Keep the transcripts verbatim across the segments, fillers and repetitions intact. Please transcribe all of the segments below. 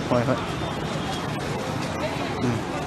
ꯍꯣꯏ, ꯍꯣꯏ꯫ ꯎꯝ꯫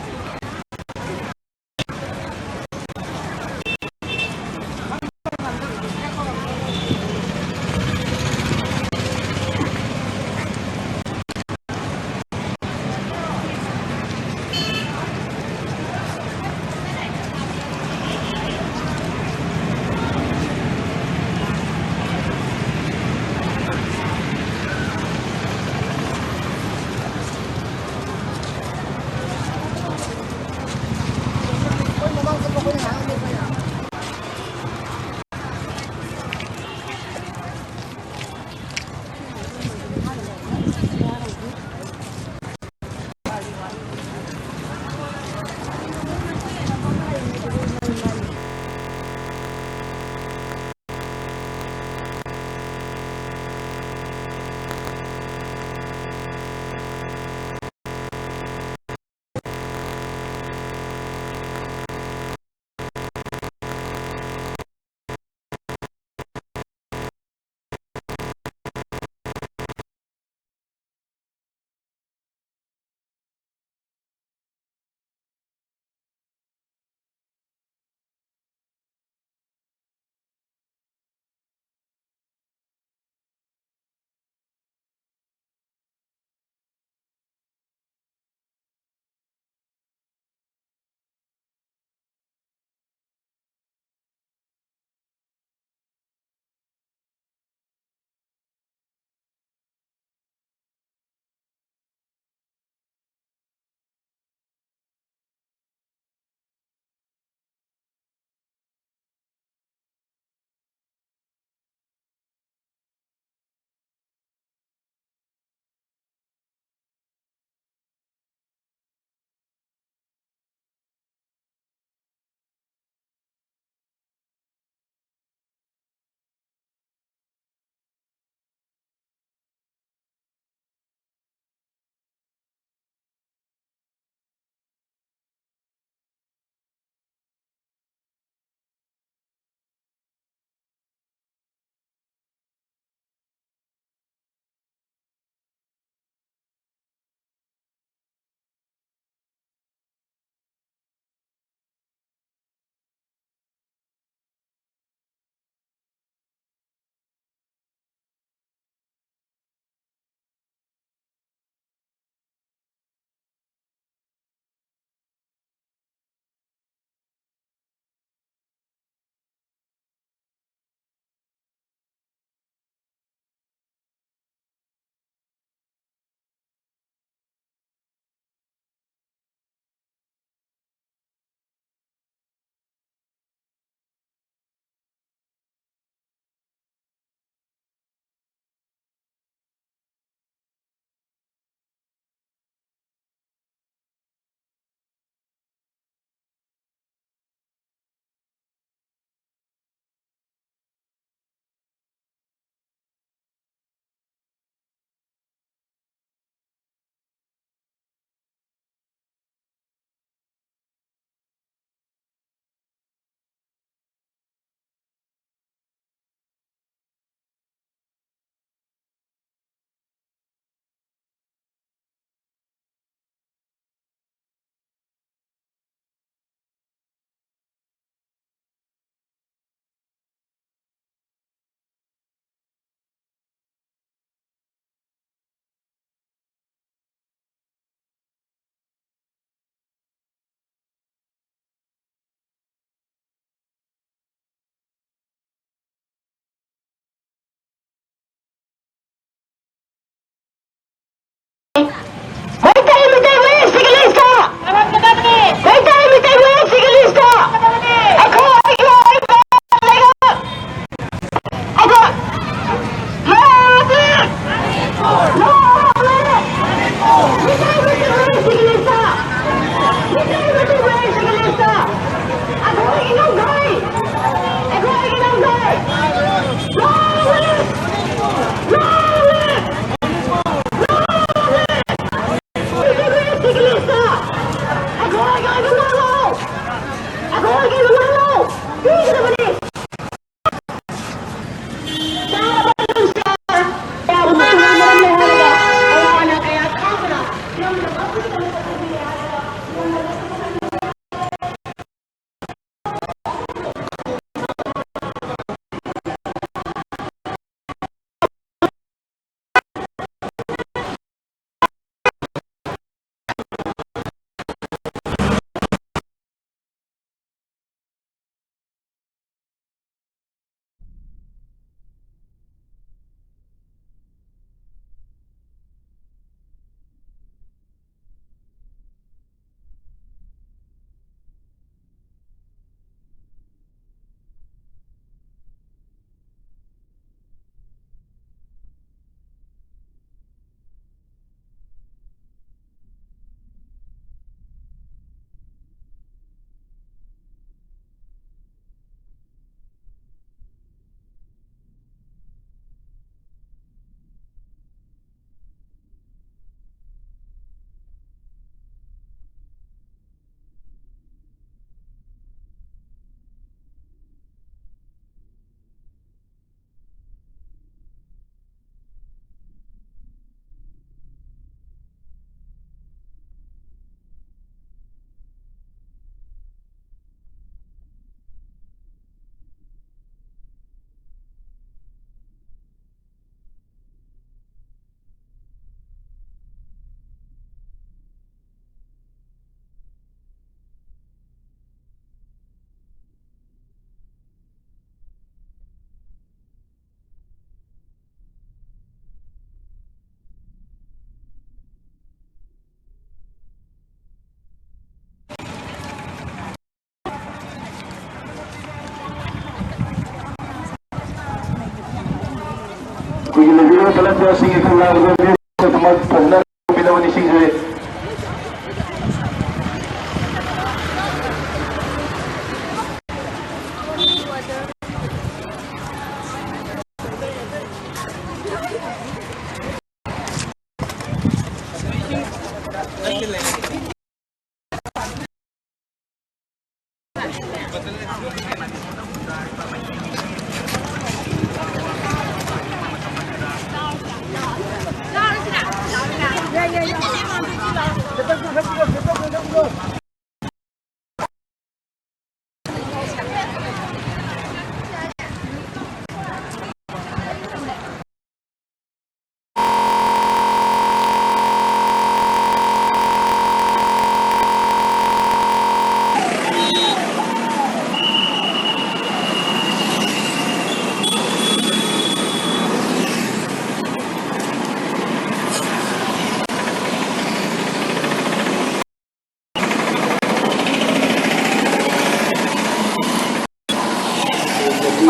ꯑꯩꯈꯣꯏꯒꯤ ꯂꯩꯕꯤꯔꯤꯕ ꯚꯣꯂꯟꯇꯤꯌꯔꯁꯤꯡꯒꯤ ꯈꯨꯜ ꯂꯥꯛꯄꯗ ꯐꯖꯅ ꯇꯧꯕꯤꯅꯕ ꯅꯤꯡꯁꯤꯡꯖꯔꯤ꯫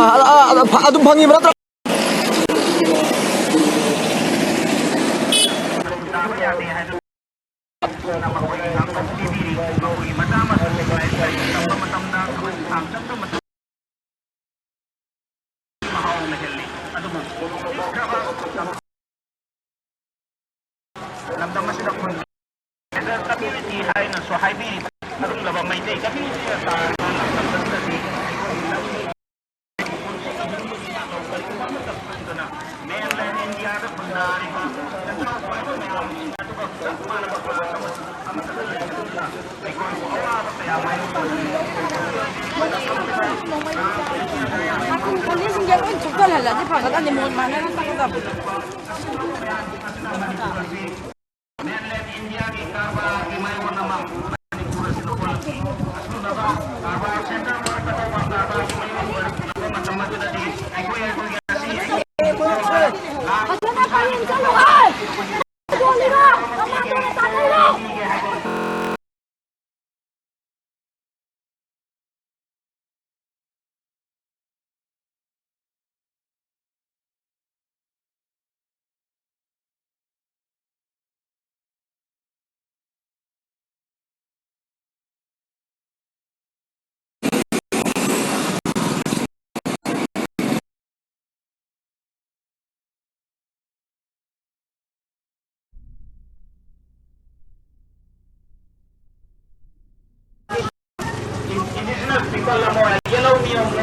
ꯑ, ꯑ, ꯑ, ꯑꯗꯨꯝ ꯐꯪꯉꯤꯕ ꯅꯠꯇ꯭ꯔꯣ? ꯂꯝꯗꯝ ꯑꯁꯤꯗ ꯈꯨꯟ ꯀꯝꯃ꯭ꯌꯨꯅꯤꯇꯤ ꯍꯥꯏꯅꯁꯨ ꯍꯥꯏꯕꯤꯔꯤꯕ ꯑꯗꯨꯒꯨꯝꯂꯕ ꯃꯩꯇꯩ ꯀꯝꯃ꯭ꯌꯨꯅꯤꯇꯤꯅ ꯇꯥꯔꯕ ꯂꯝꯗꯝ ꯑꯁꯤꯗꯗꯤ ꯃꯦꯟꯂꯦꯟ ꯏꯟꯗꯤꯌꯥꯗ ꯈꯨꯟꯗꯥꯔꯤꯕ ꯅꯆꯥꯎ ꯄꯥꯏꯕ ꯃꯌꯥꯝ ꯑꯗꯨꯒ ꯆꯞ ꯃꯥꯟꯅꯕ ꯀ꯭ꯂꯥꯁ ꯑꯃ ꯑꯃꯠꯇꯗ ꯂꯩꯕꯅꯤꯅ ꯑꯩꯈꯣꯏꯕꯨ ꯑꯋꯥꯕ ꯀꯌꯥ ꯃꯥꯌꯣꯛꯅꯔꯤ꯫ ꯃꯥꯁꯤꯡꯁꯦ ꯂꯣꯏ ꯊꯨꯞꯆꯜꯍꯜꯂꯗꯤ ꯐꯒꯗꯕꯅꯤ, ꯃꯣꯠ ꯃꯥꯟꯅꯅ ꯆꯠꯀꯗꯕꯅꯤ꯫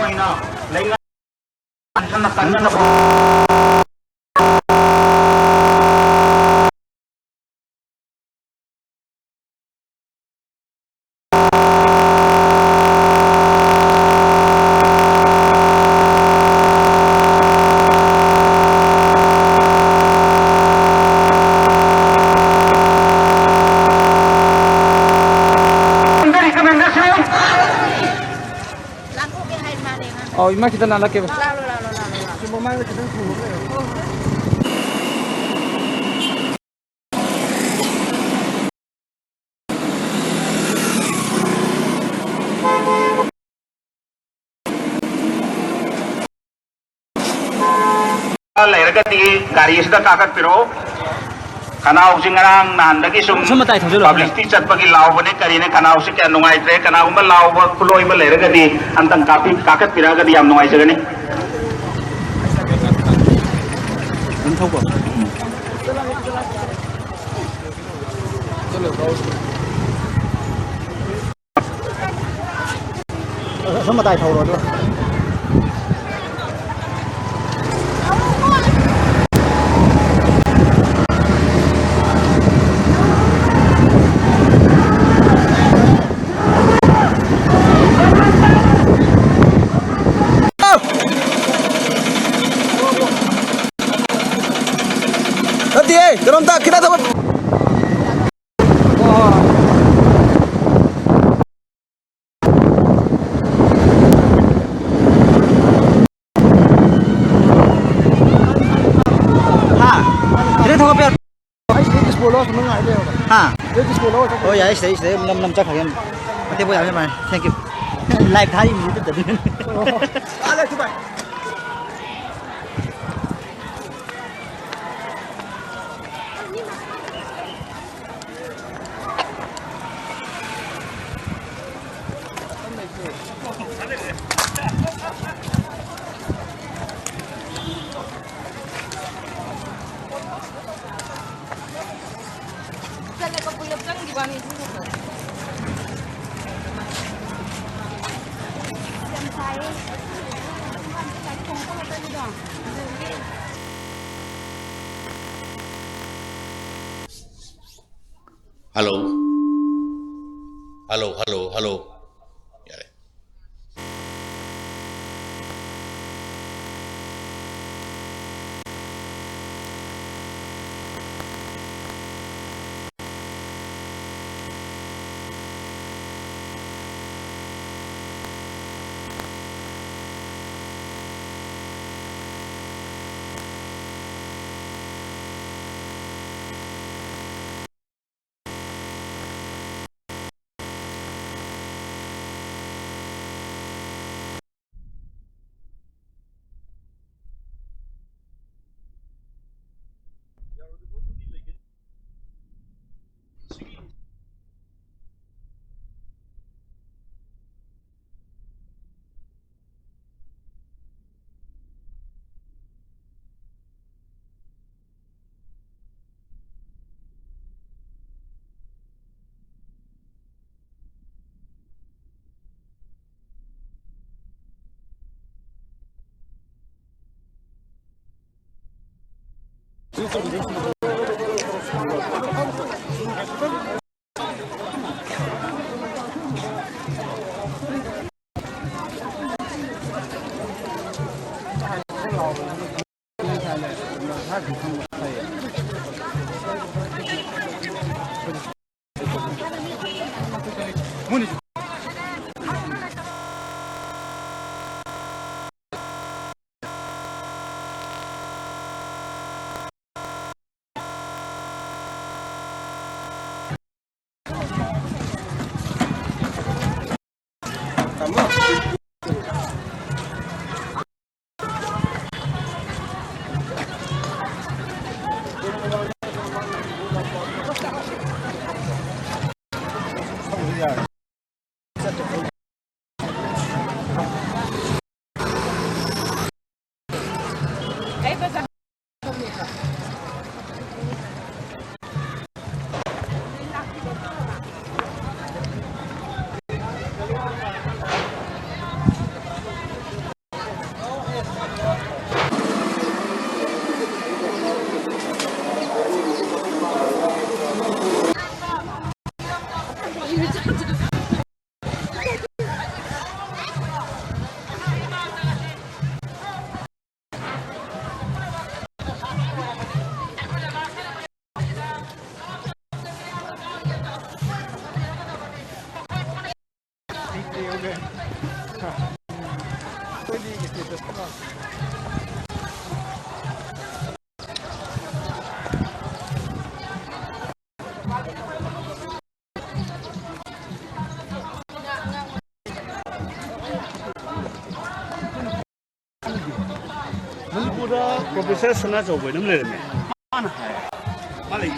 ꯂꯩꯉꯥꯛ ꯍꯟꯊꯅ ꯀꯟꯅꯅꯕ ꯑꯧ, ꯏꯃꯥ ꯈꯤꯇꯪ ꯅꯥꯜꯂꯛꯀꯦꯕ꯫ ꯂꯥꯛꯂꯣ, ꯂꯥꯛꯂꯣ, ꯂꯥꯛꯂꯣ, ꯂꯥꯛꯂꯣ꯫ ꯁꯤ ꯃꯃꯥꯡꯗ ꯈꯤꯇꯪ ꯊꯨꯡꯉꯨ ꯀꯩꯅꯣ꯫ ꯂꯩꯔꯒꯗꯤ ꯒꯥꯔꯤ ꯑꯁꯤꯗ ꯀꯥꯈꯠꯄꯤꯔꯛꯑꯣ꯫ ꯈꯅꯥꯎꯁꯤ ꯉꯔꯥꯡ ꯅꯍꯥꯟꯗꯒꯤ ꯁꯨꯝ ꯁꯨꯝ ꯃꯇꯥꯏ ꯊꯧꯖꯤꯜꯂꯣ꯫ Publicity ꯆꯠꯄꯒꯤ ꯂꯥꯎꯕꯅꯦ ꯀꯔꯤꯅꯦ, ꯈꯅꯥꯎꯁꯤ ꯀꯌꯥ ꯅꯨꯡꯉꯥꯏꯇ꯭ꯔꯦ꯫ ꯀꯅꯥꯒꯨꯝꯕ ꯂꯥꯎꯕ ꯈꯨꯂꯣꯏꯕ ꯂꯩꯔꯒꯗꯤ ꯑꯝꯇꯪ ꯀꯥꯞꯄꯤ-, ꯀꯥꯈꯠꯄꯤꯔꯛꯑꯒꯗꯤ ꯌꯥꯝ ꯅꯨꯡꯉꯥꯏꯖꯒꯅꯤ꯫ ꯑꯗꯨꯝ ꯊꯧꯀꯣ꯫ ꯑꯁꯣꯝ ꯃꯇꯥꯏ ꯊꯧꯔꯣ ꯑꯗꯨ꯫ ꯅꯠꯇꯤꯌꯦ, ꯀꯩꯅꯣꯝꯇ ꯈꯤꯇꯪ ꯊꯧꯒꯠ-, ꯍꯥ? ꯈꯤꯇꯪ ꯊꯧꯒꯠꯄ ꯌꯥ-, ꯑꯩ ꯁꯤꯗꯩ display ꯂꯧꯔ ꯁꯣꯝꯗ ꯉꯥꯏ ꯂꯩꯔꯕ꯫ ꯍꯥ? ꯁꯤꯗꯩ display ꯂꯧꯔ ꯆꯠꯈ꯭ꯔꯣ꯫ ꯍꯣꯏ, ꯌꯥꯏ, ꯁꯤꯗꯩ, ꯁꯤꯗꯩ ꯅꯝ, ꯅꯝ ꯆꯠꯈ꯭ꯔꯒꯦ꯫ ꯃꯇꯦꯛ ꯄꯣ ꯌꯥꯝ ꯅꯨꯡꯉꯥꯏ꯫ Thank you꯫ Live ꯊꯥꯔꯤꯕꯅꯤ ꯑꯗꯨꯗꯗꯤ꯫ ꯑꯣ꯫ ꯂꯥꯛꯑꯦ, ꯂꯥꯛꯑꯦ, ꯚꯥꯏ꯫ ꯍꯜꯂꯣ꯫ Hello, hello, hello. ꯌꯥꯔꯦ꯫ ꯄ꯭ꯔꯣꯐꯦꯁꯔ ꯁꯅꯥꯆꯧꯕ ꯍꯥꯏꯅ ꯑꯃ ꯂꯩꯔꯝꯃꯦ꯫ ꯃꯥꯅ ꯍꯥꯏ, ꯃꯥ ꯂꯩ꯫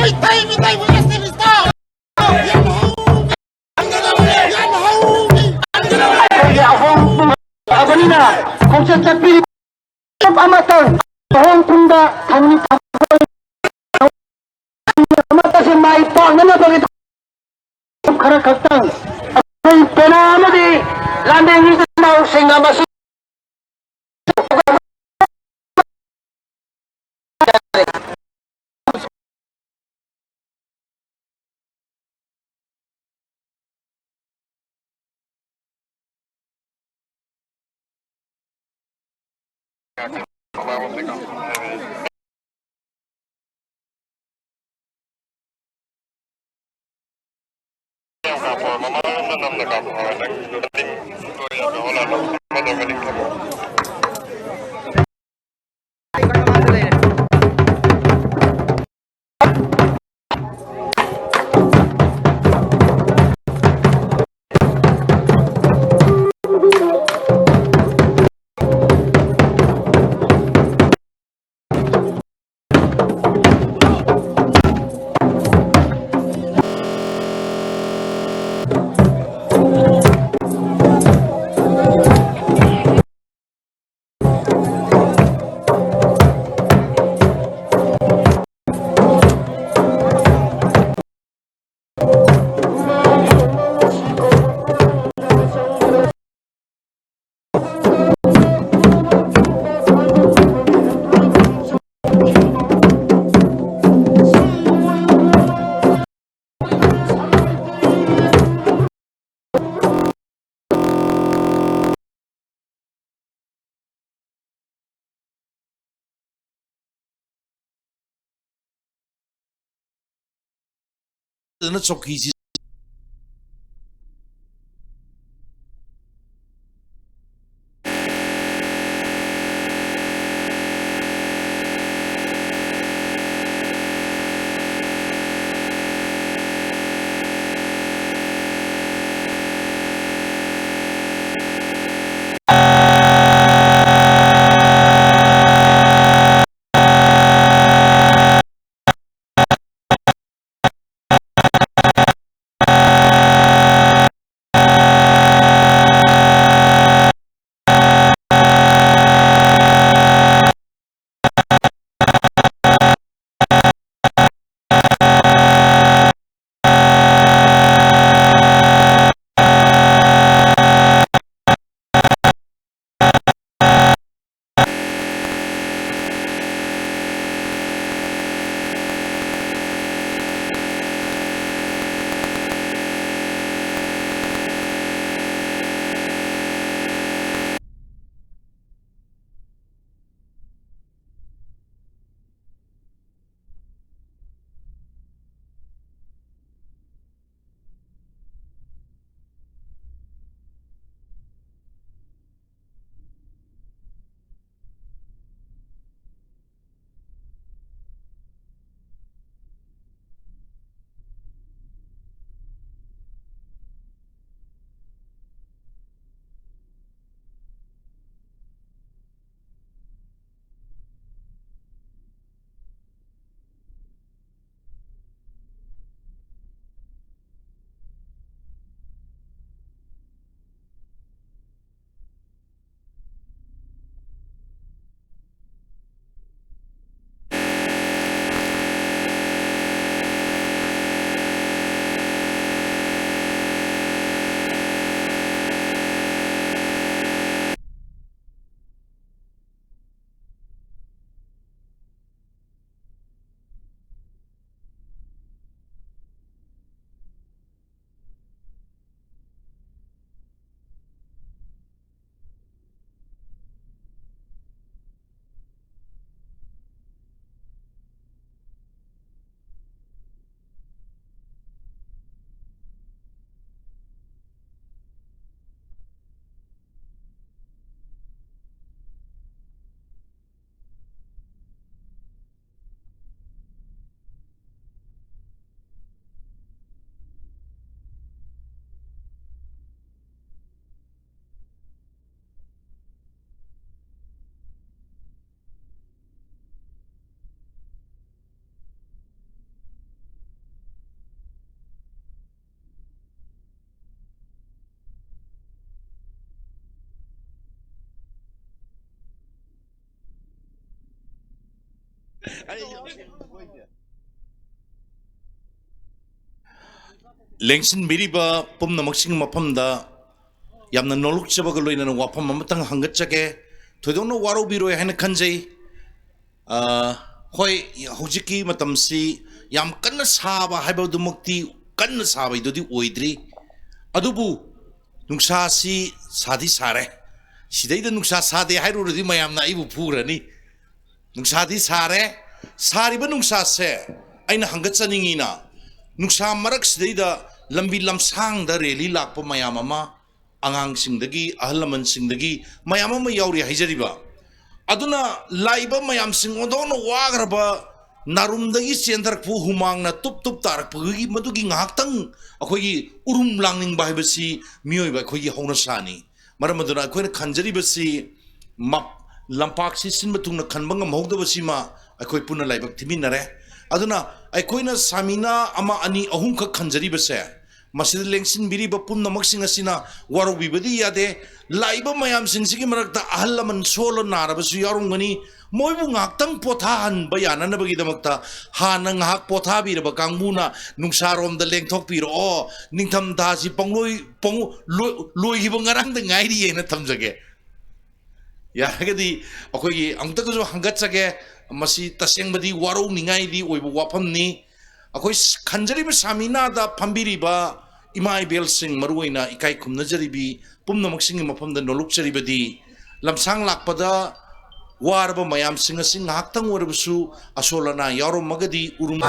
ꯃꯩꯇꯩ, ꯃꯩꯇꯩꯕꯨ ꯑꯦꯁ ꯇꯤ ꯂꯤꯁꯇ ꯌꯥꯝ ꯍꯧ-, ꯌꯥꯝ ꯍꯧ-, ꯑꯩꯈꯣꯏꯒꯤ ꯑꯍꯣꯡꯕ ꯂꯥꯛꯑꯕꯅꯤꯅ ꯈꯣꯡꯆꯠ ꯆꯠꯄꯤꯔꯤꯕ ꯃꯤꯄꯨꯝ ꯑꯃꯇꯪ ꯑꯍꯣꯡ ꯄꯨꯡꯗ ꯊꯧꯅꯤ ꯑꯃꯠꯇꯁꯨ ꯃꯥꯏ ꯄꯥꯛꯅꯅꯕꯒꯤ ꯈꯔ ꯈꯛꯇꯪ ꯑꯩꯈꯣꯏ ꯄꯦꯅꯥ ꯑꯃꯗꯤ ꯂꯥꯟꯃꯤ ꯏꯆꯤꯟ ꯏꯅꯥꯎꯁꯤꯡ ꯑꯃꯁꯨꯡ ꯐꯖꯅ ꯆꯧꯀꯤꯁꯤ ꯂꯦꯡꯁꯤꯟꯕꯤꯔꯤꯕ ꯄꯨꯝꯅꯃꯛꯁꯤꯒꯤ ꯃꯐꯝꯗ ꯌꯥꯝꯅ ꯅꯣꯂꯨꯛꯆꯕꯒ ꯂꯣꯏꯅꯅ ꯋꯥꯐꯝ ꯑꯃꯇꯪ ꯍꯪꯒꯠꯆꯒꯦ꯫ ꯊꯣꯏꯗꯣꯛꯅ ꯋꯥꯔꯧꯕꯤꯔꯣꯏ ꯍꯥꯏꯅ ꯈꯟꯖꯩ꯫ ꯑ, ꯍꯣꯏ, ꯍꯧꯖꯤꯛꯀꯤ ꯃꯇꯝꯁꯤ ꯌꯥꯝ ꯀꯟꯅ ꯁꯥꯕ ꯍꯥꯏꯕꯗꯨꯃꯛꯇꯤ, ꯀꯟꯅ ꯁꯥꯕꯩꯗꯨꯗꯤ ꯑꯣꯏꯗ꯭ꯔꯤ꯫ ꯑꯗꯨꯕꯨ ꯅꯨꯡꯁꯥꯁꯤ ꯁꯥꯗꯤ ꯁꯥꯔꯦ꯫ ꯁꯤꯗꯩꯗ ꯅꯨꯡꯁꯥ ꯁꯥꯗꯦ ꯍꯥꯏꯔꯨꯔꯗꯤ ꯃꯌꯥꯝꯅ ꯑꯩꯕꯨ ꯐꯨꯈ꯭ꯔꯅꯤ꯫ ꯅꯨꯡꯁꯥꯗꯤ ꯁꯥꯔꯦ꯫ ꯁꯥꯔꯤꯕ ꯅꯨꯡꯁꯥꯁꯦ ꯑꯩꯅ ꯍꯪꯒꯠꯆꯅꯤꯡꯉꯤꯅ, ꯅꯨꯡꯁꯥ ꯃꯔꯛꯁꯤꯗꯩꯗ ꯂꯝꯕꯤ ꯂꯝꯁꯥꯡꯗ ꯔꯦꯂꯤ ꯂꯥꯛꯄ ꯃꯌꯥꯝ ꯑꯃ, ꯑꯉꯥꯡꯁꯤꯡꯗꯒꯤ, ꯑꯍꯜ ꯂꯃꯟꯁꯤꯡꯗꯒꯤ ꯃꯌꯥꯝ ꯑꯃ ꯌꯥꯎꯔꯤ ꯍꯥꯏꯖꯔꯤꯕ꯫ ꯑꯗꯨꯅ ꯂꯥꯛꯏꯕ ꯃꯌꯥꯝꯁꯤꯡ ꯑꯣꯟꯊꯣꯛꯅ ꯋꯥꯈ꯭ꯔꯕ, ꯅꯥꯔꯨꯝꯗꯒꯤ ꯆꯦꯟꯊꯔꯛꯄ ꯍꯨꯃꯥꯡꯅ ꯇꯨꯞ ꯇꯨꯞ ꯇꯥꯔꯛꯄꯒꯤ ꯃꯗꯨꯒꯤ ꯉꯥꯏꯍꯥꯛꯇꯪ ꯑꯩꯈꯣꯏꯒꯤ ꯎꯔꯨꯝ ꯂꯥꯡꯅꯤꯡꯕ ꯍꯥꯏꯕꯁꯤ ꯃꯤꯑꯣꯏꯕ ꯑꯩꯈꯣꯏꯒꯤ ꯍꯧꯅꯁꯥꯅꯤ꯫ ꯃꯔꯝ ꯑꯗꯨꯅ ꯑꯩꯈꯣꯏꯅ ꯈꯟꯖꯔꯤꯕꯁꯤ ꯃ-, ꯂꯝꯄꯥꯛꯁꯤ ꯁꯤꯟꯕ ꯊꯨꯡꯅ ꯈꯟꯕ ꯉꯝꯍꯧꯗꯕꯁꯤꯃ ꯑꯩꯈꯣꯏ ꯄꯨꯟꯅ ꯂꯥꯏꯕꯛ ꯊꯤꯃꯤꯟꯅꯔꯦ꯫ ꯑꯗꯨꯅ ꯑꯩꯈꯣꯏꯅ ꯁꯥꯃꯤꯅꯥ ꯑꯃ, ꯑꯅꯤ, ꯑꯍꯨꯝꯈꯛ ꯈꯟꯖꯔꯤꯕꯁꯦ, ꯃꯁꯤꯗ ꯂꯦꯡꯁꯤꯟꯕꯤꯔꯤꯕ ꯄꯨꯝꯅꯃꯛꯁꯤꯡ ꯑꯁꯤꯅ ꯋꯥꯔꯧꯕꯤꯕꯗꯤ ꯌꯥꯗꯦ꯫ ꯂꯥꯛꯏꯕ ꯃꯌꯥꯝꯁꯤꯡꯁꯤꯒꯤ ꯃꯔꯛꯇ ꯑꯍꯜ ꯂꯃꯟ ꯁꯣꯜꯂ ꯅꯥꯔꯕꯁꯨ ꯌꯥꯎꯔꯝꯒꯅꯤ꯫ ꯃꯣꯏꯕꯨ ꯉꯥꯏꯍꯥꯛꯇꯪ ꯄꯣꯊꯥꯍꯟꯕ ꯌꯥꯅꯅꯕꯒꯤꯗꯃꯛꯇ ꯍꯥꯟꯅ ꯉꯥꯏꯍꯥꯛ ꯄꯣꯊꯥꯕꯤꯔꯕ ꯀꯥꯡꯕꯨꯅ ꯅꯨꯡꯁꯥꯔꯣꯝꯗ ꯂꯦꯡꯊꯣꯛꯄꯤꯔꯛꯑꯣ, ꯅꯤꯡꯊꯝꯊꯥꯁꯤ ꯄꯪꯂꯣꯏ-, ꯄꯪ-, ꯂꯣꯏ-, ꯂꯣꯏꯈꯤꯕ ꯉꯔꯥꯡꯗ ꯉꯥꯏꯔꯤꯑꯅ ꯊꯝꯖꯒꯦ꯫ ꯌꯥꯔꯒꯗꯤ ꯑꯩꯈꯣꯏꯒꯤ ꯑꯃꯨꯛꯇꯒꯁꯨ ꯍꯪꯒꯠꯆꯒꯦ, ꯃꯁꯤ ꯇꯁꯦꯡꯕꯗꯤ ꯋꯥꯔꯧꯅꯤꯡꯉꯥꯏꯗꯤ ꯑꯣꯏꯕ ꯋꯥꯐꯝꯅꯤ꯫ ꯑꯩꯈꯣꯏ ꯈꯟꯖꯔꯤꯕ ꯁꯥꯃꯤꯅꯥꯗ ꯐꯝꯕꯤꯔꯤꯕ ꯏꯃꯥ ꯏꯕꯦꯜꯁꯤꯡ, ꯃꯔꯨꯑꯣꯏꯅ ꯏꯀꯥꯏ ꯈꯨꯝꯅꯖꯔꯤꯕꯤ ꯄꯨꯝꯅꯃꯛꯁꯤꯡꯒꯤ ꯃꯐꯝꯗ ꯅꯣꯂꯨꯛꯆꯔꯤꯕꯗꯤ, ꯂꯝꯁꯥꯡ ꯂꯥꯛꯄꯗ ꯋꯥꯔꯕ ꯃꯌꯥꯝꯁꯤꯡ ꯑꯁꯤ ꯉꯥꯏꯍꯥꯛꯇꯪ ꯑꯣꯏꯔꯕꯁꯨ ꯑꯁꯣꯜ ꯑꯅꯥ ꯌꯥꯎꯔꯝꯃꯒꯗꯤ ꯎꯔꯨꯝ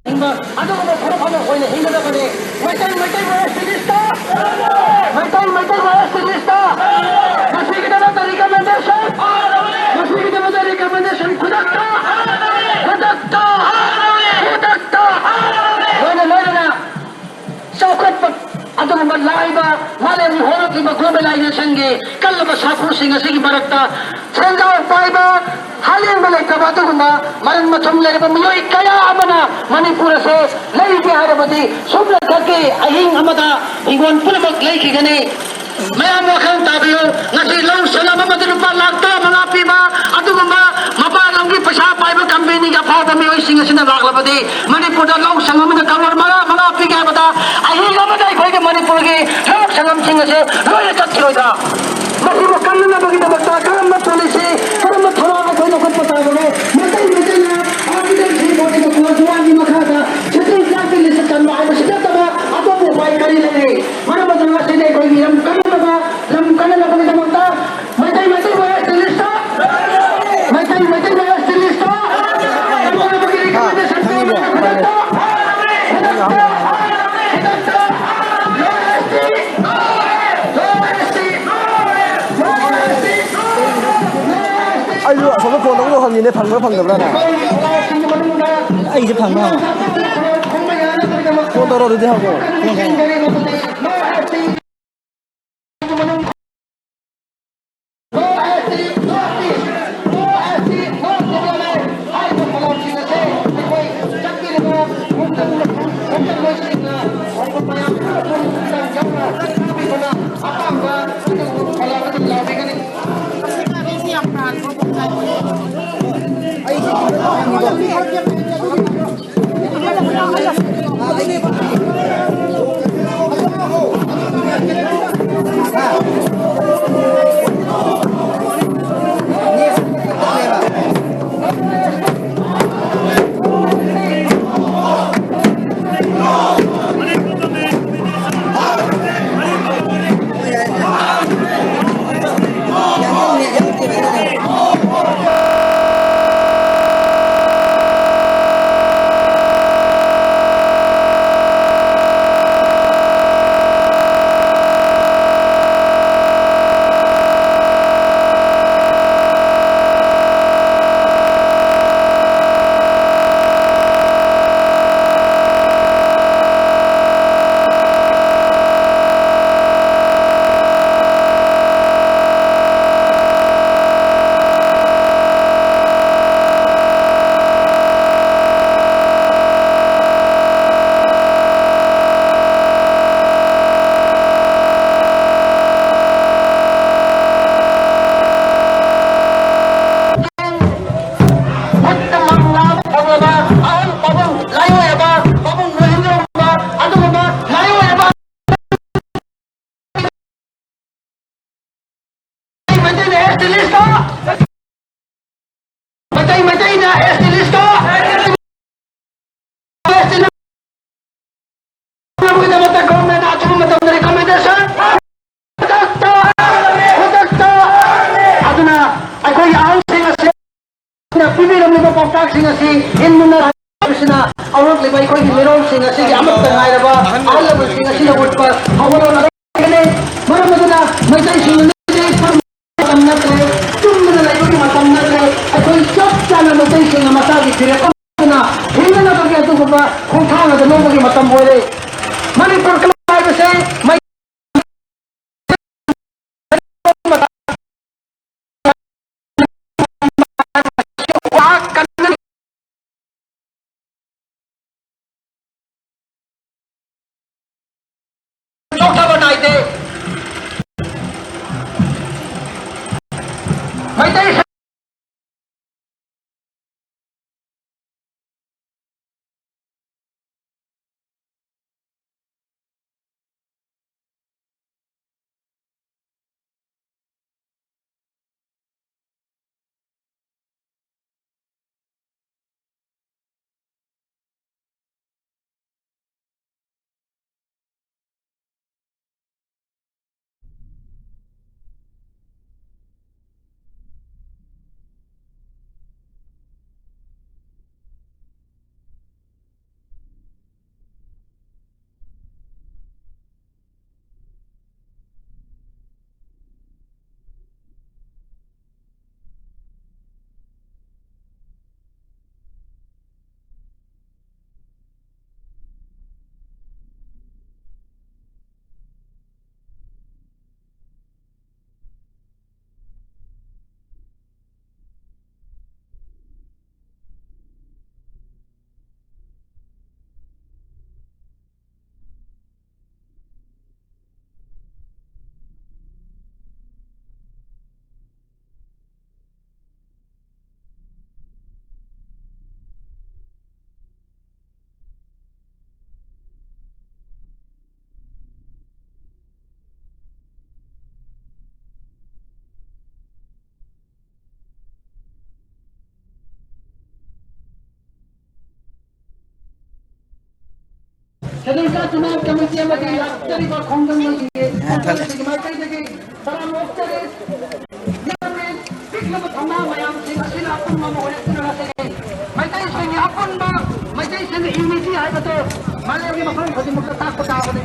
ꯍꯤꯡꯕ ꯑꯗꯨꯒꯨꯝꯕ ꯐꯨꯔꯨꯞ ꯑꯃ ꯑꯣꯏꯅ ꯍꯤꯡꯒꯗꯕꯅꯤ꯫ ꯃꯩꯇꯩ, ꯃꯩꯇꯩ ꯃꯔꯛꯇꯒꯤ ꯁꯤꯇ! ꯃꯩꯇꯩ, ꯃꯩꯇꯩ ꯃꯔꯛꯇꯒꯤ ꯁꯤꯇ! ꯃꯁꯤꯒꯤꯗꯃꯛꯇ recommendation! ꯃꯁꯤꯒꯤꯗꯃꯛꯇ recommendation ꯈꯨꯗꯛꯇ! ꯈꯨꯗꯛꯇ! ꯈꯨꯗꯛꯇ! ꯂꯣꯏꯅ ꯂꯣꯏꯅꯅ ꯆꯥꯎꯈꯠꯄ ꯑꯗꯨꯒꯨꯝꯕ ꯂꯥꯏꯕ ꯃꯥꯂꯦꯝꯒꯤ ꯍꯧꯔꯛꯂꯤꯕ globalizationꯒꯤ ꯀꯜꯂꯕ ꯁꯥꯐꯨꯁꯤꯡ ꯑꯁꯤꯒꯤ ꯃꯔꯛꯇ ꯁꯦꯟꯖꯥꯎ ꯄꯥꯏꯕ, ꯍꯥꯂꯦꯡꯕ ꯂꯩꯇꯕ ꯑꯗꯨꯒꯨꯝꯕ ꯃꯔꯟ ꯃꯊꯨꯝ ꯂꯩꯔꯕ ꯃꯤꯑꯣꯏ ꯀꯌꯥ ꯑꯃꯅ ꯃꯅꯤꯄꯨꯔ ꯑꯁꯦ ꯂꯩꯒꯦ ꯍꯥꯏꯔꯕꯗꯤ ꯁꯨꯞꯅ ꯈꯛꯀꯤ ꯑꯍꯤꯡ ꯑꯃꯗ ꯍꯤꯡꯒꯣꯜ ꯄꯨꯝꯅꯃꯛ ꯂꯩꯈꯤꯒꯅꯤ꯫ ꯃꯌꯥꯝ ꯋꯥꯈꯜ ꯇꯥꯕꯤꯌꯨ, ꯉꯁꯤ ꯂꯧ ꯁꯪꯒꯝ ꯑꯃꯗ ꯂꯨꯄꯥ ꯂꯥꯈ ꯇꯔꯥꯃꯉꯥ ꯄꯤꯕ ꯑꯗꯨꯒꯨꯝꯕ ꯃꯄꯥꯟ ꯂꯝꯒꯤ ꯄꯩꯁꯥ ꯄꯥꯏꯕ ꯀꯝꯄꯦꯅꯤꯒꯤ ꯑꯐꯥꯎꯕ ꯃꯤꯑꯣꯏꯁꯤꯡ ꯑꯁꯤꯅ ꯂꯥꯛꯂꯕꯗꯤ ꯃꯅꯤꯄꯨꯔꯗ ꯂꯧ ꯁꯪꯒꯝ ꯑꯃꯗ ꯀꯔꯣꯔ ꯃꯉꯥ, ꯃꯉꯥ ꯄꯤꯒꯦ ꯍꯥꯏꯕꯗ ꯑꯍꯤꯡ ꯑꯃꯗ ꯑꯩꯈꯣꯏꯒꯤ ꯃꯅꯤꯄꯨꯔꯒꯤ ꯂꯧ ꯁꯪꯒꯝꯁꯤꯡ ꯑꯁꯦ ꯂꯣꯏꯅ ꯆꯠꯈꯤꯔꯣꯏꯗ꯭ꯔꯥ? ꯃꯁꯤꯕꯨ ꯀꯟꯅꯅꯕꯒꯤꯗꯃꯛꯇ ꯀꯔꯝꯕ policy, ꯀꯔꯝꯕ ꯊꯧꯔꯥꯡ ꯑꯩꯈꯣꯏ ꯂꯧꯈꯠꯄ ꯇꯥꯕꯒꯦ? Meitei ꯃꯩꯇꯩꯅ Article three forty four clause one ꯒꯤ ꯃꯈꯥꯗ Scheduled Tribeꯀꯤ listꯇ ꯆꯟꯕ ꯍꯥꯏꯕꯁꯤ ꯅꯠꯇꯕ ꯑꯇꯣꯞꯄ ꯎꯄꯥꯏ ꯀꯔꯤ ꯂꯩꯔꯤ? ꯃꯔꯝ ꯑꯗꯨꯅ ꯉꯁꯤꯗꯤ ꯑꯩꯈꯣꯏꯒꯤ ꯂꯝ ꯀꯟꯅꯅꯕ, ꯂꯝ ꯀꯟꯅꯅꯕꯒꯤꯗꯃꯛꯇ ꯃꯩꯇꯩ, ꯃꯩꯇꯩ ꯃꯌꯥꯝ ꯁꯤꯜꯂꯤꯁꯤꯗ! ꯃꯩꯇꯩ, ꯃꯩꯇꯩ ꯃꯌꯥꯝ ꯁꯤꯜꯂꯤꯁꯤꯗ! ꯈꯪꯉꯤꯕ꯭ꯔꯣ? ꯈꯪꯉꯤꯕ꯭ꯔꯣ? ꯅꯪ ꯍꯪꯉꯤꯅꯦ, ꯐꯪꯕ꯭ꯔꯥ ꯐꯪꯗꯕ꯭ꯔꯥꯅ? ꯑꯩꯁꯦ ꯐꯪꯕ꯭ꯔꯥ ꯍꯪꯉꯣ꯫ ꯐꯣꯟ ꯇꯧꯔꯣ ꯑꯗꯨꯗꯤ ꯍꯪꯉꯣ꯫ ꯃꯩꯇꯩ ꯃꯩꯇꯩꯅ ꯑꯦꯁ ꯇꯤ ꯂꯤꯁꯇ ꯃꯇꯝꯗ ꯔꯤꯀꯃꯦꯟꯗꯦꯁꯟ ꯈꯨꯗꯛꯇ, ꯈꯨꯗꯛꯇ꯫ ꯑꯗꯨꯅ ꯑꯩꯈꯣꯏꯒꯤ ꯑꯍꯜꯁꯤꯡ ꯑꯁꯤꯅ ꯄꯤꯕꯤꯔꯝꯂꯤꯕ ꯄꯥꯎꯇꯥꯛꯁꯤꯡ ꯑꯁꯤ ꯏꯟꯗꯨꯅ ꯍꯥꯏꯕꯁꯤꯅ ꯍꯧꯔꯛꯂꯤꯕ ꯑꯩꯈꯣꯏꯒꯤ ꯃꯤꯔꯣꯜꯁꯤꯡ ꯑꯁꯤꯒꯤ ꯑꯃꯠꯇ ꯉꯥꯏꯔꯕ ꯑꯍꯜ ꯂꯃꯟꯁꯤꯡ ꯑꯁꯤꯅ ꯎꯠꯄ ꯍꯧꯒꯠꯂꯛꯂꯕ ꯃꯔꯝ ꯑꯗꯨꯅ ꯃꯩꯇꯩꯁꯤꯡꯅ ꯃꯇꯝ ꯅꯠꯇ꯭ꯔꯦ, ꯇꯨꯝꯗꯅ ꯂꯩꯕꯒꯤ ꯃꯇꯝ ꯅꯠꯇ꯭ꯔꯦ꯫ ꯑꯩꯈꯣꯏ ꯃꯩꯇꯩꯁꯤꯡꯅ ꯃꯁꯥꯒꯤ ꯐꯤꯔꯦꯞ ꯑꯃ ꯍꯤꯡꯅꯅꯕꯒꯤ ꯑꯗꯨꯒꯨꯝꯕ ꯈꯣꯡꯊꯥꯡ ꯑꯗꯨ ꯂꯧꯕꯒꯤ ꯃꯇꯝ ꯑꯣꯏꯔꯦ꯫ ꯃꯅꯤꯄꯨꯔ ꯀꯂꯥ ꯍꯥꯏꯕꯁꯦ ꯃꯩ-, ꯆꯣꯛꯊꯕ ꯅꯥꯏꯗꯦ꯫ ꯃꯩꯇꯩ ꯁꯦꯗꯨꯜ ꯀꯥꯁ ꯗꯤꯃꯥꯟ ꯀꯃꯤꯇꯤ ꯑꯃꯗꯤ ꯂꯥꯛꯆꯔꯤꯕ ꯈꯣꯡꯖꯪ ꯑꯁꯤꯒꯤ ꯃꯥꯏꯀꯩꯗꯒꯤ ꯇꯔꯥꯝꯅ ꯑꯣꯛꯆꯔꯤ꯫ ꯄꯤꯛꯂꯕ ꯊꯧꯅꯥ ꯃꯌꯥꯝꯁꯤꯡ ꯑꯁꯤꯅ ꯑꯄꯨꯟꯕ ꯑꯃ ꯑꯣꯏꯔꯛꯇꯨꯅ ꯉꯁꯤꯗꯤ ꯃꯩꯇꯩꯁꯤꯡꯒꯤ ꯑꯄꯨꯟꯕ, ꯃꯩꯇꯩꯁꯤꯡꯒꯤ unity ꯍꯥꯏꯕꯗꯨ ꯃꯥꯂꯦꯝꯒꯤ ꯃꯐꯝ ꯈꯨꯗꯤꯡꯃꯛꯇ ꯇꯥꯛꯄ ꯇꯥꯕꯅꯤ꯫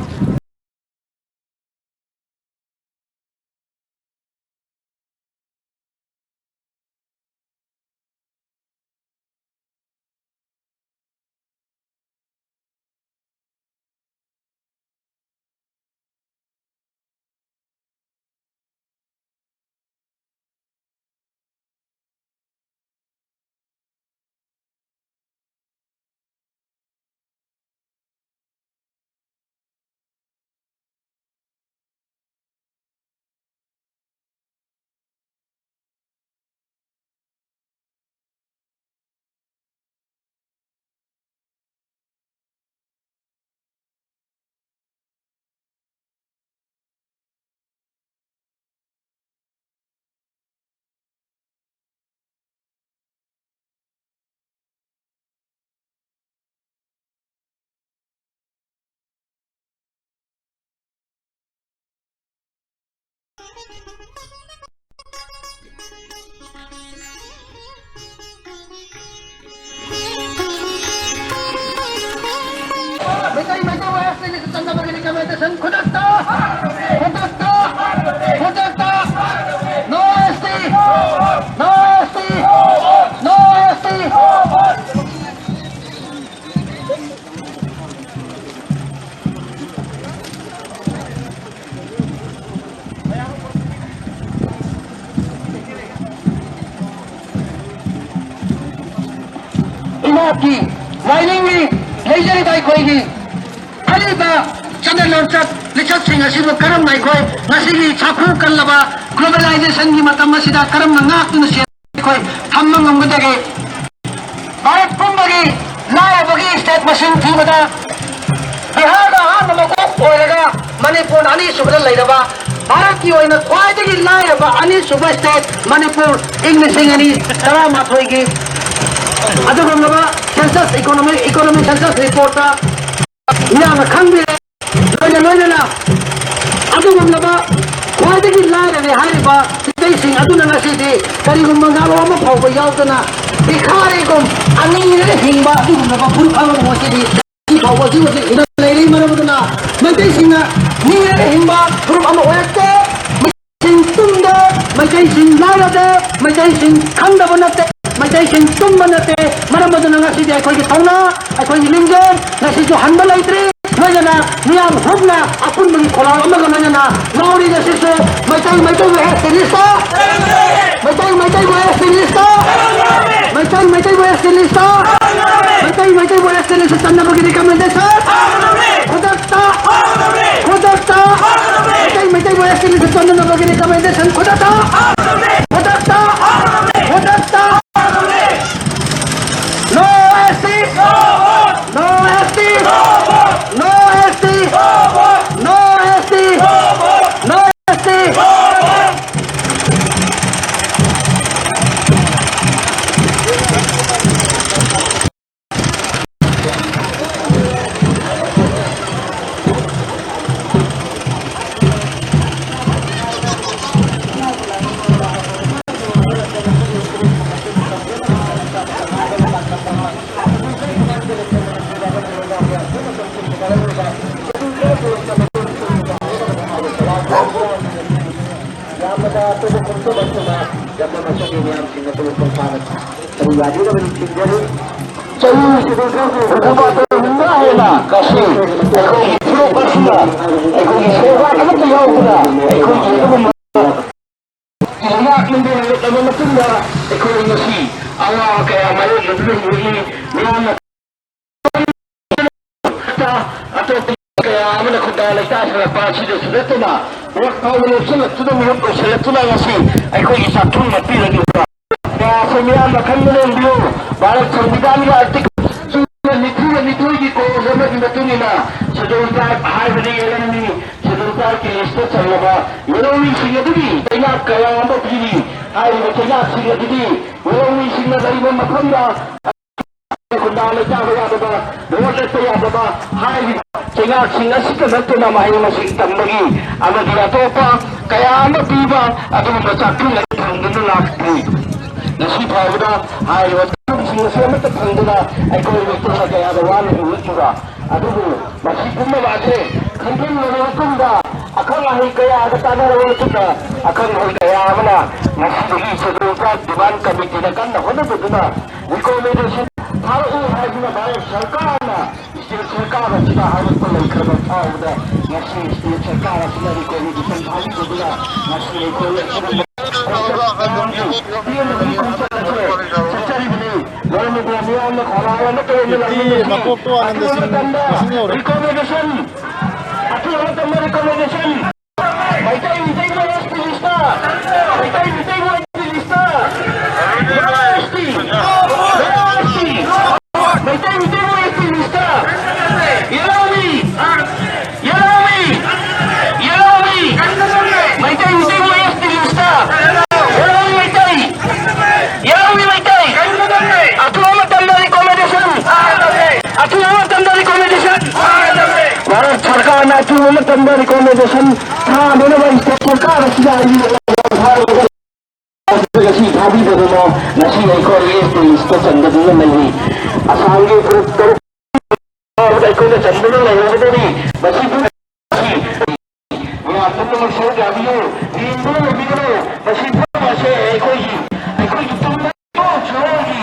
ꯃꯩꯇꯩ, ꯃꯩꯇꯩ ꯑꯣꯏ ꯑꯁꯤꯒꯤ ꯆꯠꯅꯕꯒꯤ recommendation ꯈꯨꯗꯛꯇ, ꯈꯨꯗꯛꯇ, ꯈꯨꯗꯛꯇ, no S T, no S T, no S T. ꯏꯅꯥꯠꯀꯤ ꯂꯥꯏꯅꯤꯡꯒꯤ ꯂꯩꯖꯔꯤꯕ ꯑꯩꯈꯣꯏꯒꯤ ꯑꯔꯤꯕ ꯆꯠꯅ ꯂꯣꯟꯆꯠ ꯂꯤꯆꯠꯁꯤꯡ ꯑꯁꯤꯕꯨ ꯀꯔꯝꯅ ꯑꯩꯈꯣꯏ ꯉꯁꯤꯒꯤ ꯁꯥꯐꯨ ꯀꯜꯂꯕ globalizationꯒꯤ ꯃꯇꯝ ꯑꯁꯤꯗ ꯀꯔꯝꯅ ꯉꯥꯛꯇꯨꯅ ꯁꯦ-, ꯑꯩꯈꯣꯏ ꯊꯝꯕ ꯉꯝꯒꯗꯒꯦ? ꯚꯥꯔꯠ ꯄꯨꯝꯕꯒꯤ ꯂꯥꯏꯔꯕꯒꯤ state ꯃꯁꯤꯡ ꯊꯤꯕꯗ ꯕꯤꯍꯥꯔꯗ ꯑꯍꯥꯟꯕ ꯃꯀꯣꯛ ꯑꯣꯏꯔꯒ ꯃꯅꯤꯄꯨꯔꯅ ꯑꯅꯤꯁꯨꯕꯗ ꯂꯩꯔꯕ, ꯚꯥꯔꯠꯀꯤ ꯑꯣꯏꯅ ꯈ꯭ꯋꯥꯏꯗꯒꯤ ꯂꯥꯏꯔꯕ ꯑꯅꯤꯁꯨꯕ state ꯃꯅꯤꯄꯨꯔ, ꯏꯪ ꯂꯤꯁꯤꯡ ꯑꯅꯤ ꯇꯔꯥꯃꯥꯊꯣꯏꯒꯤ ꯑꯗꯨꯒꯨꯝꯂꯕ census economic, economic census reportꯇ ꯃꯤꯌꯥꯝꯅ ꯈꯪꯕꯤꯔꯦ꯫ ꯂꯣꯏꯅ ꯂꯣꯏꯅꯅ ꯑꯗꯨꯒꯨꯝꯂꯕ ꯈ꯭ꯋꯥꯏꯗꯒꯤ ꯂꯥꯏꯔꯔꯦ ꯍꯥꯏꯔꯤꯕ ꯃꯤꯑꯣꯏꯁꯤꯡ ꯑꯗꯨꯅ ꯉꯁꯤꯗꯤ ꯀꯔꯤꯒꯨꯝꯕ ꯉꯥꯂꯣꯝ ꯑꯃ ꯐꯥꯎꯕ ꯌꯥꯎꯗꯅ ꯚꯤꯈꯥꯔꯤꯒꯨꯝ ꯑꯅꯤꯔ ꯍꯤꯡꯕ ꯑꯗꯨꯒꯨꯝꯂꯕ ꯐꯨꯔꯨꯞ ꯑꯃꯕꯨ ꯉꯁꯤꯗꯤ ꯉꯁꯤ ꯐꯥꯎꯕ ꯍꯧꯖꯤꯛ ꯍꯧꯖꯤꯛ ꯍꯤꯡꯗꯨꯅ ꯂꯩꯔꯤ꯫ ꯃꯔꯝ ꯑꯗꯨꯅ ꯃꯩꯇꯩꯁꯤꯡꯅ ꯅꯤꯔꯒ ꯍꯤꯡꯕ ꯐꯨꯔꯨꯞ ꯑꯃ ꯑꯣꯏꯔꯛꯇꯦ꯫ ꯃꯩꯇꯩꯁꯤꯡ ꯇꯨꯝꯗꯦ, ꯃꯩꯇꯩꯁꯤꯡ ꯂꯥꯏꯔꯗꯦ, ꯃꯩꯇꯩꯁꯤꯡ ꯈꯪꯗꯕ ꯅꯠꯇꯦ, ꯃꯩꯇꯩꯁꯤꯡ ꯇꯨꯝꯕ ꯅꯠꯇꯦ꯫ ꯃꯔꯝ ꯑꯗꯨꯅ ꯉꯁꯤꯗꯤ ꯑꯩꯈꯣꯏꯒꯤ ꯊꯧꯅꯥ, ꯑꯩꯈꯣꯏꯒꯤ ꯂꯤꯡꯖꯦꯜ ꯉꯁꯤꯁꯨ ꯍꯟꯕ ꯂꯩꯇ꯭ꯔꯤ꯫ ꯂꯣꯏꯅꯅ ꯃꯤꯌꯥꯝ ꯍꯨꯞꯅ ꯑꯄꯨꯟꯕꯒꯤ ꯈꯣꯜꯂꯥꯎ ꯑꯃꯒ ꯂꯣꯏꯅꯅ ꯂꯥꯎꯔꯤ ꯉꯁꯤꯁꯨ ꯃꯩꯇꯩ ꯃꯩꯇꯩꯕꯨ ꯑꯦꯁ ꯇꯤ ꯂꯤꯁꯇ, ꯃꯩꯇꯩ ꯃꯩꯇꯩꯕꯨ ꯑꯦꯁ ꯇꯤ ꯂꯤꯁꯇ, ꯃꯩꯇꯩ ꯃꯩꯇꯩꯕꯨ ꯑꯦꯁ ꯇꯤ ꯂꯤꯁꯇ, ꯃꯩꯇꯩ ꯃꯩꯇꯩꯕꯨ ꯑꯦꯁ ꯇꯤ ꯂꯤꯁꯇ ꯆꯟꯅꯕꯒꯤ recommendation ꯈꯨꯗꯛꯇ, ꯈꯨꯗꯛꯇ ꯃꯩꯇꯩ ꯃꯩꯇꯩꯕꯨ ꯑꯦꯁ ꯇꯤ ꯂꯤꯁꯇ ꯆꯟꯅꯅꯕꯒꯤ recommendation ꯈꯨꯗꯛꯇ, ꯈꯨꯗꯛꯇ, ꯈꯨꯗꯛꯇ. No S T! No S T! No S T! No S T! No S T! ꯌꯥꯕꯤꯅꯕ ꯅꯤꯡꯁꯤꯡꯖꯔꯤ꯫ ꯆꯍꯤ ꯍꯨꯝꯐꯨ ꯃꯥꯊꯣꯏ ꯍꯨꯝꯗ꯭ꯔꯥ ꯍꯦꯟꯅ ꯉꯁꯤ ꯑꯩꯈꯣꯏꯒꯤ ꯐꯨꯔꯨꯞ ꯑꯁꯤꯅ ꯑꯩꯈꯣꯏꯒꯤ ꯁꯦꯟꯖꯥ ꯑꯃꯠꯇ ꯌꯥꯎꯗꯅ ꯑꯩꯈꯣꯏꯒꯤ ꯑꯗꯨꯒꯨꯝꯕ ꯂꯩꯉꯥꯛ ꯂꯩꯕ ꯂꯩꯔꯛꯂꯕ ꯃꯇꯨꯡꯗ ꯑꯩꯈꯣꯏ ꯉꯁꯤ ꯑꯋꯥꯕ ꯀꯌꯥ ꯃꯥꯌꯣꯛꯅꯗꯨꯅ ꯍꯤꯡꯂꯛꯂꯤ꯫ ꯃꯤꯌꯥꯝꯅ ꯑꯇꯣꯞꯄ ꯀꯌꯥ ꯑꯃꯅ ꯈꯨꯟꯗꯥ ꯂꯩꯇꯥꯗꯅ ꯄꯥꯠꯁꯤꯗꯁꯨ ꯅꯠꯇꯅ ꯃꯣꯠ ꯐꯥꯎꯕ ꯂꯦꯞꯁꯤꯜꯂꯛꯇꯨꯅ ꯃꯍꯨꯠ ꯑꯣꯏꯁꯤꯜꯂꯛꯇꯨꯅ ꯉꯁꯤ ꯑꯩꯈꯣꯏꯒꯤ ꯆꯥꯛꯊꯨꯡ ꯃꯠꯄꯤꯔꯛꯂꯤꯕ ꯀꯌꯥꯁꯦ ꯃꯤꯌꯥꯝꯅ ꯈꯪꯕ ꯉꯝꯕꯤꯌꯨ꯫ ꯚꯥꯔꯠ ꯁꯪꯕꯤꯙꯥꯟꯒꯤ ꯑꯥꯔꯇꯤꯀꯜ ꯅꯤꯐꯨꯒ ꯅꯤꯊꯣꯏꯒꯤ ꯀꯣꯔꯣꯁ ꯑꯃꯒꯤ ꯃꯇꯨꯡ ꯏꯟꯅ ꯁꯦꯗꯨꯜ ꯇ꯭ꯔꯥꯏꯕ ꯍꯥꯏꯕꯗꯤ ꯌꯦꯜꯍꯧꯃꯤ, ꯁꯦꯗꯨꯜ ꯇ꯭ꯔꯥꯏꯕꯀꯤ ꯂꯤꯁꯇ ꯆꯜꯂꯕ ꯌꯦꯜꯍꯧꯃꯤꯁꯤꯡ ꯑꯗꯨꯒꯤ ꯆꯩꯉꯥꯛ ꯀꯌꯥ ꯑꯃ ꯄꯤꯔꯤ꯫ ꯍꯥꯏꯔꯤꯕ ꯆꯩꯉꯥꯛꯁꯤꯡ ꯑꯗꯨꯗꯤ ꯌꯦꯜꯍꯧꯃꯤꯁꯤꯡꯅ ꯂꯩꯕ ꯃꯐꯝꯗ ꯈꯨꯟꯗꯥ ꯂꯩꯇꯥꯕ ꯌꯥꯗꯕ, ꯚꯣꯠ ꯂꯦꯞꯄ ꯌꯥꯗꯕ ꯍꯥꯏꯔꯤꯕ ꯆꯩꯉꯥꯛꯁꯤꯡ ꯑꯁꯤꯇ ꯅꯠꯇꯅ ꯃꯍꯩ ꯃꯁꯤꯡ ꯇꯝꯕꯒꯤ ꯑꯃꯗꯤ ꯑꯇꯣꯞꯄ ꯀꯌꯥ ꯑꯃ ꯄꯤꯕ ꯑꯗꯨꯒꯨꯝꯕ ꯆꯥꯛꯊꯨꯡ ꯑꯗꯨ ꯐꯪꯗꯨꯅ ꯂꯥꯛꯇ꯭ꯔꯤ꯫ ꯉꯁꯤ ꯐꯥꯎꯕꯗ ꯍꯥꯏꯔꯤꯕ ꯆꯥꯛꯊꯨꯡꯁꯤꯡ ꯑꯁꯤ ꯑꯃꯠꯇ ꯐꯪꯗꯅ ꯑꯩꯈꯣꯏ ꯃꯩꯇꯩꯅ ꯀꯌꯥꯗ ꯋꯥꯅ ꯍꯤꯡꯂꯛꯈꯤꯕ ꯑꯗꯨꯕꯨ ꯃꯁꯤ ꯄꯨꯝꯅꯃꯛ ꯑꯁꯦ ꯈꯟꯖꯤꯜꯂꯕ ꯃꯇꯨꯡꯗ, ꯑꯈꯪ ꯑꯍꯩ ꯀꯌꯥꯒ ꯇꯥꯟꯅꯔꯕ ꯃꯇꯨꯡꯗ, ꯑꯈꯪ ꯑꯍꯩ ꯀꯌꯥ ꯑꯃꯅ ꯉꯁꯤꯗꯒꯤ ꯁꯦꯗꯨꯜ ꯇ꯭ꯔꯥꯏꯕ ꯗꯤꯃꯥꯟ ꯀꯃꯤꯇꯤꯅ ꯀꯟꯅ ꯍꯣꯠꯅꯖꯗꯨꯅ ꯔꯤꯀꯣꯃꯦꯟꯗꯦꯁꯟ ꯊꯥꯔꯛꯎ ꯍꯥꯏꯗꯨꯅ ꯚꯥꯔꯠ ꯁꯔꯀꯥꯔꯅ ꯁ꯭ꯇꯦꯠ ꯁꯔꯀꯥꯔ ꯑꯁꯤꯗ ꯍꯥꯏꯔꯛꯄ ꯂꯩꯈ꯭ꯔꯕ ꯐꯥꯎꯕꯗ ꯉꯁꯤ ꯁ꯭ꯇꯦꯠ ꯁꯔꯀꯥꯔ ꯑꯁꯤꯅ ꯔꯤꯀꯣꯃꯦꯟꯗꯦꯁꯟ ꯊꯥꯕꯤꯕꯗꯨꯅ ꯉꯁꯤ ꯑꯩꯈꯣꯏ ꯑꯁꯤꯒꯨꯝꯕ ꯄꯦꯟꯗꯕꯒꯤ ꯈꯣꯡꯆꯠ ꯑꯁꯦ ꯆꯠꯆꯔꯤꯕꯅꯤ꯫ ꯃꯔꯝ ꯑꯗꯨꯅ ꯃꯤꯌꯥꯝꯅ ꯈꯧꯔꯥꯡꯕ ꯑꯃꯠꯇ ꯑꯣꯏꯅ ꯂꯥꯛꯃꯤꯟꯅꯁꯤ꯫ ꯑꯊꯨꯕ ꯃꯇꯝꯗ ꯔꯤꯀꯣꯃꯦꯟꯗꯦꯁꯟ, ꯑꯊꯨꯕ ꯃꯇꯝꯗ ꯔꯤꯀꯣꯃꯦꯟꯗꯦꯁꯟ, ꯃꯩꯇꯩ ꯃꯤꯇꯩ ꯃꯣꯏ ꯑꯦꯁ ꯇꯤ ꯂꯤꯁꯇ, ꯃꯩꯇꯩ ꯃꯤꯇꯩ ꯃꯣꯏ ꯑꯦꯁ ꯇꯤ ꯂꯤꯁꯇ, ꯃꯩꯇꯩ ꯃꯤꯇꯩ ꯃꯣꯏ ꯑꯦꯁ ꯇꯤ ꯂꯤꯁꯇ, ꯌꯦꯜꯍꯧꯃꯤ, ꯌꯦꯜꯍꯧꯃꯤ, ꯌꯦꯜꯍꯧꯃꯤ, ꯃꯩꯇꯩ ꯃꯤꯇꯩ ꯃꯣꯏ ꯑꯦꯁ ꯇꯤ ꯂꯤꯁꯇ, ꯌꯦꯜꯍꯧꯃꯤ ꯃꯩꯇꯩ, ꯌꯦꯜꯍꯧꯃꯤ ꯃꯩꯇꯩ, ꯑꯊꯨꯕ ꯃꯇꯝꯗ ꯔꯤꯀꯣꯃꯦꯟꯗꯦꯁꯟ, ꯑꯊꯨꯕ ꯃꯇꯝꯗ ꯔꯤꯀꯣꯃꯦꯟꯗꯦꯁꯟ, ꯚꯥꯔꯠ ꯁꯔꯀꯥꯔꯅ ꯑꯊꯨꯕ ꯃꯇꯝꯗ ꯔꯤꯀꯣꯃꯦꯟꯗꯦꯁꯟ ꯊꯥꯗꯅꯕ ꯁ꯭ꯇꯦꯠ ꯁꯔꯀꯥꯔ ꯑꯁꯤꯗ ꯑꯩꯒꯤ ꯉꯁꯤ ꯊꯥꯕꯤꯗꯗꯅ ꯉꯁꯤ ꯑꯩꯈꯣꯏ ꯑꯦꯁ ꯇꯤ ꯂꯤꯁꯇ ꯆꯟꯗꯗꯨꯅ ꯂꯩꯔꯤ꯫ ꯑꯁꯥꯝꯒꯤ ꯐꯨꯔꯨꯞ ꯇꯔꯨꯛ ꯑꯩꯈꯣꯏꯅ ꯆꯟꯗꯨꯅ ꯂꯩꯍꯧꯒꯗꯧꯔꯤ꯫ ꯃꯁꯤ ꯃꯌꯥꯝ ꯄꯨꯝꯅꯃꯛ ꯁꯔꯨꯛ ꯌꯥꯕꯤꯌꯨ꯫ ꯌꯦꯡꯗꯨꯅ ꯂꯩꯕꯤꯒꯅꯨ꯫ ꯃꯁꯤ ꯄꯨꯝꯅꯃꯛ ꯑꯁꯦ ꯑꯩꯈꯣꯏꯒꯤ, ꯑꯩꯈꯣꯏꯒꯤ ꯇꯨꯡꯗ ꯁꯣꯔꯒꯤ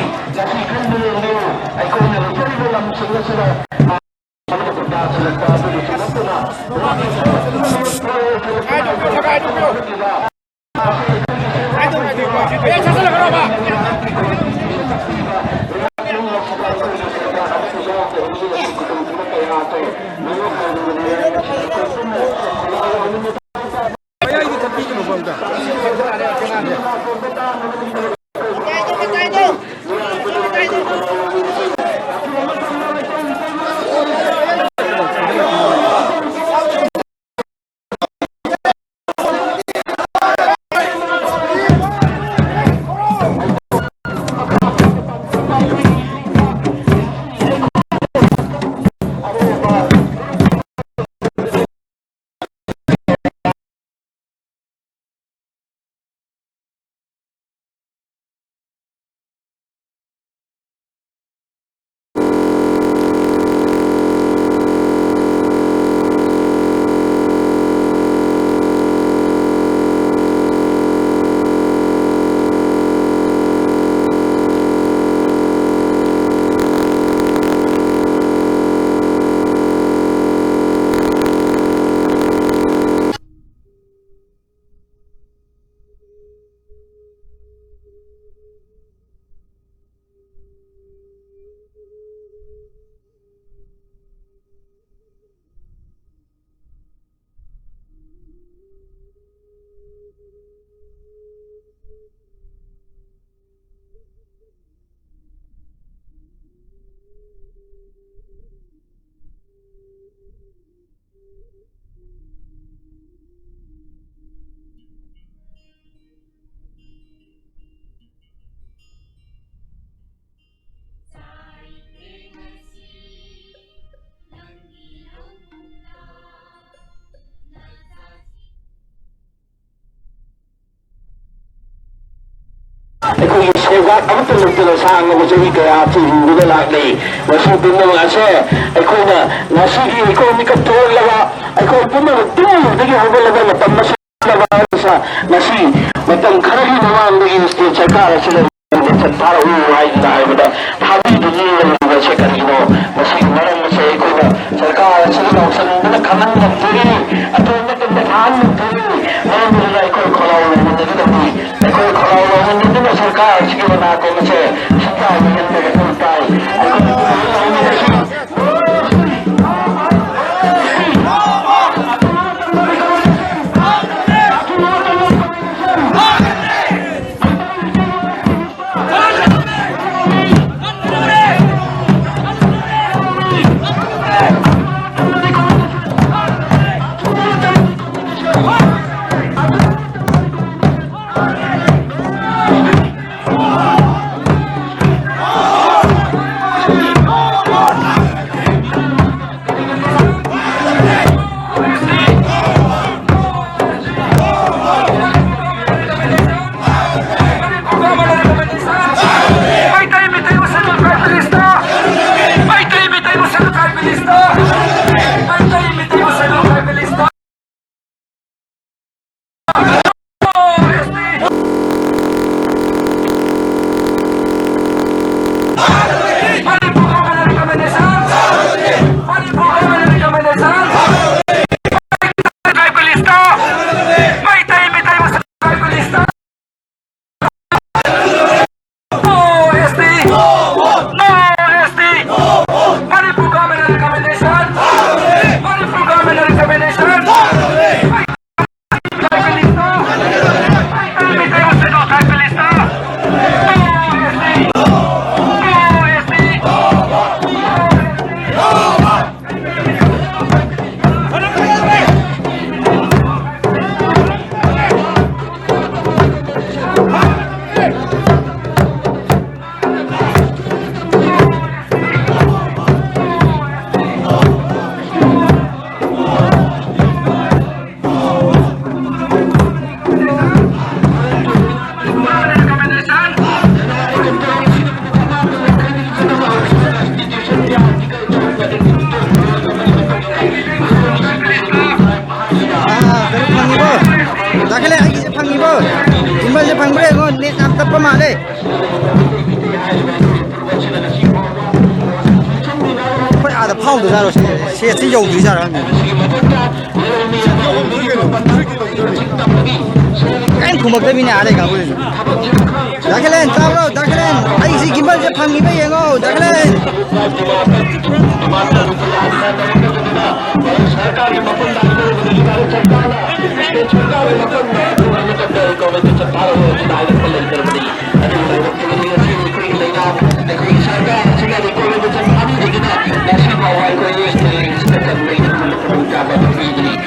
ꯑꯩꯈꯣꯏꯒꯤ ꯁꯦꯜꯒꯥꯛ ꯑꯃꯠꯇ ꯂꯩꯇꯅ ꯁꯥꯡꯂꯕ ꯆꯍꯤ ꯀꯌꯥ ꯑꯁꯤ ꯍꯤꯡꯗꯨꯅ ꯂꯥꯛꯂꯤ꯫ ꯃꯁꯤ ꯄꯨꯝꯅꯃꯛ ꯑꯁꯦ ꯑꯩꯈꯣꯏꯅ ꯉꯁꯤꯗꯤ ꯑꯩꯈꯣꯏ ꯃꯤꯀꯞ ꯊꯣꯛꯂꯛꯂꯕ, ꯑꯩꯈꯣꯏ ꯄꯨꯝꯅꯃꯛ ꯇꯨꯝꯂꯨꯕꯗꯒꯤ ꯍꯧꯒꯠꯂꯕ ꯃꯇꯝ ꯑꯁꯤ ꯉꯁꯤ ꯃꯇꯝ ꯈꯔꯒꯤ ꯃꯃꯥꯡꯗꯒꯤ ꯁ꯭ꯇꯦꯠ ꯁꯔꯀꯥꯔ ꯑꯁꯤꯅ ꯊꯥꯔꯛꯎ ꯍꯥꯏꯗꯨꯅ ꯍꯥꯏꯕꯗ ꯊꯥꯕꯤꯗꯨꯅ ꯂꯩꯔꯤꯕ ꯑꯁꯤ ꯀꯔꯤꯅꯣ? ꯃꯁꯤꯒꯤ ꯃꯔꯝ ꯑꯁꯤ ꯑꯩꯈꯣꯏꯅ ꯁꯔꯀꯥꯔ ꯑꯁꯤꯗ ꯂꯥꯎꯁꯟꯗꯨꯅ ꯈꯪꯍꯟ ꯉꯝꯗꯣꯔꯤ, ꯑꯆꯧꯕ ꯃꯇꯝꯗ ꯊꯥꯍꯟ ꯉꯝꯗꯣꯔꯤ꯫ ꯃꯔꯝ ꯑꯗꯨꯅ ꯑꯩꯈꯣꯏ ꯈꯣꯜꯂꯥꯎ ꯂꯥꯎꯃꯤꯟꯅꯒꯗꯕꯅꯤ꯫ ꯑꯩꯈꯣꯏ ꯈꯣꯜꯂꯥꯎ ꯂꯥꯎꯃꯤꯟꯅꯗꯨꯅ ꯁꯔꯀꯥꯔ ꯑꯁꯤꯒꯤ ꯃꯅꯥꯀꯣꯡ ꯑꯁꯦ ꯁꯪꯒꯥꯕ ꯉꯝꯕ ꯃꯊꯧ ꯇꯥꯏ꯫ ꯑꯩꯈꯣꯏ ꯐꯥꯎꯗꯖꯥꯠꯔꯣ ꯁꯤ? ꯁꯦꯠꯁꯤ ꯌꯧꯗ꯭ꯔꯤꯖꯥꯠꯔꯣ ꯈꯪꯗꯦ꯫ ꯀꯔꯤꯝ ꯈꯨꯝꯃꯛꯇꯕꯤꯅꯦ ꯑꯥ ꯂꯩ ꯀꯥꯡꯕꯨꯁꯤꯁꯨ꯫ ꯗꯥ ꯈꯦꯂꯦꯟ ꯇꯥꯕ꯭ꯔꯣ? ꯗꯥ ꯈꯦꯂꯦꯟ, ꯑꯩꯁꯤ ꯒꯤꯝꯕꯜꯁꯦ ꯐꯪꯉꯤꯕ ꯌꯦꯡꯉꯣ, ꯗꯥ ꯈꯦꯂꯦꯟ꯫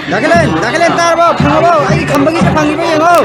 ꯗꯥ ꯈꯦꯂꯦꯟ, ꯗꯥ ꯈꯦꯂꯦꯟ ꯇꯥꯔꯕꯣ? ꯐꯪꯉꯕꯣ? ꯑꯩꯒꯤ ꯈꯝꯕꯒꯤꯁꯦ ꯐꯪꯉꯤꯕ ꯌꯦꯡꯉꯣ꯫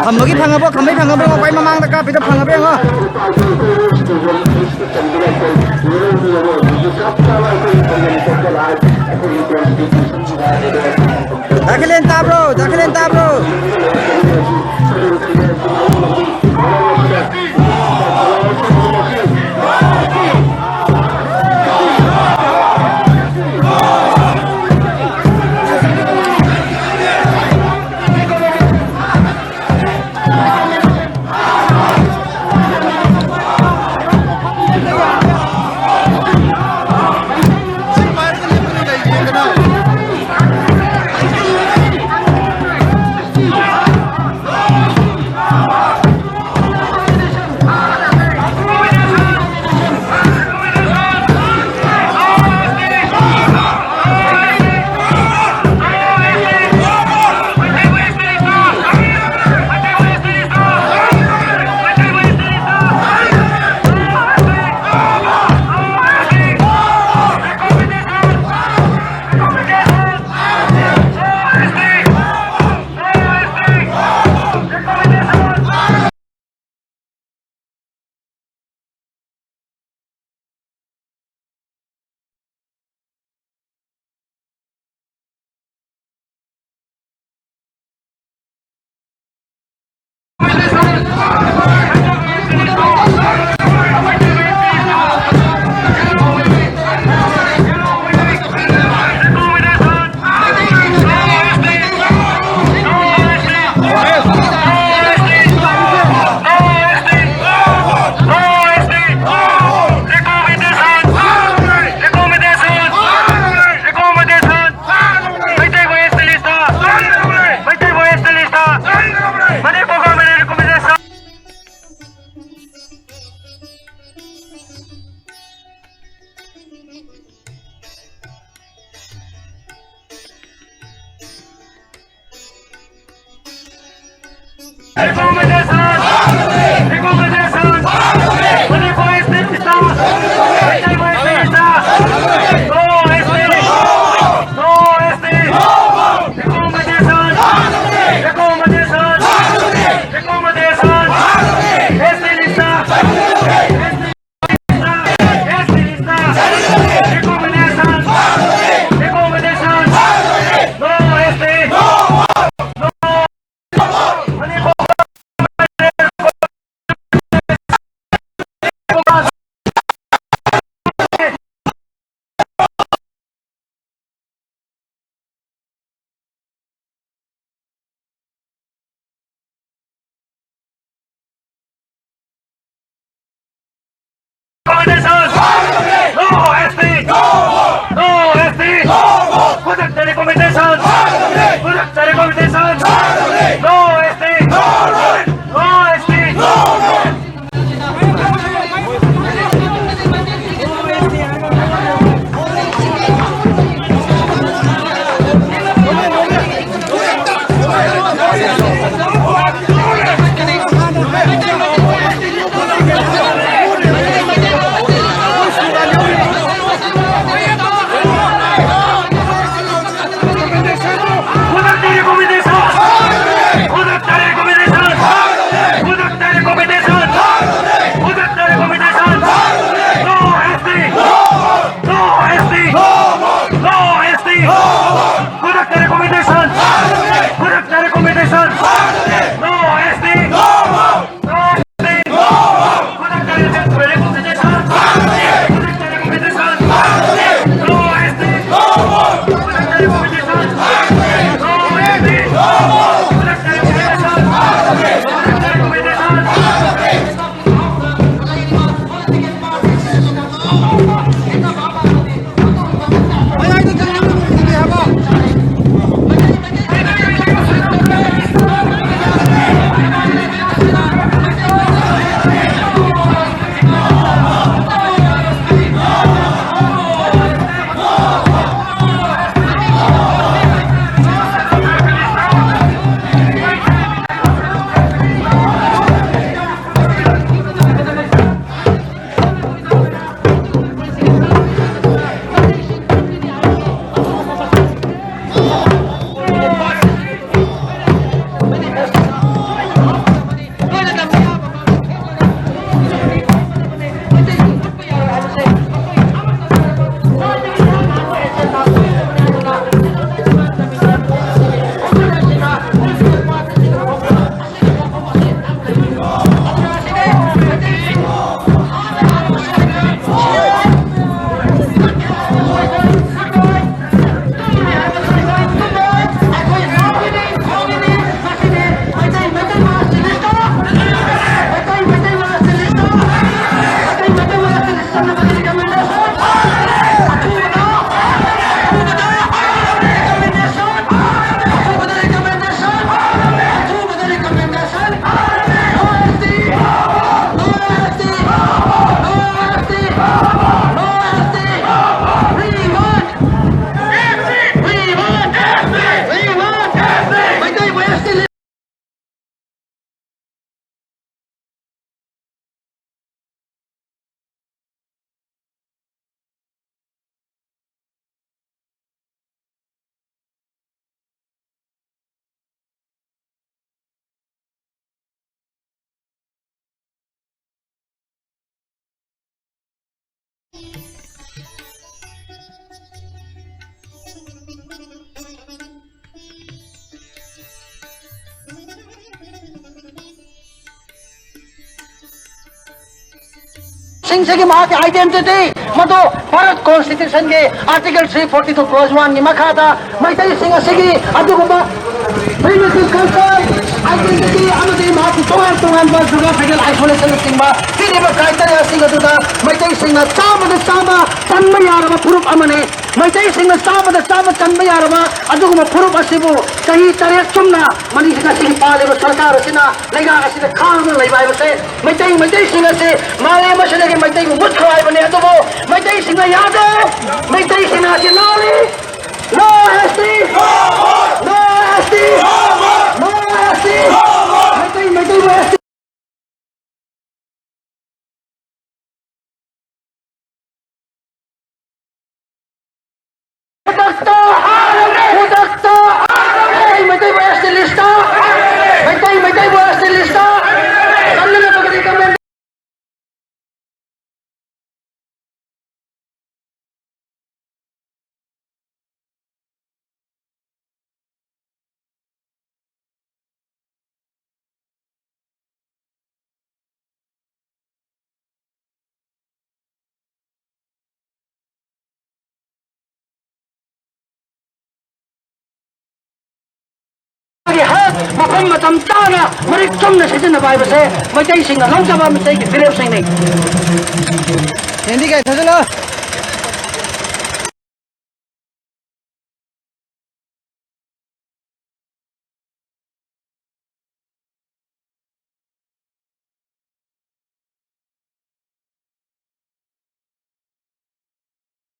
ꯈꯝꯕꯒꯤ ꯐꯪꯉꯕꯣ? ꯈꯝꯕꯒꯤ ꯐꯪꯉꯕꯣ? ꯌꯦꯡꯉꯣ, ꯈ꯭ꯋꯥꯏ ꯃꯃꯥꯡꯗ ꯀꯥꯞꯄꯤꯗꯣ ꯐꯪꯉꯕ ꯌꯦꯡꯉꯣ꯫ ꯗꯥ ꯈꯤꯂꯦꯟ ꯇꯥꯕ꯭ꯔꯣ? ꯗꯥ ꯈꯤꯂꯦꯟ ꯇꯥꯕ꯭ꯔꯣ? ꯁꯤꯡꯁꯤꯒꯤ ꯃꯍꯥꯛꯀꯤ identity ꯃꯗꯨ Bharat constitutionꯒꯤ article three forty two clause oneꯒꯤ ꯃꯈꯥꯗ ꯃꯩꯇꯩꯁꯤꯡ ꯑꯁꯤꯒꯤ ꯑꯗꯨꯒꯨꯝꯕ primitive culture, identity ꯑꯃꯗꯤ ꯃꯍꯥꯛꯀꯤ ꯇꯣꯉꯥꯟ ꯇꯣꯉꯥꯟꯕ geographical isolationꯅꯆꯤꯡꯕ ꯄꯤꯔꯤꯕ criteriaꯁꯤꯡ ꯑꯗꯨꯗ ꯃꯩꯇꯩꯁꯤꯡꯅ ꯆꯥꯝꯃꯗ ꯆꯥꯝꯃ ꯆꯟꯕ ꯌꯥꯔꯕ ꯐꯨꯔꯨꯞ ꯑꯃꯅꯤ꯫ ꯃꯩꯇꯩꯁꯤꯡꯅ ꯆꯥꯝꯃꯗ ꯆꯥꯝꯃ ꯆꯟꯕ ꯌꯥꯔꯕ ꯑꯗꯨꯒꯨꯝꯕ ꯐꯨꯔꯨꯞ ꯑꯁꯤꯕꯨ ꯆꯍꯤ ꯇꯔꯦꯠ ꯆꯨꯝꯅ ꯃꯅꯤꯡ ꯉꯁꯤꯒꯤ ꯄꯥꯜꯂꯤꯕ ꯁꯔꯀꯥꯔ ꯑꯁꯤꯅ ꯂꯩꯉꯥꯛ ꯑꯁꯤꯗ ꯈꯥꯡꯗꯨꯅ ꯂꯩꯕ ꯍꯥꯏꯕꯁꯦ ꯃꯩꯇꯩ, ꯃꯩꯇꯩꯁꯤꯡ ꯑꯁꯤ ꯃꯥꯂꯦꯝ ꯑꯁꯤꯗꯒꯤ ꯃꯩꯇꯩꯕꯨ ꯃꯨꯠꯈ꯭ꯔꯣ ꯍꯥꯏꯕꯅꯤ꯫ ꯑꯗꯨꯕꯨ ꯃꯩꯇꯩꯁꯤꯡꯅ ꯌꯥꯗꯦ꯫ ꯃꯩꯇꯩꯁꯤꯡꯅ ꯑꯁꯤ ꯂꯥꯎꯔꯤ꯫ No S T! No S T! No S T! Meitei, ꯃꯩꯇꯩꯕꯨ S T ꯈꯨꯗꯛꯇ! ꯈꯨꯗꯛꯇ! Meitei, ꯃꯩꯇꯩꯕꯨ S T listꯇ! Meitei, ꯃꯩꯇꯩꯕꯨ S T listꯇ! ꯆꯪꯅꯅꯕꯒꯤꯗꯃꯛ ꯃꯐꯝ ꯃꯇꯝ ꯆꯥꯅ ꯃꯔꯤꯛ ꯆꯨꯝꯅ ꯁꯤꯖꯤꯟꯅꯕ ꯍꯥꯏꯕꯁꯦ ꯃꯩꯇꯩꯁꯤꯡꯅ ꯂꯧꯖꯕ ꯃꯩꯇꯩꯒꯤ ꯐꯤꯔꯦꯞꯁꯤꯡꯅꯤ꯫ ꯍꯦꯟꯗꯤ ꯀꯩ ꯊꯥꯖꯤꯜꯂꯣ꯫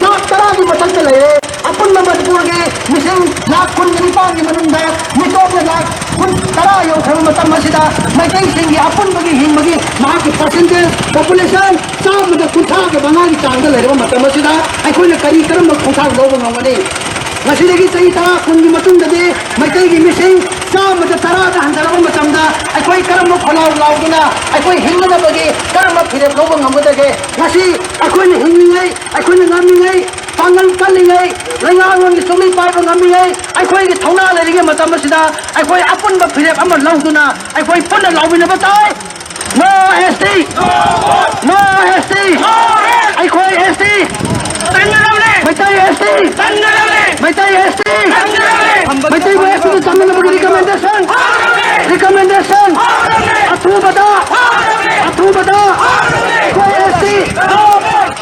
ꯂꯥꯈ ꯇꯔꯥꯒꯤ ꯃꯊꯛꯇ ꯂꯩꯔꯦ꯫ ꯑꯄꯨꯟꯕ ꯃꯅꯤꯄꯨꯔꯒꯤ ꯃꯤꯁꯤꯡ ꯂꯥꯈ ꯀꯨꯟꯒ ꯅꯤꯄꯥꯟꯒꯤ ꯃꯅꯨꯡꯗ ꯃꯤꯇꯣꯞꯅ ꯂꯥꯈ ꯀꯨꯟ, ꯇꯔꯥ ꯌꯧꯈ꯭ꯔꯕ ꯃꯇꯝ ꯑꯁꯤꯗ ꯃꯩꯇꯩꯁꯤꯡꯒꯤ ꯑꯄꯨꯟꯕꯒꯤ ꯍꯤꯡꯕꯒꯤ ꯃꯍꯥꯛꯀꯤ percentage population ꯆꯥꯝꯃꯗ ꯀꯨꯟꯊ꯭ꯔꯥꯒ ꯃꯉꯥꯒꯤ ꯆꯥꯡꯗ ꯂꯩꯔꯕ ꯃꯇꯝ ꯑꯁꯤꯗ ꯑꯩꯈꯣꯏꯅ ꯀꯔꯤ ꯀꯔꯝꯕ ꯈꯣꯡꯊꯥꯡ ꯂꯧꯕ ꯉꯝꯒꯅꯤ? ꯃꯁꯤꯗꯒꯤ ꯆꯍꯤ ꯇꯔꯥ ꯀꯨꯟꯒꯤ ꯃꯇꯨꯡꯗꯗꯤ ꯃꯩꯇꯩꯒꯤ ꯃꯤꯁꯤꯡ ꯆꯥꯝꯃꯗ ꯇꯔꯥꯗ ꯍꯟꯊꯔꯛꯄ ꯃꯇꯝꯗ ꯑꯩꯈꯣꯏ ꯀꯔꯝꯕ ꯈꯣꯜꯂꯥꯎ ꯂꯥꯎꯗꯨꯅ ꯑꯩꯈꯣꯏ ꯍꯤꯡꯅꯅꯕꯒꯤ ꯀꯔꯝꯕ ꯐꯤꯔꯦꯞ ꯂꯧꯕ ꯉꯝꯒꯗꯒꯦ? ꯉꯁꯤ ꯑꯩꯈꯣꯏꯅ ꯍꯤꯡꯂꯤꯉꯩ, ꯑꯩꯈꯣꯏꯅ ꯉꯝꯃꯤꯉꯩ, ꯄꯥꯡꯒꯜ ꯀꯜꯂꯤꯉꯩ, ꯂꯩꯉꯥꯛꯂꯣꯟꯒꯤ ꯆꯨꯝꯃꯤ ꯄꯥꯏꯕ ꯉꯝꯃꯤꯉꯩ, ꯑꯩꯈꯣꯏꯒꯤ ꯊꯧꯅꯥ ꯂꯩꯔꯤꯉꯩ ꯃꯇꯝ ꯑꯁꯤꯗ ꯑꯩꯈꯣꯏ ꯑꯄꯨꯟꯕ ꯐꯤꯔꯦꯞ ꯑꯃ ꯂꯧꯗꯨꯅ ꯑꯩꯈꯣꯏ ꯄꯨꯟꯅ ꯂꯥꯎꯃꯤꯟꯅꯕ ꯇꯥꯏ꯫ No S T! No S T! ꯑꯩꯈꯣꯏ S T! ꯆꯪꯒꯗꯕꯅꯦ! Meitei S T! ꯆꯪꯒꯗꯕꯅꯦ! Meitei S T! ꯆꯪꯒꯗꯕꯅꯦ! ꯃꯩꯇꯩꯕꯨ S T ꯗ ꯆꯪꯅꯅꯕꯒꯤ recommendation! Recommendation! ꯑꯊꯨꯕꯗ! ꯑꯊꯨꯕꯗ! ꯑꯩꯈꯣꯏ S T!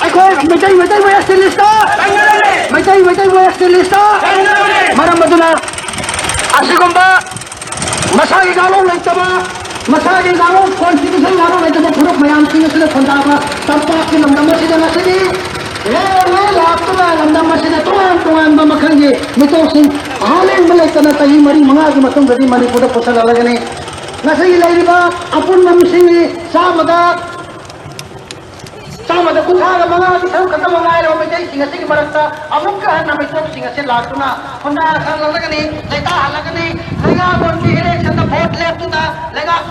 ꯑꯩꯈꯣꯏ ꯃꯩꯇꯩ, ꯃꯩꯇꯩꯕꯨ S T list ꯇ! ꯃꯩꯇꯩ, ꯃꯩꯇꯩꯕꯨ S T list ꯇ! ꯃꯔꯝ ꯑꯗꯨꯅ ꯑꯁꯤꯒꯨꯝꯕ ꯃꯁꯥꯒꯤ ꯀꯥꯡꯂꯣꯟ ꯂꯩꯇꯕ, ꯃꯁꯥꯒꯤ ꯀꯥꯡꯂꯣꯟ constitution ꯀꯥꯡꯂꯣꯟ ꯂꯩꯇꯕ ꯐꯨꯔꯨꯞ ꯃꯌꯥꯝꯁꯤꯡ ꯑꯁꯤꯅ ꯈꯨꯟꯗꯥꯕ ꯇꯝꯄꯥꯛꯀꯤ ꯂꯝꯗꯝ ꯑꯁꯤꯗ ꯉꯁꯤꯗꯤ ꯂꯦꯡꯂꯦ ꯂꯥꯛꯇꯨꯅ ꯂꯝꯗꯝ ꯑꯁꯤꯗ ꯇꯣꯉꯥꯟ ꯇꯣꯉꯥꯟꯕ ꯃꯈꯜꯒꯤ ꯃꯤꯇꯣꯞꯁꯤꯡ ꯑꯍꯥ ꯂꯦꯡꯕ ꯂꯩꯇꯅ ꯆꯍꯤ ꯃꯔꯤ ꯃꯉꯥꯒꯤ ꯃꯇꯨꯡꯗꯗꯤ ꯃꯅꯤꯄꯨꯔꯗ ꯄꯨꯁꯜꯍꯜꯂꯒꯅꯤ꯫ ꯉꯁꯤ ꯂꯩꯔꯤꯕ ꯑꯄꯨꯟꯕ ꯃꯤꯁꯤꯡꯒꯤ ꯆꯥꯝꯃꯗ ꯆꯥꯝꯃꯗ ꯀꯨꯟꯊ꯭ꯔꯥꯒ ꯃꯉꯥꯒꯤ ꯁꯔꯨꯛ ꯈꯛꯇꯃꯛ ꯉꯥꯏꯔꯕ ꯃꯩꯇꯩꯁꯤꯡ ꯑꯁꯤꯒꯤ ꯃꯔꯛꯇ ꯑꯃꯨꯛꯀ ꯍꯟꯅ ꯃꯤꯇꯣꯞꯁꯤꯡ ꯑꯁꯤ ꯂꯥꯛꯇꯨꯅ ꯈꯨꯟꯗꯥꯍꯜꯂꯒꯅꯤ, ꯂꯩꯇꯥꯍꯜꯂꯒꯅꯤ꯫ ꯂꯩꯉꯥꯛꯂꯣꯟꯒꯤ election ꯗ vote ꯂꯦꯞꯇꯨꯅ ꯂꯩꯉꯥꯛ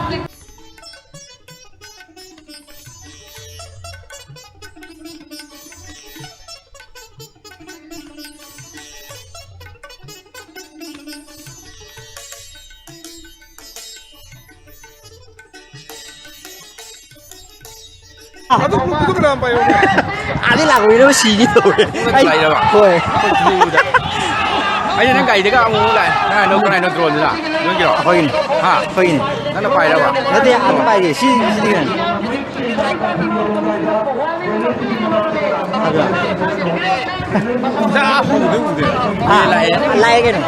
ꯑꯗꯨ ꯄꯨ-, ꯄꯨ-, ꯄꯨ-, ꯀꯅꯥ ꯄꯥꯏꯌꯣ? ꯑꯥꯗꯩ ꯂꯥꯛꯄ ꯃꯤꯗꯣ ꯁꯤꯒꯦ ꯇꯧꯋꯦ꯫ ꯅꯪꯅ ꯑꯩ ꯄꯥꯏꯔꯕ? ꯍꯣꯏ꯫ ꯑꯩꯅ ꯅꯪ ꯒꯥꯔꯤꯗꯒ ꯑꯃꯨꯛ ꯑꯃꯨꯛ ꯂꯥꯛꯑꯦ꯫ ꯀꯅꯥꯅꯣ, ꯀꯅꯥꯅꯣ drone ꯗꯨꯅ? ꯅꯣꯏꯒꯤꯔꯣ? ꯑꯩꯈꯣꯏꯒꯤꯅꯤ꯫ ꯍꯥ? ꯑꯩꯈꯣꯏꯒꯤꯅꯤ꯫ ꯅꯪꯅ ꯄꯥꯏꯔꯕ? ꯅꯠꯇꯦ, ꯑꯗꯨꯝ ꯄꯥꯏꯔꯤ꯫ ꯁꯤ, ꯁꯤꯗꯤ ꯀꯩꯅꯣ? ꯑꯗꯨ꯫ ꯅꯪ ꯑꯥ ꯍꯧꯕꯗꯩ ꯎꯗꯦ꯫ ꯑꯥ, ꯂꯥꯛꯑꯦ꯫ ꯂꯥꯛꯑꯦ ꯀꯩꯅꯣ꯫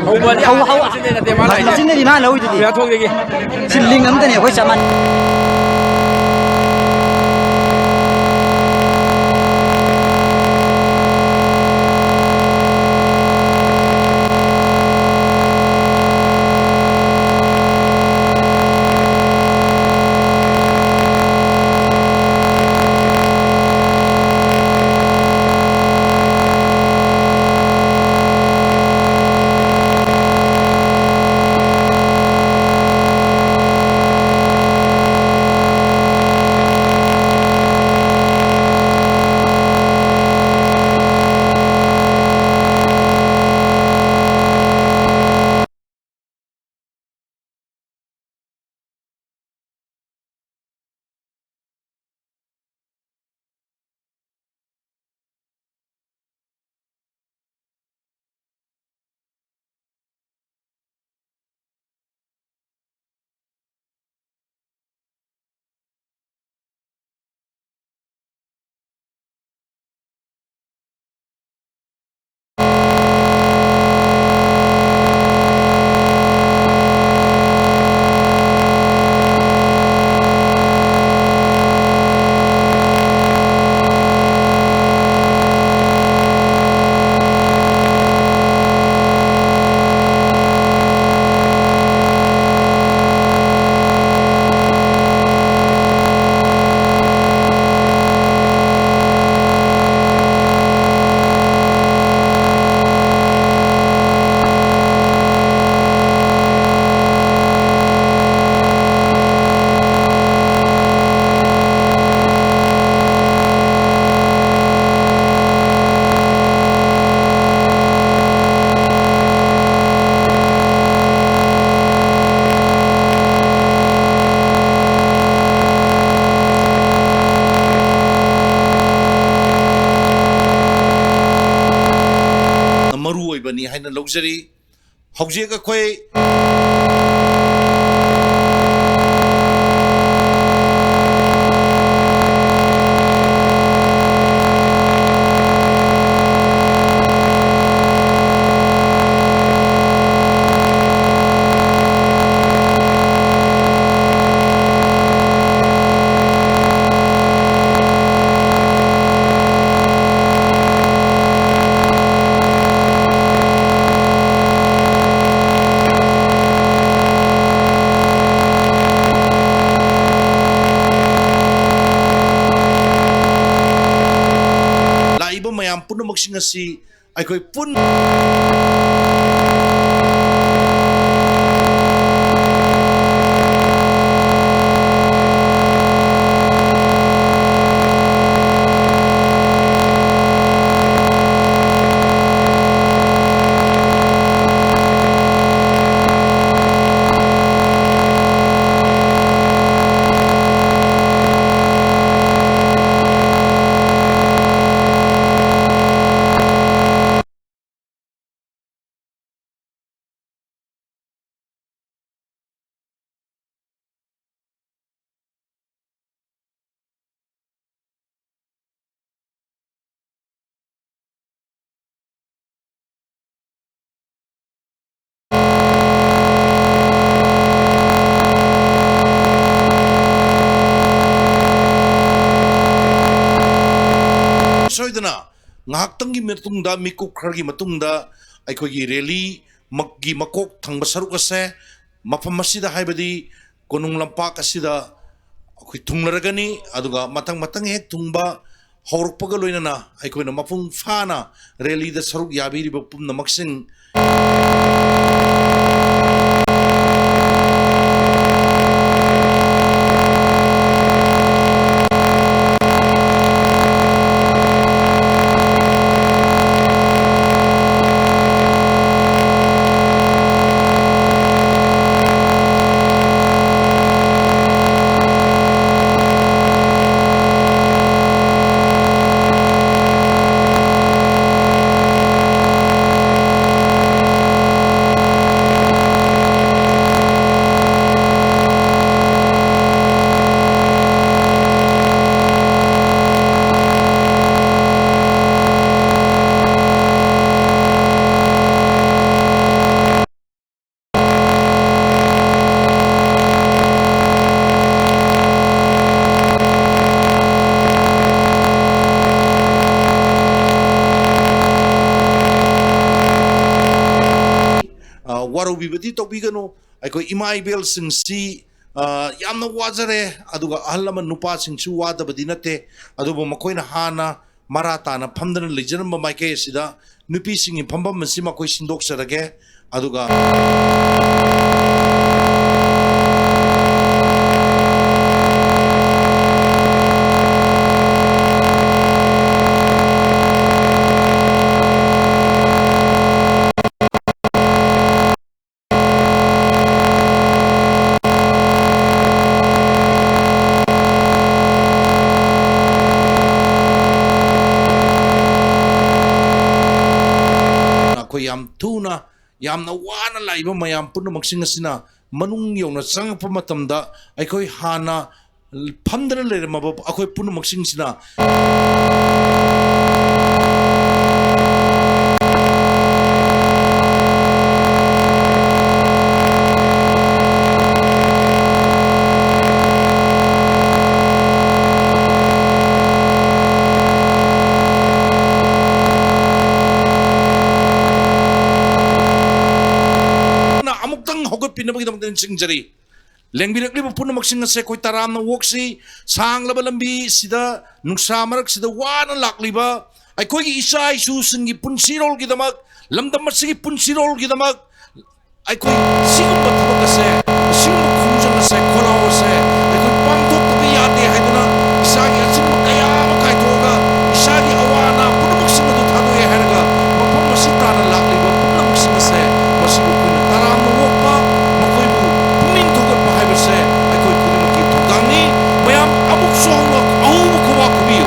ꯍꯧꯕꯗꯤ ꯍꯧ-, ꯍꯧ-, ꯃꯆꯤꯟꯗꯩ ꯅꯠꯇꯦ ꯃꯥ ꯂꯥꯛꯏꯁꯦ꯫ ꯃꯆꯤꯟꯗꯩꯗꯤ ꯃꯥ ꯂꯧꯔꯤꯗꯨꯗꯤ꯫ ꯄꯨꯔꯥ ꯊꯣꯡꯗꯒꯤ꯫ ꯁꯤ ꯂꯤꯡ ꯑꯝꯇꯅꯦ ꯑꯩꯈꯣꯏ ꯆꯞ ꯃꯥꯟꯅꯩ꯫ ꯍꯥꯏꯅ ꯂꯧꯖꯔꯤ꯫ ꯍꯧꯖꯤꯛ ꯑꯩꯈꯣꯏ ꯂꯥꯛꯏꯕ ꯃꯌꯥꯝ ꯄꯨꯝꯅꯃꯛꯁꯤꯡ ꯑꯁꯤ ꯑꯩꯈꯣꯏ ꯄꯨꯟ ꯁꯣꯏꯗꯅ ꯉꯥꯏꯍꯥꯛꯇꯪꯒꯤ ꯃꯇꯨꯡꯗ, ꯃꯤꯀꯨꯞ ꯈꯔꯒꯤ ꯃꯇꯨꯡꯗ ꯑꯩꯈꯣꯏꯒꯤ ꯔꯦꯂꯤ ꯃꯛ-, ꯒꯤ ꯃꯀꯣꯛ ꯊꯪꯕ ꯁꯔꯨꯛ ꯑꯁꯦ ꯃꯐꯝ ꯑꯁꯤꯗ, ꯍꯥꯏꯕꯗꯤ ꯀꯣꯅꯨꯡ ꯂꯝꯄꯥꯛ ꯑꯁꯤꯗ ꯑꯩꯈꯣꯏ ꯊꯨꯡꯂꯔꯒꯅꯤ꯫ ꯑꯗꯨꯒ ꯃꯊꯪ ꯃꯊꯪ ꯍꯦꯛ ꯊꯨꯡꯕ ꯍꯧꯔꯛꯄꯒ ꯂꯣꯏꯅꯅ ꯑꯩꯈꯣꯏꯅ ꯃꯄꯨꯡ ꯐꯥꯅ ꯔꯦꯂꯤꯗ ꯁꯔꯨꯛ ꯌꯥꯕꯤꯔꯤꯕ ꯄꯨꯝꯅꯃꯛꯁꯤꯡ ꯍꯔꯥꯎꯕꯤꯕꯗꯤ ꯇꯧꯕꯤꯒꯅꯨ꯫ ꯑꯩꯈꯣꯏ ꯏꯃꯥ ꯏꯕꯦꯜꯁꯤꯡꯁꯤ, ꯑ, ꯌꯥꯝꯅ ꯋꯥꯖꯔꯦ, ꯑꯗꯨꯒ ꯑꯍꯜ ꯂꯃꯟ ꯅꯨꯄꯥꯁꯤꯡꯁꯨ ꯋꯥꯗꯕꯗꯤ ꯅꯠꯇꯦ, ꯑꯗꯨꯕꯨ ꯃꯈꯣꯏꯅ ꯍꯥꯟꯅ ꯃꯔꯥ ꯇꯥꯅ ꯐꯝꯗꯅ ꯂꯩꯖꯔꯝꯕ ꯃꯥꯏꯀꯩ ꯑꯁꯤꯗ ꯅꯨꯄꯤꯁꯤꯡꯒꯤ ꯐꯝꯐꯝ ꯑꯁꯤ ꯃꯈꯣꯏ ꯁꯤꯟꯗꯣꯛꯆꯔꯒꯦ꯫ ꯑꯗꯨꯒ ꯑꯩꯈꯣꯏ ꯌꯥꯝ ꯊꯨꯅ, ꯌꯥꯝꯅ ꯋꯥꯅ ꯂꯥꯛꯏꯕ ꯃꯌꯥꯝ ꯄꯨꯝꯅꯃꯛꯁꯤꯡ ꯑꯁꯤꯅ ꯃꯅꯨꯡ ꯌꯧꯅ ꯆꯪꯉꯛꯄ ꯃꯇꯝꯗ, ꯑꯩꯈꯣꯏ ꯍꯥꯟꯅ ꯐꯝꯗꯅ ꯂꯩꯔꯝꯃꯕ ꯑꯩꯈꯣꯏ ꯄꯨꯝꯅꯃꯛꯁꯤꯡꯁꯤꯅ ꯑꯃꯨꯛꯇꯪ ꯍꯧꯒꯠꯄꯤꯅꯕꯒꯤꯗꯃꯛꯇ ꯅꯤꯡꯁꯤꯡꯖꯔꯤ꯫ ꯂꯦꯡꯕꯤꯔꯛꯂꯤꯕ ꯄꯨꯝꯅꯃꯛꯁꯤꯡ ꯑꯁꯦ ꯑꯩꯈꯣꯏ ꯇꯔꯥꯝꯅ ꯑꯣꯛꯁꯤ꯫ ꯁꯥꯡꯂꯕ ꯂꯝꯕꯤ ꯁꯤꯗ, ꯅꯨꯡꯁꯥ ꯃꯔꯛꯁꯤꯗ ꯋꯥꯅ ꯂꯥꯛꯂꯤꯕ ꯑꯩꯈꯣꯏꯒꯤ ꯏꯆꯥ ꯏꯁꯨꯁꯤꯡꯒꯤ ꯄꯨꯟꯁꯤꯔꯣꯜꯒꯤꯗꯃꯛ, ꯂꯝꯗꯝ ꯑꯁꯤꯒꯤ ꯄꯨꯟꯁꯤꯔꯣꯜꯒꯤꯗꯃꯛ ꯑꯩꯈꯣꯏ ꯁꯤꯒꯨꯝꯕ ꯊꯕꯛ ꯑꯁꯦ, ꯁꯤꯒꯨꯝꯕ ꯈꯣꯡꯖꯪ ꯑꯁꯦ, ꯈꯣꯜꯂꯥꯎ ꯑꯁꯦ ꯑꯩꯈꯣꯏ ꯄꯥꯡꯊꯣꯛꯇꯕ ꯌꯥꯗꯦ ꯍꯥꯏꯗꯨꯅ ꯏꯁꯥꯒꯤ ꯑꯆꯤꯟꯕ ꯀꯌꯥ ꯑꯃ ꯀꯥꯏꯊꯣꯛꯑꯒ ꯏꯁꯥꯒꯤ ꯑꯋꯥ ꯑꯅꯥ ꯄꯨꯝꯅꯃꯛꯁꯤꯡ ꯑꯗꯨ ꯊꯥꯗꯣꯛꯑꯦ ꯍꯥꯏꯔꯒ ꯃꯐꯝ ꯑꯁꯤ ꯇꯥꯟꯅ ꯂꯥꯛꯂꯤꯕ ꯄꯨꯝꯅꯃꯛꯁꯤꯡ ꯑꯁꯦ ꯃꯁꯤꯕꯨ ꯑꯩꯈꯣꯏꯅ ꯇꯔꯥꯝꯅ ꯑꯣꯛꯄ, ꯃꯈꯣꯏꯕꯨ ꯄꯨꯛꯅꯤꯡ ꯊꯧꯒꯠꯄ ꯍꯥꯏꯕꯁꯦ ꯑꯩꯈꯣꯏ ꯈꯨꯗꯤꯡꯃꯛꯀꯤ ꯊꯧꯗꯥꯡꯅꯤ꯫ ꯃꯌꯥꯝ ꯑꯃꯨꯛꯁꯨ ꯍꯧꯅ ꯑꯍꯧꯕ ꯈꯨꯕꯥꯛ ꯈꯨꯕꯤꯌꯨ꯫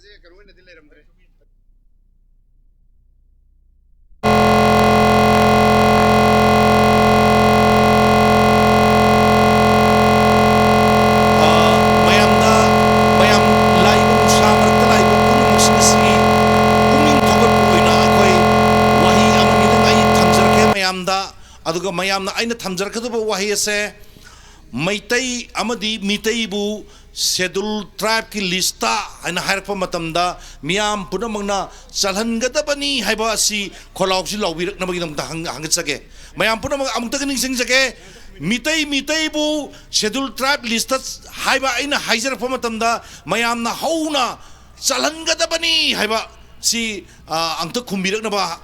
ꯀꯩꯅꯣ ꯑꯣꯏꯅꯗꯤ ꯂꯩꯔꯝꯗ꯭ꯔꯦ꯫ ꯑ, ꯃꯌꯥꯝꯗ, ꯃꯌꯥꯝ ꯂꯥꯛꯏꯕ, ꯅꯨꯡꯁꯥ ꯃꯔꯛꯇ ꯂꯥꯛꯏꯕ ꯄꯨꯝꯅꯃꯛꯁꯤꯡ ꯑꯁꯤ ꯄꯨꯛꯅꯤꯡ ꯊꯧꯒꯠꯄ ꯑꯣꯏꯅ ꯑꯩꯈꯣꯏ ꯋꯥꯍꯩ ꯑꯃꯅꯤꯗꯪ ꯑꯩ ꯊꯝꯖꯔꯛꯀꯦ ꯃꯌꯥꯝꯗ꯫ ꯑꯗꯨꯒ ꯃꯌꯥꯝꯅ ꯑꯩꯅ ꯊꯝꯖꯔꯛꯀꯗꯕ ꯋꯥꯍꯩ ꯑꯁꯦ ꯃꯩꯇꯩ ꯑꯃꯗꯤ ꯃꯤꯇꯩꯕꯨ Scheduled Tribeꯀꯤ listꯇ ꯍꯥꯏꯅ ꯍꯥꯏꯔꯛꯄ ꯃꯇꯝꯗ ꯃꯤꯌꯥꯝ ꯄꯨꯝꯅꯃꯛꯅ ꯆꯜꯍꯟꯒꯗꯕꯅꯤ ꯍꯥꯏꯕ ꯑꯁꯤ ꯈꯣꯜꯂꯥꯎꯁꯤ ꯂꯥꯎꯕꯤꯔꯛꯅꯕꯒꯤꯗꯃꯛꯇ ꯍꯪ-, ꯍꯪꯒꯠꯆꯒꯦ꯫ ꯃꯌꯥꯝ ꯄꯨꯝꯅꯃꯛ ꯑꯃꯨꯛꯇꯒ ꯅꯤꯡꯁꯤꯡꯖꯒꯦ, ꯃꯤꯇꯩ ꯃꯤꯇꯩꯕꯨ Scheduled Tribe listꯇ ꯍꯥꯏꯕ ꯑꯩꯅ ꯍꯥꯏꯖꯔꯛꯄ ꯃꯇꯝꯗ ꯃꯌꯥꯝꯅ ꯍꯧꯅ ꯆꯜꯍꯟꯒꯗꯕꯅꯤ ꯍꯥꯏꯕ ꯁꯤ, ꯑ, ꯑꯝꯇ ꯈꯨꯝꯕꯤꯔꯛꯅꯕ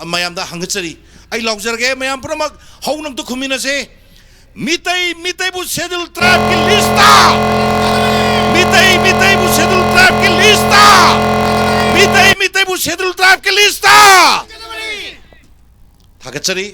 ꯃꯌꯥꯝꯗ ꯍꯪꯒꯠꯆꯔꯤ꯫ ꯑꯩ ꯂꯥꯎꯖꯔꯒꯦ, ꯃꯌꯥꯝ ꯄꯨꯝꯅꯃꯛ ꯍꯧꯅ ꯑꯝꯇ ꯈꯨꯝꯃꯤꯟꯅꯁꯦ꯫ Meitei ꯃꯤꯇꯩꯕꯨ Scheduled Tribeꯀꯤ listꯇ! Meitei ꯃꯤꯇꯩꯕꯨ Scheduled Tribeꯀꯤ listꯇ! Meitei ꯃꯤꯇꯩꯕꯨ Scheduled Tribeꯀꯤ listꯇ! ꯊꯥꯒꯠꯆꯔꯤ꯫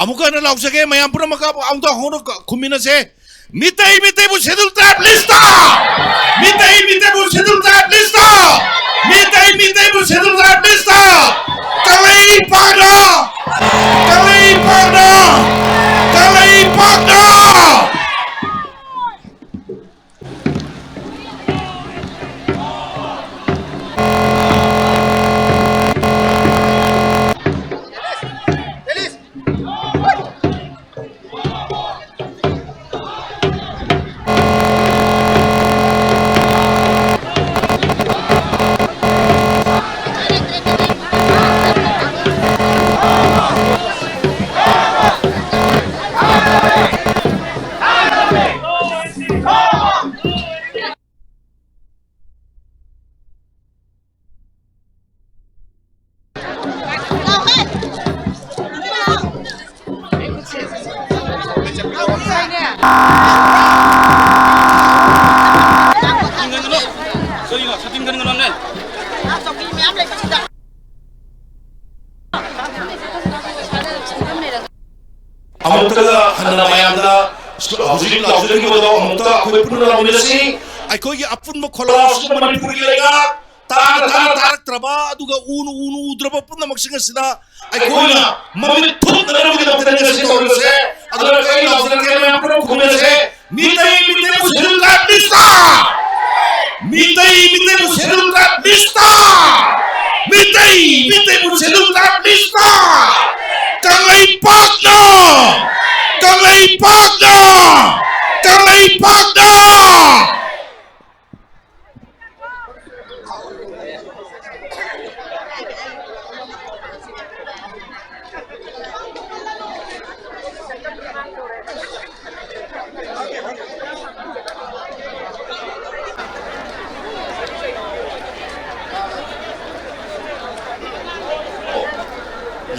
ꯑꯃꯨꯛꯀ ꯍꯟꯅ ꯂꯥꯎꯖꯒꯦ, ꯃꯌꯥꯝ ꯄꯨꯝꯅꯃꯛꯀ ꯑꯃꯨꯛꯇ ꯍꯧꯅ ꯈꯨꯝꯃꯤꯟꯅꯁꯦ꯫ Meitei ꯃꯤꯇꯩꯕꯨ Scheduled Tribe listꯇ! Meitei ꯃꯤꯇꯩꯕꯨ Scheduled Tribe listꯇ! Meitei ꯃꯤꯇꯩꯕꯨ Scheduled Tribe listꯇ! ꯀꯪꯂꯩꯄꯥꯛꯅ! ꯀꯪꯂꯩꯄꯥꯛꯅ! ꯀꯪꯂꯩꯄꯥꯛꯅ! ꯀꯔꯤꯅꯣ? ꯁꯥꯇꯤꯟ ꯈꯟꯒꯅꯣꯅꯦ꯫ ꯑꯃꯨꯛꯇꯒ ꯍꯟꯅ ꯃꯌꯥꯝꯗ ꯍꯧꯖꯤꯛ ꯂꯥꯎꯖꯔꯤꯕꯗꯣ ꯑꯃꯨꯛꯇ ꯑꯩꯈꯣꯏ ꯄꯨꯟꯅ ꯂꯥꯎꯃꯤꯟꯅꯁꯤ꯫ ꯑꯩꯈꯣꯏꯒꯤ ꯑꯄꯨꯟꯕ ꯈꯣꯜꯂꯥꯎꯁꯤꯗ ꯃꯅꯤꯄꯨꯔꯒꯤ ꯂꯩꯉꯥꯛ ꯇꯥꯅ ꯇꯥꯅ ꯇꯥꯔꯛꯇ꯭ꯔꯕ, ꯑꯗꯨꯒ ꯎꯅ ꯎꯅ ꯎꯗ꯭ꯔꯕ ꯄꯨꯝꯅꯃꯛꯁꯤꯡ ꯑꯁꯤꯗ ꯑꯩꯈꯣꯏꯅ ꯃꯃꯤꯠ ꯊꯨꯞꯅꯅꯕꯒꯤꯗꯃꯛꯇꯅꯤ ꯉꯁꯤ ꯇꯧꯔꯤꯕꯁꯦ꯫ ꯑꯗꯨꯅ ꯑꯩ ꯂꯥꯎꯖꯔꯛꯀꯦ, ꯃꯌꯥꯝ ꯄꯨꯝꯅꯃꯛ ꯈꯨꯝꯃꯤꯟꯅꯁꯦ꯫ ꯃꯤꯇꯩ ꯃꯤꯇꯩꯕꯨ ꯁꯦꯗꯨꯜ ꯇ꯭ꯔꯥꯏꯕ ꯂꯤꯁꯇ! ꯃꯤꯇꯩ ꯃꯤꯇꯩꯕꯨ ꯁꯦꯗꯨꯜ ꯇ꯭ꯔꯥꯏꯕ ꯂꯤꯁꯇ! ꯃꯤꯇꯩ ꯃꯤꯇꯩꯕꯨ ꯁꯦꯗꯨꯜ ꯇ꯭ꯔꯥꯏꯕ ꯂꯤꯁꯇ! ꯀꯪꯂꯩꯄꯥꯛꯅ! ꯀꯪꯂꯩꯄꯥꯛꯅ! ꯀꯪꯂꯩꯄꯥꯛꯅ!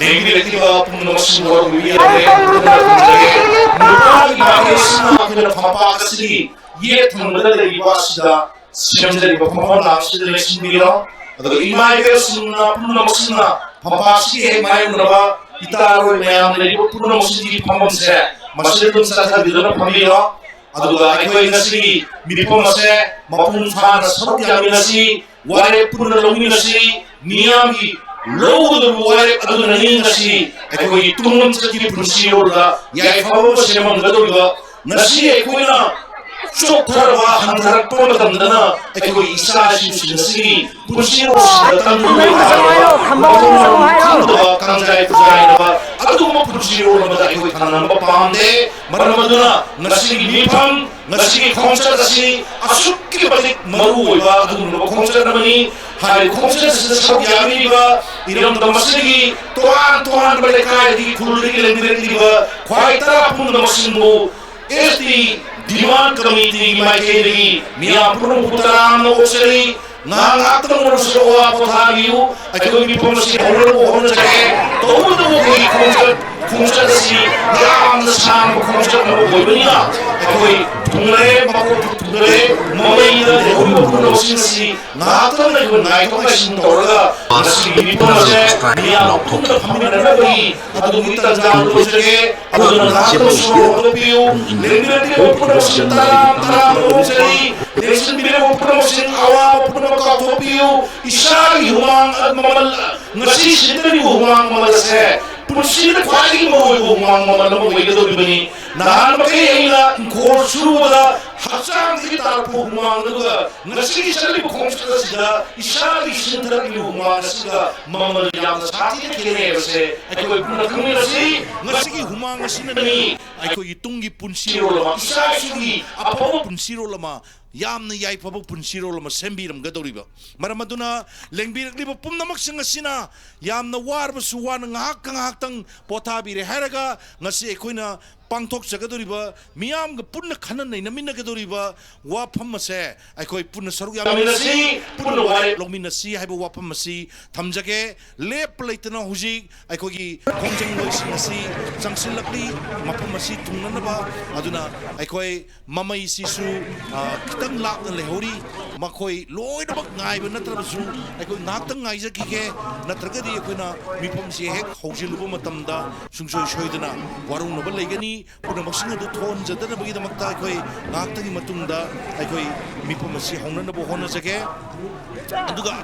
ꯂꯦꯡꯕꯤꯔꯛꯂꯤꯕ ꯄꯨꯝꯅꯃꯛꯁꯤꯡꯕꯨ ꯋꯥꯔꯧꯕꯤꯕ ꯌꯥꯗꯦ꯫ ꯅꯨꯄꯥꯒꯤ ꯃꯥꯏꯀꯩꯁꯤꯅ ꯑꯩꯈꯣꯏꯅ ꯐꯝꯄꯥꯛ ꯑꯁꯤꯒꯤ ꯌꯦꯠ ꯊꯪꯕꯗ ꯂꯩꯔꯤꯕ ꯑꯁꯤꯗ ꯁꯦꯝꯖꯔꯤꯕ ꯐꯝꯐꯝ ꯂꯥꯡꯁꯤꯗ ꯂꯦꯡꯁꯤꯟꯕꯤꯔꯣ꯫ ꯑꯗꯨꯒ ꯏꯃꯥ ꯏꯕꯦꯜꯁꯤꯡꯅ ꯄꯨꯝꯅꯃꯛꯁꯤꯡꯅ ꯐꯝꯄꯥꯛꯁꯤꯒꯤ ꯍꯦꯛ ꯃꯥꯌꯣꯛꯅꯕ ꯏꯇꯥꯔꯣꯏ ꯃꯌꯥꯝ ꯂꯩꯔꯤꯕ ꯄꯨꯝꯅꯃꯛꯁꯤꯒꯤ ꯐꯝꯐꯝꯁꯦ ꯃꯁꯤꯗ ꯑꯗꯨꯝ ꯆꯠꯊꯕꯤꯗꯨꯅ ꯐꯝꯕꯤꯔꯣ꯫ ꯑꯗꯨꯒ ꯑꯩꯈꯣꯏ ꯉꯁꯤꯒꯤ ꯃꯤꯐꯝ ꯑꯁꯦ ꯃꯄꯨꯡ ꯐꯥꯅ ꯁꯔꯨꯛ ꯌꯥꯃꯤꯟꯅꯁꯤ, ꯋꯥꯔꯦꯞ ꯄꯨꯟꯅ ꯂꯧꯃꯤꯟꯅꯁꯤ, ꯃꯤꯌꯥꯝꯒꯤ ꯂꯧꯒꯗꯕ ꯋꯥꯔꯦꯞ ꯑꯗꯨꯅꯅꯤ ꯉꯁꯤ ꯑꯩꯈꯣꯏꯒꯤ ꯇꯨꯡꯂꯝꯆꯠꯀꯤ ꯄꯨꯟꯁꯤꯔꯣꯜꯗ ꯌꯥꯏꯐꯕ ꯑꯃ ꯁꯦꯝꯍꯟꯒꯗꯧꯔꯤꯕ꯫ ꯉꯁꯤ ꯑꯩꯈꯣꯏꯅ ꯆꯣꯛꯊꯔꯕ ꯍꯟꯊꯔꯛꯄ ꯃꯇꯝꯗꯅ ꯑꯩꯈꯣꯏꯒꯤ ꯏꯆꯥ ꯏꯁꯨꯁꯤꯡ ꯑꯁꯤꯒꯤ ꯄꯨꯟꯁꯤꯔꯣꯜꯁꯤꯡꯗ ꯇꯝꯕꯤꯕ ꯊꯝꯕ ꯉꯝꯗꯕ ꯀꯥꯡꯖꯥꯏ ꯈꯨꯖꯥꯏꯅꯕ ꯑꯗꯨꯒꯨꯝꯕ ꯄꯨꯟꯁꯤꯔꯣꯜ ꯑꯃꯗ ꯑꯩꯈꯣꯏ ꯊꯝꯅꯕ ꯄꯥꯝꯗꯦ꯫ ꯃꯔꯝ ꯑꯗꯨꯅ ꯉꯁꯤꯒꯤ ꯃꯤꯐꯝ, ꯉꯁꯤꯒꯤ ꯈꯣꯡꯆꯠ ꯑꯁꯤ ꯑꯁꯨꯛꯀꯤ ꯃꯇꯤꯛ ꯃꯔꯨ ꯑꯣꯏꯕ ꯑꯗꯨꯒꯨꯝꯂꯕ ꯈꯣꯡꯆꯠ ꯑꯃꯅꯤ꯫ ꯍꯥꯏꯔꯤꯕ ꯈꯣꯡꯆꯠ ꯑꯁꯤꯗ ꯁꯔꯨꯛ ꯌꯥꯕꯤꯔꯤꯕ ꯏꯔꯝꯗꯝ ꯑꯁꯤꯒꯤ ꯇꯣꯉꯥꯟ ꯇꯣꯉꯥꯟꯕ ꯂꯩꯀꯥꯏꯗꯒꯤ ꯈꯨꯜꯗꯒꯤ ꯂꯦꯡꯕꯤꯔꯛꯂꯤꯕ ꯈ꯭ꯋꯥꯏ ꯇꯔꯥ ꯄꯨꯝꯅꯃꯛꯁꯤꯡꯕꯨ ꯑꯦꯁ ꯇꯤ ꯗꯤꯃꯥꯟ ꯀꯃꯤꯇꯤꯒꯤ ꯃꯥꯏꯀꯩꯗꯒꯤ ꯃꯤꯌꯥꯝ ꯄꯨꯝꯅꯃꯛꯄꯨ ꯇꯔꯥꯝꯅ ꯑꯣꯛꯆꯔꯤ꯫ ꯉꯥꯏꯍꯥꯛ ꯉꯥꯏꯍꯥꯛꯇꯪ ꯑꯣꯏꯔꯁꯨ ꯑꯋꯥ ꯄꯣꯊꯥꯕꯤꯌꯨ꯫ ꯑꯩꯈꯣꯏ ꯃꯤꯐꯝ ꯑꯁꯤ ꯍꯧꯅꯕ ꯍꯣꯠꯅꯖꯒꯦ꯫ ꯇꯧꯕꯇꯕꯨ ꯑꯩꯈꯣꯏꯒꯤ ꯈꯣꯡꯆꯠ ꯈꯣꯡꯆꯠ ꯑꯁꯤ ꯌꯥꯝꯅ ꯁꯥꯡꯕ ꯈꯣꯡꯆꯠ ꯑꯃ ꯑꯣꯏꯕꯅꯤꯅ, ꯑꯩꯈꯣꯏ ꯊꯨꯡꯂꯔꯦ, ꯃꯀꯣꯛꯇ ꯊꯨꯡꯂꯔꯦ, ꯃꯃꯩꯗ ꯂꯩꯍꯧꯔꯤꯕ ꯄꯨꯝꯅꯃꯛꯁꯤꯡ ꯑꯁꯤ ꯉꯥꯏꯍꯥꯛꯇꯪ ꯑꯩꯈꯣꯏ ꯉꯥꯏꯊꯣꯛ ꯉꯥꯏꯁꯤꯟ ꯇꯧꯔꯒ ꯉꯁꯤꯒꯤ ꯃꯤꯐꯝ ꯑꯁꯦ ꯃꯤꯌꯥꯝ ꯄꯨꯟꯅ ꯐꯝꯃꯤꯟꯅꯅꯕꯒꯤ ꯑꯗꯨꯒꯤ ꯇꯥꯟꯖꯥ ꯑꯗꯨ ꯂꯧꯖꯒꯦ꯫ ꯑꯗꯨꯅ ꯉꯥꯏꯍꯥꯛꯇꯪ ꯁꯣꯔ ꯍꯣꯟꯗꯣꯛꯄꯤꯌꯨ꯫ ꯂꯦꯡꯕꯤꯔꯛꯂꯤꯕ ꯄꯨꯝꯅꯃꯛꯁꯤꯡ ꯇꯔꯥꯝ ꯇꯔꯥꯝꯅ ꯑꯣꯛꯆꯔꯤ꯫ ꯂꯦꯡꯁꯤꯟꯕꯤꯔꯤꯕ ꯄꯨꯝꯅꯃꯛꯁꯤꯡ ꯑꯋꯥꯕ ꯄꯨꯝꯅꯃꯛ ꯀꯥꯎꯊꯣꯛꯄꯤꯌꯨ꯫ ꯏꯁꯥꯒꯤ ꯍꯨꯃꯥꯡ ꯃꯃꯜ, ꯉꯁꯤ ꯁꯤꯖꯤꯟꯅꯔꯤꯕ ꯍꯨꯃꯥꯡ ꯃꯃꯜ ꯑꯁꯦ ꯄꯨꯟꯁꯤꯗ ꯈ꯭ꯋꯥꯏꯗꯒꯤ ꯃꯔꯨꯑꯣꯏꯕ ꯍꯨꯃꯥꯡ ꯃꯃꯜ ꯑꯃ ꯑꯣꯏꯒꯗꯧꯔꯤꯕꯅꯤ꯫ ꯅꯍꯥꯟ ꯃꯈꯩ ꯑꯩꯅ ꯏꯪꯈꯣꯜ ꯁꯨꯕꯗ ꯍꯛꯆꯥꯡꯗꯒꯤ ꯇꯥꯔꯛꯄ ꯍꯨꯃꯥꯡ ꯑꯗꯨꯒ ꯉꯁꯤꯒꯤ ꯆꯠꯂꯤꯕ ꯈꯣꯡꯆꯠ ꯑꯁꯤꯗ ꯏꯁꯥꯒꯤ ꯁꯤꯖꯤꯟꯅꯔꯛꯂꯤꯕ ꯍꯨꯃꯥꯡ ꯑꯁꯤꯒ ꯃꯃꯜ ꯌꯥꯝꯅ ꯁꯥꯊꯤꯅ ꯈꯦꯠꯅꯩ ꯍꯥꯏꯕꯁꯦ ꯑꯩꯈꯣꯏ ꯄꯨꯟꯅ ꯈꯪꯃꯤꯟꯅꯁꯤ꯫ ꯉꯁꯤꯒꯤ ꯍꯨꯃꯥꯡ ꯑꯁꯤꯅꯅꯤ ꯑꯩꯈꯣꯏꯒꯤ ꯇꯨꯡꯒꯤ ꯄꯨꯟꯁꯤꯔꯣꯜ ꯑꯃ, ꯏꯆꯥ ꯏꯁꯨꯒꯤ ꯑꯐꯕ ꯄꯨꯟꯁꯤꯔꯣꯜ ꯑꯃ, ꯌꯥꯝꯅ ꯌꯥꯏꯐꯕ ꯄꯨꯟꯁꯤꯔꯣꯜ ꯑꯃ ꯁꯦꯝꯕꯤꯔꯝꯒꯗꯧꯔꯤꯕ꯫ ꯃꯔꯝ ꯑꯗꯨꯅ ꯂꯦꯡꯕꯤꯔꯛꯂꯤꯕ ꯄꯨꯝꯅꯃꯛꯁꯤꯡ ꯑꯁꯤꯅ ꯌꯥꯝꯅ ꯋꯥꯔꯕꯁꯨ ꯋꯥꯅ ꯉꯥꯏꯍꯥꯛꯀ ꯉꯥꯏꯍꯥꯛꯇꯪ ꯄꯣꯊꯥꯕꯤꯔꯦ ꯍꯥꯏꯔꯒ ꯉꯁꯤ ꯑꯩꯈꯣꯏꯅ ꯄꯥꯡꯊꯣꯛꯆꯒꯗꯧꯔꯤꯕ, ꯃꯤꯌꯥꯝꯒ ꯄꯨꯟꯅ ꯈꯟꯅ ꯅꯩꯅꯃꯤꯟꯅꯒꯗꯧꯔꯤꯕ ꯋꯥꯐꯝ ꯑꯁꯦ ꯑꯩꯈꯣꯏ ꯄꯨꯟꯅ ꯁꯔꯨꯛ ꯌꯥꯃꯤꯟꯅꯁꯤ, ꯄꯨꯟꯅ ꯋꯥꯔꯦꯞ ꯂꯧꯃꯤꯟꯅꯁꯤ ꯍꯥꯏꯕ ꯋꯥꯐꯝ ꯑꯁꯤ ꯊꯝꯖꯒꯦ꯫ ꯂꯦꯞꯄ ꯂꯩꯇꯅ ꯍꯧꯖꯤꯛ ꯑꯩꯈꯣꯏꯒꯤ ꯈꯣꯡꯖꯪꯂꯣꯏꯁꯤꯡ ꯑꯁꯤ ꯆꯪꯁꯤꯜꯂꯛꯂꯤ꯫ ꯃꯐꯝ ꯑꯁꯤ ꯊꯨꯡꯅꯅꯕ ꯑꯗꯨꯅ ꯑꯩꯈꯣꯏ ꯃꯃꯩꯁꯤꯁꯨ, ꯑ, ꯈꯤꯇꯪ ꯂꯥꯞꯅ ꯂꯩꯍꯧꯔꯤ꯫ ꯃꯈꯣꯏ ꯂꯣꯏꯅꯃꯛ ꯉꯥꯏꯕ ꯅꯠꯇ꯭ꯔꯕꯁꯨ ꯑꯩꯈꯣꯏ ꯉꯥꯏꯍꯥꯛꯇꯪ ꯉꯥꯏꯖꯈꯤꯒꯦ꯫ ꯅꯠꯇ꯭ꯔꯒꯗꯤ ꯑꯩꯈꯣꯏꯅ ꯃꯤꯐꯝꯁꯤ ꯍꯦꯛ ꯍꯧꯖꯤꯜꯂꯨꯕ ꯃꯇꯝꯗ ꯁꯨꯡꯁꯣꯏ ꯁꯣꯏꯗꯅ ꯋꯥꯔꯧꯅꯕ ꯂꯩꯒꯅꯤ꯫ ꯄꯨꯝꯅꯃꯛꯁꯤꯡ ꯑꯗꯨ ꯊꯣꯛꯍꯟꯖꯗꯅꯕꯒꯤꯗꯃꯛꯇ ꯑꯩꯈꯣꯏ ꯉꯥꯏꯍꯥꯛꯇꯪꯒꯤ ꯃꯇꯨꯡꯗ ꯑꯩꯈꯣꯏ ꯃꯤꯐꯝ ꯑꯁꯤ ꯍꯧꯅꯅꯕ ꯍꯣꯠꯅꯖꯒꯦ꯫ ꯑꯗꯨꯒ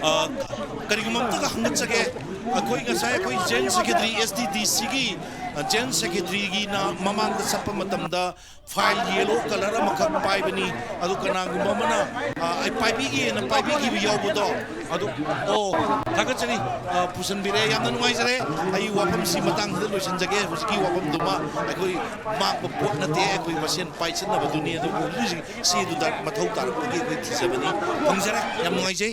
ꯑ, ꯀꯔꯤꯒꯨꯝꯕ ꯑꯝꯇꯒ ꯍꯪꯒꯠꯆꯒꯦ꯫ ꯑꯩꯈꯣꯏ ꯉꯁꯥꯏ ꯑꯩꯈꯣꯏ ꯖꯦꯟ ꯁꯦꯀ꯭ꯔꯦꯇꯔꯤ, ꯑꯦꯁ ꯗꯤ ꯗꯤ ꯁꯤꯒꯤ, ꯑ, ꯖꯦꯟ ꯁꯦꯀ꯭ꯔꯦꯇꯔꯤꯒꯤꯅ ꯃꯃꯥꯡꯗ ꯆꯠꯄ ꯃꯇꯝꯗ ꯐꯥꯏꯜ ꯌꯦꯂꯣ ꯀꯂꯔ ꯑꯃꯈꯛ ꯄꯥꯏꯕꯅꯤ꯫ ꯑꯗꯨ ꯀꯅꯥꯒꯨꯝꯕ ꯑꯃꯅ, ꯑ, "ꯑꯩ ꯄꯥꯏꯕꯤꯒꯦꯅ" ꯄꯥꯏꯕꯤꯈꯤꯕ ꯌꯥꯎꯕꯗꯣ, ꯑꯗꯨ, ꯑꯣ, ꯊꯥꯒꯠꯆꯔꯤ꯫ ꯑ, ꯄꯨꯁꯟꯕꯤꯔꯛꯑꯦ꯫ ꯌꯥꯝꯅ ꯅꯨꯡꯉꯥꯏꯖꯔꯦ꯫ ꯑꯩ ꯋꯥꯐꯝꯁꯤ ꯃꯇꯥꯡꯁꯤꯗ ꯂꯣꯏꯁꯤꯟꯖꯒꯦ꯫ ꯍꯧꯖꯤꯛꯀꯤ ꯋꯥꯐꯝꯗꯨꯃ ꯑꯩꯈꯣꯏ ꯃꯥꯡꯕ ꯄꯣꯠ ꯅꯠꯇꯦ, ꯑꯩꯈꯣꯏ ꯃꯁꯦꯟ ꯄꯥꯏꯁꯤꯟꯅꯕꯗꯨꯅꯤ꯫ ꯑꯗꯨꯕꯨ ꯍꯧꯖꯤꯛ ꯍꯧꯖꯤꯛ ꯁꯤ ꯑꯗꯨꯗ ꯃꯊꯧ ꯇꯥꯔꯛꯄꯒꯤ ꯑꯩꯈꯣꯏ ꯊꯤꯖꯕꯅꯤ꯫ ꯐꯪꯖꯔꯦ꯫ ꯌꯥꯝ ꯅꯨꯡꯉꯥꯏꯖꯩ꯫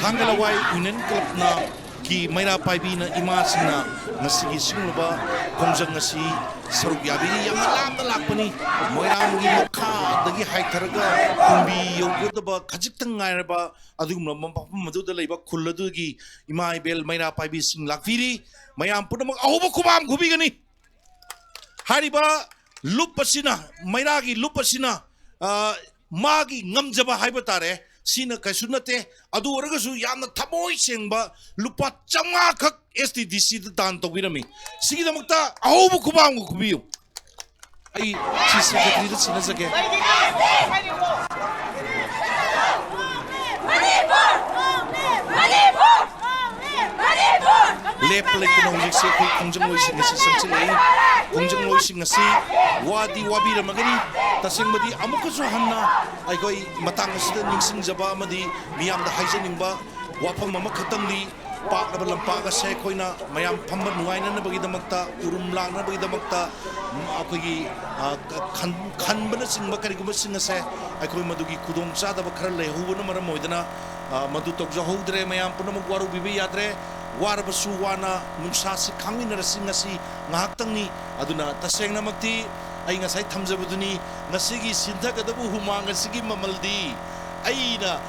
ꯊꯥꯡꯒ ꯂꯋꯥꯏ ꯌꯨꯅꯤꯌꯟ ꯀ꯭ꯂꯕꯅ ꯀꯤ ꯃꯩꯔꯥ ꯄꯥꯏꯕꯤꯅ ꯏꯃꯥꯁꯤꯡꯅ ꯉꯁꯤꯒꯤ ꯁꯤꯒꯨꯝꯂꯕ ꯈꯣꯡꯖꯪ ꯑꯁꯤ ꯁꯔꯨꯛ ꯌꯥꯕꯤꯔꯤ꯫ ꯌꯥꯝꯅ ꯂꯥꯞꯅ ꯂꯥꯛꯄꯅꯤ꯫ ꯃꯣꯏꯔꯥꯡꯒꯤ ꯃꯈꯥꯗꯒꯤ ꯍꯥꯏꯊꯔꯒ ꯀꯨꯝꯕꯤ ꯌꯧꯒꯗꯕ ꯈꯖꯤꯛꯇꯪ ꯉꯥꯏꯔꯕ ꯑꯗꯨꯒꯨꯝꯂꯕ ꯃꯐꯝ ꯑꯗꯨꯗ ꯂꯩꯕ ꯈꯨꯜ ꯑꯗꯨꯒꯤ ꯏꯃꯥ ꯏꯕꯦꯜ ꯃꯩꯔꯥ ꯄꯥꯏꯕꯤꯁꯤꯡ ꯂꯥꯛꯄꯤꯔꯤ꯫ ꯃꯌꯥꯝ ꯄꯨꯝꯅꯃꯛ ꯑꯍꯧꯕ ꯈꯨꯕꯥꯝ ꯈꯨꯕꯤꯒꯅꯤ꯫ ꯍꯥꯏꯔꯤꯕ ꯂꯨꯞ ꯑꯁꯤꯅ, ꯃꯩꯔꯥꯒꯤ ꯂꯨꯞ ꯑꯁꯤꯅ, ꯑ, ꯃꯥꯒꯤ ꯉꯝꯖꯕ ꯍꯥꯏꯕ ꯇꯥꯔꯦ, ꯁꯤꯅ ꯀꯩꯁꯨ ꯅꯠꯇꯦ꯫ ꯑꯗꯨ ꯑꯣꯏꯔꯒꯁꯨ ꯌꯥꯝꯅ ꯊꯃꯣꯏ ꯁꯦꯡꯕ ꯂꯨꯄꯥ ꯆꯥꯝꯃꯉꯥ ꯈꯛ ꯑꯦꯁ ꯇꯤ ꯗꯤ ꯁꯤꯗ ꯗꯥꯟ ꯇꯧꯕꯤꯔꯝꯃꯤ꯫ ꯁꯤꯒꯤꯗꯃꯛꯇ ꯑꯍꯧꯕ ꯈꯨꯕꯥꯝꯒ ꯈꯨꯕꯤꯌꯨ꯫ ꯑꯩ ꯁꯤ ꯁꯦꯀ꯭ꯔꯦꯇꯔꯤꯗ ꯁꯤꯟꯅꯖꯒꯦ꯫ ꯂꯦꯞꯄ ꯂꯩꯇꯅ ꯍꯧꯖꯤꯛꯁꯦ ꯑꯩꯈꯣꯏ ꯈꯣꯡꯖꯪꯂꯣꯏꯁꯤꯡ ꯑꯁꯤ ꯆꯪꯁꯤꯜꯂꯛꯏ꯫ ꯈꯣꯡꯖꯪꯂꯣꯏꯁꯤꯡ ꯑꯁꯤ ꯋꯥꯗꯤ ꯋꯥꯕꯤꯔꯝꯃꯒꯅꯤ꯫ ꯇꯁꯦꯡꯕꯗꯤ ꯑꯃꯨꯛꯀꯁꯨ ꯍꯟꯅ ꯑꯩꯈꯣꯏ ꯃꯇꯥꯡ ꯑꯁꯤꯗ ꯅꯤꯡꯁꯤꯡꯖꯕ ꯑꯃꯗꯤ ꯃꯤꯌꯥꯝꯗ ꯍꯥꯏꯖꯅꯤꯡꯕ ꯋꯥꯐꯝ ꯑꯃꯈꯛꯇꯪꯗꯤ, ꯄꯥꯛꯂꯕ ꯂꯝꯄꯥꯛ ꯑꯁꯦ ꯑꯩꯈꯣꯏꯅ ꯃꯌꯥꯝ ꯐꯝꯕ ꯅꯨꯡꯉꯥꯏꯅꯅꯕꯒꯤꯗꯃꯛꯇ, ꯎꯔꯨꯝ ꯂꯥꯡꯅꯕꯒꯤꯗꯃꯛꯇ, ꯎꯝ, ꯑꯩꯈꯣꯏꯒꯤ, ꯑ, ꯈꯟ-, ꯈꯟꯕꯅꯆꯤꯡꯕ ꯀꯔꯤꯒꯨꯝꯕꯁꯤꯡ ꯑꯁꯦ ꯑꯩꯈꯣꯏ ꯃꯗꯨꯒꯤ ꯈꯨꯗꯣꯡꯆꯥꯗꯕ ꯈꯔ ꯂꯩꯍꯧꯕꯅ ꯃꯔꯝ ꯑꯣꯏꯗꯅ, ꯑ, ꯃꯗꯨ ꯇꯧꯖꯍꯧꯗ꯭ꯔꯦ꯫ ꯃꯌꯥꯝ ꯄꯨꯝꯅꯃꯛ ꯋꯥꯔꯧꯕꯤꯕ ꯌꯥꯗ꯭ꯔꯦ꯫ ꯋꯥꯔꯕꯁꯨ ꯋꯥꯅ ꯅꯨꯡꯁꯥꯁꯤ ꯈꯥꯡꯃꯤꯟꯅꯔꯁꯤ꯫ ꯉꯁꯤ ꯉꯥꯏꯍꯥꯛꯇꯪꯅꯤ꯫ ꯑꯗꯨꯅ ꯇꯁꯦꯡꯅꯃꯛꯇꯤ ꯑꯩ ꯉꯁꯥꯏ ꯊꯝꯖꯕꯗꯨꯅꯤ, ꯉꯁꯤꯒꯤ ꯁꯤꯟꯊꯒꯗꯕ ꯍꯨꯃꯥꯡ ꯑꯁꯤꯒꯤ ꯃꯃꯜꯗꯤ ꯑꯩꯅ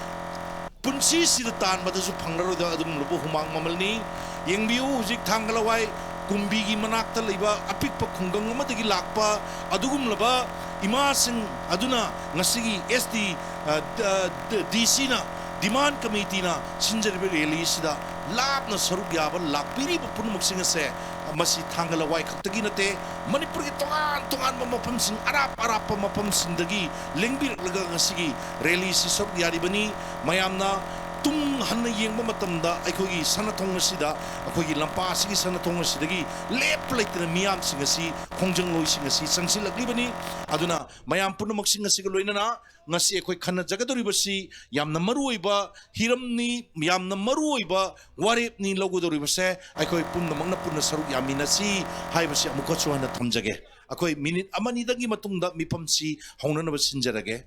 ꯄꯨꯟꯁꯤꯁꯤꯗ ꯇꯥꯟꯕꯗꯁꯨ ꯐꯪꯂꯔꯣꯏꯗꯕ ꯑꯗꯨꯒꯨꯝꯂꯕ ꯍꯨꯃꯥꯡ ꯃꯃꯜꯅꯤ꯫ ꯌꯦꯡꯕꯤꯌꯨ, ꯍꯧꯖꯤꯛ ꯊꯥꯡꯒ ꯂꯋꯥꯏ ꯀꯨꯝꯕꯤꯒꯤ ꯃꯅꯥꯛꯇ ꯂꯩꯕ ꯑꯄꯤꯛꯄ ꯈꯨꯡꯒꯪ ꯑꯃꯗꯒꯤ ꯂꯥꯛꯄ ꯑꯗꯨꯒꯨꯝꯂꯕ ꯏꯃꯥꯁꯤꯡ ꯑꯗꯨꯅ ꯉꯁꯤꯒꯤ ꯑꯦꯁ ꯇꯤ, ꯑ, ꯗ-, ꯗ-, ꯗꯤ ꯁꯤꯅ, ꯗꯤꯃꯥꯟ ꯀꯃꯤꯇꯤꯅ ꯁꯤꯟꯖꯔꯤꯕ ꯔꯦꯂꯤ ꯑꯁꯤꯗ ꯂꯥꯞꯅ ꯁꯔꯨꯛ ꯌꯥꯕ ꯂꯥꯛꯄꯤꯔꯤꯕ ꯄꯨꯝꯅꯃꯛꯁꯤꯡ ꯑꯁꯦ, ꯃꯁꯤ ꯊꯥꯡꯒ ꯂꯋꯥꯏ ꯈꯛꯇꯒꯤ ꯅꯠꯇꯦ, ꯃꯅꯤꯄꯨꯔꯒꯤ ꯇꯣꯉꯥꯟ ꯇꯣꯉꯥꯟꯕ ꯃꯐꯝꯁꯤꯡ, ꯑꯔꯥꯞ ꯑꯔꯥꯞꯄ ꯃꯐꯝꯁꯤꯡꯗꯒꯤ ꯂꯦꯡꯕꯤꯔꯛꯂꯒ ꯉꯁꯤꯒꯤ ꯔꯦꯂꯤꯁꯤ ꯁꯔꯨꯛ ꯌꯥꯔꯤꯕꯅꯤ꯫ ꯃꯌꯥꯝꯅ ꯇꯨꯡ ꯍꯟꯅ ꯌꯦꯡꯕ ꯃꯇꯝꯗ ꯑꯩꯈꯣꯏꯒꯤ ꯁꯅꯥꯊꯣꯡ ꯑꯁꯤꯗ, ꯑꯩꯈꯣꯏꯒꯤ ꯂꯝꯄꯥꯛ ꯑꯁꯤꯒꯤ ꯁꯅꯥꯊꯣꯡ ꯑꯁꯤꯗꯒꯤ ꯂꯦꯞꯄ ꯂꯩꯇꯅ ꯃꯤꯌꯥꯝꯁꯤꯡ ꯑꯁꯤ, ꯈꯣꯡꯖꯪꯂꯣꯏꯁꯤꯡ ꯑꯁꯤ ꯆꯪꯁꯤꯜꯂꯛꯂꯤꯕꯅꯤ꯫ ꯑꯗꯨꯅ ꯃꯌꯥꯝ ꯄꯨꯝꯅꯃꯛꯁꯤꯡ ꯑꯁꯤꯒ ꯂꯣꯏꯅꯅ ꯉꯁꯤ ꯑꯩꯈꯣꯏ ꯈꯟꯅꯖꯒꯗꯧꯔꯤꯕꯁꯤ ꯌꯥꯝꯅ ꯃꯔꯨꯑꯣꯏꯕ ꯍꯤꯔꯝꯅꯤ, ꯌꯥꯝꯅ ꯃꯔꯨꯑꯣꯏꯕ ꯋꯥꯔꯦꯞꯅꯤ꯫ ꯂꯧꯒꯗꯧꯔꯤꯕꯁꯦ ꯑꯩꯈꯣꯏ ꯄꯨꯝꯅꯃꯛꯅ ꯄꯨꯟꯅ ꯁꯔꯨꯛ ꯌꯥꯃꯤꯟꯅꯁꯤ ꯍꯥꯏꯕꯁꯤ ꯑꯃꯨꯛꯀꯁꯨ ꯍꯟꯅ ꯊꯝꯖꯒꯦ꯫ ꯑꯩꯈꯣꯏ ꯃꯤꯅꯤꯠ ꯑꯃꯅꯤꯗꯪꯒꯤ ꯃꯇꯨꯡꯗ ꯃꯤꯐꯝꯁꯤ ꯍꯧꯅꯅꯕ ꯁꯤꯟꯖꯔꯒꯦ꯫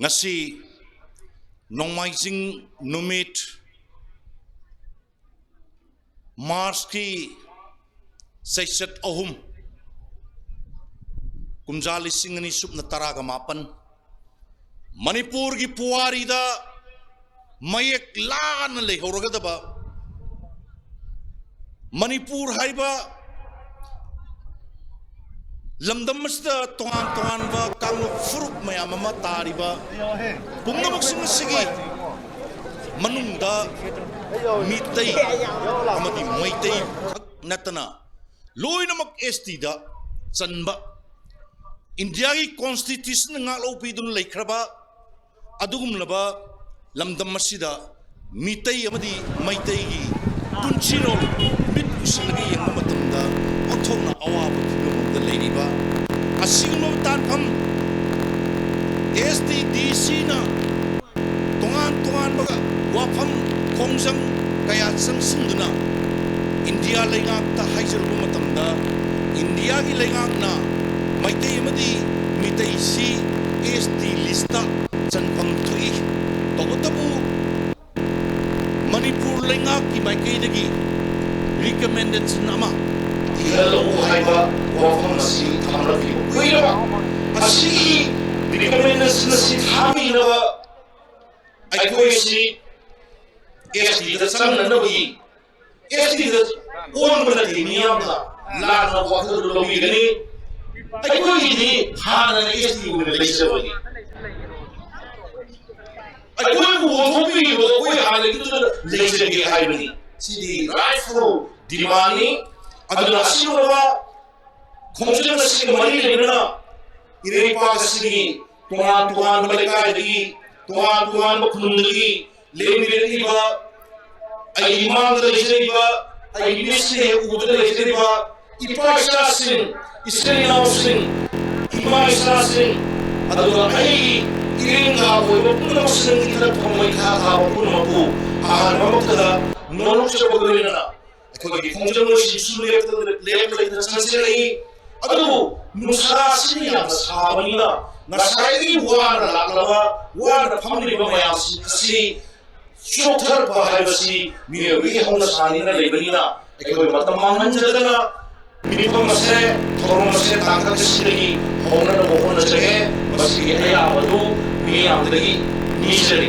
ꯉꯁꯤ ꯅꯣꯡꯃꯥꯏꯖꯤꯡ ꯅꯨꯃꯤꯠ, ꯃꯥꯔꯆꯀꯤ ꯆꯩꯆꯠ ꯑꯍꯨꯝ, ꯀꯨꯝꯖꯥ ꯂꯤꯁꯤꯡ ꯑꯅꯤ ꯁꯨꯞꯅ ꯇꯔꯥꯒ ꯃꯥꯄꯟ, ꯃꯅꯤꯄꯨꯔꯒꯤ ꯄꯨꯋꯥꯔꯤꯗ ꯃꯌꯦꯛ ꯂꯥꯅ ꯂꯩꯍꯧꯔꯒꯗꯕ, ꯃꯅꯤꯄꯨꯔ ꯍꯥꯏꯕ ꯂꯝꯗꯝ ꯑꯁꯤꯗ ꯇꯣꯉꯥꯟ ꯇꯣꯉꯥꯟꯕ ꯀꯥꯡꯂꯨꯞ ꯐꯨꯔꯨꯞ ꯃꯌꯥꯝ ꯑꯃ ꯇꯥꯔꯤꯕ ꯄꯨꯝꯅꯃꯛꯁꯤꯡ ꯑꯁꯤꯒꯤ ꯃꯅꯨꯡꯗ ꯃꯤꯇꯩ ꯑꯃꯗꯤ ꯃꯩꯇꯩ ꯈꯛ ꯅꯠꯇꯅ ꯂꯣꯏꯅꯃꯛ ꯑꯦꯁ ꯇꯤꯗ ꯆꯟꯕ, ꯏꯟꯗꯤꯌꯥꯒꯤ ꯀꯣꯟꯁꯇꯤꯇ꯭ꯌꯨꯁꯟꯅ ꯉꯥꯛꯂꯧ ꯄꯤꯗꯨꯅ ꯂꯩꯈ꯭ꯔꯕ ꯑꯗꯨꯒꯨꯝꯂꯕ ꯂꯝꯗꯝ ꯑꯁꯤꯗ ꯃꯤꯇꯩ ꯑꯃꯗꯤ ꯃꯩꯇꯩꯒꯤ ꯄꯨꯟꯁꯤꯔꯣꯜ ꯃꯤꯠ ꯎꯁꯤꯜꯂꯒ ꯌꯦꯡꯕ ꯃꯇꯝꯗ ꯑꯣꯟꯊꯣꯛꯅ ꯑꯋꯥꯕ ꯐꯤꯕꯝ ꯑꯃꯗ ꯂꯩꯔꯤꯕ ꯑꯁꯤꯒꯨꯝꯂꯕ ꯇꯥꯟꯐꯝ, ꯑꯦꯁ ꯇꯤ ꯗꯤ ꯁꯤꯅ ꯇꯣꯉꯥꯟ ꯇꯣꯉꯥꯟꯕ ꯋꯥꯐꯝ ꯈꯣꯡꯖꯪ ꯀꯌꯥ ꯆꯪꯁꯤꯟꯗꯨꯅ ꯏꯟꯗꯤꯌꯥ ꯂꯩꯉꯥꯛꯇ ꯍꯥꯏꯖꯔꯨꯕ ꯃꯇꯝꯗ, ꯏꯟꯗꯤꯌꯥꯒꯤ ꯂꯩꯉꯥꯛꯅ ꯃꯩꯇꯩ ꯑꯃꯗꯤ ꯃꯤꯇꯩꯁꯤ ꯑꯦꯁ ꯇꯤ ꯂꯤꯁꯇ ꯆꯟꯐꯝ ꯊꯣꯛꯏ꯫ ꯇꯧꯕꯇꯕꯨ ꯃꯅꯤꯄꯨꯔ ꯂꯩꯉꯥꯛꯀꯤ ꯃꯥꯏꯀꯩꯗꯒꯤ ꯔꯤꯀꯃꯦꯟꯗꯦꯁꯟ ꯑꯃ ꯏꯍꯜꯂꯛꯎ ꯍꯥꯏꯕ ꯋꯥꯐꯝ ꯑꯁꯤ ꯊꯝꯂꯛꯂꯤꯕ ꯀꯨꯏꯔꯕ꯫ ꯑꯁꯤꯒꯤ ꯔꯤꯀꯃꯦꯟꯗꯦꯁꯟ ꯑꯁꯤ ꯊꯥꯕꯤꯅꯕ ꯑꯩꯈꯣꯏ ꯑꯁꯤ ꯑꯦꯁ ꯇꯤꯗ ꯆꯪꯅꯅꯕꯒꯤ, ꯑꯦꯁ ꯇꯤꯗ ꯑꯣꯟꯕ ꯅꯠꯇꯦ, ꯃꯤꯌꯥꯝꯅ ꯂꯥꯟꯅ ꯋꯥꯈꯜ ꯂꯧꯕꯤꯒꯅꯤ꯫ ꯑꯩꯈꯣꯏꯒꯤꯗꯤ ꯍꯥꯟꯅꯅ ꯑꯦꯁ ꯇꯤ ꯑꯣꯏꯅ ꯂꯩꯖꯕꯅꯤ꯫ ꯑꯩꯈꯣꯏꯕꯨ ꯑꯣꯟꯊꯣꯛꯄꯤꯔꯤꯕ ꯑꯩꯈꯣꯏ ꯍꯥꯟꯅꯒꯤꯗꯨꯗ ꯂꯩꯖꯒꯦ ꯍꯥꯏꯕꯅꯤ꯫ ꯁꯤꯗꯤ ꯔꯥꯏꯠꯐꯨꯜ ꯗꯤꯃꯥꯟꯅꯤ꯫ ꯑꯗꯨꯅ ꯑꯁꯤꯒꯨꯝꯂꯕ ꯈꯣꯡꯖꯪ ꯑꯁꯤꯒ ꯃꯔꯤ ꯂꯩꯅꯅ ꯏꯔꯩꯄꯥꯛ ꯑꯁꯤꯒꯤ ꯇꯣꯉꯥꯟ ꯇꯣꯉꯥꯟꯕ ꯂꯩꯀꯥꯏꯗꯒꯤ, ꯇꯣꯉꯥꯟ ꯇꯣꯉꯥꯟꯕ ꯈꯨꯟꯗꯒꯤ ꯂꯦꯡꯃꯤꯟꯅꯔꯤꯕ, ꯑꯩꯒꯤ ꯏꯃꯥꯡꯗ ꯂꯩꯖꯔꯤꯕ, ꯑꯩꯒꯤ ꯃꯤꯠꯁꯤꯅ ꯍꯦꯛ ꯎꯕꯗ ꯂꯩꯖꯔꯤꯕ ꯏꯄꯥ ꯏꯆꯥꯁꯤꯡ, ꯏꯆꯤꯜ ꯏꯅꯥꯎꯁꯤꯡ, ꯏꯃꯥ ꯏꯆꯥꯁꯤꯡ, ꯑꯗꯨꯒ ꯑꯩꯒꯤ ꯏꯔꯦꯡꯒ ꯑꯣꯏꯕ ꯄꯨꯝꯅꯃꯛꯁꯤꯡ, ꯏꯊꯛ ꯊꯣꯡꯕ ꯏꯈꯥ ꯊꯥꯕ ꯄꯨꯝꯅꯃꯛꯄꯨ ꯑꯍꯥꯟꯕ ꯃꯛꯇꯗ ꯅꯣꯂꯨꯛꯆꯕꯒ ꯂꯣꯏꯅꯅ ꯑꯩꯈꯣꯏꯒꯤ ꯈꯣꯡꯖꯪ ꯑꯁꯤꯁꯨ ꯂꯦꯞꯇ, ꯂꯦꯞ ꯂꯩꯇꯅ ꯆꯪꯁꯤꯜꯂꯛꯏ꯫ ꯑꯗꯨꯕꯨ ꯅꯨꯡꯁꯥꯁꯤꯅ ꯌꯥꯝꯅ ꯁꯥꯕꯅꯤꯅ ꯉꯁꯥꯏꯗꯒꯤ ꯋꯥꯅ ꯂꯥꯛꯂꯕ, ꯋꯥꯅ ꯐꯝꯂꯤꯕ ꯃꯌꯥꯝꯁꯤꯡ ꯑꯁꯤ ꯆꯣꯛꯊꯔꯛꯄ ꯍꯥꯏꯕꯁꯤ ꯃꯤꯑꯣꯏꯕꯒꯤ ꯍꯧꯅꯁꯥꯅꯤꯅ ꯂꯩꯕꯅꯤꯅ ꯑꯩꯈꯣꯏ ꯃꯇꯝ ꯃꯥꯡꯍꯟꯖꯗꯅ ꯃꯤꯐꯝ ꯑꯁꯦ, ꯊꯧꯔꯝ ꯑꯁꯦ ꯇꯥꯡꯀꯛ ꯑꯁꯤꯗꯒꯤ ꯍꯧꯅꯅꯕ ꯍꯣꯠꯅꯖꯒꯦ꯫ ꯃꯁꯤꯒꯤ ꯑꯌꯥꯕꯗꯨ ꯃꯤꯌꯥꯝꯗꯒꯤ ꯅꯤꯖꯔꯤ꯫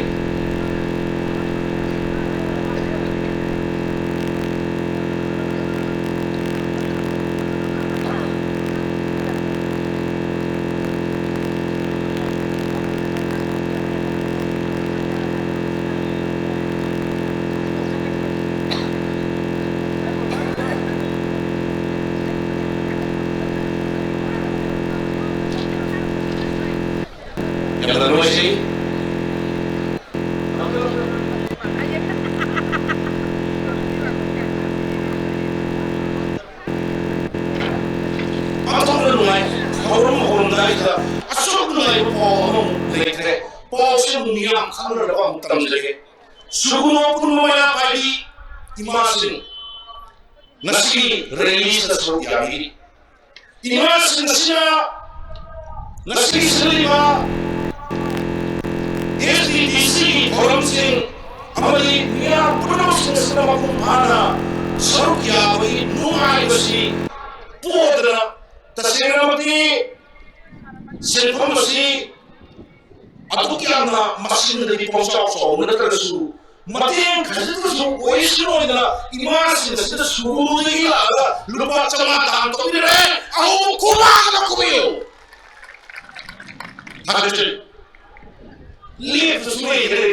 ꯌꯥꯝꯅ ꯅꯨꯡꯉꯥꯏꯖꯩ꯫ ꯑꯗꯨꯝꯅ ꯅꯨꯡꯉꯥꯏ꯫ ꯊꯧꯔꯝ ꯍꯧꯔꯝꯗꯥꯏꯗ ꯑꯁꯨꯛ ꯅꯨꯡꯉꯥꯏꯕ ꯄꯥꯎ ꯑꯃꯃꯨꯛ ꯂꯩꯈ꯭ꯔꯦ꯫ ꯄꯥꯎꯁꯦ ꯑꯃꯨꯛ ꯃꯤꯌꯥꯝ ꯈꯪꯅꯅꯕ ꯑꯃꯨꯛ ꯇꯝꯖꯒꯦ꯫ ꯁꯨꯒꯨꯅꯨ ꯄꯨꯔꯅꯤꯃꯥ ꯃꯩꯔꯥ ꯄꯥꯏꯕꯤ ꯏꯃꯥꯁꯤꯡ ꯉꯁꯤꯒꯤ ꯔꯦꯂꯤꯁꯤꯗ ꯁꯔꯨꯛ ꯌꯥꯕꯤꯔꯤ꯫ ꯏꯃꯥꯁꯤꯡ ꯑꯁꯤꯅ ꯉꯁꯤꯒꯤ ꯁꯤꯜꯂꯤꯕ ꯑꯦꯁ ꯗꯤ ꯗꯤ ꯁꯤꯒꯤ ꯊꯧꯔꯝꯁꯤꯡ ꯑꯃꯗꯤ ꯃꯤꯌꯥꯝ ꯄꯨꯝꯅꯃꯛꯁꯤꯡ ꯑꯁꯤꯅ ꯃꯄꯨꯡ ꯐꯥꯅ ꯁꯔꯨꯛ ꯌꯥꯕꯒꯤ ꯅꯨꯡꯉꯥꯏꯕꯁꯤ ꯄꯣꯛꯗꯅ ꯇꯁꯦꯡꯅꯃꯛꯀꯤ ꯁꯦꯟꯐꯝ ꯑꯁꯤ ꯑꯗꯨꯛ ꯌꯥꯝꯅ ꯃꯁꯤꯡꯗꯗꯤ ꯄꯪꯆꯥꯎ ꯆꯥꯎꯕ ꯅꯠꯇ꯭ꯔꯒꯁꯨ ꯃꯇꯦꯡ ꯈꯖꯤꯛꯇꯁꯨ ꯑꯣꯏꯁꯅꯨ ꯍꯥꯏꯗꯅ ꯏꯃꯥꯁꯤꯡ ꯑꯁꯤꯗ ꯁꯨꯒꯨꯅꯨꯗꯒꯤ ꯂꯥꯛꯑꯒ ꯂꯨꯄꯥ ꯆꯥꯝꯃꯉꯥ ꯗꯥꯟ ꯇꯧꯕꯤꯔꯛꯑꯦ꯫ ꯑꯍꯨꯝ ꯈꯨꯕꯥꯛ ꯑꯃ ꯈꯨꯕꯤꯌꯨ꯫ ꯊꯥꯒꯠꯆꯔꯤ꯫ ꯂꯦꯞꯄꯁꯨ ꯂꯩꯈ꯭ꯔꯦ꯫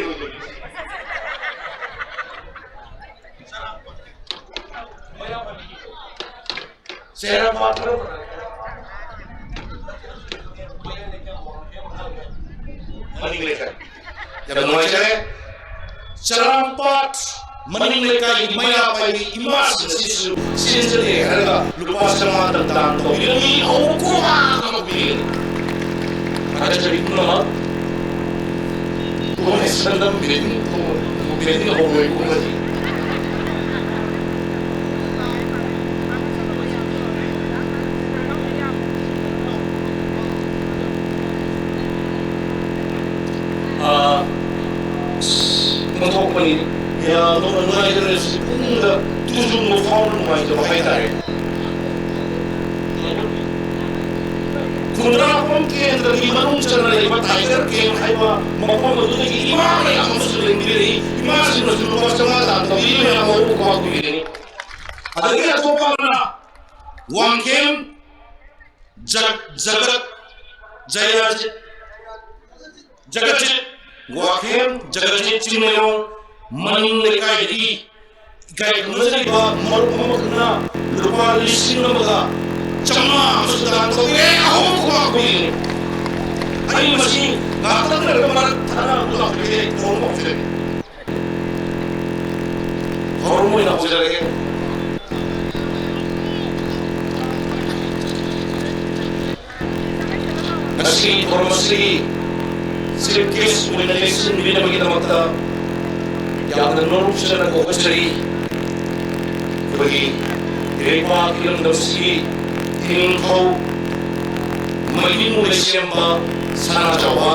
ꯆꯦꯔꯥꯄꯥꯠ ꯈꯔ ꯃꯅꯤꯡ ꯂꯩꯀꯥꯏ꯫ ꯌꯥꯝ ꯅꯨꯡꯉꯥꯏꯖꯔꯦ꯫ ꯆꯦꯔꯥꯄꯥꯠ ꯃꯅꯤꯡ ꯂꯩꯀꯥꯏꯒꯤ ꯃꯩꯔꯥ ꯄꯥꯏꯕꯤ ꯏꯃꯥꯁꯤꯡ ꯑꯁꯤꯁꯨ ꯆꯦꯟꯖꯒꯦ ꯍꯥꯏꯔꯒ ꯂꯨꯄꯥ ꯆꯥꯝꯃꯉꯥ ꯗꯥꯟ ꯇꯧꯕꯤꯔꯝꯃꯤ꯫ ꯑꯍꯨꯝ ꯈꯨꯕꯥꯛ ꯑꯃ ꯄꯤꯕꯤꯒꯅꯤ꯫ ꯊꯥꯒꯠꯆꯔꯤ ꯄꯨꯝꯅꯃꯛ꯫ ꯀꯨꯝꯍꯩ ꯁꯟꯗꯝ ꯕꯦꯗꯤꯡ ꯕꯦꯗꯤꯡ ꯍꯧꯔꯣꯏ ꯀꯨꯝꯍꯩ꯫ ꯄꯥꯡꯊꯣꯛꯄꯅꯤ꯫ ꯌꯥꯝꯅ ꯅꯨꯡꯉꯥꯏꯖꯔꯦ꯫ ꯁꯤ ꯄꯨꯝꯅꯃꯛꯇ ꯇꯨꯖꯨꯡꯕ ꯐꯥꯎꯅ ꯅꯨꯡꯉꯥꯏꯖꯕ ꯍꯥꯏꯇꯥꯔꯦ꯫ ꯈꯨꯟꯗ꯭ꯔꯥꯛꯄꯝ ꯀꯦꯟꯗ꯭ꯔꯒꯤ ꯃꯅꯨꯡ ꯆꯟꯅ ꯂꯩꯕ ꯇꯥꯏꯒꯔ ꯀꯦꯝ ꯍꯥꯏꯕ ꯃꯐꯝ ꯑꯗꯨꯗꯒꯤ ꯏꯃꯥ ꯃꯌꯥꯝ ꯑꯃꯁꯨ ꯂꯦꯡꯕꯤꯔꯛꯏ꯫ ꯏꯃꯥꯁꯤꯡꯅꯁꯨ ꯂꯨꯄꯥ ꯆꯥꯝꯃꯉꯥ ꯇꯥꯟ ꯇꯧꯕꯤꯔꯤ ꯃꯌꯥꯝ ꯑꯃꯕꯨ ꯈꯨꯕꯥꯛ ꯈꯨꯕꯤꯔꯛꯏ꯫ ꯑꯗꯒꯤ ꯑꯇꯣꯞꯄ ꯑꯃꯅ ꯋꯥꯡꯈꯦꯝ ꯖꯒ-, ꯖꯒꯠ ꯖꯌꯥꯖꯤꯠ ꯖꯒꯠꯖꯤꯠ ꯋꯥꯈꯦꯝ ꯖꯒꯠꯖꯤꯠ ꯆꯤꯡꯃꯩꯔꯣꯡ ꯃꯅꯤꯡ ꯂꯩꯀꯥꯏꯗꯒꯤ ꯏꯀꯥꯏ ꯈꯨꯝꯅꯖꯔꯤꯕ ꯃꯔꯨꯞ ꯑꯃꯈꯛꯅ ꯂꯨꯄꯥ ꯂꯤꯁꯤꯡ ꯑꯃꯒ ꯆꯥꯝꯃꯉꯥ ꯑꯃꯁꯨ ꯗꯥꯟ ꯇꯧꯕꯤꯔꯦ꯫ ꯑꯍꯨꯝ ꯈꯨꯕꯥꯛ ꯈꯨꯕꯤꯔꯦ꯫ ꯑꯩ ꯃꯁꯤ ꯉꯥꯛꯇꯪ ꯂꯩꯔꯒ ꯃꯔꯛ ꯊꯠꯅ ꯑꯃꯨꯛ ꯂꯥꯎꯖꯒꯦ꯫ ꯊꯧꯔꯝ ꯍꯧꯖꯔꯒꯦ꯫ ꯊꯧꯔꯝ ꯑꯣꯏꯅ ꯍꯧꯖꯔꯒꯦ꯫ ꯉꯁꯤꯒꯤ ꯊꯧꯔꯝ ꯑꯁꯤꯒꯤ chief guest ꯑꯣꯏꯅ ꯂꯦꯡꯁꯤꯟꯕꯤꯅꯕꯒꯤꯗꯃꯛꯇ ꯌꯥꯝꯅ ꯅꯣꯂꯨꯛꯆꯅ ꯀꯧꯈꯠꯆꯔꯤ꯫ ꯑꯩꯈꯣꯏꯒꯤ ꯏꯔꯩꯄꯥꯛ ꯏꯔꯝꯗꯝ ꯑꯁꯤꯒꯤ ꯏꯅꯤꯡꯊꯧ ꯃꯩꯅꯤꯡ ꯂꯩꯁꯦꯝꯕ ꯁꯅꯥꯖꯥꯎꯕ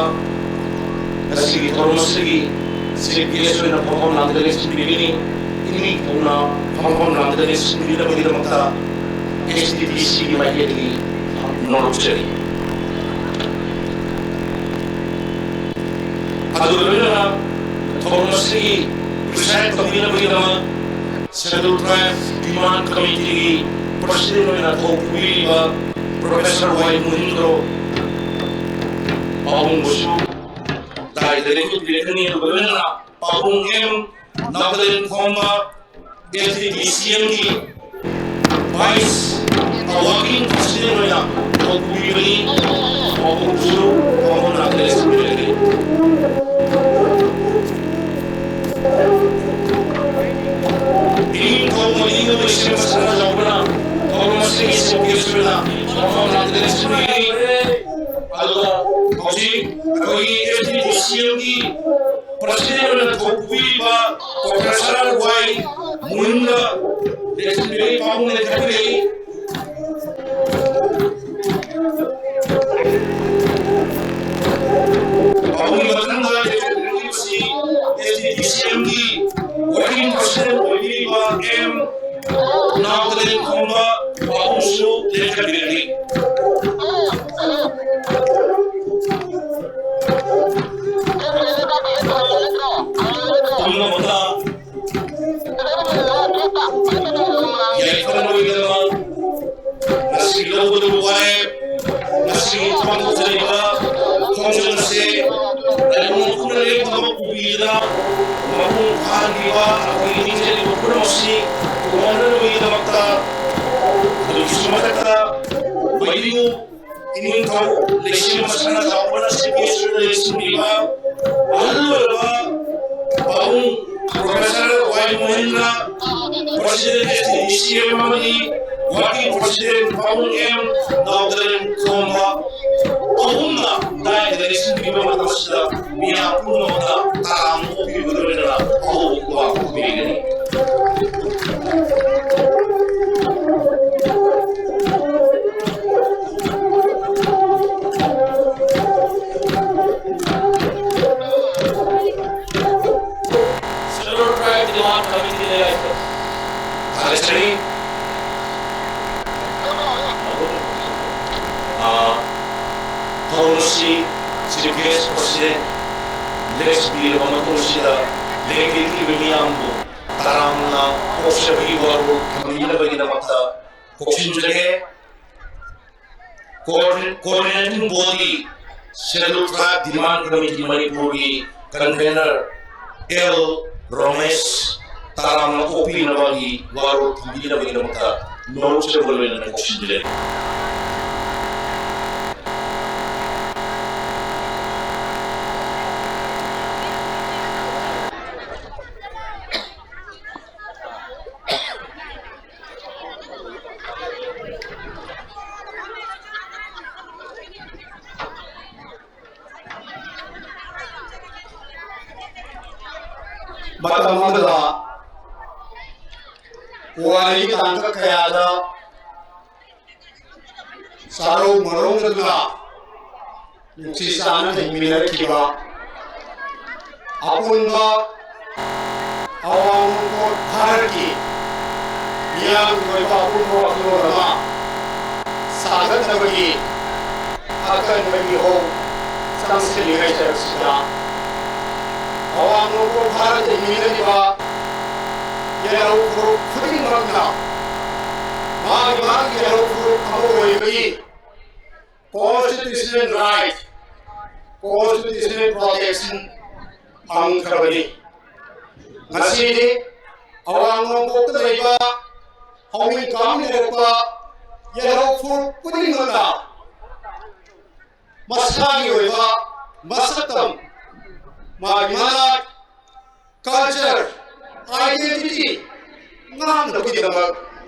ꯉꯁꯤꯒꯤ ꯊꯧꯔꯝ ꯑꯁꯤꯒꯤ chief guest ꯑꯣꯏꯅ ꯐꯝꯐꯝ ꯂꯥꯡꯗ ꯂꯦꯡꯁꯤꯟꯕꯤꯒꯅꯤ꯫ ꯏꯅꯤꯡꯊꯧꯅ ꯐꯝꯐꯝ ꯂꯥꯡꯗ ꯂꯦꯡꯁꯤꯟꯕꯤꯅꯕꯒꯤꯗꯃꯛꯇ S T D C ꯒꯤ ꯃꯥꯏꯀꯩꯗꯒꯤ ꯅꯣꯂꯨꯛꯆꯔꯤ꯫ ꯑꯗꯨꯒ ꯂꯣꯏꯅꯅ ꯊꯧꯔꯝ ꯑꯁꯤꯒꯤ preside ꯇꯧꯕꯤꯅꯕꯒꯤꯗꯃꯛ Scheduled Tribe Demand Committee ꯒꯤ president ꯑꯣꯏꯅ ꯊꯧ ꯄꯨꯕꯤꯔꯤꯕ Professor ꯋꯥꯏ ꯃꯨꯍꯤꯟꯗ꯭ꯔꯣ ꯄꯥꯕꯨꯡꯕꯨꯁꯨ ꯗꯥꯏꯗ ꯂꯦꯡꯈꯠꯄꯤꯔꯛꯀꯅꯤ꯫ ꯑꯗꯨꯒ ꯂꯣꯏꯅꯅ ꯄꯥꯕꯨꯡ ꯑꯦꯝ ꯅꯥꯒꯥꯂꯦꯟ ꯈꯣꯝꯕ S T D C M ꯒꯤ vice working president ꯑꯣꯏꯅ ꯊꯧ ꯄꯨꯕꯤꯕꯅꯤ꯫ ꯄꯥꯕꯨꯡꯕꯨꯁꯨ ꯄꯥꯕꯨꯡ ꯅꯥꯒꯥꯂꯦꯟ ꯂꯦꯡꯈꯠꯄꯤꯔꯛꯀꯅꯤ꯫ ꯏꯅꯤꯡꯊꯧ ꯃꯩꯅꯤꯡ ꯂꯩꯁꯦꯝꯕ ꯁꯅꯥꯖꯥꯎꯕꯅ ꯊꯧꯔꯝ ꯑꯁꯤꯒꯤ chief guest ꯑꯣꯏꯅ ꯄꯥꯕꯨꯡ ꯅꯥꯒꯥꯂꯦꯟ ꯂꯦꯡꯈꯠꯄꯤꯔꯛꯀꯅꯤ꯫ ꯑꯗꯨꯒ ꯍꯧꯖꯤꯛ ꯑꯩꯈꯣꯏꯒꯤ S T D C M ꯒꯤ president ꯑꯣꯏꯅ ꯊꯧ ꯄꯨꯕꯤꯔꯤꯕ Professor ꯋꯥꯏ ꯃꯨꯍꯤꯟꯗ꯭ꯔꯣ ꯂꯦꯡꯈꯠꯄꯤꯔꯛꯀꯅꯤ꯫ ꯄꯥꯕꯨꯡ ꯂꯦꯡꯈꯠꯄꯤꯔꯛꯀꯅꯤ꯫ ꯄꯥꯕꯨꯡꯒꯤ ꯃꯊꯪꯗ ꯂꯦꯡꯈꯠꯄꯤꯔꯛꯂꯤꯕꯁꯤ S T D C ꯄꯨꯝꯅꯃꯛꯇ ꯌꯥꯏꯐꯅꯕꯒꯤꯗꯃꯛ ꯉꯁꯤ ꯂꯧꯒꯗꯕ ꯋꯥꯔꯦꯞ, ꯉꯁꯤ ꯄꯥꯡꯊꯣꯛꯆꯔꯤꯕ ꯈꯣꯡꯖꯪ ꯑꯁꯤ ꯀꯔꯤꯒꯨꯝꯕ ꯄꯨꯟꯅ ꯂꯦꯞꯇꯕ ꯎꯕꯤꯗꯨꯅ ꯃꯄꯨꯡ ꯐꯥꯍꯟꯕꯤꯕ ꯑꯩꯈꯣꯏꯒꯤ ꯅꯤꯡꯖꯔꯤꯕ ꯄꯨꯝꯅꯃꯛꯁꯤ ꯇꯣꯉꯥꯟꯅꯕꯒꯤꯗꯃꯛꯇ, ꯑꯗꯨꯒꯤꯁꯨ ꯃꯊꯛꯇ ꯃꯩꯕꯨ ꯏꯅꯤꯡꯊꯧ ꯂꯩꯁꯦꯝꯕ ꯁꯅꯥꯖꯥꯎꯕꯅ ꯁꯤꯄꯤꯑꯦꯁ ꯂꯩꯁꯤꯟꯕꯤꯕ ꯑꯍꯜ ꯑꯣꯏꯔꯕ ꯄꯥꯕꯨꯡ ꯄ꯭ꯔꯣꯐꯦꯁꯔ ꯋꯥꯏ ꯃꯣꯍꯦꯟꯗ꯭ꯔ, ꯄ꯭ꯔꯁꯤꯗꯦꯟꯠ ꯑꯦꯁ ꯇꯤ ꯗꯤ ꯁꯤ ꯑꯦꯝ ꯑꯃꯗꯤ ꯋꯥꯔꯀꯤꯡ ꯄ꯭ꯔꯁꯤꯗꯦꯟꯠ ꯄꯥꯕꯨꯡ ꯑꯦꯝ ꯅꯥꯎꯗꯔꯦꯟ ꯈꯣꯝꯕ ꯑꯍꯨꯝꯅ ꯗꯥꯏꯗ ꯂꯩꯁꯤꯟꯕꯤꯕ ꯃꯇꯝꯁꯤꯗ ꯃꯤꯌꯥꯝ ꯄꯨꯝꯅꯃꯛꯇ ꯇꯔꯥꯝꯅ ꯑꯣꯛꯄꯤꯕꯒ ꯂꯣꯏꯅꯅ ꯑꯍꯧꯕ ꯈꯨꯕꯥꯛ ꯈꯨꯕꯤꯒꯅꯤ꯫ Scheduled Tribe Demand Committee ꯗ ꯌꯥꯏꯐ ꯊꯥꯒꯠꯆꯔꯤ꯫ ꯑ, ꯊꯧꯔꯝ ꯑꯁꯤ Chief Guest President ꯂꯦꯛꯆꯕꯤꯔꯕ ꯃꯇꯨꯡ ꯑꯁꯤꯗ ꯂꯦꯛꯄꯤꯔꯤꯕ ꯃꯤꯌꯥꯝꯕꯨ ꯇꯔꯥꯝꯅ ꯑꯣꯛꯆꯕꯒꯤ ꯋꯥꯔꯣꯜ ꯊꯝꯕꯤꯅꯕꯒꯤꯗꯃꯛꯇ ꯀꯧꯁꯤꯟꯖꯔꯤ꯫ Coordin-, Coordinating Body, Scheduled Tribe Demand Committee ꯃꯅꯤꯄꯨꯔꯒꯤ Convener ꯑꯦꯜ ꯔꯣꯃꯦꯁ ꯇꯔꯥꯝꯅ ꯑꯣꯛꯄꯤꯅꯕꯒꯤ ꯋꯥꯔꯣꯜ ꯊꯝꯕꯤꯅꯕꯒꯤꯗꯃꯛꯇ ꯅꯣꯡꯆꯨꯞ ꯂꯣꯏꯅꯅ ꯀꯧꯁꯤꯟꯖꯔꯤ꯫ ꯃꯇꯝ ꯑꯃꯗ ꯄꯨꯋꯥꯔꯤꯒꯤ ꯇꯥꯡꯀꯛ ꯀꯌꯥꯗ ꯆꯥꯔꯧ ꯃꯔꯧꯅꯗꯨꯅ ꯅꯨꯡꯁꯤ ꯆꯥꯟꯅ ꯍꯤꯡꯃꯤꯟꯅꯔꯛꯈꯤꯕ ꯑꯄꯨꯟꯕ ꯑꯋꯥꯡ ꯅꯣꯡꯄꯣꯛ ꯚꯥꯔꯠꯀꯤ ꯃꯤꯌꯥꯝꯒꯤ ꯑꯣꯏꯕ ꯑꯄꯨꯟꯕ ꯋꯥꯈꯜꯂꯣꯟ ꯑꯃ ꯁꯥ ꯅꯕꯒꯤ ꯑꯀꯟꯕ ꯏꯍꯧ ꯆꯪꯁꯤꯜꯂꯤꯉꯩ ꯁꯔꯨꯛꯁꯤꯗ ꯑꯋꯥꯡ ꯅꯣꯡꯄꯣꯛ ꯚꯥꯔꯠꯇ ꯍꯤꯡꯃꯤꯟꯅꯔꯤꯕ ꯌꯦꯜꯍꯧ ꯐꯨꯔꯨꯞ ꯈꯨꯗꯤꯡꯃꯛꯅ ꯃꯥꯒꯤ ꯃꯥꯒꯤ ꯌꯦꯜꯍꯧ ꯐꯨꯔꯨꯞ ꯑꯃ ꯑꯣꯏꯕꯒꯤ constitutional right, constitutional protection ꯐꯪꯈ꯭ꯔꯕꯅꯤ꯫ ꯉꯁꯤꯗꯤ ꯑꯋꯥꯡ ꯅꯣꯡꯄꯣꯛꯇ ꯂꯩꯕ ꯍꯧꯃꯤꯟ ꯀꯥꯃꯤꯟꯅꯔꯛꯄ ꯌꯦꯜꯍꯧ ꯐꯨꯔꯨꯞ ꯈꯨꯗꯤꯡꯃꯛꯅ ꯃꯁꯥꯒꯤ ꯑꯣꯏꯕ ꯃꯁꯛꯇꯝ, ꯃꯥꯒꯤ ꯃꯅꯥꯠ, culture, identity ꯉꯥꯛꯅꯕꯒꯤꯗꯃꯛ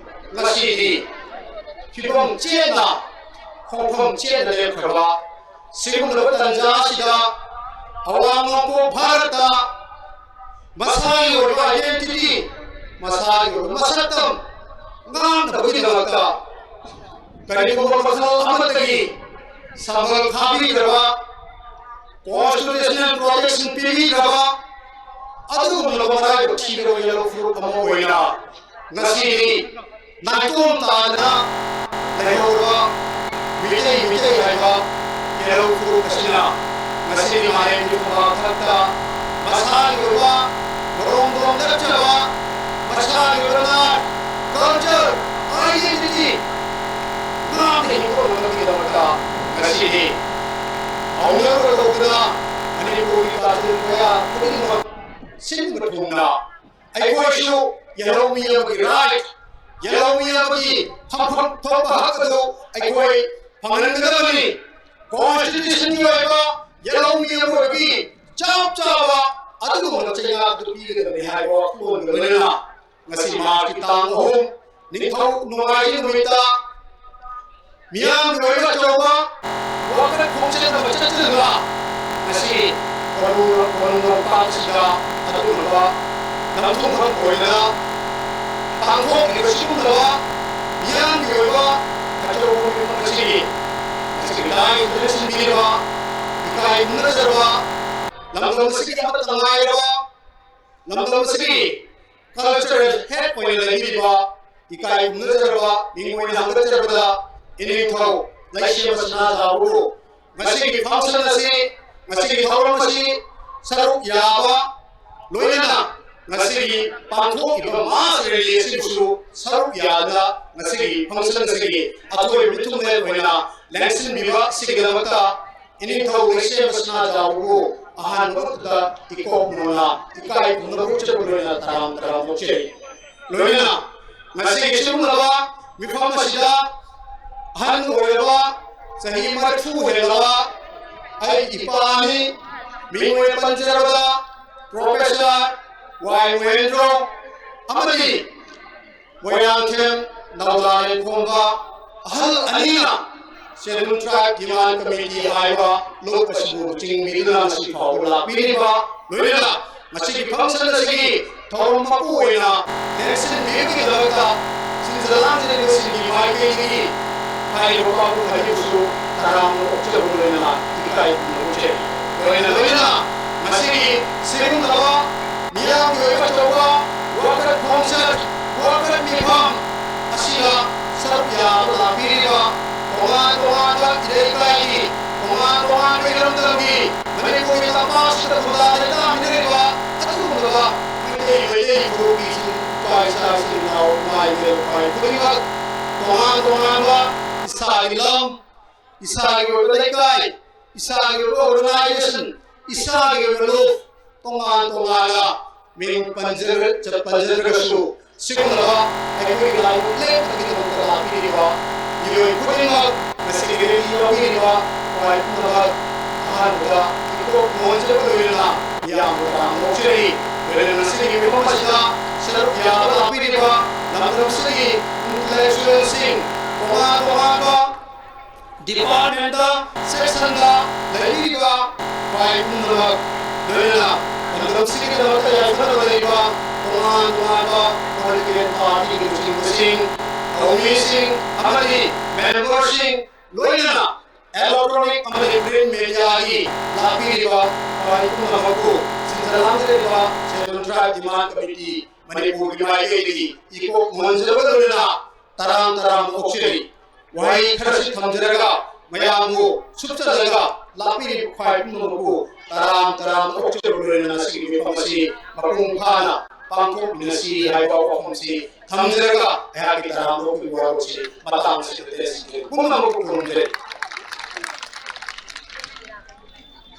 ꯉꯁꯤꯗꯤ ꯐꯤꯕꯝ ꯆꯦꯠꯅ, ꯈꯣꯡꯐꯝ ꯆꯦꯠꯅ ꯂꯦꯞꯈ꯭ꯔꯕ ꯁꯤꯒꯨꯝꯂꯕ ꯇꯥꯟꯖꯥ ꯑꯁꯤꯗ ꯑꯋꯥꯡ ꯅꯣꯡꯄꯣꯛ ꯚꯥꯔꯠꯇ ꯃꯁꯥꯒꯤ ꯑꯣꯏꯕ identity, ꯃꯁꯥꯒꯤ ꯑꯣꯏꯕ ꯃꯁꯛꯇꯝ ꯉꯥꯛꯅꯕꯒꯤꯗꯃꯛꯇ ꯀꯔꯤꯒꯨꯝꯕ ꯃꯈꯜ ꯑꯃꯠꯇꯒꯤ ꯁꯝꯕꯜ ꯈꯥꯕꯤꯗ꯭ꯔꯕ, constitutional protection ꯄꯤꯕꯤꯗ꯭ꯔꯕ ꯑꯗꯨꯒꯨꯝꯂꯕ ꯃꯔꯥꯏꯕꯛ ꯊꯤꯔꯕ ꯌꯦꯜꯍꯧ ꯐꯨꯔꯨꯞ ꯑꯃ ꯑꯣꯏꯅ ꯉꯁꯤꯗꯤ ꯅꯥꯏꯇꯣꯝ ꯇꯥꯗꯅ ꯂꯩꯍꯧꯔꯕ ꯃꯤꯇꯩ, ꯃꯤꯇꯩ ꯍꯥꯏꯕ ꯌꯦꯜꯍꯧ ꯐꯨꯔꯨꯞ ꯑꯁꯤꯅ ꯉꯁꯤꯗꯤ ꯃꯥꯂꯦꯝꯒꯤ ꯐꯝꯕꯥꯛ ꯊꯛꯇ ꯃꯁꯥꯒꯤ ꯑꯣꯏꯕ ꯃꯔꯣꯝꯗꯣꯝ ꯅꯠꯇ꯭ꯔꯕ ꯃꯁꯥꯒꯤ ꯑꯣꯏꯕ ꯅꯥꯠ, culture, identity ꯉꯥꯛꯅ ꯍꯤꯡꯕ ꯉꯝꯅꯕꯒꯤꯗꯃꯛꯇ ꯉꯁꯤꯗꯤ ꯍꯧꯅꯔꯨꯔ ꯇꯧꯗꯨꯅ ꯃꯅꯤꯄꯨꯔꯒꯤ ꯀꯥꯆꯤꯟ ꯀꯣꯌꯥ ꯈꯨꯗꯤꯡꯃꯛ ꯁꯤꯟꯕ ꯊꯨꯡꯅ ꯑꯩꯈꯣꯏꯁꯨ ꯌꯦꯜꯍꯧꯃꯤ ꯑꯃꯒꯤ right, ꯌꯦꯜꯍꯧꯃꯤ ꯑꯃꯒꯤ ꯐꯪꯐꯝ ꯊꯣꯛꯄ ꯍꯛ ꯑꯗꯨ ꯑꯩꯈꯣꯏ ꯐꯪꯍꯟꯒꯗꯕꯅꯤ꯫ Constitutionꯒꯤ ꯑꯣꯏꯕ ꯌꯦꯜꯍꯧꯃꯤ ꯑꯃꯒꯤ ꯆꯞ ꯆꯥꯕ ꯑꯗꯨꯒꯨꯝꯕ ꯆꯩꯉꯥꯛ ꯑꯗꯨ ꯄꯤꯒꯗꯕꯅꯤ ꯍꯥꯏꯕ ꯋꯥꯈꯜꯂꯣꯟꯒ ꯂꯣꯏꯅꯅ ꯉꯁꯤ ꯃꯥꯔꯆꯀꯤ ꯇꯥꯡ ꯑꯍꯨꯝ ꯅꯤꯡꯊꯧ ꯅꯣꯡꯃꯥꯏꯖꯤꯡ ꯅꯨꯃꯤꯠꯇ ꯃꯤꯌꯥꯝꯒꯤ ꯑꯣꯏꯕ ꯑꯆꯧꯕ ꯋꯥꯀꯠ ꯈꯣꯡꯆꯠ ꯑꯃ ꯆꯠꯆꯗꯨꯅ ꯉꯁꯤ ꯀꯣꯅꯨꯡ, ꯀꯣꯅꯨꯡ ꯂꯝꯄꯥꯛ ꯑꯁꯤꯗ ꯑꯗꯨꯒꯨꯝꯂꯕ ꯅꯝꯊꯣꯛꯐꯝ ꯑꯣꯏꯗꯅ ꯄꯥꯡꯊꯣꯛꯂꯤꯕ ꯁꯤꯒꯨꯝꯂꯕ ꯃꯤꯌꯥꯝꯒꯤ ꯑꯣꯏꯕ ꯑꯆꯧꯕ ꯃꯤꯐꯝ ꯑꯁꯤꯒꯤ ꯉꯁꯤꯒꯤ ꯂꯥꯏ ꯂꯣꯏꯁꯤꯟꯕꯤꯔꯤꯕ ꯏꯀꯥꯏ ꯈꯨꯝꯅꯖꯔꯕ ꯂꯝꯗꯝ ꯑꯁꯤꯒꯤ ꯑꯃꯠꯇ ꯉꯥꯏꯔꯕ ꯂꯝꯗꯝ ꯑꯁꯤꯒꯤ cultural head ꯑꯣꯏꯅ ꯂꯩꯕꯤꯔꯤꯕ ꯏꯀꯥꯏ ꯈꯨꯝꯅꯖꯔꯕ ꯃꯤꯡ ꯑꯣꯏꯅ ꯍꯪꯒꯠꯆꯔꯕꯗ ꯏꯅꯤꯡꯊꯧ ꯂꯩꯁꯦꯝꯕ ꯁꯅꯥꯖꯥꯎꯕꯨ ꯉꯁꯤꯒꯤ function ꯑꯁꯤ, ꯉꯁꯤꯒꯤ ꯊꯧꯔꯝ ꯑꯁꯤ ꯁꯔꯨꯛ ꯌꯥꯕ, ꯂꯣꯏꯅꯅ ꯉꯁꯤꯒꯤ ꯄꯥꯡꯊꯣꯛꯏꯕ mass rally ꯑꯁꯤꯕꯨꯁꯨ ꯁꯔꯨꯛ ꯌꯥꯗꯨꯅ ꯉꯁꯤꯒꯤ function ꯑꯁꯤꯒꯤ ꯑꯊꯣꯏꯕ ꯃꯤꯊꯨꯡꯂꯦꯟ ꯑꯣꯏꯅ ꯂꯦꯡꯁꯤꯟꯕꯤꯕ ꯑꯁꯤꯒꯤꯗꯃꯛꯇ ꯏꯅꯤꯡꯊꯧ ꯂꯩꯁꯦꯝꯕ ꯁꯅꯥꯖꯥꯎꯕꯨ ꯑꯍꯥꯟꯕꯃꯛꯇꯗ ꯏꯀꯣꯛ ꯃꯣꯟꯅ ꯏꯀꯥꯏ ꯈꯨꯝꯅꯕ ꯎꯠꯆꯕ ꯂꯣꯏꯅꯅ ꯇꯔꯥꯝ ꯇꯔꯥꯝ ꯑꯣꯛꯆꯔꯤ꯫ ꯂꯣꯏꯅꯅ ꯉꯁꯤꯒꯤ ꯁꯤꯒꯨꯝꯂꯕ ꯃꯤꯐꯝ ꯑꯁꯤꯗ ꯑꯍꯟ ꯑꯣꯏꯔꯕ, ꯆꯍꯤ ꯃꯔꯤꯐꯨ ꯍꯦꯜꯂꯕ ꯑꯩꯒꯤ ꯏꯄꯥꯅꯤ, ꯃꯤꯡ ꯑꯣꯏꯅ ꯄꯟꯖꯔꯕꯗ Professor ꯋꯥꯏ ꯃꯣꯍꯦꯟꯗ꯭ꯔꯣ ꯑꯃꯗꯤ ꯃꯣꯏꯔꯥꯡꯊꯦꯝ ꯅꯧꯗꯥ ꯂꯦꯡꯈꯣꯝꯕ ꯑꯍꯜ ꯑꯅꯤꯅ Scheduled Tribe Demand Committee ꯍꯥꯏꯕ ꯂꯨꯞ ꯑꯁꯤꯕꯨ ꯂꯨꯆꯤꯡꯕꯤꯗꯨꯅ ꯉꯁꯤ ꯐꯥꯎꯕ ꯂꯥꯛꯄꯤꯔꯤꯕ, ꯂꯣꯏꯅꯅ ꯉꯁꯤꯒꯤ function ꯑꯁꯤꯒꯤ ꯊꯧꯔꯝ ꯃꯄꯨ ꯑꯣꯏꯅ ꯂꯦꯡꯁꯤꯟꯕꯤꯕꯒꯤꯗꯃꯛꯇ ꯁꯤꯟꯖ ꯂꯥꯡꯖꯔꯤꯕꯁꯤꯡꯒꯤ ꯃꯥꯏꯀꯩꯗꯒꯤ ꯍꯥꯏꯔꯤꯕ ꯄꯥꯕꯨꯡ ꯑꯅꯤꯕꯨꯁꯨ ꯇꯔꯥꯝꯅ ꯑꯣꯛꯆꯕ ꯂꯣꯏꯅꯅ ꯏꯀꯥꯏ ꯈꯨꯝꯅꯕ ꯎꯠꯆꯔꯤ꯫ ꯂꯣꯏꯅ ꯂꯣꯏꯅꯅ ꯉꯁꯤꯒꯤ ꯁꯤꯒꯨꯝꯂꯕ ꯃꯤꯌꯥꯝꯒꯤ ꯑꯣꯏꯕ ꯑꯆꯧꯕ ꯋꯥꯀꯠ ꯈꯣꯡꯆꯠ, ꯋꯥꯀꯠ ꯃꯤꯐꯝ ꯑꯁꯤꯗ ꯁꯔꯨꯛ ꯌꯥꯕ ꯂꯥꯛꯄꯤꯔꯤꯕ ꯇꯣꯉꯥꯟ ꯇꯣꯉꯥꯟꯕ ꯏꯔꯩꯀꯥꯏꯒꯤ, ꯇꯣꯉꯥꯟ ꯇꯣꯉꯥꯟꯕ ꯏꯔꯝꯗꯝꯒꯤ, ꯃꯅꯤꯄꯨꯔꯒꯤ ꯂꯝꯄꯥꯛꯁꯤꯗ ꯈꯨꯟꯗꯥ ꯂꯩꯇꯥꯃꯤꯟꯅꯔꯤꯕ ꯑꯗꯨꯒꯨꯝꯂꯕ ꯃꯩꯇꯩ, ꯃꯩꯇꯩ ꯐꯨꯔꯨꯞꯀꯤ ꯏꯆꯤꯟ ꯏꯄꯥ ꯏꯆꯥ ꯏꯆꯤꯟ ꯏꯅꯥꯎ ꯏꯃꯥ ꯏꯕꯦꯜ ꯏꯄꯥ ꯈꯨꯗꯤꯡꯃꯛ ꯇꯣꯉꯥꯟ ꯇꯣꯉꯥꯟꯕ ꯏꯁꯥꯒꯤ ꯂꯝ, ꯏꯁꯥꯒꯤ ꯑꯣꯏꯕ ꯂꯩꯀꯥꯏ, ꯏꯁꯥꯒꯤ ꯑꯣꯏꯕ organization, ꯏꯁꯥꯒꯤ ꯑꯣꯏꯕ ꯂꯨꯞ, ꯇꯣꯉꯥꯟ ꯇꯣꯉꯥꯟꯅ ꯃꯤꯡ ꯄꯟꯖꯔ-, ꯄꯟꯖꯗ꯭ꯔꯒꯁꯨ, ꯁꯤꯒꯨꯝꯂꯕ ꯑꯩꯈꯣꯏꯒꯤ ꯂꯥꯏꯕꯛ ꯂꯦꯞꯇꯕꯒꯤꯗꯃꯛꯇ ꯂꯥꯛꯄꯤꯔꯤꯕ ꯃꯤꯑꯣꯏ ꯈꯨꯗꯤꯡꯃꯛ, ꯉꯁꯤꯒꯤ rally ꯌꯥꯎꯕꯤꯔꯤꯕ ꯈ꯭ꯋꯥꯏ ꯄꯨꯝꯅꯃꯛ ꯑꯍꯥꯟꯕꯗ ꯏꯀꯣꯛ ꯃꯣꯟꯖꯕ ꯂꯣꯏꯅꯅ ꯃꯤꯌꯥꯝꯕꯨ ꯇꯔꯥꯝꯅ ꯑꯣꯛꯆꯔꯤ꯫ ꯂꯣꯏꯅꯅ ꯉꯁꯤꯒꯤ ꯃꯤꯐꯝ ꯑꯁꯤꯗ ꯁꯔꯨꯛ ꯌꯥꯕ ꯂꯥꯛꯄꯤꯔꯤꯕ ꯂꯝꯗꯝꯁꯤꯒꯤ intellectualꯁꯤꯡ, ꯇꯣꯉꯥꯟ ꯇꯣꯉꯥꯟꯕ departmentꯇ, sectionꯗ ꯂꯩꯕꯤꯔꯤꯕ ꯈ꯭ꯋꯥꯏ ꯄꯨꯝꯅꯃꯛ, ꯂꯣꯏꯅꯅ ꯂꯝꯗꯝꯁꯤꯒꯤꯗꯃꯛꯇ ꯌꯥꯏꯐꯅꯕ ꯂꯩꯕ ꯇꯣꯉꯥꯟ ꯇꯣꯉꯥꯟꯕ political partyꯒꯤ ꯂꯨꯆꯤꯡꯕꯁꯤꯡ, ꯊꯧꯃꯤꯁꯤꯡ ꯑꯃꯗꯤ memberꯁꯤꯡ, ꯂꯣꯏꯅꯅ electronic ꯑꯃꯗꯤ print mediaꯒꯤ ꯂꯥꯛꯄꯤꯔꯤꯕ ꯈ꯭ꯋꯥꯏ ꯄꯨꯝꯅꯃꯛꯄꯨ ꯁꯤꯟꯖ ꯂꯥꯡꯖꯔꯤꯕ Scheduled Tribe Demand Committee ꯃꯅꯤꯄꯨꯔꯒꯤ ꯃꯥꯏꯀꯩꯗꯒꯤ ꯏꯀꯣꯛ ꯃꯣꯟꯖꯕ ꯂꯣꯏꯅꯅ ꯇꯔꯥꯝ ꯇꯔꯥꯝ ꯑꯣꯛꯆꯔꯤ꯫ ꯋꯥꯍꯩ ꯈꯔꯁꯤ ꯊꯝꯖꯔꯒ ꯃꯌꯥꯝꯕꯨ ꯁꯨꯞꯆꯜꯂꯒ ꯂꯥꯛꯄꯤꯔꯤꯕ ꯈ꯭ꯋꯥꯏ ꯄꯨꯝꯅꯃꯛꯄꯨ ꯇꯔꯥꯝ ꯇꯔꯥꯝꯅ ꯑꯣꯛꯆꯕ ꯂꯣꯏꯅꯅ ꯉꯁꯤꯒꯤ ꯃꯤꯐꯝ ꯑꯁꯤ ꯃꯄꯨꯡ ꯐꯥꯅ ꯄꯥꯡꯊꯣꯛꯃꯤꯟꯅꯁꯤ ꯍꯥꯏꯕ ꯋꯥꯐꯝꯁꯤ ꯊꯝꯖꯔꯒ ꯑꯩꯍꯥꯛꯀꯤ ꯇꯔꯥꯝꯅ ꯑꯣꯛꯄꯒꯤ ꯋꯥꯔꯣꯜꯁꯤ ꯃꯇꯥꯡ ꯑꯁꯤꯗ ꯇꯦꯟꯁꯤꯟꯖꯔꯤ꯫ ꯄꯨꯝꯅꯃꯛꯄꯨ ꯈꯨꯔꯨꯝꯖꯔꯤ꯫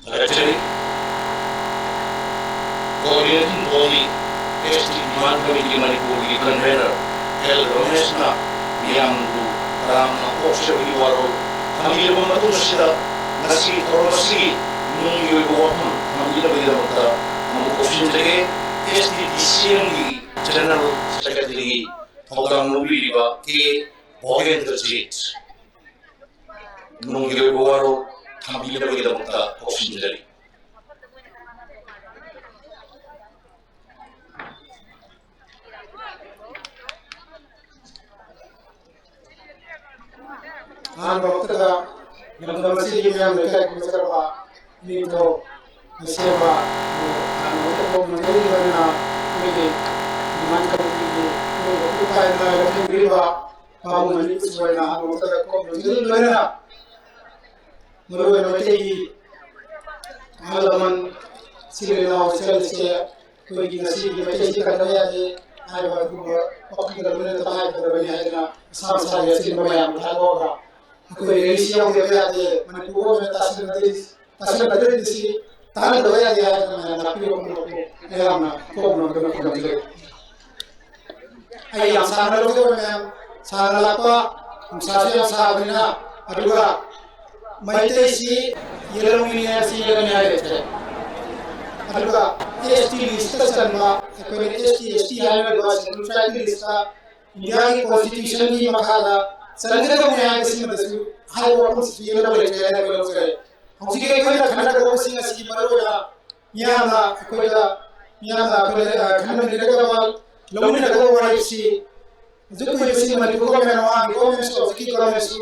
ꯊꯥꯒꯠꯆꯔꯤ꯫ Coordinating Body, S T Demand Committee ꯃꯅꯤꯄꯨꯔꯒꯤ convener ꯑꯦꯜ ꯔꯣꯃꯦꯁꯅ ꯃꯤꯌꯥꯝꯕꯨ ꯇꯔꯥꯝꯅ ꯑꯣꯛꯆꯕꯒꯤ ꯋꯥꯔꯣꯜ ꯊꯝꯕꯤꯔꯕ ꯃꯇꯨꯡ ꯑꯁꯤꯗ ꯉꯁꯤꯒꯤ ꯊꯧꯔꯝ ꯑꯁꯤꯒꯤ ꯅꯨꯡꯒꯤ ꯑꯣꯏꯕ ꯋꯥꯐꯝ ꯊꯝꯕꯤꯅꯕꯒꯤꯗꯃꯛꯇ ꯑꯃꯨꯛ ꯀꯧꯁꯤꯟꯖꯒꯦ꯫ S T D C M ꯒꯤ General Secretary ꯊꯧꯗꯥꯡ ꯂꯧꯕꯤꯔꯤꯕ ꯀꯦ ꯚꯣꯒꯦꯟꯗ꯭ꯔꯖꯤꯠ ꯅꯨꯡꯒꯤ ꯑꯣꯏꯕ ꯋꯥꯔꯣꯜ ꯊꯝꯕꯤꯅꯕꯒꯤꯗꯃꯛꯇ ꯀꯧꯁꯤꯟꯖꯔꯤ꯫ ꯑꯍꯥꯟꯕ ꯃꯛꯇꯗ ꯂꯝꯗꯝ ꯑꯁꯤꯒꯤ ꯃꯤꯌꯥꯝꯅ ꯏꯀꯥꯏ ꯈꯨꯝꯅꯖꯔꯕ ꯏꯅꯤꯡꯊꯧ ꯂꯩꯁꯦꯝꯕ ꯍꯥꯟꯅ ꯃꯛꯇ ꯀꯣꯛꯅ ꯂꯩꯔꯤꯕꯅꯤꯅ ꯑꯩꯈꯣꯏꯒꯤ ꯗꯤꯃꯥꯟ ꯀꯃꯤꯇꯤꯒꯤ ꯑꯣꯏꯕ ꯈꯨꯠ ꯄꯥꯏꯗꯨꯅ ꯂꯦꯞꯍꯟꯕꯤꯔꯤꯕ ꯄꯥꯕꯨꯡ ꯑꯅꯤꯁꯨ ꯑꯣꯏꯅ ꯑꯍꯥꯟꯕ ꯃꯛꯇꯗ ꯀꯣꯛꯅ ꯂꯣꯏꯅꯅ ꯃꯔꯨꯑꯣꯏꯅ ꯃꯩꯇꯩꯒꯤ ꯑꯍꯜ ꯂꯃꯟ, ꯏꯆꯤꯜ ꯏꯅꯥꯎ, ꯏꯆꯜ ꯏꯆꯦ, ꯑꯩꯈꯣꯏꯒꯤ ꯉꯁꯤꯒꯤ ꯃꯩꯇꯩꯁꯤ ꯀꯟꯗꯕ ꯌꯥꯗꯦ ꯍꯥꯏꯕ ꯑꯗꯨꯒꯨꯝꯕ ꯋꯥꯈꯜꯗ ꯂꯣꯏꯅ ꯇꯉꯥꯏ ꯐꯗꯕꯅꯤ ꯍꯥꯏꯗꯅ ꯃꯁꯥ ꯃꯁꯥꯒꯤ ꯑꯆꯤꯟꯕ ꯃꯌꯥꯝ ꯊꯥꯗꯣꯛꯑꯒ ꯑꯩꯈꯣꯏ ꯔꯦꯂꯤꯁꯤ ꯌꯥꯎꯗꯕ ꯌꯥꯗꯦ, ꯃꯅꯤꯄꯨꯔ ꯒꯣꯚꯔꯟꯃꯦꯟꯠ ꯇꯥꯁꯤꯟꯅꯗ꯭ꯔꯤ, ꯇꯥꯁꯤꯟꯅꯗ꯭ꯔꯤꯁꯤ ꯇꯥꯍꯟꯗꯕ ꯌꯥꯗꯦ ꯍꯥꯏꯗꯅ ꯃꯌꯥꯝ ꯂꯥꯛꯄꯤꯌꯨ ꯈꯣꯡꯗꯣꯛꯄꯤꯌꯨ꯫ ꯑꯩꯍꯥꯛꯅ ꯀꯣꯛꯅꯕꯗꯨꯅ ꯈꯨꯔꯨꯝꯖꯔꯤ꯫ ꯑꯩ ꯌꯥꯝ ꯁꯥꯡꯅ ꯂꯧꯖꯔꯣꯏ ꯃꯌꯥꯝ, ꯁꯥꯡꯅ ꯂꯥꯛꯄ ꯅꯨꯡꯁꯥꯁꯨ ꯌꯥꯝ ꯁꯥꯕꯅꯤꯅ, ꯑꯗꯨꯒ ꯃꯩꯇꯩꯁꯤ ꯌꯦꯜꯍꯧꯃꯤꯅꯤ ꯍꯥꯏꯕꯁꯤ ꯌꯦꯜꯍꯧꯃꯤꯅꯤ ꯍꯥꯏ ꯂꯩꯇ꯭ꯔꯦ꯫ ꯑꯗꯨꯒ S T list ꯇ ꯆꯟꯕ, ꯑꯩꯈꯣꯏꯅ S T, S T ꯍꯥꯏꯔꯤꯕ Scheduled Tribe list ꯇ ꯏꯟꯗꯤꯌꯥꯒꯤ constitution ꯒꯤ ꯃꯈꯥꯗ ꯆꯟꯒꯗꯕꯅꯤ ꯍꯥꯏꯕꯁꯤꯃꯗꯁꯨ ꯍꯥꯏꯕ ꯋꯥꯐꯝꯁꯤꯁꯨ ꯌꯦꯜꯍꯧꯕ ꯂꯩꯇ꯭ꯔꯦ ꯍꯥꯏꯅ ꯑꯩꯈꯣꯏ ꯂꯧꯖꯔꯦ꯫ ꯍꯧꯖꯤꯛ ꯑꯩꯈꯣꯏꯅ ꯈꯟꯅꯒꯗꯕꯁꯤꯡ ꯑꯁꯤꯒꯤ ꯃꯔꯨꯑꯣꯏꯅ ꯃꯤꯌꯥꯝꯅ ꯑꯩꯈꯣꯏꯗ, ꯃꯤꯌꯥꯝꯅ ꯑꯩꯈꯣꯏꯗ, ꯑ, ꯈꯟꯅꯃꯤꯟꯅꯒꯗꯕ, ꯂꯧꯃꯤꯟꯅꯒꯗꯕ ꯋꯥꯔꯦꯞꯁꯤ ꯍꯧꯖꯤꯛ ꯀꯨꯏꯕꯁꯤ ꯃꯅꯤꯄꯨꯔ ꯒꯣꯚꯔꯟꯃꯦꯟꯠ, ꯃꯃꯥꯡꯒꯤ ꯒꯣꯚꯔꯟꯃꯦꯟꯠꯁꯨ, ꯍꯧꯖꯤꯛꯀꯤ ꯒꯣꯚꯔꯟꯃꯦꯟꯠꯁꯨ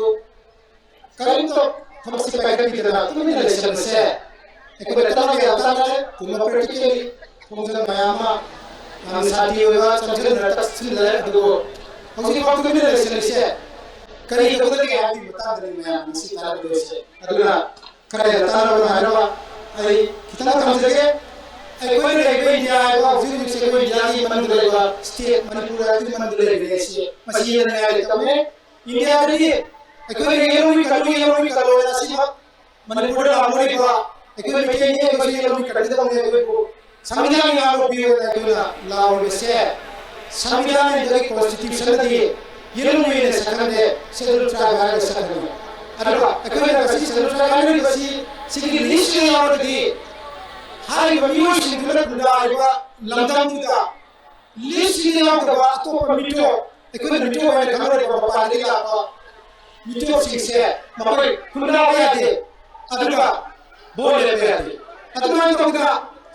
ꯀꯔꯤꯝꯇ ꯊꯕꯛꯁꯤ ꯄꯥꯏꯈꯠꯄꯤꯗꯅ ꯇꯨꯃꯤꯟꯅ ꯂꯩꯁꯟꯕꯁꯦ ꯑꯩꯈꯣꯏꯗ ꯀꯥꯟꯅꯕ ꯌꯥꯝ ꯀꯥꯟꯅꯔꯦ꯫ ꯗꯤꯃꯣꯀ꯭ꯔꯦꯇꯤꯀꯦꯜꯂꯤ ꯈꯣꯡꯖꯪ ꯃꯌꯥꯝ ꯑꯃ ꯌꯥꯝꯅ ꯁꯥꯟꯇꯤ ꯑꯣꯏꯕ ꯆꯪꯁꯤꯟꯗꯅ ꯇꯛꯁꯤꯟꯗꯅ ꯂꯩ꯫ ꯑꯗꯨꯕꯨ ꯍꯧꯖꯤꯛ ꯐꯥꯎ ꯇꯨꯃꯤꯟꯅ ꯂꯩꯁꯜꯂꯤꯁꯦ ꯀꯔꯤ ꯇꯧꯒꯗꯒꯦ ꯍꯥꯏꯕꯒꯤ ꯃꯇꯥꯡꯗꯅꯤ ꯃꯌꯥꯝ ꯉꯁꯤ ꯇꯥꯟꯅꯒꯗꯣꯏꯁꯦ꯫ ꯑꯗꯨꯅ ꯈꯔ ꯍꯦꯟꯅ ꯇꯥꯟꯅꯕ ꯍꯥꯏꯔꯒ ꯑꯩ ꯈꯤꯇꯪ ꯊꯝꯖꯒꯦ꯫ ꯑꯩꯈꯣꯏꯅ ꯂꯩꯔꯤꯕ ꯏꯟꯗꯤꯌꯥ ꯍꯥꯏꯕ ꯍꯧꯖꯤꯛ ꯍꯧꯖꯤꯛꯁꯦ ꯑꯩꯈꯣꯏ ꯏꯟꯗꯤꯌꯥꯒꯤ ꯃꯅꯨꯡꯗ ꯂꯩꯕ ꯁ꯭ꯇꯦꯠ ꯃꯅꯤꯄꯨꯔ ꯑꯗꯨꯒꯤ ꯃꯅꯨꯡꯗ ꯂꯩꯔꯤꯕꯅꯦ꯫ ꯑꯁꯤ ꯃꯁꯤ ꯍꯦꯟꯅ ꯅꯨꯡꯉꯥꯏ ꯂꯩꯇꯕꯅꯦ꯫ ꯏꯟꯗꯤꯌꯥꯗꯗꯤ ꯑꯩꯈꯣꯏꯅ ꯌꯦꯜꯍꯧꯃꯤ ꯀꯜꯂꯨ, ꯌꯦꯜꯍꯧꯃꯤ ꯀꯜꯂꯨ ꯍꯥꯏꯅ ꯑꯁꯤꯃꯛ ꯃꯅꯤꯄꯨꯔꯗ ꯂꯥꯛꯂꯤꯕ ꯑꯩꯈꯣꯏ ꯃꯩꯇꯩꯅꯤ, ꯑꯩꯈꯣꯏꯁꯨ ꯌꯦꯜꯍꯧꯃꯤ ꯀꯟꯒꯗꯕꯅꯤ, ꯑꯩꯈꯣꯏꯕꯨ ꯁꯪꯕꯤꯙꯥꯟꯒꯤ ꯉꯥꯛꯄꯤꯌꯨ ꯍꯥꯏꯅ ꯑꯩꯈꯣꯏꯅ ꯂꯥꯎꯔꯤꯕꯁꯦ, ꯁꯪꯕꯤꯙꯥꯟ ꯅꯠꯇ꯭ꯔꯒ ꯀꯣꯟꯁꯇꯤꯇ꯭ꯌꯨꯁꯟꯗꯗꯤ ꯌꯦꯜꯍꯧꯃꯤꯅ ꯁꯛꯈꯟꯗꯦ, ꯁꯦꯗꯨꯜ ꯇ꯭ꯔꯥꯏꯕ ꯍꯥꯏꯔꯒ ꯁꯛꯈꯟꯅꯤ꯫ ꯑꯗꯨꯒ ꯑꯩꯈꯣꯏꯅ ꯉꯁꯤ ꯁꯦꯗꯨꯜ ꯇ꯭ꯔꯥꯏꯕ ꯍꯥꯏꯔꯤꯕꯁꯤ ꯁꯤꯒꯤ ꯂꯤꯁꯇ ꯌꯥꯎꯔꯒꯗꯤ ꯍꯥꯏꯔꯤꯕ ꯃꯤꯑꯣꯏꯁꯤꯡꯗꯨꯅ ꯈꯨꯟꯗꯥꯔꯤꯕ ꯂꯝꯗꯝꯗꯨꯗ ꯂꯤꯁꯁꯤꯗ ꯌꯥꯎꯗꯕ ꯑꯇꯣꯞꯄ ꯃꯤꯇꯣꯞ, ꯑꯩꯈꯣꯏꯅ ꯃꯤꯇꯣꯞ ꯍꯥꯏꯅ ꯈꯪꯅꯔꯤꯕ ꯃꯄꯥꯟꯗꯒꯤ ꯂꯥꯛꯄ ꯃꯤꯇꯣꯞꯁꯤꯡꯁꯦ ꯃꯈꯣꯏ ꯈꯨꯟꯗꯥꯕ ꯌꯥꯗꯦ꯫ ꯑꯗꯨꯒ ꯚꯣꯠ ꯂꯦꯞꯄ ꯌꯥꯗꯦ꯫ ꯑꯗꯨꯃꯥꯏꯅ ꯇꯧꯗꯅ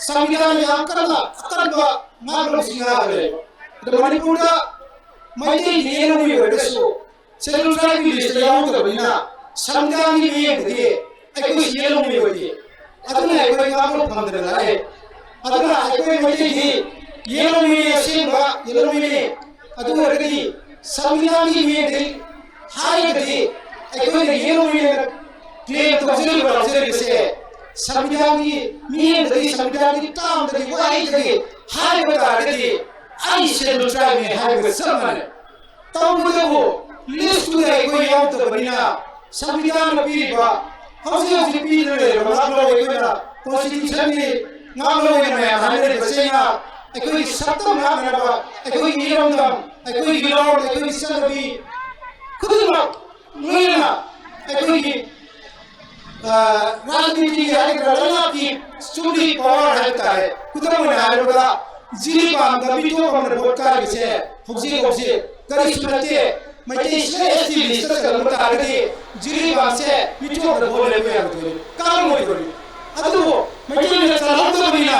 ꯁꯪꯕꯤꯙꯥꯟ ꯌꯥꯝ ꯀꯟꯅ ꯑꯀꯟꯕ ꯉꯥꯛꯂꯧꯁꯤꯡ ꯉꯥꯛꯂꯦ꯫ ꯑꯗꯣ ꯃꯅꯤꯄꯨꯔꯗ ꯃꯩꯇꯩꯒꯤ ꯌꯦꯜꯍꯧꯃꯤ ꯑꯣꯏꯔꯒꯁꯨ ꯁꯦꯗꯨꯜ ꯇ꯭ꯔꯥꯏꯕꯀꯤ ꯂꯤꯁꯇ ꯌꯥꯎꯗꯕꯅꯤꯅ ꯁꯪꯕꯤꯙꯥꯟꯒꯤ ꯃꯤꯠꯌꯦꯡꯗꯗꯤ ꯑꯩꯈꯣꯏꯁꯤ ꯌꯦꯜꯍꯧꯃꯤ ꯑꯣꯏꯗꯦ꯫ ꯑꯗꯨꯅ ꯑꯩꯈꯣꯏ ꯉꯥꯛꯄ ꯐꯪꯗꯅ ꯂꯥꯛꯑꯦ꯫ ꯑꯗꯨꯅ ꯑꯩꯈꯣꯏ ꯃꯩꯇꯩꯗꯤ ꯌꯦꯜꯍꯧꯃꯤꯅꯤ, ꯑꯁꯦꯡꯕ ꯌꯦꯜꯍꯧꯃꯤꯅꯤ꯫ ꯑꯗꯨ ꯑꯣꯏꯔꯒꯗꯤ ꯁꯪꯕꯤꯙꯥꯟꯒꯤ ꯃꯤꯠꯌꯦꯡꯗꯒꯤ ꯍꯥꯏꯔꯒꯗꯤ ꯑꯩꯈꯣꯏꯅ ꯌꯦꯜꯍꯧꯃꯤꯅ ꯀ꯭ꯂꯦꯝ ꯇꯧꯖꯔꯤꯕ ꯂꯥꯎꯖꯔꯤꯕꯁꯦ ꯁꯪꯕꯤꯙꯥꯟꯒꯤ ꯃꯤꯠꯌꯦꯡꯗꯒꯤ, ꯁꯪꯕꯤꯙꯥꯟꯒꯤ ꯇꯥꯝꯗꯒꯤ, ꯋꯥꯍꯩꯗꯒꯤ ꯍꯥꯏꯕ ꯇꯥꯔꯒꯗꯤ ꯑꯩ ꯁꯦꯗꯨꯜ ꯇ꯭ꯔꯥꯏꯕꯅꯤ ꯍꯥꯏꯕꯒ ꯆꯞ ꯃꯥꯟꯅꯩ꯫ ꯇꯧꯕꯇꯕꯨ ꯂꯤꯁꯇꯨꯗ ꯑꯩꯈꯣꯏ ꯌꯥꯎꯗꯕꯅꯤꯅ ꯁꯪꯕꯤꯙꯥꯟꯅ ꯄꯤꯔꯤꯕ, ꯍꯧꯖꯤꯛ ꯍꯧꯖꯤꯛ ꯄꯤꯗꯨꯅ ꯂꯩꯔꯤꯕ ꯉꯥꯛꯂꯧ, ꯑꯩꯈꯣꯏꯅ ꯀꯣꯟꯁꯇꯤꯇ꯭ꯌꯨꯁꯟꯒꯤ ꯉꯥꯛꯂꯧ ꯑꯣꯏꯅ ꯃꯌꯥꯝ ꯍꯥꯏꯅꯔꯤꯕꯁꯤꯅ ꯑꯩꯈꯣꯏꯒꯤ ꯁꯛꯇꯝ ꯉꯥꯛꯅꯅꯕ, ꯑꯩꯈꯣꯏꯒꯤ ꯏꯔꯝꯗꯝ, ꯑꯩꯈꯣꯏꯒꯤ ꯂꯣꯟ, ꯑꯩꯈꯣꯏꯒꯤ ꯆꯠꯅꯕꯤ ꯈꯨꯗꯤꯡꯃꯛ ꯂꯣꯏꯅꯅ ꯑꯩꯈꯣꯏꯒꯤ ꯔꯥꯖꯅꯤꯇꯤꯒꯤ ꯍꯥꯏꯒꯗ꯭ꯔꯥ, ꯂꯩꯉꯥꯛꯀꯤ ꯆꯨꯝꯂꯤ ꯄꯋꯥꯔ ꯍꯥꯏꯕ ꯇꯥꯔꯦ꯫ ꯈꯨꯗꯝ ꯑꯣꯏꯅ ꯍꯥꯏꯔꯕꯗ ꯖꯤꯔꯤꯕꯥꯝꯗ ꯃꯤꯇꯣꯞ ꯑꯃꯅ ꯚꯣꯠ ꯀꯥꯔꯤꯕꯁꯦ ꯍꯧꯖꯤꯛ ꯍꯧꯖꯤꯛ ꯀꯔꯤꯁꯨ ꯅꯠꯇꯦ꯫ ꯃꯩꯇꯩꯁꯤꯅ ꯑꯦꯁ ꯇꯤ ꯂꯤꯁꯇ ꯆꯜꯂꯝꯕ ꯇꯥꯔꯒꯗꯤ ꯖꯤꯔꯤꯕꯥꯝꯁꯦ ꯃꯤꯇꯣꯞꯅ ꯚꯣꯠ ꯂꯦꯞꯄ ꯌꯥꯔꯣꯏꯗꯣꯏꯅꯤ, ꯀꯥꯔꯝꯃꯣꯏꯗꯣꯏꯅꯤ꯫ ꯑꯗꯨꯕꯨ ꯃꯩꯇꯩꯅ ꯆꯜꯍꯧꯗꯕꯅꯤꯅ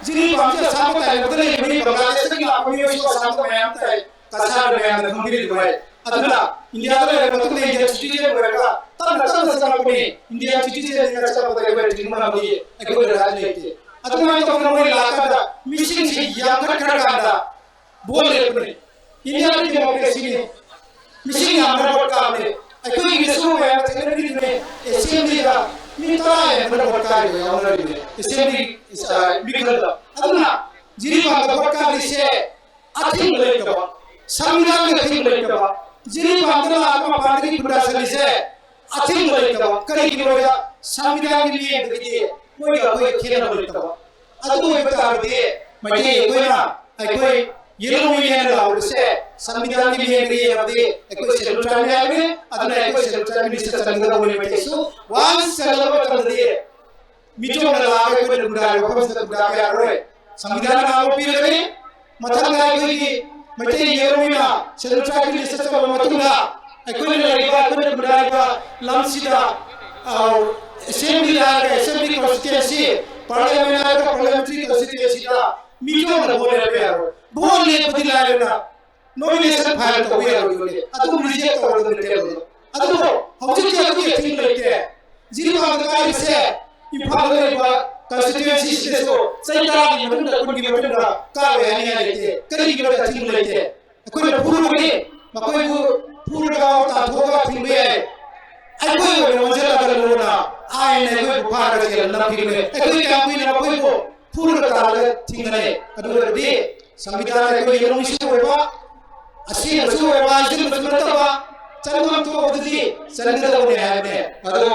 ꯖꯤꯔꯤꯕꯥꯝꯁꯦ ꯑꯁꯥꯝ ꯃꯇꯥꯏ ꯂꯩꯕꯗ ꯂꯩꯔꯤꯕꯅꯤ, ꯕꯪꯒ꯭ꯂꯥꯗꯦꯁꯇꯒꯤ ꯂꯥꯛꯄ ꯃꯤꯑꯣꯏꯁꯨ ꯑꯁꯥꯝꯗ ꯃꯌꯥꯝ ꯇꯥꯏ꯫ ꯀꯁꯥꯔ ꯃꯌꯥꯝꯅ ꯈꯪꯕꯤꯔꯤꯗꯨꯉꯥꯏ꯫ ꯑꯗꯨꯅ ꯏꯟꯗꯤꯌꯥꯗ ꯂꯩꯔꯕ ꯃꯇꯨꯡꯗ ꯏꯟꯗꯤꯌꯥꯟ ꯁꯤꯇꯤꯖꯦꯟ ꯑꯣꯏꯔꯒ ꯇꯞꯅ ꯇꯞꯅ ꯆꯪꯂꯛꯄꯅꯤ꯫ ꯏꯟꯗꯤꯌꯥꯟ ꯁꯤꯇꯤꯖꯦꯟꯁꯤꯅ ꯆꯪꯂꯛꯄꯗ ꯑꯩꯈꯣꯏ ꯊꯤꯡꯕ ꯉꯝꯃꯤ, ꯑꯩꯈꯣꯏ ꯔꯥꯏꯠ ꯂꯩꯇꯦ꯫ ꯑꯗꯨꯃꯥꯏꯅ ꯇꯧꯗꯅ ꯃꯣꯏ ꯂꯥꯛꯀꯥꯟꯗ ꯃꯤꯁꯤꯡꯁꯤ ꯌꯥꯝꯈꯠꯈ꯭ꯔꯀꯥꯟꯗ ꯚꯣꯠ ꯂꯦꯞꯄꯅꯤ꯫ ꯏꯟꯗꯤꯌꯥꯗ ꯗꯦꯃꯣꯀ꯭ꯔꯦꯁꯤꯅꯤ꯫ ꯃꯤꯁꯤꯡ ꯌꯥꯝꯕꯅ ꯚꯣꯠ ꯀꯥꯕꯅꯦ꯫ ꯑꯩꯈꯣꯏꯒꯤꯗꯁꯨ ꯃꯌꯥꯝ ꯊꯦꯡꯅꯕꯤꯗꯨꯅꯦ, ꯑꯦꯁꯦꯝꯕ꯭ꯂꯤꯗ ꯃꯤ ꯇꯔꯥ ꯍꯦꯟꯕꯅ ꯚꯣꯠ ꯀꯥꯔꯤꯕ ꯌꯥꯎꯅꯔꯤꯕꯅꯦ, ꯑꯦꯁꯦꯝꯕ꯭ꯂꯤ, ꯑ, ꯃꯤ ꯈꯔꯗ꯫ ꯑꯗꯨꯅ ꯖꯤꯔꯤꯕꯥꯝꯗ ꯚꯣꯠ ꯀꯥꯔꯤꯁꯦ ꯑꯊꯤꯡꯕ ꯂꯩꯇꯕ, ꯁꯪꯕꯤꯙꯥꯟꯒꯤ ꯑꯊꯤꯡꯕ ꯂꯩꯇꯕ, ꯖꯤꯔꯤꯕꯥꯝꯗ ꯂꯥꯛꯑꯒ ꯃꯄꯥꯟꯗꯒꯤ ꯈꯨꯟꯗꯥꯁꯜꯂꯤꯁꯦ ꯑꯊꯤꯡꯕ ꯂꯩꯇꯕ꯫ ꯀꯔꯤꯒꯤꯅꯣꯗ ꯁꯪꯕꯤꯙꯥꯟꯒꯤ ꯃꯤꯠꯌꯦꯡꯗꯒꯤꯗꯤ ꯃꯣꯏꯒ ꯑꯩꯈꯣꯏꯒ ꯈꯦꯠꯅꯕ ꯂꯩꯇꯕ꯫ ꯑꯗꯨ ꯑꯣꯏꯕ ꯇꯥꯔꯒꯗꯤ ꯃꯩꯇꯩ ꯑꯩꯈꯣꯏꯅ, ꯑꯩꯈꯣꯏ ꯌꯦꯜꯂꯣ ꯃꯤꯠꯌꯦꯡ ꯂꯥꯎꯔꯤꯁꯦ ꯁꯪꯕꯤꯙꯥꯟꯒꯤ ꯃꯤꯠꯌꯦꯡꯗꯒꯤ ꯌꯦꯡꯉꯕꯗꯤ ꯑꯩꯈꯣꯏ ꯁꯦꯗꯨꯜ ꯇ꯭ꯔꯥꯏꯕꯅꯤ ꯍꯥꯏꯕꯅꯤ꯫ ꯑꯗꯨꯅ ꯑꯩꯈꯣꯏ ꯁꯦꯗꯨꯜ ꯇ꯭ꯔꯥꯏꯕ ꯂꯤꯁꯇ ꯆꯟꯒꯗꯧꯕꯅꯤ ꯃꯩꯇꯩꯁꯨ꯫ ꯋꯥꯟꯁ ꯆꯜꯂꯕ ꯃꯇꯝꯗꯗꯤ ꯃꯤꯇꯣꯞꯅ ꯂꯥꯛꯑꯒ ꯑꯩꯈꯣꯏꯅ ꯈꯨꯟꯗꯥꯔꯤꯕ ꯃꯐꯝꯁꯤꯗ ꯈꯨꯟꯗꯥꯕ ꯌꯥꯔꯣꯏ꯫ ꯁꯪꯕꯤꯙꯥꯟꯅ ꯉꯥꯛꯄ ꯄꯤꯔꯒꯅꯤ꯫ ꯃꯊꯪꯗ ꯑꯩꯈꯣꯏꯒꯤ ꯃꯩꯇꯩ ꯌꯦꯜꯂꯣ ꯃꯤꯠꯌꯦꯡꯅ ꯁꯦꯗꯨꯜ ꯇ꯭ꯔꯥꯏꯕꯀꯤ ꯂꯤꯁꯇ ꯆꯜꯂꯕ ꯃꯇꯨꯡꯗ ꯑꯩꯈꯣꯏꯅ ꯂꯩꯔꯤꯕ, ꯑꯩꯈꯣꯏꯅ ꯈꯨꯟꯗꯥꯔꯤꯕ ꯂꯝꯁꯤꯗ, ꯑ, ꯑꯦꯁꯦꯝꯕ꯭ꯂꯤ ꯍꯥꯏꯔꯒ ꯑꯦꯁꯦꯝꯕ꯭ꯂꯤ ꯀꯣꯟꯁꯇꯤꯇ꯭ꯌꯨꯑꯦꯟꯁꯤ, ꯄꯥꯔꯂꯤꯌꯥꯃꯦꯟ ꯍꯥꯏꯔꯒ ꯄꯥꯔꯂꯤꯌꯥꯃꯦꯟꯇꯔꯤ ꯀꯣꯟꯁꯇꯤꯇ꯭ꯌꯨꯑꯦꯟꯁꯤꯗ ꯃꯤꯇꯣꯞꯅ ꯚꯣꯠ ꯂꯦꯞꯄ ꯌꯥꯔꯣꯏ꯫ ꯚꯣꯠ ꯂꯦꯞꯄꯗꯤ ꯂꯥꯏꯔꯅ ꯅꯣꯃꯤꯅꯦꯁꯟ ꯐꯥꯏꯜ ꯇꯧꯕ ꯌꯥꯔꯣꯏꯗꯕꯅꯤ꯫ ꯑꯗꯨꯝ ꯔꯤꯖꯦꯛ ꯇꯧꯔꯗꯕꯅꯤ ꯇꯦꯕꯜꯗ꯫ ꯑꯗꯨꯕꯨ ꯍꯧꯖꯤꯛꯇꯤ ꯑꯗꯨꯒꯤ ꯑꯊꯤꯡꯕ ꯂꯩꯇꯦ꯫ ꯖꯤꯔꯤꯕꯥꯝꯗ ꯀꯥꯏꯕꯁꯦ ꯏꯝꯐꯥꯜꯗ ꯂꯩꯕ ꯀꯟꯁꯇꯤꯇ꯭ꯌꯨꯑꯦꯟꯁꯤꯁꯤꯗꯁꯨ ꯆꯍꯤ ꯇꯔꯥꯒꯤ ꯃꯇꯨꯡꯗ, ꯀꯨꯟꯒꯤ ꯃꯇꯨꯡꯗ ꯀꯥꯔꯣꯏ ꯍꯥꯏꯅꯤꯡꯉꯥꯏ ꯂꯩꯇꯦ꯫ ꯀꯔꯤꯒꯤꯅꯣꯗ ꯑꯊꯤꯡꯕ ꯂꯩꯇꯦ? ꯑꯩꯈꯣꯏꯅ ꯐꯨꯔꯨꯕꯅꯤ, ꯃꯈꯣꯏꯕꯨ ꯐꯨꯔꯒ ꯇꯥꯟꯊꯣꯛꯑꯒ ꯊꯤꯡꯕ ꯌꯥꯏ꯫ ꯑꯩꯈꯣꯏ ꯑꯣꯏꯅ ꯑꯣꯟꯁꯤꯜꯂꯒ ꯂꯣꯟꯅ ꯑꯥꯏꯟꯅ ꯑꯩꯈꯣꯏꯕꯨ ꯐꯥꯔꯒ ꯖꯦꯜꯗ ꯅꯝꯈꯤꯕꯅꯤ꯫ ꯑꯩꯈꯣꯏ ꯀꯌꯥꯝ ꯀꯨꯏꯅ ꯃꯈꯣꯏꯕꯨ ꯐꯨꯔꯒ ꯇꯥꯜꯂꯒ ꯊꯤꯡꯒꯅꯤ? ꯑꯗꯨ ꯑꯣꯏꯔꯕꯗꯤ ꯁꯪꯕꯤꯙꯥꯟ ꯑꯩꯈꯣꯏꯒꯤ ꯂꯧꯃꯤꯁꯨ ꯑꯣꯏꯕ, ꯑꯁꯦꯡꯕꯁꯨ ꯑꯣꯏꯕ, ꯍꯥꯏꯖꯤꯟꯕꯁꯨ ꯅꯠꯇꯕ, ꯆꯪꯐꯝ ꯊꯣꯛꯄꯗꯨꯗꯤ ꯆꯪꯒꯗꯕꯅꯤ ꯍꯥꯏꯕꯅꯤ꯫ ꯑꯗꯣ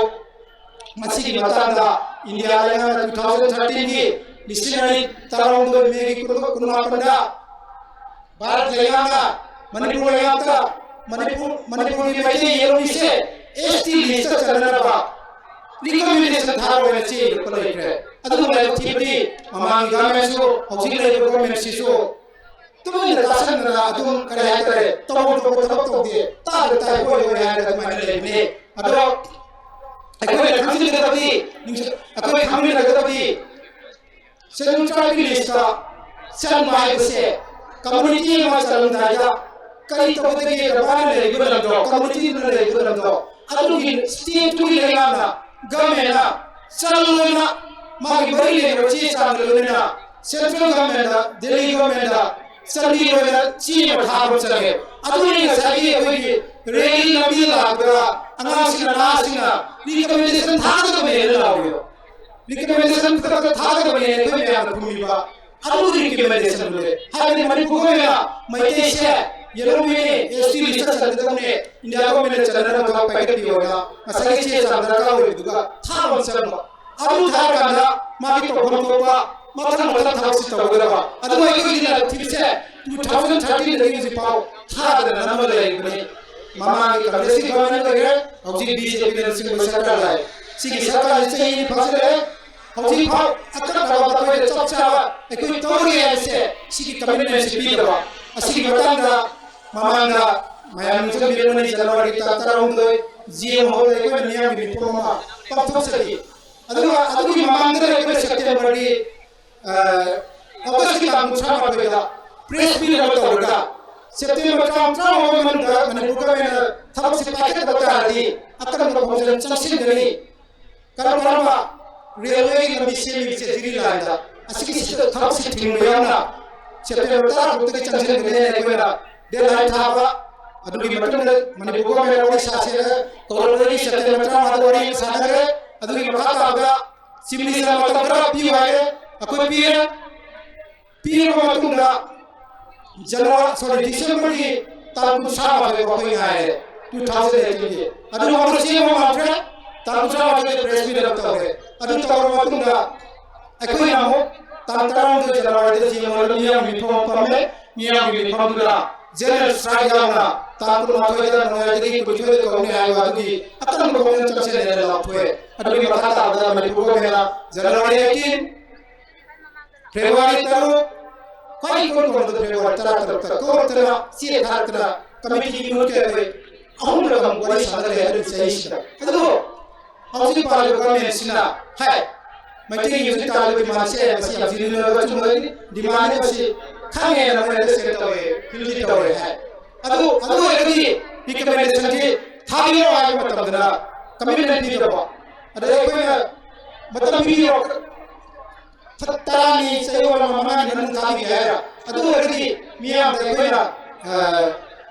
ꯃꯁꯤꯒꯤ ꯃꯇꯥꯡꯗ ꯏꯟꯗꯤꯌꯥ ꯂꯩꯉꯥꯛꯅ two thousand thirteen ꯒꯤ ꯂꯤꯁꯤꯡ ꯑꯅꯤ ꯇꯔꯥꯍꯨꯝꯗꯣꯏ ꯃꯦꯒꯤ ꯀꯨꯟꯃꯥꯄꯟꯗ ꯚꯥꯔꯠ ꯂꯩꯉꯥꯛꯅ ꯃꯅꯤꯄꯨꯔ ꯂꯩꯉꯥꯛꯇ ꯃꯅꯤꯄꯨꯔ, ꯃꯅꯤꯄꯨꯔꯒꯤ ꯃꯩꯇꯩ ꯌꯦꯜꯂꯣ ꯃꯤꯠꯌꯦꯡꯁꯦ ꯑꯦꯁ ꯇꯤ ꯂꯤꯁꯇ ꯆꯟꯅꯅꯕ ꯔꯤꯀꯃꯦꯟꯗꯦꯁꯟ ꯊꯥꯔꯣꯏꯅ ꯆꯦ ꯏꯔꯛꯄ ꯂꯩꯈ꯭ꯔꯦ꯫ ꯑꯗꯨꯕꯨ ꯂꯥꯏꯕꯛ ꯊꯤꯕꯗꯤ ꯃꯃꯥꯡꯒꯤ ꯒꯚꯔꯟꯃꯦꯟꯠꯁꯨ ꯍꯧꯖꯤꯛ ꯂꯩꯔꯤꯕ ꯒꯚꯔꯟꯃꯦꯟꯠꯁꯤꯁꯨ ꯇꯨꯃꯤꯟꯅ ꯇꯥꯁꯟꯗꯅ ꯑꯗꯨꯝ, ꯀꯔꯤ ꯍꯥꯏꯇꯥꯔꯦ, ꯇꯧꯐꯝ ꯊꯣꯛꯄ ꯊꯕꯛ ꯇꯧꯗꯦ, ꯇꯥꯗ ꯇꯥꯏ, ꯍꯣꯏ ꯍꯣꯏ ꯍꯥꯏꯔꯒ ꯑꯗꯨꯃꯥꯏꯅ ꯂꯩꯕꯅꯤ꯫ ꯑꯗꯣ ꯑꯩꯈꯣꯏꯅ ꯈꯪꯖꯤꯟꯒꯗꯕꯗꯤ, ꯑꯩꯈꯣꯏ ꯈꯪꯃꯤꯟꯅꯒꯗꯕꯗꯤ, ꯁꯦꯗꯨꯜ ꯇ꯭ꯔꯥꯏꯕꯀꯤ ꯂꯤꯁꯇ ꯆꯪꯕ ꯍꯥꯏꯕꯁꯦ ꯀꯝꯃꯨꯅꯤꯇꯤ ꯑꯃ ꯆꯪꯂꯝꯗꯥꯏꯗ ꯀꯔꯤ ꯇꯧꯒꯗꯒꯦ? ꯃꯥꯅ ꯂꯩꯔꯤꯕ ꯂꯝꯗꯣ, ꯀꯝꯃꯨꯅꯤꯇꯤꯗꯨꯅ ꯂꯩꯔꯤꯕ ꯂꯝꯗꯣ, ꯑꯗꯨꯒꯤ ꯁ꯭ꯇꯦꯠꯇꯨꯒꯤ ꯂꯩꯉꯥꯛꯅ, ꯒꯚꯔꯟꯃꯦꯟꯠꯅ ꯆꯜ ꯑꯣꯏꯅ ꯃꯥꯒꯤ ꯃꯔꯤ ꯂꯩꯅꯕ ꯆꯦ ꯆꯥꯡꯒ ꯂꯣꯏꯅꯅ ꯁꯦꯟꯇ꯭ꯔꯦꯜ ꯒꯚꯔꯟꯃꯦꯟꯠꯇ, ꯗꯦꯜꯂꯤ ꯒꯚꯔꯟꯃꯦꯟꯠꯇ ꯆꯥꯟꯗꯤ ꯑꯣꯏꯅ ꯆꯦ ꯑꯃ ꯊꯥꯕ ꯆꯪꯉꯦ꯫ ꯑꯗꯨꯅꯤ ꯉꯁꯥꯏꯒꯤ ꯑꯩꯈꯣꯏꯒꯤ ꯔꯦꯂꯤ ꯂꯝꯕꯤꯗ ꯂꯥꯛꯄꯗ ꯑꯉꯥꯡꯁꯤꯡꯅ, ꯅꯍꯥꯁꯤꯡꯅ ꯔꯤꯀꯃꯦꯟꯗꯦꯁꯟ ꯊꯥꯒꯗꯕꯅꯦꯅ ꯂꯥꯎꯔꯤꯕ꯫ ꯔꯤꯀꯃꯦꯟꯗꯦꯁꯟ ꯈꯛꯇ ꯊꯥꯒꯗꯕꯅꯦꯅ ꯑꯩꯈꯣꯏ ꯃꯌꯥꯝꯅ ꯈꯨꯝꯃꯤꯕ ꯑꯗꯨꯒꯤ ꯔꯤꯀꯃꯦꯟꯗꯦꯁꯟꯗꯨꯅꯦ꯫ ꯍꯥꯏꯕꯗꯤ ꯃꯅꯤꯄꯨꯔꯒꯤ ꯑꯣꯏꯅ ꯃꯩꯇꯩꯁꯦ ꯌꯦꯜꯍꯧꯕꯤꯅꯦ, ꯑꯦꯁ ꯇꯤ ꯂꯤꯁꯇ ꯆꯟꯒꯗꯕꯅꯦ, ꯏꯟꯗꯤꯌꯥ ꯒꯣꯔꯃꯦꯟꯅ ꯆꯟꯅꯅꯕ ꯊꯕꯛ ꯄꯥꯏꯈꯠꯄꯤꯌꯣꯅ ꯉꯁꯥꯏꯒꯤ ꯆꯦ ꯆꯥꯡ ꯗꯔꯀꯥꯔ ꯑꯣꯏꯕꯗꯨꯒ ꯊꯥꯕ ꯑꯃ ꯆꯪꯕ꯫ ꯑꯗꯨ ꯊꯥꯔꯀꯥꯟꯗ ꯃꯥꯒꯤ ꯇꯧꯐꯝ ꯊꯣꯛꯄ ꯃꯊꯪ ꯃꯊꯪ ꯊꯕꯛꯁꯤ ꯇꯧꯒꯗꯕ꯫ ꯑꯗꯨꯕꯨ ꯑꯩꯈꯣꯏꯒꯤ ꯂꯥꯏꯕꯛ ꯊꯤꯕꯁꯦ, two thousand thirteen ꯗꯒꯤ ꯍꯧꯖꯤꯛ ꯐꯥꯎ ꯊꯥꯗꯅ ꯅꯝꯃꯒ ꯂꯩꯔꯤꯕꯅꯤ꯫ ꯃꯃꯥꯡꯒꯤ ꯀꯪꯒ꯭ꯔꯦꯁꯀꯤ ꯒꯚꯔꯟꯃꯦꯟ ꯑꯣꯏꯈ꯭ꯔꯦ, ꯍꯧꯖꯤꯛ ꯕꯤ ꯖꯦ ꯄꯤꯅ ꯂꯨꯆꯤꯡꯕ ꯁꯔꯀꯥꯔ ꯂꯥꯛꯑꯦ꯫ ꯁꯤꯒꯤ ꯁꯔꯀꯥꯔꯁꯤ ꯆꯍꯤ ꯑꯅꯤ ꯐꯥꯖꯤꯜꯂꯛꯑꯦ꯫ ꯍꯧꯖꯤꯛ ꯐꯥꯎ ꯑꯀꯛꯅꯕ ꯃꯈꯣꯏꯗ ꯆꯞ ꯆꯥꯕ ꯑꯩꯈꯣꯏ ꯇꯧꯔꯒꯦ ꯍꯥꯏꯕꯁꯦ, ꯁꯤꯒꯤ ꯀꯃꯤꯠꯃꯦꯟꯁꯤ ꯄꯤꯗꯕ꯫ ꯑꯁꯤꯒꯤ ꯃꯇꯥꯡꯗ ꯃꯃꯥꯡꯗ ꯃꯌꯥꯝ ꯅꯤꯡꯁꯤꯡꯕꯤꯔꯝꯒꯅꯤ, ꯖꯅꯋꯥꯔꯤ ꯇꯥꯡ ꯇꯔꯥꯍꯨꯝꯗꯣꯏ ꯖꯤ ꯑꯦꯝ ꯍꯣꯜꯗ ꯑꯩꯈꯣꯏꯅ ꯃꯤꯌꯥꯝꯒꯤ ꯃꯤꯐꯝ ꯑꯃ ꯄꯥꯡꯊꯣꯛꯆꯈꯤ꯫ ꯑꯗꯨꯒ ꯑꯗꯨꯒꯤ ꯃꯃꯥꯡꯗ ꯑꯩꯈꯣꯏꯅ ꯁꯦꯞꯇꯦꯝꯕꯔꯒꯤ, ꯑ, ꯑꯣꯒꯁꯀꯤ ꯇꯥꯡ ꯀꯨꯟꯊ꯭ꯔꯥ ꯃꯥꯊꯣꯏꯗ ꯄ꯭ꯔꯦꯁ ꯃꯤꯠ ꯑꯃ ꯇꯧꯔꯒ ꯁꯦꯞꯇꯦꯝꯕꯔ ꯇꯔꯥ, ꯇꯔꯥꯃꯉꯥ ꯃꯅꯨꯡꯗ ꯃꯅꯤꯄꯨꯔ ꯒꯚꯔꯟꯃꯦꯟꯅ ꯊꯕꯛꯁꯦ ꯄꯥꯏꯈꯠꯇꯕ ꯇꯥꯔꯗꯤ ꯑꯀꯟꯕ ꯈꯣꯡꯖꯪ ꯆꯪꯁꯤꯟꯒꯅꯤ꯫ ꯀꯔꯝ ꯀꯔꯝꯕ ꯔꯦꯜꯋꯦꯒꯤ ꯂꯝꯕꯤ ꯁꯦꯝꯃꯤꯕꯁꯦ ꯖꯤꯔꯤ ꯂꯥꯏꯟꯗ, ꯑꯁꯤꯒꯤ ꯊꯕꯛꯁꯤ ꯊꯤꯡꯕ ꯌꯥꯎꯅ ꯁꯦꯞꯇꯦꯝꯕꯔ ꯇꯔꯥ ꯇꯔꯨꯛꯇꯒꯤ ꯆꯪꯁꯤꯟꯒꯅꯤ ꯍꯥꯏꯅ ꯑꯩꯈꯣꯏꯅ ꯗꯦꯗꯂꯥꯏꯟ ꯊꯥꯕ꯫ ꯑꯗꯨꯒꯤ ꯃꯇꯨꯡꯗ ꯃꯅꯤꯄꯨꯔ ꯒꯚꯔꯟꯃꯦꯟ ꯋꯥꯔꯤ ꯁꯥꯁꯦꯅ ꯀꯧꯔꯛꯄꯗꯒꯤ ꯁꯦꯞꯇꯦꯝꯕꯔ ꯇꯔꯥꯃꯉꯥꯗ ꯋꯥꯔꯤ ꯑꯃ ꯁꯥꯟꯅꯈ꯭ꯔꯦ꯫ ꯑꯗꯨꯒꯤ ꯃꯈꯥ ꯇꯥꯕꯗ ꯆꯤꯞ ꯃꯤꯅꯤꯁꯇꯔ ꯃꯇꯝ ꯈꯔ ꯄꯤꯌꯨ ꯍꯥꯏꯔꯦ, ꯑꯩꯈꯣꯏ ꯄꯤꯔꯦ꯫ ꯄꯤꯔꯕ ꯃꯇꯨꯡꯗ ꯖꯅꯋꯥꯔꯤ, ꯁꯣꯔꯤ, ꯗꯤꯁꯦꯝꯕꯔꯒꯤ ꯇꯥꯡ ꯀꯨꯟꯊ꯭ꯔꯥ ꯃꯥꯊꯣꯏ ꯐꯥꯎ ꯑꯩꯈꯣꯏ ꯉꯥꯏꯔꯦ, two thousand eighteenꯒꯤ꯫ ꯑꯗꯨ ꯃꯈꯣꯏ ꯆꯦ ꯑꯃ ꯂꯥꯎꯊ꯭ꯔꯦ, ꯇꯥꯡ ꯀꯨꯟꯊ꯭ꯔꯥ ꯃꯥꯊꯣꯏꯗ ꯄ꯭ꯔꯦꯁ ꯃꯤꯠ ꯑꯃ ꯇꯧꯔꯦ꯫ ꯑꯗꯨ ꯇꯧꯔꯕ ꯃꯇꯨꯡꯗ ꯑꯩꯈꯣꯏꯅ ꯑꯃꯨꯛ ꯇꯥꯡ ꯇꯔꯥꯍꯨꯝꯗꯣꯏ ꯖꯅꯋꯥꯔꯤꯗ ꯖꯤ ꯑꯦꯝ ꯍꯣꯜꯗ ꯃꯤꯌꯥꯝꯒꯤ ꯃꯤꯐꯝ ꯑꯃ ꯄꯥꯡꯊꯣꯛꯑꯦ꯫ ꯃꯤꯌꯥꯝꯒꯤ ꯃꯤꯐꯝꯗꯨꯗ ꯖꯦꯅꯔꯦꯜ ꯁ꯭ꯇ꯭ꯔꯥꯏꯛ ꯌꯥꯎꯅ ꯇꯥꯡ ꯀꯨꯟꯃꯥꯊꯣꯏꯗ ꯅꯣꯡꯌꯥꯏꯗꯒꯤ ꯀꯨꯟꯅꯤꯊꯣꯏꯗ ꯀꯧꯅꯤ ꯍꯥꯏꯕ ꯑꯗꯨꯒꯤ ꯑꯀꯟꯕ ꯈꯣꯡꯖꯪ ꯆꯪꯁꯤꯜꯂꯦꯅ ꯂꯥꯎꯊꯣꯛꯑꯦ꯫ ꯑꯗꯨꯒꯤ ꯃꯈꯥ ꯇꯥꯕꯗ ꯃꯅꯤꯄꯨꯔ ꯒꯣꯔꯃꯦꯟꯅ ꯖꯅꯋꯥꯔꯤ eighteen, ꯐꯦꯕ꯭ꯔꯨꯋꯥꯔꯤ ꯇꯔꯨꯛ, ꯈ꯭ꯋꯥꯏ ꯏꯀꯣꯟ ꯀꯣꯟꯕꯗ ꯐꯦꯕ꯭ꯔꯨꯋꯥꯔꯤ ꯇꯔꯥ ꯇꯔꯨꯛꯇ ꯀꯧꯔꯛꯇꯅ, ꯆꯦ ꯊꯥꯔꯛꯇꯅ, ꯀꯃꯤꯇꯤꯒꯤ ꯃꯤꯍꯨꯠꯀꯤ ꯑꯩꯈꯣꯏ ꯑꯍꯨꯝꯂꯛ ꯑꯃꯨꯛ ꯋꯥꯔꯤ ꯁꯥꯟꯅꯈ꯭ꯔꯦ ꯑꯗꯨꯒꯤ ꯆꯍꯤꯁꯤꯗ꯫ ꯑꯗꯨꯕꯨ ꯍꯧꯖꯤꯛ ꯄꯥꯜꯂꯤꯕ ꯒꯚꯔꯟꯃꯦꯟꯁꯤꯅ ꯍꯥꯏ, ꯃꯩꯇꯩꯒꯤ ꯍꯧꯖꯤꯛ ꯇꯥꯜꯂꯤꯕ ꯗꯤꯃꯥꯟꯁꯦ ꯃꯁꯤ ꯌꯥꯝ ꯖꯦꯅ꯭ꯌꯨꯟ ꯑꯣꯏꯕ ꯑꯆꯨꯝꯕ ꯗꯤꯃꯥꯟꯅꯤ, ꯃꯁꯤ ꯈꯪꯉꯦꯅ ꯃꯣꯏ ꯑꯟꯗꯔꯁ꯭ꯇꯦꯟ ꯇꯧꯋꯦ, ꯐꯤꯜꯗꯤ ꯇꯧꯔꯦ ꯍꯥꯏ꯫ ꯑꯗꯨ, ꯑꯗꯨ ꯑꯣꯏꯔꯒꯗꯤ ꯔꯤꯀꯃꯦꯟꯗꯦꯁꯟꯁꯤ ꯊꯥꯕꯤꯔꯣ ꯍꯥꯏꯕ ꯃꯇꯝꯗꯅ ꯀꯃꯤꯠꯃꯦꯟ ꯄꯤꯗꯕ꯫ ꯑꯗꯩ ꯑꯩꯈꯣꯏꯅ ꯃꯇꯝ ꯄꯤꯕꯤꯔꯣ, ꯊꯥ ꯇꯔꯥꯅꯤ, ꯆꯌꯣꯜ ꯑꯃ, ꯃꯉꯥꯅꯤ ꯃꯅꯨꯡ ꯊꯥꯕꯤꯒꯦ ꯍꯥꯏꯔ, ꯑꯗꯨ ꯑꯣꯏꯔꯒꯗꯤ ꯃꯤꯌꯥꯝꯗ ꯑꯩꯈꯣꯏꯅ, ꯑ,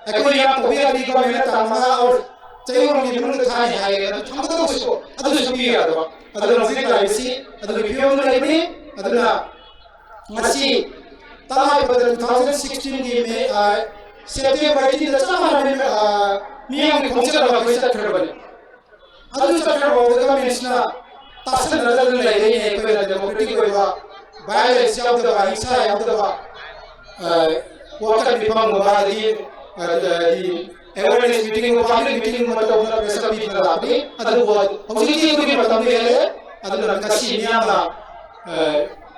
ꯑꯩꯈꯣꯏ ꯌꯥꯝ ꯇꯧꯕ ꯌꯥꯗ꯭ꯔꯤ, ꯒꯣꯔꯃꯦꯟꯅ ꯇꯥꯡ ꯃꯉꯥ ꯑꯣꯔ ꯆꯍꯤ ꯑꯃꯒꯤ ꯃꯅꯨꯡꯗ ꯊꯥꯅꯤ ꯍꯥꯏꯔꯦ, ꯑꯗꯨ ꯊꯝꯒꯗꯧꯕꯁꯨ ꯑꯗꯨꯁꯨ ꯄꯤꯕ ꯌꯥꯗꯕ꯫ ꯑꯗꯨꯅ ꯍꯧꯖꯤꯛ ꯂꯥꯛꯏꯕꯁꯤ ꯑꯗꯨꯒꯤ ꯐꯤꯕꯝꯗ ꯂꯩꯕꯅꯤ꯫ ꯑꯗꯨꯅ ꯉꯁꯤ ꯇꯉꯥꯏ ꯐꯗꯅ two thousand sixteen ꯒꯤ ꯃꯦ, ꯑ, September eighteen ꯗ ꯆꯞ ꯃꯥꯟꯅꯕ, ꯑ, ꯃꯤꯌꯥꯝꯒꯤ ꯈꯣꯡꯆꯠ ꯑꯃ ꯑꯩꯈꯣꯏ ꯆꯠꯈ꯭ꯔꯕꯅꯤ꯫ ꯑꯗꯨ ꯆꯠꯈ꯭ꯔꯕ ꯐꯥꯎꯕꯗ ꯒꯃꯦꯟꯁꯤꯅ ꯇꯥꯁꯟꯅꯗꯅ ꯂꯩꯔꯦꯅꯦ꯫ ꯑꯩꯈꯣꯏꯅ democratic ꯑꯣꯏꯕ, violence ꯌꯥꯎꯗꯕ, ꯍꯤꯡꯁꯥ ꯌꯥꯎꯗꯕ, ꯑ, ꯋꯥꯀꯠ ꯃꯤꯐꯝꯒꯨꯝꯕ, ꯑꯗꯒꯤ, ꯑ, ꯑꯗꯒꯤ awareness meeting, public meeting ꯒꯨꯝꯕ ꯇꯧꯗꯅ pressure ꯄꯤꯗꯅ ꯂꯥꯛꯄꯅꯤ꯫ ꯑꯗꯨꯕꯨ ꯍꯧꯖꯤꯛꯇꯤ ꯑꯗꯨꯒꯤ ꯃꯇꯝꯗꯤ ꯍꯦꯜꯂꯦ꯫ ꯑꯗꯨꯅ ꯉꯁꯤ ꯃꯤꯌꯥꯝꯅ, ꯑ,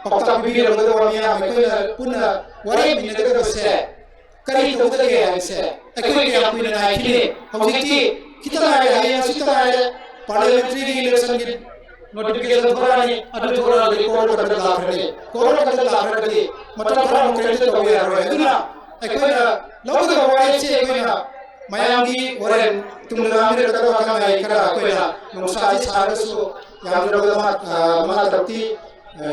ꯄꯥꯎꯇꯥꯛ ꯄꯤꯕꯤꯔꯝꯒꯗꯕ ꯃꯤꯌꯥꯝ ꯑꯩꯈꯣꯏꯅ ꯄꯨꯟꯅ ꯋꯥꯔꯦꯞ ꯃꯤꯟꯅꯒꯗꯕꯁꯦ ꯀꯔꯤ ꯇꯧꯒꯗꯒꯦ ꯍꯥꯏꯕꯁꯦ ꯑꯩꯈꯣꯏ ꯀꯌꯥꯝ ꯀꯨꯏꯅ ꯉꯥꯏꯈꯤꯅꯤ? ꯍꯧꯖꯤꯛꯇꯤ ꯈꯤꯇ ꯉꯥꯏꯔꯦ, ꯍꯌꯦꯡ ꯍꯪꯆꯤꯠꯇ ꯉꯥꯏꯔꯦ, parliamentary ꯒꯤ election ꯒꯤ notification ꯊꯣꯛꯂꯛꯑꯅꯤ, ꯑꯗꯨ ꯊꯣꯛꯂꯛꯑꯗꯤ court of conduct ꯂꯥꯛꯈ꯭ꯔꯅꯤ, court of conduct ꯂꯥꯛꯈ꯭ꯔꯒꯗꯤ ꯃꯇꯝ ꯈꯔ ꯑꯃꯨꯛ ꯀꯔꯤꯝꯇ ꯇꯧꯕ ꯌꯥꯔꯔꯣꯏ꯫ ꯑꯗꯨꯅ ꯑꯩꯈꯣꯏꯅ ꯂꯧꯒꯗꯕ ꯋꯥꯔꯦꯞꯁꯦ ꯑꯩꯈꯣꯏꯅ ꯃꯌꯥꯝꯒꯤ ꯍꯣꯔꯦꯟ ꯇꯨꯡꯗ ꯉꯥꯡꯕꯤꯔꯛꯀꯗꯕ ꯑꯈꯪ ꯑꯍꯩ ꯈꯔ ꯑꯩꯈꯣꯏꯅ ꯅꯨꯡꯁꯥꯁꯤ ꯁꯥꯔꯒꯁꯨ ꯌꯥꯝꯗ꯭ꯔꯕꯗ ꯃꯉꯥ, ꯑ, ꯃꯉꯥ ꯇꯔꯨꯛꯇꯤ, ꯑ,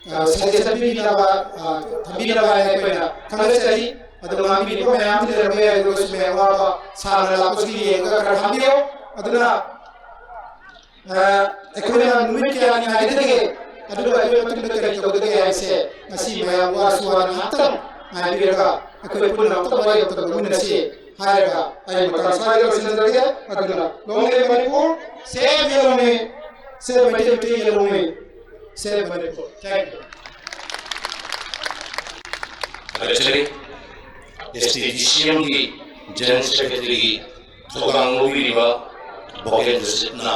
ꯑ, suggestion ꯄꯤꯕꯤꯅꯕ, ꯑ, ꯊꯝꯕꯤꯅꯕ ꯍꯥꯏꯅ ꯑꯩꯈꯣꯏꯅ ꯈꯪꯍꯟꯖꯔꯤ꯫ ꯑꯗꯨ ꯉꯥꯡꯕꯤꯔꯤꯕ ꯃꯌꯥꯝꯗꯤ ꯂꯩꯔꯝꯕ ꯌꯥꯏ, ꯑꯗꯨ ꯑꯣꯏꯔꯁꯨ ꯃꯌꯥꯝ ꯑꯋꯥꯕ ꯁꯥꯡꯅ ꯂꯥꯛꯄꯁꯤꯒꯤ ꯌꯦꯡꯉꯒ ꯈꯔ ꯈꯟꯕꯤꯌꯨ꯫ ꯑꯗꯨꯅ, ꯑ, ꯑꯩꯈꯣꯏꯅ ꯅꯨꯃꯤꯠ ꯀꯌꯥꯅꯤ ꯉꯥꯏꯒꯗꯒꯦ, ꯑꯗꯨꯒ ꯑꯩꯈꯣꯏ ꯃꯇꯨꯡꯗ ꯀꯔꯤ ꯇꯧꯒꯗꯒꯦ ꯍꯥꯏꯕꯁꯦ ꯉꯁꯤ ꯃꯌꯥꯝ ꯋꯥꯔꯁꯨ ꯋꯥꯅ ꯉꯥꯏꯍꯥꯛꯇꯪ ꯉꯥꯏꯕꯤꯔꯒ ꯑꯩꯈꯣꯏ ꯄꯨꯟꯅ ꯑꯃꯨꯛꯇꯪ ꯋꯥꯔꯤ ꯑꯃꯇꯪ ꯂꯧꯃꯤꯟꯅꯁꯤ ꯍꯥꯏꯔꯒ ꯑꯩ ꯃꯇꯥꯡ ꯁ꯭ꯋꯥꯏꯗ ꯂꯣꯏꯁꯤꯟꯖꯔꯒꯦ꯫ ꯑꯗꯨꯅ long live Manipur, save ꯌꯦꯜꯂꯣꯡꯉꯩ, save Meitei, Meitei ꯌꯦꯜꯂꯣꯡꯉꯩ, save Manipur. Thank you. ꯊꯥꯒꯠꯆꯔꯤ꯫ ꯑꯦꯁ ꯇꯤ ꯗꯤ ꯁꯤ ꯑꯦꯝꯒꯤ General Secretaryꯒꯤ ꯊꯧꯗꯥꯡ ꯂꯧꯕꯤꯔꯤꯕ ꯚꯣꯀꯦꯟ ꯖꯁꯤꯠꯅ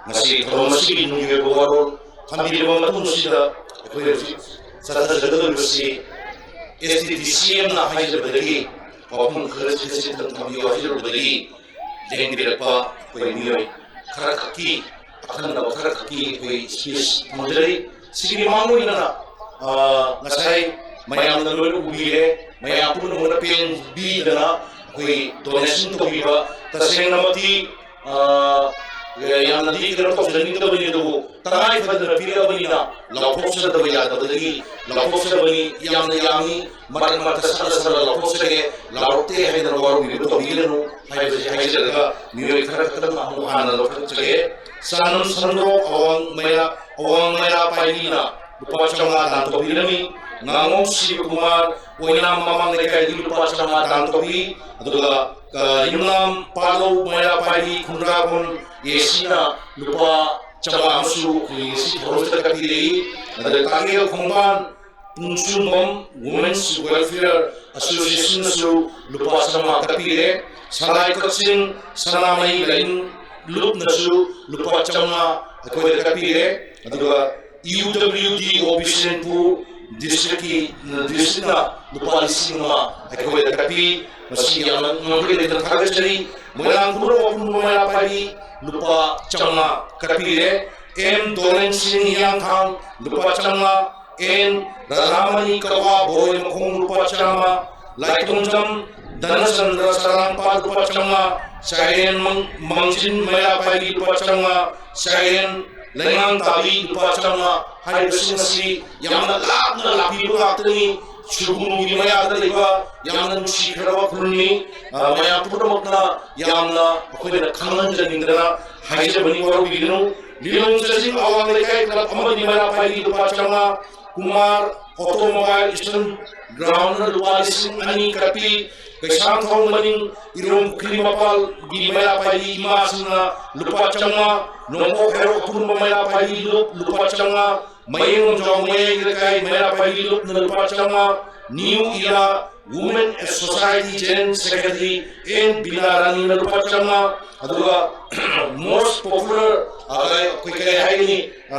ꯉꯁꯤ ꯊꯧꯔꯝ ꯑꯁꯤꯒꯤ ꯅꯨꯡꯒꯤ ꯑꯣꯏꯕ ꯋꯥꯔꯣꯜ ꯊꯝꯕꯤꯔꯕ ꯃꯇꯨꯡꯁꯤꯗ ꯑꯩꯈꯣꯏ ꯍꯧꯖꯤꯛ ꯆꯠꯊꯖꯒꯗꯧꯔꯤꯕꯁꯤ ꯑꯦꯁ ꯇꯤ ꯗꯤ ꯁꯤ ꯑꯦꯝꯅ ꯍꯥꯏꯖꯕꯗꯒꯤ, ꯋꯥꯐꯝ ꯈꯔ ꯈꯖꯤꯛꯇꯪ ꯊꯝꯕꯤꯌꯨ ꯍꯥꯏꯖꯔꯨꯕꯗꯒꯤ ꯂꯦꯡꯕꯤꯔꯛꯄ ꯑꯩꯈꯣꯏ ꯃꯤꯑꯣꯏ ꯈꯔꯈꯛꯀꯤ, ꯑꯈꯟꯅꯕ ꯈꯔꯈꯛꯀꯤ ꯑꯩꯈꯣꯏ speech ꯊꯝꯖꯔꯤ꯫ ꯁꯤꯒꯤ ꯃꯃꯥꯡ ꯑꯣꯏꯅ, ꯑ, ꯉꯁꯥꯏ ꯃꯌꯥꯝꯅ ꯂꯣꯏꯅ ꯎꯕꯤꯔꯦ, ꯃꯌꯥꯝ ꯄꯨꯝꯅꯃꯛꯅ ꯄꯦꯟꯕꯤꯗꯅ ꯑꯩꯈꯣꯏ donation ꯇꯧꯕꯤꯕ, ꯇꯁꯦꯡꯅꯃꯛꯇꯤ, ꯑ, ꯌꯥꯝꯅꯗꯤ ꯀꯩꯅꯣ ꯇꯧꯖꯅꯤꯡꯗꯕꯅꯤ, ꯑꯗꯨꯕꯨ ꯇꯉꯥꯏ ꯐꯗꯅ ꯄꯤꯔꯛꯑꯕꯅꯤꯅ ꯂꯥꯎꯊꯣꯛꯆꯗꯕ ꯌꯥꯗꯕꯗꯒꯤ ꯂꯥꯎꯊꯣꯛꯆꯕꯅꯤ꯫ ꯌꯥꯝꯅ ꯌꯥꯝꯃꯤ, ꯃꯔꯛ ꯃꯔꯛꯇ ꯁꯠꯂ ꯁꯠꯂ ꯂꯥꯎꯊꯣꯛꯆꯒꯦ꯫ ꯂꯥꯎꯔꯛꯇꯦ ꯍꯥꯏꯗꯅ ꯋꯥꯔꯧꯕꯤꯕ ꯇꯧꯕꯤꯒꯅꯨ ꯍꯥꯏꯕꯁꯤ ꯍꯥꯏꯖꯔꯒ, ꯃꯤꯑꯣꯏ ꯈꯔ ꯈꯛꯇꯪ ꯑꯃꯨꯛ ꯍꯥꯟꯅ ꯂꯧꯈꯠꯆꯒꯦ꯫ ꯆꯥꯅꯝ ꯁꯟꯗ꯭ꯔꯣꯛ ꯑꯋꯥꯡ ꯃꯩꯔꯥ, ꯑꯋꯥꯡ ꯃꯩꯔꯥ ꯄꯥꯏꯕꯤꯅ ꯂꯨꯄꯥ ꯆꯥꯝꯃꯉꯥ ꯗꯥꯟ ꯇꯧꯕꯤꯔꯝꯃꯤ꯫ ꯉꯥꯉꯣꯝ ꯁꯤꯕꯀꯨꯃꯥꯔ ꯑꯣꯏꯅꯥꯝ ꯃꯃꯥꯡ ꯂꯩꯀꯥꯏꯗꯒꯤ ꯂꯨꯄꯥ ꯆꯥꯝꯃꯉꯥ ꯗꯥꯟ ꯇꯧꯕꯤ꯫ ꯑꯗꯨꯒ, ꯑ, ꯌꯨꯝꯅꯥꯝ ꯄꯥꯂꯧ ꯃꯩꯔꯥ ꯄꯥꯏꯕꯤ ꯈꯨꯟꯗ꯭ꯔꯥꯛꯄꯝ ꯑꯦ ꯁꯤꯅ ꯂꯨꯄꯥ ꯆꯥꯝꯃꯉꯥ ꯑꯃꯁꯨ ꯑꯩꯈꯣꯏꯒꯤ ꯉꯁꯤ ꯊꯧꯔꯝꯁꯤꯗ ꯀꯠꯄꯤꯔꯛꯏ꯫ ꯑꯗꯨꯒ ꯇꯥꯀꯦꯜ ꯈꯣꯡꯕꯥꯟ ꯄꯨꯡꯁꯨꯝꯕꯝ Women's Welfare Associationꯅꯁꯨ ꯂꯨꯄꯥ ꯆꯥꯝꯃꯉꯥ ꯀꯠꯄꯤꯔꯦ꯫ ꯁꯂꯥꯏ ꯀꯛꯆꯤꯡ ꯁꯅꯥꯃꯍꯤ ꯂꯥꯏꯅꯤꯡ ꯂꯨꯞꯅꯁꯨ ꯂꯨꯄꯥ ꯆꯥꯝꯃꯉꯥ ꯑꯩꯈꯣꯏꯗ ꯀꯠꯄꯤꯔꯦ꯫ ꯑꯗꯨꯒ ꯌꯨ ꯗꯕ꯭ꯂꯤꯌꯨ ꯗꯤ ꯑꯣ ꯕꯤꯁꯦꯟꯄꯨꯔ ꯗꯤꯁꯇ꯭ꯔꯤꯛꯀꯤ, ꯗꯤꯁꯇ꯭ꯔꯤꯛꯅ ꯂꯨꯄꯥ ꯂꯤꯁꯤꯡ ꯑꯃ ꯑꯩꯈꯣꯏꯗ ꯀꯠꯄꯤ꯫ ꯃꯁꯤ ꯌꯥꯝꯅ ꯉꯝꯈꯩ ꯂꯩꯇꯅ ꯊꯥꯒꯠꯆꯔꯤ꯫ ꯃꯣꯏꯔꯥꯡ ꯈꯨꯅꯧ ꯑꯄꯨꯟꯕ ꯃꯩꯔꯥ ꯄꯥꯏꯕꯤ ꯂꯨꯄꯥ ꯆꯥꯝꯃꯉꯥ ꯀꯠꯄꯤꯔꯦ꯫ ꯑꯦꯝ ꯗꯣꯂꯦꯟ ꯁꯤꯡ ꯍꯤꯌꯥꯡꯊꯥꯡ ꯂꯨꯄꯥ ꯆꯥꯝꯃꯉꯥ, ꯑꯦꯟ ꯔꯥꯙꯥꯃꯅꯤ ꯀꯋꯥ ꯕꯣꯔꯣꯏ ꯃꯈꯣꯡ ꯂꯨꯄꯥ ꯆꯥꯝꯃ, ꯂꯥꯏꯇꯣꯡꯖꯝ ꯙꯅꯆꯟꯗ꯭ꯔ ꯆꯔꯥꯡꯄꯥ ꯂꯨꯄꯥ ꯆꯥꯝꯃꯉꯥ, ꯆꯥꯏꯔꯦꯟ ꯃꯪ-, ꯃꯥꯡꯖꯤꯟ ꯃꯩꯔꯥ ꯄꯥꯏꯕꯤ ꯂꯨꯄꯥ ꯆꯥꯝꯃꯉꯥ, ꯆꯥꯏꯔꯦꯟ ꯂꯩꯉꯥꯡ ꯇꯥꯕꯤ ꯂꯨꯄꯥ ꯆꯥꯝꯃꯉꯥ ꯍꯥꯏꯔꯤꯕꯁꯤꯡ ꯑꯁꯤ ꯌꯥꯝꯅ ꯂꯥꯞꯅ ꯂꯥꯛꯄꯤꯕ ꯉꯥꯛꯇꯅꯤ꯫ ꯁꯨꯒꯨꯅꯨꯒꯤ ꯃꯌꯥꯗ ꯂꯩꯕ ꯌꯥꯝꯅ ꯅꯨꯡꯁꯤꯈ꯭ꯔꯕ ꯈꯨꯜꯅꯤ꯫ ꯑ, ꯃꯌꯥꯝ ꯄꯨꯝꯅꯃꯛꯅ ꯌꯥꯝꯅ ꯑꯩꯈꯣꯏꯅ ꯈꯪꯍꯟꯖꯅꯤꯡꯗꯅ ꯍꯥꯏꯖꯕꯅꯤ, ꯋꯥꯔꯧꯕꯤꯒꯅꯨ꯫ ꯂꯤꯂꯣꯡ ꯆꯥꯖꯤꯡ ꯑꯋꯥꯡ ꯂꯩꯀꯥꯏ ꯀ꯭ꯂꯕ ꯑꯃꯗꯤ ꯃꯩꯔꯥ ꯄꯥꯏꯕꯤ ꯂꯨꯄꯥ ꯆꯥꯝꯃꯉꯥ, ꯀꯨꯃꯥꯔ ꯑꯣꯇꯣꯃꯣꯕꯥꯏꯜ ꯏꯁꯇꯟ ꯒ꯭ꯔꯥꯎꯟꯗꯅ ꯂꯨꯄꯥ ꯂꯤꯁꯤꯡ ꯑꯅꯤ ꯀꯠꯄꯤ, ꯀꯩꯁꯥꯝꯊꯣꯡ ꯃꯅꯤꯡ ꯏꯔꯣꯝ ꯄꯨꯈ꯭ꯔꯤ ꯃꯄꯥꯜꯒꯤ ꯃꯩꯔꯥ ꯄꯥꯏꯕꯤ ꯏꯃꯥꯁꯤꯡꯅ ꯂꯨꯄꯥ ꯆꯥꯝꯃꯉꯥ, ꯅꯣꯡꯄꯣꯛ ꯍꯩꯔꯣꯛ ꯑꯄꯨꯟꯕ ꯃꯩꯔꯥ ꯄꯥꯏꯕꯤ ꯂꯨꯞ ꯂꯨꯄꯥ ꯆꯥꯝꯃꯉꯥ, ꯃꯌꯦꯡꯂꯣꯡꯖꯥꯎ ꯃꯌꯥꯏ ꯂꯩꯀꯥꯏ ꯃꯩꯔꯥ ꯄꯥꯏꯕꯤ ꯂꯨꯞꯅ ꯂꯨꯄꯥ ꯆꯥꯝꯃꯉꯥ, new era women society general secretary N Bina ꯔꯥꯅꯤꯅ ꯂꯨꯄꯥ ꯆꯥꯝꯃꯉꯥ, ꯑꯗꯨꯒ most popular, ꯑ, ꯑꯩꯈꯣꯏ ꯀꯔꯤ ꯍꯥꯏꯒꯅꯤ, ꯑ,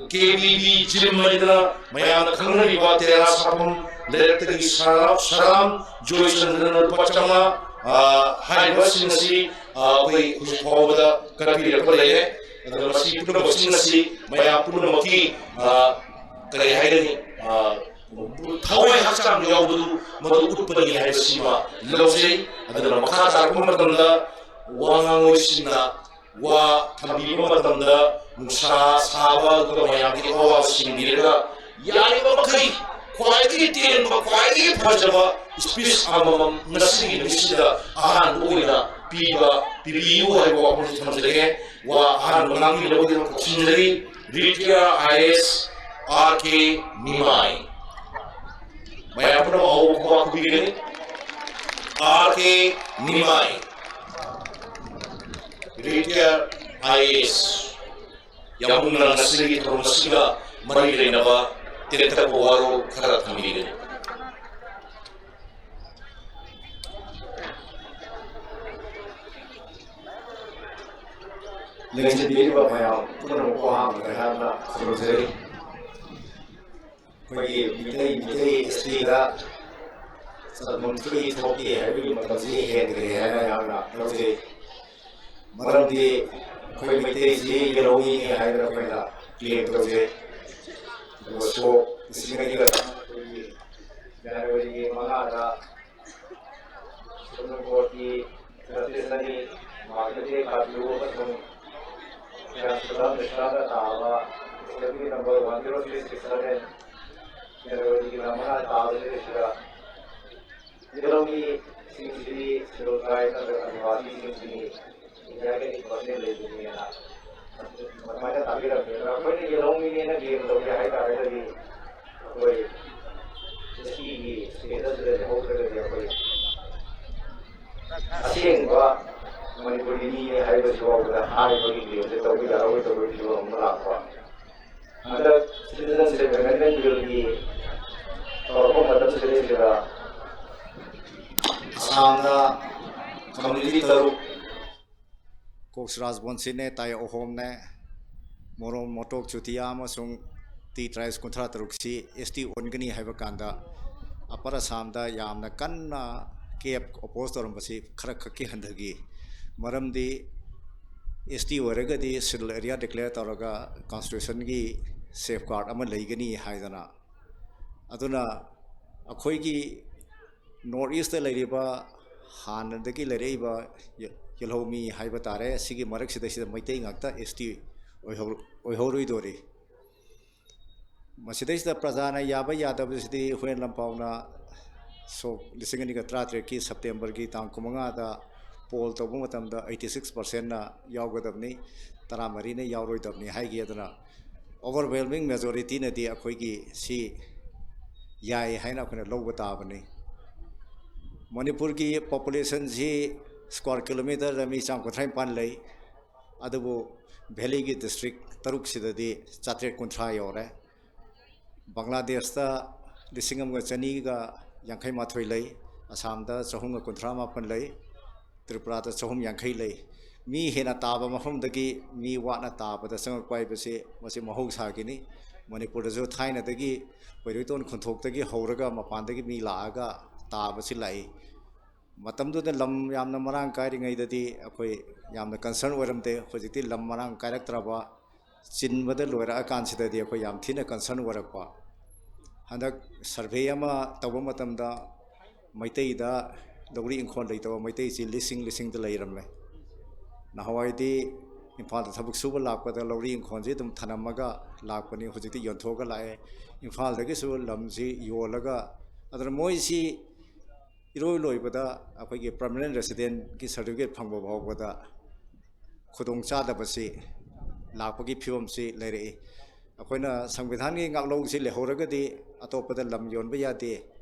ꯀꯦ ꯕꯤ ꯕꯤ ꯖꯤꯝ ꯍꯥꯏꯗꯅ ꯃꯌꯥꯝꯅ ꯈꯪꯅꯔꯤꯕ ꯇꯦꯔꯥ ꯁꯥꯐꯝ ꯂꯩꯔꯛꯇꯒꯤ ꯁꯔꯥ-, ꯁꯔꯥꯝ ꯖꯣꯏꯆꯟꯗ꯭ꯔꯅ ꯂꯨꯄꯥ ꯆꯥꯝꯃꯉꯥ, ꯑ, ꯍꯥꯏꯔꯤꯕꯁꯤꯡ ꯑꯁꯤ, ꯑ, ꯑꯩꯈꯣꯏ ꯍꯧꯖꯤꯛ ꯐꯥꯎꯕꯗ ꯀꯠꯄꯤꯔꯛꯄ ꯂꯩꯔꯦ꯫ ꯑꯗꯨꯒ ꯃꯁꯤ ꯄꯨꯝꯅꯃꯛꯁꯤꯡ ꯑꯁꯤ ꯃꯌꯥꯝ ꯄꯨꯝꯅꯃꯛꯀꯤ, ꯑ, ꯀꯔꯤ ꯍꯥꯏꯒꯅꯤ, ꯑ, ꯊꯋꯥꯏ ꯍꯛꯆꯥꯡ ꯌꯥꯎꯕꯗꯨ ꯃꯗꯨ ꯎꯠꯄꯅꯤ ꯍꯥꯏꯕꯁꯤꯃ ꯂꯧꯖꯩ꯫ ꯑꯗꯨꯅ ꯃꯈꯥ ꯇꯥꯔꯛꯄ ꯃꯇꯝꯗ ꯋꯥ ꯉꯥꯡꯂꯣꯏꯁꯤꯡꯅ ꯋꯥ ꯊꯝꯕꯤꯕ ꯃꯇꯝꯗ ꯅꯨꯡꯁꯥ ꯁꯥꯕ ꯑꯗꯨꯒ ꯃꯌꯥꯝꯒꯤ ꯑꯋꯥꯕ ꯁꯤꯡꯕꯤꯔꯒ ꯌꯥꯔꯤꯕ ꯃꯈꯩ ꯈ꯭ꯋꯥꯏꯗꯒꯤ ꯇꯦꯟꯕ, ꯈ꯭ꯋꯥꯏꯗꯒꯤ ꯐꯖꯕ speech ꯑꯃꯃꯝ ꯉꯁꯤꯒꯤ ꯅꯨꯃꯤꯠꯁꯤꯗ ꯑꯍꯥꯟꯕ ꯑꯣꯏꯅ ꯄꯤꯕ, ꯄꯤꯕꯤꯌꯨ ꯍꯥꯏꯕ ꯋꯥꯐꯝꯁꯤ ꯊꯝꯖꯒꯦ꯫ ꯋꯥ ꯑꯍꯥꯟꯕ ꯉꯥꯡꯕꯤꯅꯕꯒꯤꯗꯃꯛ ꯈꯨꯠꯁꯤꯟꯖꯔꯤ ꯔꯤꯇꯤꯌꯥ ꯑꯥꯏ ꯑꯦ ꯑꯦꯁ ꯑꯥꯔ ꯀꯦ ꯅꯤꯃꯥꯏ꯫ ꯃꯌꯥꯝ ꯄꯨꯝꯅꯃꯛ ꯑꯍꯧꯕ ꯈꯨꯕꯥꯛ ꯈꯨꯕꯤꯒꯅꯤ꯫ R K Nimai, ꯔꯤꯇꯤꯌꯥ I A S. ꯌꯥꯝꯕꯨꯡꯅ ꯉꯁꯤꯒꯤ ꯊꯧꯔꯝ ꯑꯁꯤꯒ ꯃꯔꯤ ꯂꯩꯅꯕ ꯇꯦꯟꯇꯛꯄ ꯋꯥꯔꯣꯜ ꯈꯔ ꯊꯝꯕꯤꯒꯅꯤ꯫ ꯂꯦꯡꯁꯤꯟꯕꯤꯔꯤꯕ ꯃꯌꯥꯝ ꯄꯨꯝꯅꯃꯛꯄꯨ ꯑꯍꯥꯟꯕꯗ ꯑꯩꯍꯥꯛꯅ ꯈꯨꯔꯨꯝꯖꯔꯤ꯫ ꯑꯩꯈꯣꯏꯒꯤ ꯃꯤꯇꯩ, ꯃꯤꯇꯩ ꯑꯦꯁ ꯇꯤꯗ ꯆꯠꯐꯝ ꯊꯣꯛꯏ ꯊꯣꯛꯇꯦ ꯍꯥꯏꯕꯒꯤ ꯃꯇꯝꯁꯤ ꯍꯦꯟꯈ꯭ꯔꯦ ꯍꯥꯏꯅ ꯑꯩꯍꯥꯛꯅ ꯂꯧꯖꯩ꯫ ꯃꯔꯝꯗꯤ ꯑꯩꯈꯣꯏ ꯃꯩꯇꯩꯁꯤ ꯌꯦꯜꯍꯧꯃꯤꯅꯤ ꯍꯥꯏꯗꯅ ꯑꯩꯈꯣꯏꯅ ꯀ꯭ꯂꯦꯝ ꯇꯧꯖꯩ꯫ ꯑꯗꯨꯒ ꯁꯣꯛ ꯂꯤꯁꯤꯡ ꯑꯅꯤꯒ ꯇꯔꯥꯃꯥꯊꯣꯏꯒꯤ ꯖꯅꯋꯥꯔꯤꯒꯤ ꯃꯉꯥꯗ ꯁꯨꯄ꯭ꯔꯤꯝ ꯀꯣꯔꯠꯀꯤ ꯖꯁꯇꯤꯁ ꯑꯅꯤ, ꯃꯥꯔꯀꯦꯇꯦ ꯀꯥꯕꯤꯌꯨ ꯑꯃꯁꯨꯡ ꯒ꯭ꯌꯥꯟꯁꯨꯗꯥ ꯃꯤꯁ꯭ꯔꯥꯗ ꯇꯥꯕ ꯁꯦꯜꯒꯤ number one zero three six seven, ꯖꯅꯋꯥꯔꯤꯒꯤ ꯇꯔꯥꯃꯉꯥ ꯇꯥꯕ ꯅꯨꯃꯤꯠꯁꯤꯗ ꯌꯦꯜꯍꯧꯃꯤꯁꯤꯡꯁꯤꯗꯤ ꯁꯦꯗꯨꯜ ꯇ꯭ꯔꯥꯏꯕ ꯅꯠꯇ꯭ꯔꯒ ꯑꯗꯤꯋꯥꯁꯤꯁꯤꯡꯁꯤꯅꯤ꯫ ꯏꯟꯗꯤꯌꯥꯒꯤ ꯑꯩꯠ ꯄꯥꯔꯁꯦꯟ ꯂꯩꯕꯅꯦꯅ ꯑꯗꯨꯃꯥꯏꯅ ꯇꯥꯕꯤꯔꯝꯃꯦ꯫ ꯑꯗꯣ ꯑꯩꯈꯣꯏꯅ ꯌꯦꯜꯍꯧꯃꯤꯅꯦꯅ ꯀ꯭ꯂꯦꯝ ꯇꯧꯒꯦ ꯍꯥꯏ ꯇꯥꯔꯒꯗꯤ ꯑꯩꯈꯣꯏ ꯑꯦꯁ ꯇꯤꯒꯤ ꯁ꯭ꯇꯦꯇꯁꯇ ꯂꯩꯍꯧꯗ꯭ꯔꯒꯗꯤ ꯑꯩꯈꯣꯏ ꯑꯁꯦꯡꯕ ꯃꯅꯤꯄꯨꯔꯒꯤ ꯃꯤꯅꯦ ꯍꯥꯏꯕꯁꯤ ꯐꯥꯎꯕꯗ ꯍꯥꯏꯕꯒꯤ ꯀ꯭ꯂꯦꯝꯁꯦ ꯇꯧꯕ ꯌꯥꯔꯣꯏꯗꯕꯒꯤ ꯐꯤꯕꯝ ꯑꯃ ꯂꯥꯛꯄ꯫ ꯍꯟꯗꯛ ꯁꯤꯇꯤꯖꯟꯁꯤꯞ ꯑꯦꯃꯦꯟꯗꯃꯦꯟ ꯕꯤꯜꯒꯤ ꯇꯧꯔꯛꯄ ꯃꯇꯝꯁꯤꯗꯩꯁꯤꯗ ꯑꯁꯥꯝꯗ ꯀꯝꯃ꯭ꯌꯨꯅꯤꯇꯤ ꯇꯔꯨꯛ, ꯀꯣꯛꯁ ꯔꯥꯖꯕꯣꯟꯁꯤꯅꯦ, ꯇꯥꯏ ꯑꯍꯣꯝꯅꯦ, ꯃꯣꯔꯣꯝ ꯃꯣꯇꯣꯛ ꯆꯨꯇꯤꯌꯥ ꯑꯃꯁꯨꯡ ꯇꯤ ꯇ꯭ꯔꯥꯏꯕꯁ ꯀꯨꯟꯊ꯭ꯔꯥ ꯇꯔꯨꯛꯁꯤ ꯑꯦꯁ ꯇꯤ ꯑꯣꯟꯒꯅꯤ ꯍꯥꯏꯕ ꯀꯥꯟꯗ ꯑꯄꯔ ꯑꯁꯥꯝꯗ ꯌꯥꯝꯅ ꯀꯟꯅ ꯀꯦꯞ ꯑꯣꯄꯣꯖ ꯇꯧꯔꯝꯕꯁꯤ ꯈꯔ ꯈꯛꯀꯤ ꯍꯟꯊꯈꯤ꯫ ꯃꯔꯝꯗꯤ ꯑꯦꯁ ꯇꯤ ꯑꯣꯏꯔꯒꯗꯤ ꯁꯦꯗꯨꯜ ꯑꯦꯔꯤꯌꯥ ꯗꯤꯀ꯭ꯂꯦꯌꯔ ꯇꯧꯔꯒ ꯀꯟꯁꯇꯤꯇ꯭ꯌꯨꯁꯟꯒꯤ ꯁꯦꯐ ꯒꯥꯔꯗ ꯑꯃ ꯂꯩꯒꯅꯤ ꯍꯥꯏꯗꯅ꯫ ꯑꯗꯨꯅ ꯑꯩꯈꯣꯏꯒꯤ ꯅꯣꯔꯠ ꯏꯁꯇ ꯂꯩꯔꯤꯕ, ꯍꯥꯟꯅꯗꯒꯤ ꯂꯩꯔꯛꯏꯕ ꯀꯦꯜꯍꯧꯃꯤ ꯍꯥꯏꯕ ꯇꯥꯔꯦ꯫ ꯑꯁꯤꯒꯤ ꯃꯔꯛꯁꯤꯗꯩꯁꯤꯗ ꯃꯩꯇꯩ ꯉꯥꯛꯇ ꯑꯦꯁ ꯇꯤ ꯑꯣꯏꯍꯧ-, ꯑꯣꯏꯍꯧꯔꯣꯏꯗꯣꯔꯤ꯫ ꯃꯁꯤꯗꯩꯁꯤꯗ ꯄ꯭ꯔꯖꯥꯅ ꯌꯥꯕ ꯌꯥꯗꯕꯁꯤꯗꯤ ꯍꯨꯏꯌꯦꯟ ꯂꯟꯄꯥꯎꯅ ꯁꯣꯛ ꯂꯤꯁꯤꯡ ꯑꯅꯤꯒ ꯇꯔꯥꯇꯔꯦꯠꯀꯤ ꯁꯦꯞꯇꯦꯝꯕꯔꯒꯤ ꯇꯥꯡ ꯀꯨꯟꯃꯉꯥꯗ ꯄꯣꯜ ꯇꯧꯕ ꯃꯇꯝꯗ ꯑꯩꯠꯇꯤ ꯁꯤꯛꯁ ꯄꯥꯔꯁꯦꯟꯅ ꯌꯥꯎꯒꯗꯕꯅꯤ, ꯇꯔꯥꯃꯔꯤꯅ ꯌꯥꯎꯔꯣꯏꯗꯕꯅꯤ ꯍꯥꯏꯈꯤ꯫ ꯑꯗꯨꯅ ꯑꯣꯚꯔꯋꯦꯜꯃꯤꯡ ꯃꯦꯖꯣꯔꯤꯇꯤꯅꯗꯤ ꯑꯩꯈꯣꯏꯒꯤ ꯁꯤ ꯌꯥꯏ ꯍꯥꯏꯅ ꯑꯩꯈꯣꯏꯅ ꯂꯧꯕ ꯇꯥꯕꯅꯤ꯫ ꯃꯅꯤꯄꯨꯔꯒꯤ ꯄꯣꯄꯨꯂꯦꯁꯟꯁꯤ ꯁ꯭ꯀ꯭ꯋꯥꯔ ꯀꯤꯂꯣꯃꯤꯇꯔꯗ ꯃꯤ ꯆꯥꯝꯃ ꯀꯨꯟꯊ꯭ꯔꯥ ꯅꯤꯄꯥꯟ ꯂꯩ, ꯑꯗꯨꯕꯨ ꯚꯦꯂꯤꯒꯤ ꯗꯤꯁꯇ꯭ꯔꯤꯛ ꯇꯔꯨꯛꯁꯤꯗꯗꯤ ꯆꯥꯇ꯭ꯔꯦꯠ ꯀꯨꯟꯊ꯭ꯔꯥ ꯌꯧꯔꯦ꯫ ꯕꯪꯒ꯭ꯂꯥꯗꯦꯁꯇ ꯂꯤꯁꯤꯡ ꯑꯃꯒ ꯆꯅꯤꯒ ꯌꯥꯡꯈꯩ ꯃꯥꯊꯣꯏ ꯂꯩ, ꯑꯁꯥꯝꯗ ꯆꯍꯨꯝꯒ ꯀꯨꯟꯊ꯭ꯔꯥ ꯃꯥꯄꯟ ꯂꯩ, ꯇ꯭ꯔꯤꯄꯨꯔꯥꯗ ꯆꯍꯨꯝ ꯌꯥꯡꯈꯩ ꯂꯩ꯫ ꯃꯤ ꯍꯦꯟꯅ ꯇꯥꯕ ꯃꯐꯝꯗꯒꯤ ꯃꯤ ꯋꯥꯠꯅ ꯇꯥꯕꯗ ꯆꯪꯉꯛꯄ ꯍꯥꯏꯕꯁꯤ ꯃꯁꯤ ꯃꯍꯧꯁꯥꯒꯤꯅꯤ꯫ ꯃꯅꯤꯄꯨꯔꯗꯁꯨ ꯊꯥꯏꯅꯗꯒꯤ ꯄꯣꯏꯔꯩꯇꯣꯟ ꯈꯨꯟꯊꯣꯛꯇꯒꯤ ꯍꯧꯔꯒ ꯃꯄꯥꯟꯗꯒꯤ ꯃꯤ ꯂꯥꯛꯑꯒ ꯇꯥꯕꯁꯤ ꯂꯥꯛꯏ꯫ ꯃꯇꯝꯗꯨꯗ ꯂꯝ ꯌꯥꯝꯅ ꯃꯔꯥꯡ ꯀꯥꯏꯔꯤꯉꯩꯗꯗꯤ ꯑꯩꯈꯣꯏ ꯌꯥꯝꯅ ꯀꯟꯁꯔꯟ ꯑꯣꯏꯔꯝꯗꯦ꯫ ꯍꯧꯖꯤꯛꯇꯤ ꯂꯝ ꯃꯔꯥꯡ ꯀꯥꯏꯔꯛꯇ꯭ꯔꯕ, ꯆꯤꯟꯕꯗ ꯂꯣꯏꯔꯛꯑꯀꯥꯟꯁꯤꯗꯗꯤ ꯑꯩꯈꯣꯏ ꯌꯥꯝ ꯊꯤꯅ ꯀꯟꯁꯔꯟ ꯑꯣꯏꯔꯛꯄ꯫ ꯍꯟꯗꯛ ꯁꯔꯚꯦ ꯑꯃ ꯇꯧꯕ ꯃꯇꯝꯗ ꯃꯩꯇꯩꯗ ꯂꯧꯔꯤ ꯏꯪꯈꯣꯜ ꯂꯩꯇꯕ ꯃꯩꯇꯩꯁꯤ ꯂꯤꯁꯤꯡ ꯂꯤꯁꯤꯡꯗ ꯂꯩꯔꯝꯃꯦ꯫ ꯅꯍꯥꯟꯋꯥꯏꯗꯤ ꯏꯝꯐꯥꯜꯗ ꯊꯕꯛ ꯁꯨꯕ ꯂꯥꯛꯄꯗ ꯂꯧꯔꯤ ꯏꯪꯈꯣꯜꯁꯤ ꯑꯗꯨꯝ ꯊꯅꯝꯃꯒ ꯂꯥꯛꯄꯅꯤ, ꯍꯧꯖꯤꯛꯇꯤ ꯌꯣꯟꯊꯣꯛꯑꯒ ꯂꯥꯛꯑꯦ꯫ ꯏꯝꯐꯥꯜꯗꯒꯤꯁꯨ ꯂꯝꯁꯤ ꯌꯣꯜꯂꯒ, ꯑꯗꯨꯅ ꯃꯣꯏꯁꯤ ꯏꯔꯣꯏ ꯂꯣꯏꯕꯗ ꯑꯩꯈꯣꯏꯒꯤ ꯄꯔꯃꯅꯦꯟ ꯔꯦꯁꯤꯗꯦꯟꯒꯤ ꯁꯥꯔꯇꯤꯐꯤꯀꯦꯠ ꯐꯪꯕ ꯐꯥꯎꯕꯗ ꯈꯨꯗꯣꯡ ꯆꯥꯗꯕꯁꯤ ꯂꯥꯛꯄꯒꯤ ꯐꯤꯕꯝꯁꯤ ꯂꯩꯔꯛꯏ꯫ ꯑꯩꯈꯣꯏꯅ ꯁꯪꯕꯤꯙꯥꯟꯒꯤ ꯉꯥꯛꯂꯧꯁꯤ ꯂꯩꯍꯧꯔꯒꯗꯤ ꯑꯇꯣꯞꯄꯗ ꯂꯝ ꯌꯣꯟꯕ ꯌꯥꯗꯦ꯫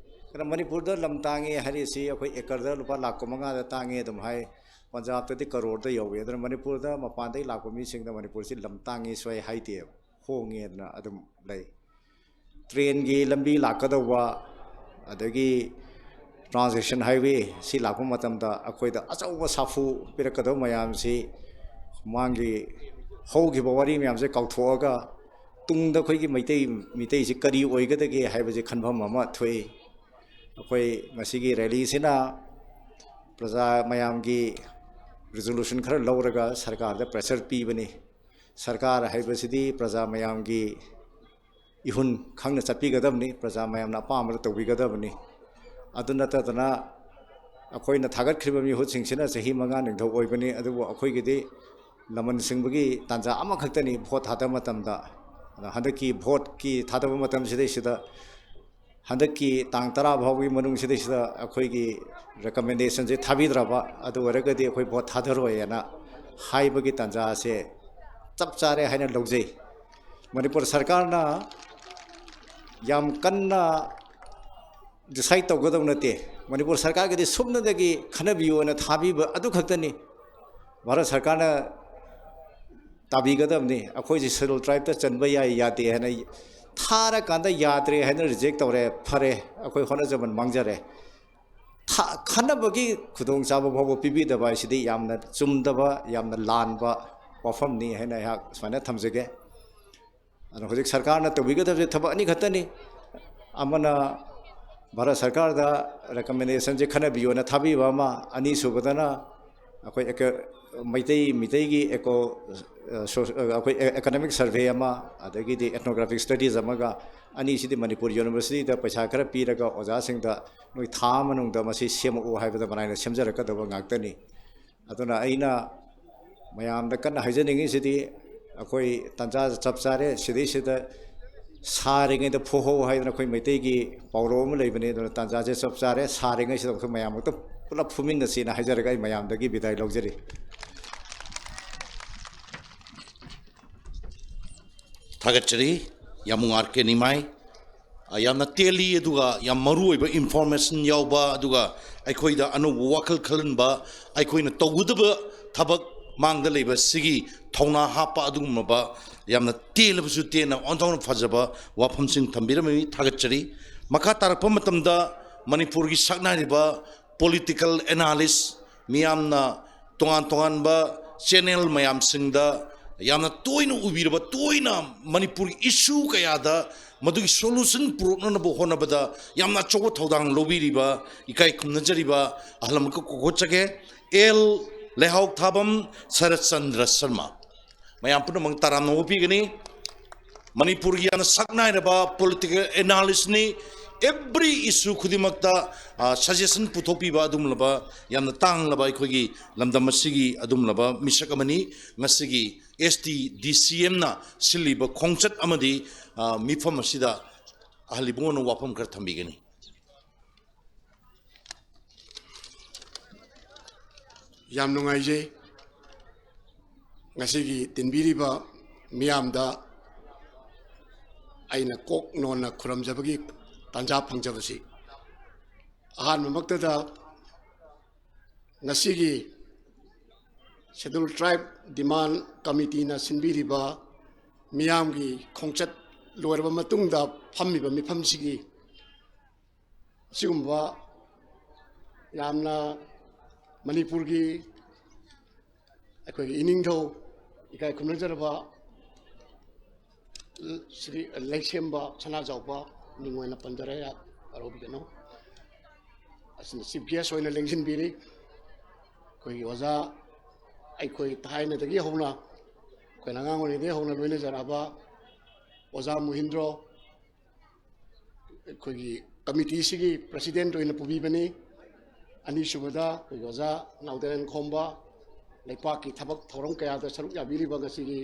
ꯑꯗꯨꯅ ꯃꯅꯤꯄꯨꯔꯗ ꯂꯝ ꯇꯥꯡꯉꯦ ꯍꯥꯏꯔꯤꯁꯤ ꯑꯩꯈꯣꯏ ꯑꯦꯀꯔꯗ ꯂꯨꯄꯥ ꯂꯥꯈ ꯀꯨꯟꯃꯉꯥꯗ ꯇꯥꯡꯉꯦ ꯑꯗꯨꯝ ꯍꯥꯏ, ꯄꯟꯖꯥꯕꯇꯗꯤ ꯀꯔꯣꯔꯗ ꯌꯧꯋꯤ꯫ ꯑꯗꯨꯅ ꯃꯅꯤꯄꯨꯔꯗ ꯃꯄꯥꯟꯗꯒꯤ ꯂꯥꯛꯄ ꯃꯤꯁꯤꯡꯗ ꯃꯅꯤꯄꯨꯔꯁꯤ ꯂꯝ ꯇꯥꯡꯉꯤ ꯁ꯭ꯋꯥꯏ ꯍꯥꯏꯗꯦꯕ, ꯍꯣꯡꯉꯦꯗꯅ ꯑꯗꯨꯝ ꯂꯩ꯫ ꯇ꯭ꯔꯦꯟꯒꯤ ꯂꯝꯕꯤ ꯂꯥꯛꯀꯗꯧꯕ, ꯑꯗꯒꯤ ꯇ꯭ꯔꯥꯟꯁ ꯏꯁꯇꯦꯟ ꯍꯥꯏꯋꯦ ꯁꯤ ꯂꯥꯛꯄ ꯃꯇꯝꯗ ꯑꯩꯈꯣꯏꯗ ꯑꯆꯧꯕ ꯁꯥꯐꯨ ꯄꯤꯔꯛꯀꯗꯧꯕ ꯃꯌꯥꯝꯁꯤ, ꯃꯃꯥꯡꯒꯤ ꯍꯧꯈꯤꯕ ꯋꯥꯔꯤ ꯃꯌꯥꯝꯁꯦ ꯀꯥꯎꯊꯣꯛꯑꯒ ꯇꯨꯡꯗ ꯑꯩꯈꯣꯏꯒꯤ ꯃꯩꯇꯩ, ꯃꯤꯇꯩꯁꯤ ꯀꯔꯤ ꯑꯣꯏꯒꯗꯒꯦ ꯍꯥꯏꯕꯁꯦ ꯈꯟꯐꯝ ꯑꯃ ꯊꯣꯛꯏ꯫ ꯑꯩꯈꯣꯏ ꯉꯁꯤꯒꯤ ꯔꯦꯂꯤꯁꯤꯅ ꯄ꯭ꯔꯖꯥ ꯃꯌꯥꯝꯒꯤ ꯔꯤꯖꯣꯂꯨꯁꯟ ꯈꯔ ꯂꯧꯔꯒ ꯁꯔꯀꯥꯔꯗ ꯄ꯭ꯔꯦꯁꯔ ꯄꯤꯕꯅꯤ꯫ ꯁꯔꯀꯥꯔ ꯍꯥꯏꯕꯁꯤꯗꯤ ꯄ꯭ꯔꯖꯥ ꯃꯌꯥꯝꯒꯤ ꯏꯍꯨꯟ ꯈꯪꯅ ꯆꯠꯄꯤꯒꯗꯕꯅꯤ, ꯄ꯭ꯔꯖꯥ ꯃꯌꯥꯝꯅ ꯑꯄꯥꯝꯕꯗ ꯇꯧꯕꯤꯒꯗꯕꯅꯤ꯫ ꯑꯗꯨ ꯅꯠꯇꯗꯅ ꯑꯩꯈꯣꯏꯅ ꯊꯥꯒꯠꯈ꯭ꯔꯤꯕ ꯃꯤꯍꯨꯠꯁꯤꯡꯁꯤꯅ ꯆꯍꯤ ꯃꯉꯥ ꯅꯤꯡꯊꯧ ꯑꯣꯏꯕꯅꯤ, ꯑꯗꯨꯕꯨ ꯑꯩꯈꯣꯏꯒꯤꯗꯤ ꯂꯃꯟ ꯁꯤꯡꯕꯒꯤ ꯇꯥꯟꯖꯥ ꯑꯃꯈꯛꯇꯅꯤ ꯚꯣꯠ ꯊꯥꯗꯕ ꯃꯇꯝꯗ꯫ ꯑꯗ ꯍꯟꯗꯛꯀꯤ ꯚꯣꯠꯀꯤ ꯊꯥꯗꯕ ꯃꯇꯝꯁꯤꯗꯩꯁꯤꯗ, ꯍꯟꯗꯛꯀꯤ ꯇꯥꯡ ꯇꯔꯥ ꯐꯥꯎꯕꯒꯤ ꯃꯅꯨꯡꯁꯤꯗꯩꯁꯤꯗ ꯑꯩꯈꯣꯏꯒꯤ ꯔꯤꯀꯃꯦꯟꯗꯦꯁꯟꯁꯦ ꯊꯥꯕꯤꯗ꯭ꯔꯕ, ꯑꯗꯨ ꯑꯣꯏꯔꯒꯗꯤ ꯑꯩꯈꯣꯏ ꯚꯣꯠ ꯊꯥꯗꯔꯣꯏ ꯍꯥꯏꯅ ꯍꯥꯏꯕꯒꯤ ꯇꯥꯟꯖꯥꯁꯦ ꯆꯞ ꯆꯥꯔꯦ ꯍꯥꯏꯅ ꯂꯧꯖꯩ꯫ ꯃꯅꯤꯄꯨꯔ ꯁꯔꯀꯥꯔꯅ ꯌꯥꯝ ꯀꯟꯅ ꯗꯤꯁꯥꯏꯠ ꯇꯧꯒꯗꯧ ꯅꯠꯇꯦ꯫ ꯃꯅꯤꯄꯨꯔ ꯁꯔꯀꯥꯔꯒꯤꯗꯤ ꯁꯨꯞꯅꯗꯒꯤ ꯈꯟꯅꯕꯤꯌꯨꯅ ꯊꯥꯕꯤꯕ ꯑꯗꯨ ꯈꯛꯇꯅꯤ꯫ ꯚꯥꯔꯠ ꯁꯔꯀꯥꯔꯅ ꯇꯥꯕꯤꯒꯗꯕꯅꯤ꯫ ꯑꯩꯈꯣꯏꯁꯦ ꯁꯦꯗꯨꯜ ꯇ꯭ꯔꯥꯏꯕꯇ ꯆꯟꯕ ꯌꯥꯏ ꯌꯥꯗꯦ ꯍꯥꯏꯅ ꯊꯥꯔꯀꯥꯟꯗ ꯌꯥꯗ꯭ꯔꯦ ꯍꯥꯏꯅ ꯔꯤꯖꯦꯛ ꯇꯧꯔꯦ, ꯐꯔꯦ, ꯑꯩꯈꯣꯏ ꯍꯣꯠꯅꯖꯃꯟ ꯃꯥꯡꯖꯔꯦ꯫ ꯊꯥ-, ꯈꯟꯅꯕꯒꯤ ꯈꯨꯗꯣꯡꯆꯥꯕ ꯐꯥꯎꯕ ꯄꯤꯕꯤꯗꯕ ꯍꯥꯏꯁꯤꯗꯤ ꯌꯥꯝꯅ ꯆꯨꯝꯗꯕ, ꯌꯥꯝꯅ ꯂꯥꯟꯕ ꯋꯥꯐꯝꯅꯤ ꯍꯥꯏꯅ ꯑꯩꯍꯥꯛ ꯁꯨꯃꯥꯏꯅ ꯊꯝꯖꯒꯦ꯫ ꯑꯗꯨꯅ ꯍꯧꯖꯤꯛ ꯁꯔꯀꯥꯔꯅ ꯇꯧꯕꯤꯒꯗꯕꯁꯦ ꯊꯕꯛ ꯑꯅꯤ ꯈꯛꯇꯅꯤ꯫ ꯑꯃꯅ ꯚꯥꯔꯠ ꯁꯔꯀꯥꯔꯗ ꯔꯤꯀꯃꯦꯟꯗꯦꯁꯟꯁꯦ ꯈꯟꯅꯕꯤꯌꯣꯅ ꯊꯥꯕꯤꯕ ꯑꯃ, ꯑꯅꯤꯁꯨꯕꯗꯅ ꯑꯩꯈꯣꯏ ꯑꯦꯀ-, ꯃꯩꯇꯩ, ꯃꯤꯇꯩꯒꯤ ꯑꯦꯀꯣ, ꯑ, ꯁꯣ-, ꯑ, ꯑꯩꯈꯣꯏ ꯑꯦ-, ꯏꯀꯣꯅꯣꯃꯤꯛ ꯁꯔꯚꯦ ꯑꯃ, ꯑꯗꯒꯤꯗꯤ ꯏꯊꯅꯣꯒ꯭ꯔꯥꯐꯤꯛ ꯁ꯭ꯇꯗꯤꯁ ꯑꯃꯒ, ꯑꯅꯤꯁꯤꯗꯤ ꯃꯅꯤꯄꯨꯔ ꯌꯨꯅꯤꯚꯔꯁꯤꯇꯤꯗ ꯄꯩꯁꯥ ꯈꯔ ꯄꯤꯔꯒ ꯑꯣꯖꯥꯁꯤꯡꯗ ꯅꯣꯏ ꯊꯥ ꯑꯃ ꯃꯅꯨꯡꯗ ꯃꯁꯤ ꯁꯦꯝꯃꯛꯎ ꯍꯥꯏꯕꯗ ꯃꯅꯥꯏꯅ ꯁꯦꯝꯖꯔꯛꯀꯗꯕ ꯉꯥꯛꯇꯅꯤ꯫ ꯑꯗꯨꯅ ꯑꯩꯅ ꯃꯌꯥꯝꯗ ꯀꯟꯅ ꯍꯥꯏꯖꯅꯤꯡꯉꯤꯁꯤꯗꯤ, ꯑꯩꯈꯣꯏ ꯇꯥꯟꯖꯥ ꯆꯞ ꯆꯥꯔꯦ, ꯁꯤꯗꯩꯁꯤꯗ ꯁꯥꯔꯤꯉꯩꯗ ꯐꯨꯍꯧ ꯍꯥꯏꯗꯅ ꯑꯩꯈꯣꯏ ꯃꯩꯇꯩꯒꯤ ꯄꯥꯎꯔꯧ ꯑꯃ ꯂꯩꯕꯅꯤ꯫ ꯑꯗꯨꯅ ꯇꯥꯟꯖꯥꯁꯦ ꯆꯞ ꯆꯥꯔꯦ, ꯁꯥꯔꯤꯉꯩꯁꯤꯗ ꯑꯩꯈꯣꯏ ꯃꯌꯥꯝ ꯑꯃꯨꯛꯇ ꯄꯨꯂꯞ ꯐꯨꯃꯤꯟꯅꯁꯤꯅ ꯍꯥꯏꯖꯔꯒ ꯑꯩ ꯃꯌꯥꯝꯗꯒꯤ ꯕꯤꯗꯥꯏ ꯂꯧꯖꯔꯤ꯫ ꯊꯥꯒꯠꯆꯔꯤ ꯌꯥꯝꯕꯨꯡ ꯑꯥꯔ ꯀꯦ ꯅꯤꯃꯥꯏ꯫ ꯑ, ꯌꯥꯝꯅ ꯇꯦꯜꯂꯤ, ꯑꯗꯨꯒ ꯌꯥꯝ ꯃꯔꯨ ꯑꯣꯏꯕ ꯏꯟꯐꯣꯔꯃꯦꯁꯟ ꯌꯥꯎꯕ, ꯑꯗꯨꯒ ꯑꯩꯈꯣꯏꯗ ꯑꯅꯧꯕ ꯋꯥꯈꯜ ꯈꯜꯍꯟꯕ, ꯑꯩꯈꯣꯏꯅ ꯇꯧꯒꯗꯕ ꯊꯕꯛ ꯃꯥꯡꯗ ꯂꯩꯕ ꯁꯤꯒꯤ ꯊꯧꯅꯥ ꯍꯥꯞꯄ ꯑꯗꯨꯒꯨꯝꯂꯕ ꯌꯥꯝꯅ ꯇꯦꯜꯂꯕꯁꯨ ꯇꯦꯟꯅ ꯑꯣꯟꯊꯣꯛꯅ ꯐꯖꯕ ꯋꯥꯐꯝꯁꯤꯡ ꯊꯝꯕꯤꯔꯝꯃꯤ꯫ ꯊꯥꯒꯠꯆꯔꯤ꯫ ꯃꯈꯥ ꯇꯥꯔꯛꯄ ꯃꯇꯝꯗ ꯃꯅꯤꯄꯨꯔꯒꯤ ꯁꯛꯅꯥꯏꯔꯤꯕ ꯄꯣꯂꯤꯇꯤꯀꯦꯜ ꯑꯦꯅꯥꯂꯤꯁ, ꯃꯤꯌꯥꯝꯅ ꯇꯣꯉꯥꯟ ꯇꯣꯉꯥꯟꯕ ꯆꯦꯅꯦꯜ ꯃꯌꯥꯝꯁꯤꯡꯗ ꯌꯥꯝꯅ ꯇꯣꯏꯅ ꯎꯕꯤꯔꯕ, ꯇꯣꯏꯅ ꯃꯅꯤꯄꯨꯔꯒꯤ ꯏꯁꯨ ꯀꯌꯥꯗ ꯃꯗꯨꯒꯤ ꯁꯣꯂꯨꯁꯟ ꯄꯨꯔꯛꯅꯅꯕ ꯍꯣꯠꯅꯕꯗ ꯌꯥꯝꯅ ꯑꯆꯧꯕ ꯊꯧꯗꯥꯡ ꯂꯧꯕꯤꯔꯤꯕ, ꯏꯀꯥꯏ ꯈꯨꯝꯅꯖꯔꯤꯕ ꯑꯍꯜ ꯑꯃꯈꯛ ꯀꯧꯈꯠꯆꯒꯦ, ꯑꯦꯜ ꯂꯩꯍꯥꯎꯊꯥꯕꯝ ꯁꯔꯠꯆꯟꯗ꯭ꯔ ꯁꯔꯃ꯫ ꯃꯌꯥꯝ ꯄꯨꯝꯅꯃꯛ ꯇꯔꯥꯝꯅ ꯑꯣꯛꯄꯤꯒꯅꯤ꯫ ꯃꯅꯤꯄꯨꯔꯒꯤ ꯌꯥꯝꯅ ꯁꯛꯅꯥꯏꯔꯕ ꯄꯣꯂꯤꯇꯤꯀꯦꯜ ꯑꯦꯅꯥꯂꯤꯁꯅꯤ, ꯑꯦꯚ꯭ꯔꯤ ꯏꯁꯨ ꯈꯨꯗꯤꯡꯃꯛꯇ ꯁꯖꯦꯁꯟ ꯄꯨꯊꯣꯛꯄꯤꯕ ꯑꯗꯨꯒꯨꯝꯂꯕ ꯌꯥꯝꯅ ꯇꯥꯡꯂꯕ ꯑꯩꯈꯣꯏꯒꯤ ꯂꯝꯗꯝ ꯑꯁꯤꯒꯤ ꯑꯗꯨꯒꯨꯝꯂꯕ ꯃꯤꯁꯛ ꯑꯃꯅꯤ꯫ ꯉꯁꯤꯒꯤ ꯑꯦꯁ ꯇꯤ ꯗꯤ ꯁꯤ ꯑꯦꯝꯅ ꯁꯤꯜꯂꯤꯕ ꯈꯣꯡꯆꯠ ꯑꯃꯗꯤ ꯃꯤꯐꯝ ꯑꯁꯤꯗ ꯑꯍꯜ ꯏꯕꯨꯡꯉꯣꯅ ꯋꯥꯐꯝ ꯈꯔ ꯊꯝꯕꯤꯒꯅꯤ꯫ ꯌꯥꯝ ꯅꯨꯡꯉꯥꯏꯖꯩ ꯉꯁꯤꯒꯤ ꯇꯤꯟꯕꯤꯔꯤꯕ ꯃꯤꯌꯥꯝꯗ ꯑꯩꯅ ꯀꯣꯛ ꯅꯣꯟꯅ ꯈꯨꯔꯨꯝꯖꯕꯒꯤ ꯇꯥꯟꯖꯥ ꯐꯪꯖꯕꯁꯤ꯫ ꯑꯍꯥꯟꯕꯃꯛꯇꯗ ꯉꯁꯤꯒꯤ Scheduled Tribe Demand Committeeꯅ ꯁꯤꯟꯕꯤꯔꯤꯕ ꯃꯤꯌꯥꯝꯒꯤ ꯈꯣꯡꯆꯠ ꯂꯣꯏꯔꯕ ꯃꯇꯨꯡꯗ ꯐꯝꯃꯤꯕ ꯃꯤꯐꯝꯁꯤꯒꯤ ꯑꯁꯤꯒꯨꯝꯕ ꯌꯥꯝꯅ ꯃꯅꯤꯄꯨꯔꯒꯤ ꯑꯩꯈꯣꯏꯒꯤ ꯏꯅꯤꯡꯊꯧ ꯏꯀꯥꯏ ꯈꯨꯝꯅꯖꯔꯕ ꯁ꯭ꯔꯤ ꯂꯩꯁꯦꯝꯕ ꯁꯅꯥꯖꯥꯎꯕ ꯃꯤꯡ ꯑꯣꯏꯅ ꯄꯟꯖꯔꯦ, ꯋꯥꯔꯧꯕꯤꯒꯅꯨ꯫ ꯑꯁꯤꯅ chief guest ꯑꯣꯏꯅ ꯂꯦꯡꯁꯤꯟꯕꯤꯔꯤ꯫ ꯑꯩꯈꯣꯏꯒꯤ ꯑꯣꯖꯥ, ꯑꯩꯈꯣꯏ ꯊꯥꯏꯅꯗꯒꯤ ꯍꯧꯅ, ꯑꯩꯈꯣꯏꯅ ꯑꯉꯥꯡ ꯑꯣꯏꯔꯤꯉꯩꯗꯒꯤ ꯍꯧꯅ ꯂꯣꯏꯅꯖꯔꯛꯑꯕ ꯑꯣꯖꯥ ꯃꯨꯍꯤꯟꯗ꯭ꯔꯣ, ꯑꯩꯈꯣꯏꯒꯤ committeeꯁꯤꯒꯤ president ꯑꯣꯏꯅ ꯄꯨꯕꯤꯕꯅꯤ꯫ ꯑꯅꯤꯁꯨꯕꯗ ꯑꯩꯈꯣꯏꯒꯤ ꯑꯣꯖꯥ ꯅꯥꯎꯗꯔꯦꯟ ꯈꯣꯝꯕ, ꯂꯩꯄꯥꯛꯀꯤ ꯊꯕꯛ ꯊꯧꯔꯝ ꯀꯌꯥꯗ ꯁꯔꯨꯛ ꯌꯥꯕꯤꯔꯤꯕ ꯉꯁꯤꯒꯤ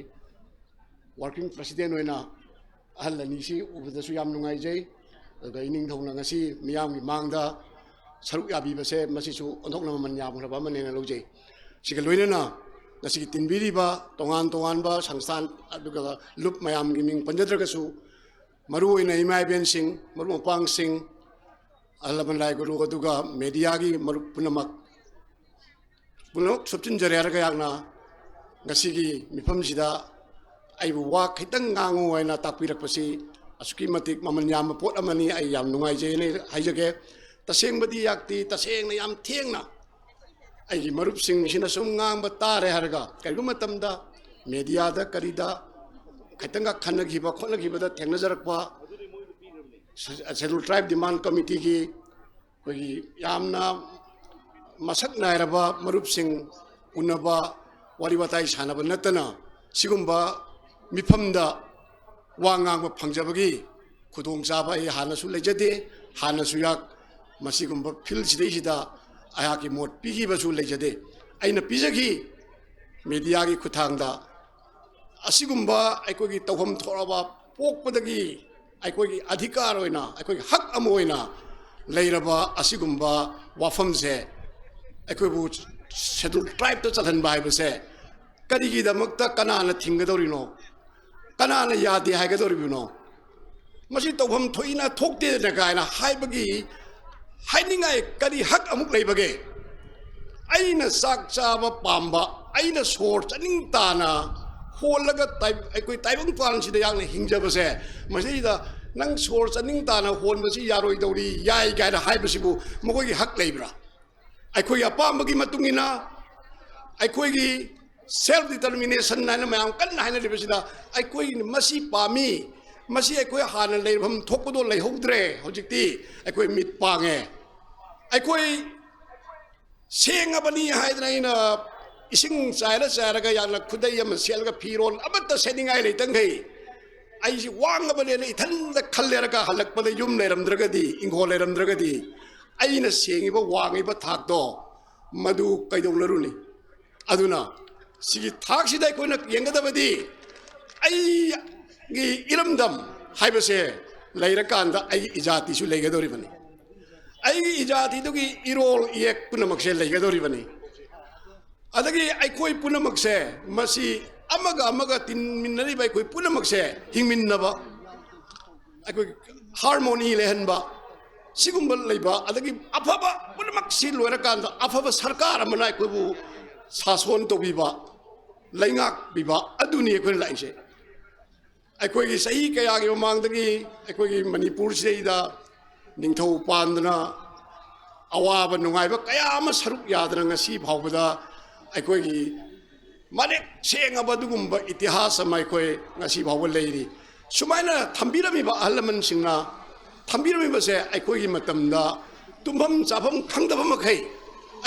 working president ꯑꯣꯏꯅ ꯑꯍꯜ ꯑꯅꯤꯁꯤ ꯎꯕꯗꯁꯨ ꯌꯥꯝ ꯅꯨꯡꯉꯥꯏꯖꯩ꯫ ꯑꯗꯨꯒ ꯏꯅꯤꯡꯊꯧꯅ ꯉꯁꯤ ꯃꯤꯌꯥꯝꯒꯤ ꯃꯥꯡꯗ ꯁꯔꯨꯛ ꯌꯥꯕꯤꯕꯁꯦ ꯃꯁꯤꯁꯨ ꯑꯣꯟꯊꯣꯛꯅ ꯃꯃꯜ ꯌꯥꯝꯈ꯭ꯔꯕ ꯑꯃꯅꯦꯅ ꯂꯧꯖꯩ꯫ ꯁꯤꯒ ꯂꯣꯏꯅꯅ ꯉꯁꯤꯒꯤ ꯇꯤꯟꯕꯤꯔꯤꯕ ꯇꯣꯉꯥꯟ ꯇꯣꯉꯥꯟꯕ ꯁꯪꯁꯊꯥꯟ ꯑꯗꯨꯒ ꯂꯨꯞ ꯃꯌꯥꯝꯒꯤ ꯃꯤꯡ ꯄꯟꯖꯗ꯭ꯔꯒꯁꯨ, ꯃꯔꯨꯑꯣꯏꯅ ꯏꯃꯥ ꯏꯕꯦꯟꯁꯤꯡ, ꯃꯔꯨꯞ ꯃꯄꯥꯡꯁꯤꯡ, ꯑꯍꯜ ꯂꯃꯟ ꯂꯥꯏ ꯒꯨꯔꯨ, ꯑꯗꯨꯒ mediaꯒꯤ ꯃꯔꯨꯞ ꯄꯨꯝꯅꯃꯛ ꯄꯨꯝꯅꯃꯛ ꯁꯨꯞꯆꯤꯟꯖꯔꯦ ꯍꯥꯏꯔꯒ ꯑꯩꯍꯥꯛꯅ ꯉꯁꯤꯒꯤ ꯃꯤꯐꯝꯁꯤꯗ ꯑꯩꯕꯨ ꯋꯥ ꯈꯤꯇꯪ ꯉꯥꯡꯉꯨ ꯍꯥꯏꯅ ꯇꯥꯛꯄꯤꯔꯛꯄꯁꯤ ꯑꯁꯨꯛꯀꯤ ꯃꯇꯤꯛ ꯃꯃꯜ ꯌꯥꯝꯕ ꯄꯣꯠ ꯑꯃꯅꯤ꯫ ꯑꯩ ꯌꯥꯝ ꯅꯨꯡꯉꯥꯏꯖꯩꯅ ꯍꯥꯏꯖꯒꯦ꯫ ꯇꯁꯦꯡꯕꯗꯤ ꯌꯥꯛꯇꯤ ꯇꯁꯦꯡꯅ ꯌꯥꯝ ꯊꯦꯡꯅ ꯑꯩꯒꯤ ꯃꯔꯨꯞꯁꯤꯡꯁꯤꯅ ꯁꯨꯝ ꯉꯥꯡꯕ ꯇꯥꯔꯦ ꯍꯥꯏꯔꯒ ꯀꯔꯤꯒꯨꯝꯕ ꯃꯇꯝꯗ mediaꯗ ꯀꯔꯤꯗ ꯈꯤꯇꯪꯒ ꯈꯟꯅꯈꯤꯕ ꯈꯣꯠꯅꯈꯤꯕꯗ ꯊꯦꯡꯅꯖꯔꯛꯄ Scheduled Tribe Demand Committeeꯒꯤ ꯑꯩꯈꯣꯏꯒꯤ ꯌꯥꯝꯅ ꯃꯁꯛ ꯅꯥꯏꯔꯕ ꯃꯔꯨꯞꯁꯤꯡ ꯎꯅꯕ, ꯋꯥꯔꯤ ꯋꯥꯇꯥꯏ ꯁꯥꯟꯅꯕ ꯅꯠꯇꯅ ꯁꯤꯒꯨꯝꯕ ꯃꯤꯐꯝꯗ ꯋꯥ ꯉꯥꯡꯕ ꯐꯪꯖꯕꯒꯤ ꯈꯨꯗꯣꯡꯆꯥꯕ ꯑꯩ ꯍꯥꯟꯅꯁꯨ ꯂꯩꯖꯗꯦ, ꯍꯥꯟꯅꯁꯨ ꯌꯥꯛ ꯃꯁꯤꯒꯨꯝꯕ ꯐꯤꯜꯁꯤꯗꯩꯁꯤꯗ ꯑꯩꯍꯥꯛꯀꯤ ꯃꯣꯠ ꯄꯤꯈꯤꯕꯁꯨ ꯂꯩꯖꯗꯦ꯫ ꯑꯩꯅ ꯄꯤꯖꯈꯤ ꯃꯦꯗꯤꯌꯥꯒꯤ ꯈꯨꯠꯊꯥꯡꯗ꯫ ꯑꯁꯤꯒꯨꯝꯕ ꯑꯩꯈꯣꯏꯒꯤ ꯇꯧꯐꯝ ꯊꯣꯛꯂꯕ, ꯄꯣꯛꯄꯗꯒꯤ ꯑꯩꯈꯣꯏꯒꯤ ꯑꯙꯤꯀꯥꯔ ꯑꯣꯏꯅ, ꯑꯩꯈꯣꯏꯒꯤ ꯍꯛ ꯑꯃ ꯑꯣꯏꯅ ꯂꯩꯔꯕ ꯑꯁꯤꯒꯨꯝꯕ ꯋꯥꯐꯝꯁꯦ, ꯑꯩꯈꯣꯏꯕꯨ ꯁꯦꯗꯨꯜ ꯇ꯭ꯔꯥꯏꯕꯇ ꯆꯜꯍꯟꯕ ꯍꯥꯏꯕꯁꯦ ꯀꯔꯤꯒꯤꯗꯃꯛꯇ, ꯀꯅꯥꯅ ꯊꯤꯡꯒꯗꯧꯔꯤꯅꯣ? ꯀꯅꯥꯅ ꯌꯥꯗꯦ ꯍꯥꯏꯒꯗꯧꯔꯤꯕꯅꯣ? ꯃꯁꯤ ꯇꯧꯐꯝ ꯊꯣꯛꯏꯅ ꯊꯣꯛꯇꯦꯗꯅ ꯀꯥꯏꯅ ꯍꯥꯏꯕꯒꯤ, ꯍꯥꯏꯅꯤꯡꯉꯥꯏ ꯀꯔꯤ ꯍꯛ ꯑꯃꯨꯛ ꯂꯩꯕꯒꯦ? ꯑꯩꯅ ꯆꯥꯛ ꯆꯥꯕ ꯄꯥꯝꯕ, ꯑꯩꯅ ꯁꯣꯔ ꯆꯥꯅꯤꯡ ꯇꯥꯅ ꯍꯣꯜꯂꯒ ꯇꯥꯏ-, ꯑꯩꯈꯣꯏ ꯇꯥꯏꯕꯪꯄꯥꯟꯁꯤꯗ ꯌꯥꯝꯅ ꯍꯤꯡꯖꯕꯁꯦ, ꯃꯁꯤꯗ ꯅꯪ ꯁꯣꯔ ꯆꯥꯅꯤꯡ ꯇꯥꯅ ꯍꯣꯟꯕꯁꯤ ꯌꯥꯔꯣꯏꯗꯧꯔꯤ, ꯌꯥꯏ ꯀꯥꯏꯅ ꯍꯥꯏꯕꯁꯤꯕꯨ ꯃꯈꯣꯏꯒꯤ ꯍꯛ ꯂꯩꯕ꯭ꯔꯥ? ꯑꯩꯈꯣꯏꯒꯤ ꯑꯄꯥꯝꯕꯒꯤ ꯃꯇꯨꯡ ꯏꯟꯅ, ꯑꯩꯈꯣꯏꯒꯤ ꯁꯦꯜꯐ ꯗꯤꯇꯔꯃꯤꯅꯦꯁꯟ ꯍꯥꯏꯅ ꯃꯌꯥꯝ ꯀꯟꯅ ꯍꯥꯏꯅꯔꯤꯕꯁꯤꯗ, ꯑꯩꯈꯣꯏ ꯃꯁꯤ ꯄꯥꯝꯃꯤ, ꯃꯁꯤ ꯑꯩꯈꯣꯏ ꯍꯥꯟꯅ ꯂꯩꯐꯝ ꯊꯣꯛꯄꯗꯣ ꯂꯩꯍꯧꯗ꯭ꯔꯦ꯫ ꯍꯧꯖꯤꯛꯇꯤ ꯑꯩꯈꯣꯏ ꯃꯤꯠ ꯄꯥꯡꯉꯦ꯫ ꯑꯩꯈꯣꯏ ꯁꯦꯡꯉꯕꯅꯤ ꯍꯥꯏꯗꯅ ꯑꯩꯅ ꯏꯁꯤꯡ ꯆꯥꯏꯔ ꯆꯥꯏꯔꯒ ꯌꯥꯝꯅ ꯈꯨꯗꯩ ꯑꯃ ꯁꯦꯠꯂꯒ ꯐꯤꯔꯣꯜ ꯑꯃꯠꯇ ꯁꯦꯠꯅꯤꯡꯉꯥꯏ ꯂꯩꯇꯪꯈꯩ ꯑꯩꯁꯤ ꯋꯥꯡꯉꯕꯅꯦꯅ ꯏꯊꯟꯗ ꯈꯜꯂꯦꯔꯒ ꯍꯜꯂꯛꯄꯗ ꯌꯨꯝ ꯂꯩꯔꯝꯗ꯭ꯔꯒꯗꯤ, ꯏꯪꯈꯣꯜ ꯂꯩꯔꯝꯗ꯭ꯔꯒꯗꯤ, ꯑꯩꯅ ꯁꯦꯡꯉꯤꯕ ꯋꯥꯡꯉꯤꯕ ꯊꯥꯛꯇꯣ ꯃꯗꯨ ꯀꯩꯗꯧꯅꯔꯨꯅꯤ? ꯑꯗꯨꯅ ꯁꯤꯒꯤ ꯊꯥꯛꯁꯤꯗ ꯑꯩꯈꯣꯏꯅ ꯌꯦꯡꯒꯗꯕꯗꯤ ꯑꯩꯒꯤ ꯏꯔꯝꯗꯝ ꯍꯥꯏꯕꯁꯦ ꯂꯩꯔꯀꯥꯟꯗ ꯑꯩꯒꯤ ꯏꯖꯥꯇꯤꯁꯨ ꯂꯩꯒꯗꯧꯔꯤꯕꯅꯤ꯫ ꯑꯩꯒꯤ ꯏꯖꯥꯇꯤꯗꯨꯒꯤ ꯏꯔꯣꯜ ꯏꯌꯦꯛ ꯄꯨꯝꯅꯃꯛꯁꯦ ꯂꯩꯒꯗꯧꯔꯤꯕꯅꯤ꯫ ꯑꯗꯒꯤ ꯑꯩꯈꯣꯏ ꯄꯨꯝꯅꯃꯛꯁꯦ ꯃꯁꯤ ꯑꯃꯒ ꯑꯃꯒ ꯇꯤꯟꯃꯤꯟꯅꯔꯤꯕ ꯑꯩꯈꯣꯏ ꯄꯨꯝꯅꯃꯛꯁꯦ ꯍꯤꯡꯃꯤꯟꯅꯕ, ꯑꯩꯈꯣꯏ ꯍꯥꯔꯃꯣꯅꯤ ꯂꯩꯍꯟꯕ, ꯁꯤꯒꯨꯝꯕ ꯂꯩꯕ, ꯑꯗꯒꯤ ꯑꯐꯕ ꯄꯨꯝꯅꯃꯛ ꯁꯤ ꯂꯣꯏꯔꯀꯥꯟꯗ ꯑꯐꯕ ꯁꯔꯀꯥꯔ ꯑꯃꯅ ꯑꯩꯈꯣꯏꯕꯨ ꯁꯥꯁꯣꯟ ꯇꯧꯕꯤꯕ, ꯂꯩꯉꯥꯛꯄꯤꯕ, ꯑꯗꯨꯅꯤ ꯑꯩꯈꯣꯏꯅ ꯂꯥꯛꯏꯁꯦ꯫ ꯑꯩꯈꯣꯏꯒꯤ ꯆꯍꯤ ꯀꯌꯥꯒꯤ ꯃꯃꯥꯡꯗꯒꯤ ꯑꯩꯈꯣꯏꯒꯤ ꯃꯅꯤꯄꯨꯔꯁꯤꯗꯩꯗ ꯅꯤꯡꯊꯧ ꯄꯥꯟꯗꯅ ꯑꯋꯥꯕ ꯅꯨꯡꯉꯥꯏꯕ ꯀꯌꯥ ꯑꯃ ꯁꯔꯨꯛ ꯌꯥꯗꯅ ꯉꯁꯤ ꯐꯥꯎꯕꯗ ꯑꯩꯈꯣꯏꯒꯤ ꯃꯔꯦꯛ ꯁꯦꯡꯉꯕ ꯑꯗꯨꯒꯨꯝꯕ ꯏꯇꯤꯍꯥꯁ ꯑꯃ ꯑꯩꯈꯣꯏ ꯉꯁꯤ ꯐꯥꯎꯕ ꯂꯩꯔꯤ꯫ ꯁꯨꯃꯥꯏꯅ ꯊꯝꯕꯤꯔꯝꯃꯤꯕ ꯑꯍꯜ ꯂꯃꯟꯁꯤꯡꯅ ꯊꯝꯕꯤꯔꯝꯃꯤꯕꯁꯦ ꯑꯩꯈꯣꯏꯒꯤ ꯃꯇꯝꯗ ꯇꯨꯝꯐꯝ ꯆꯥꯐꯝ ꯈꯪꯗꯕ ꯃꯈꯩ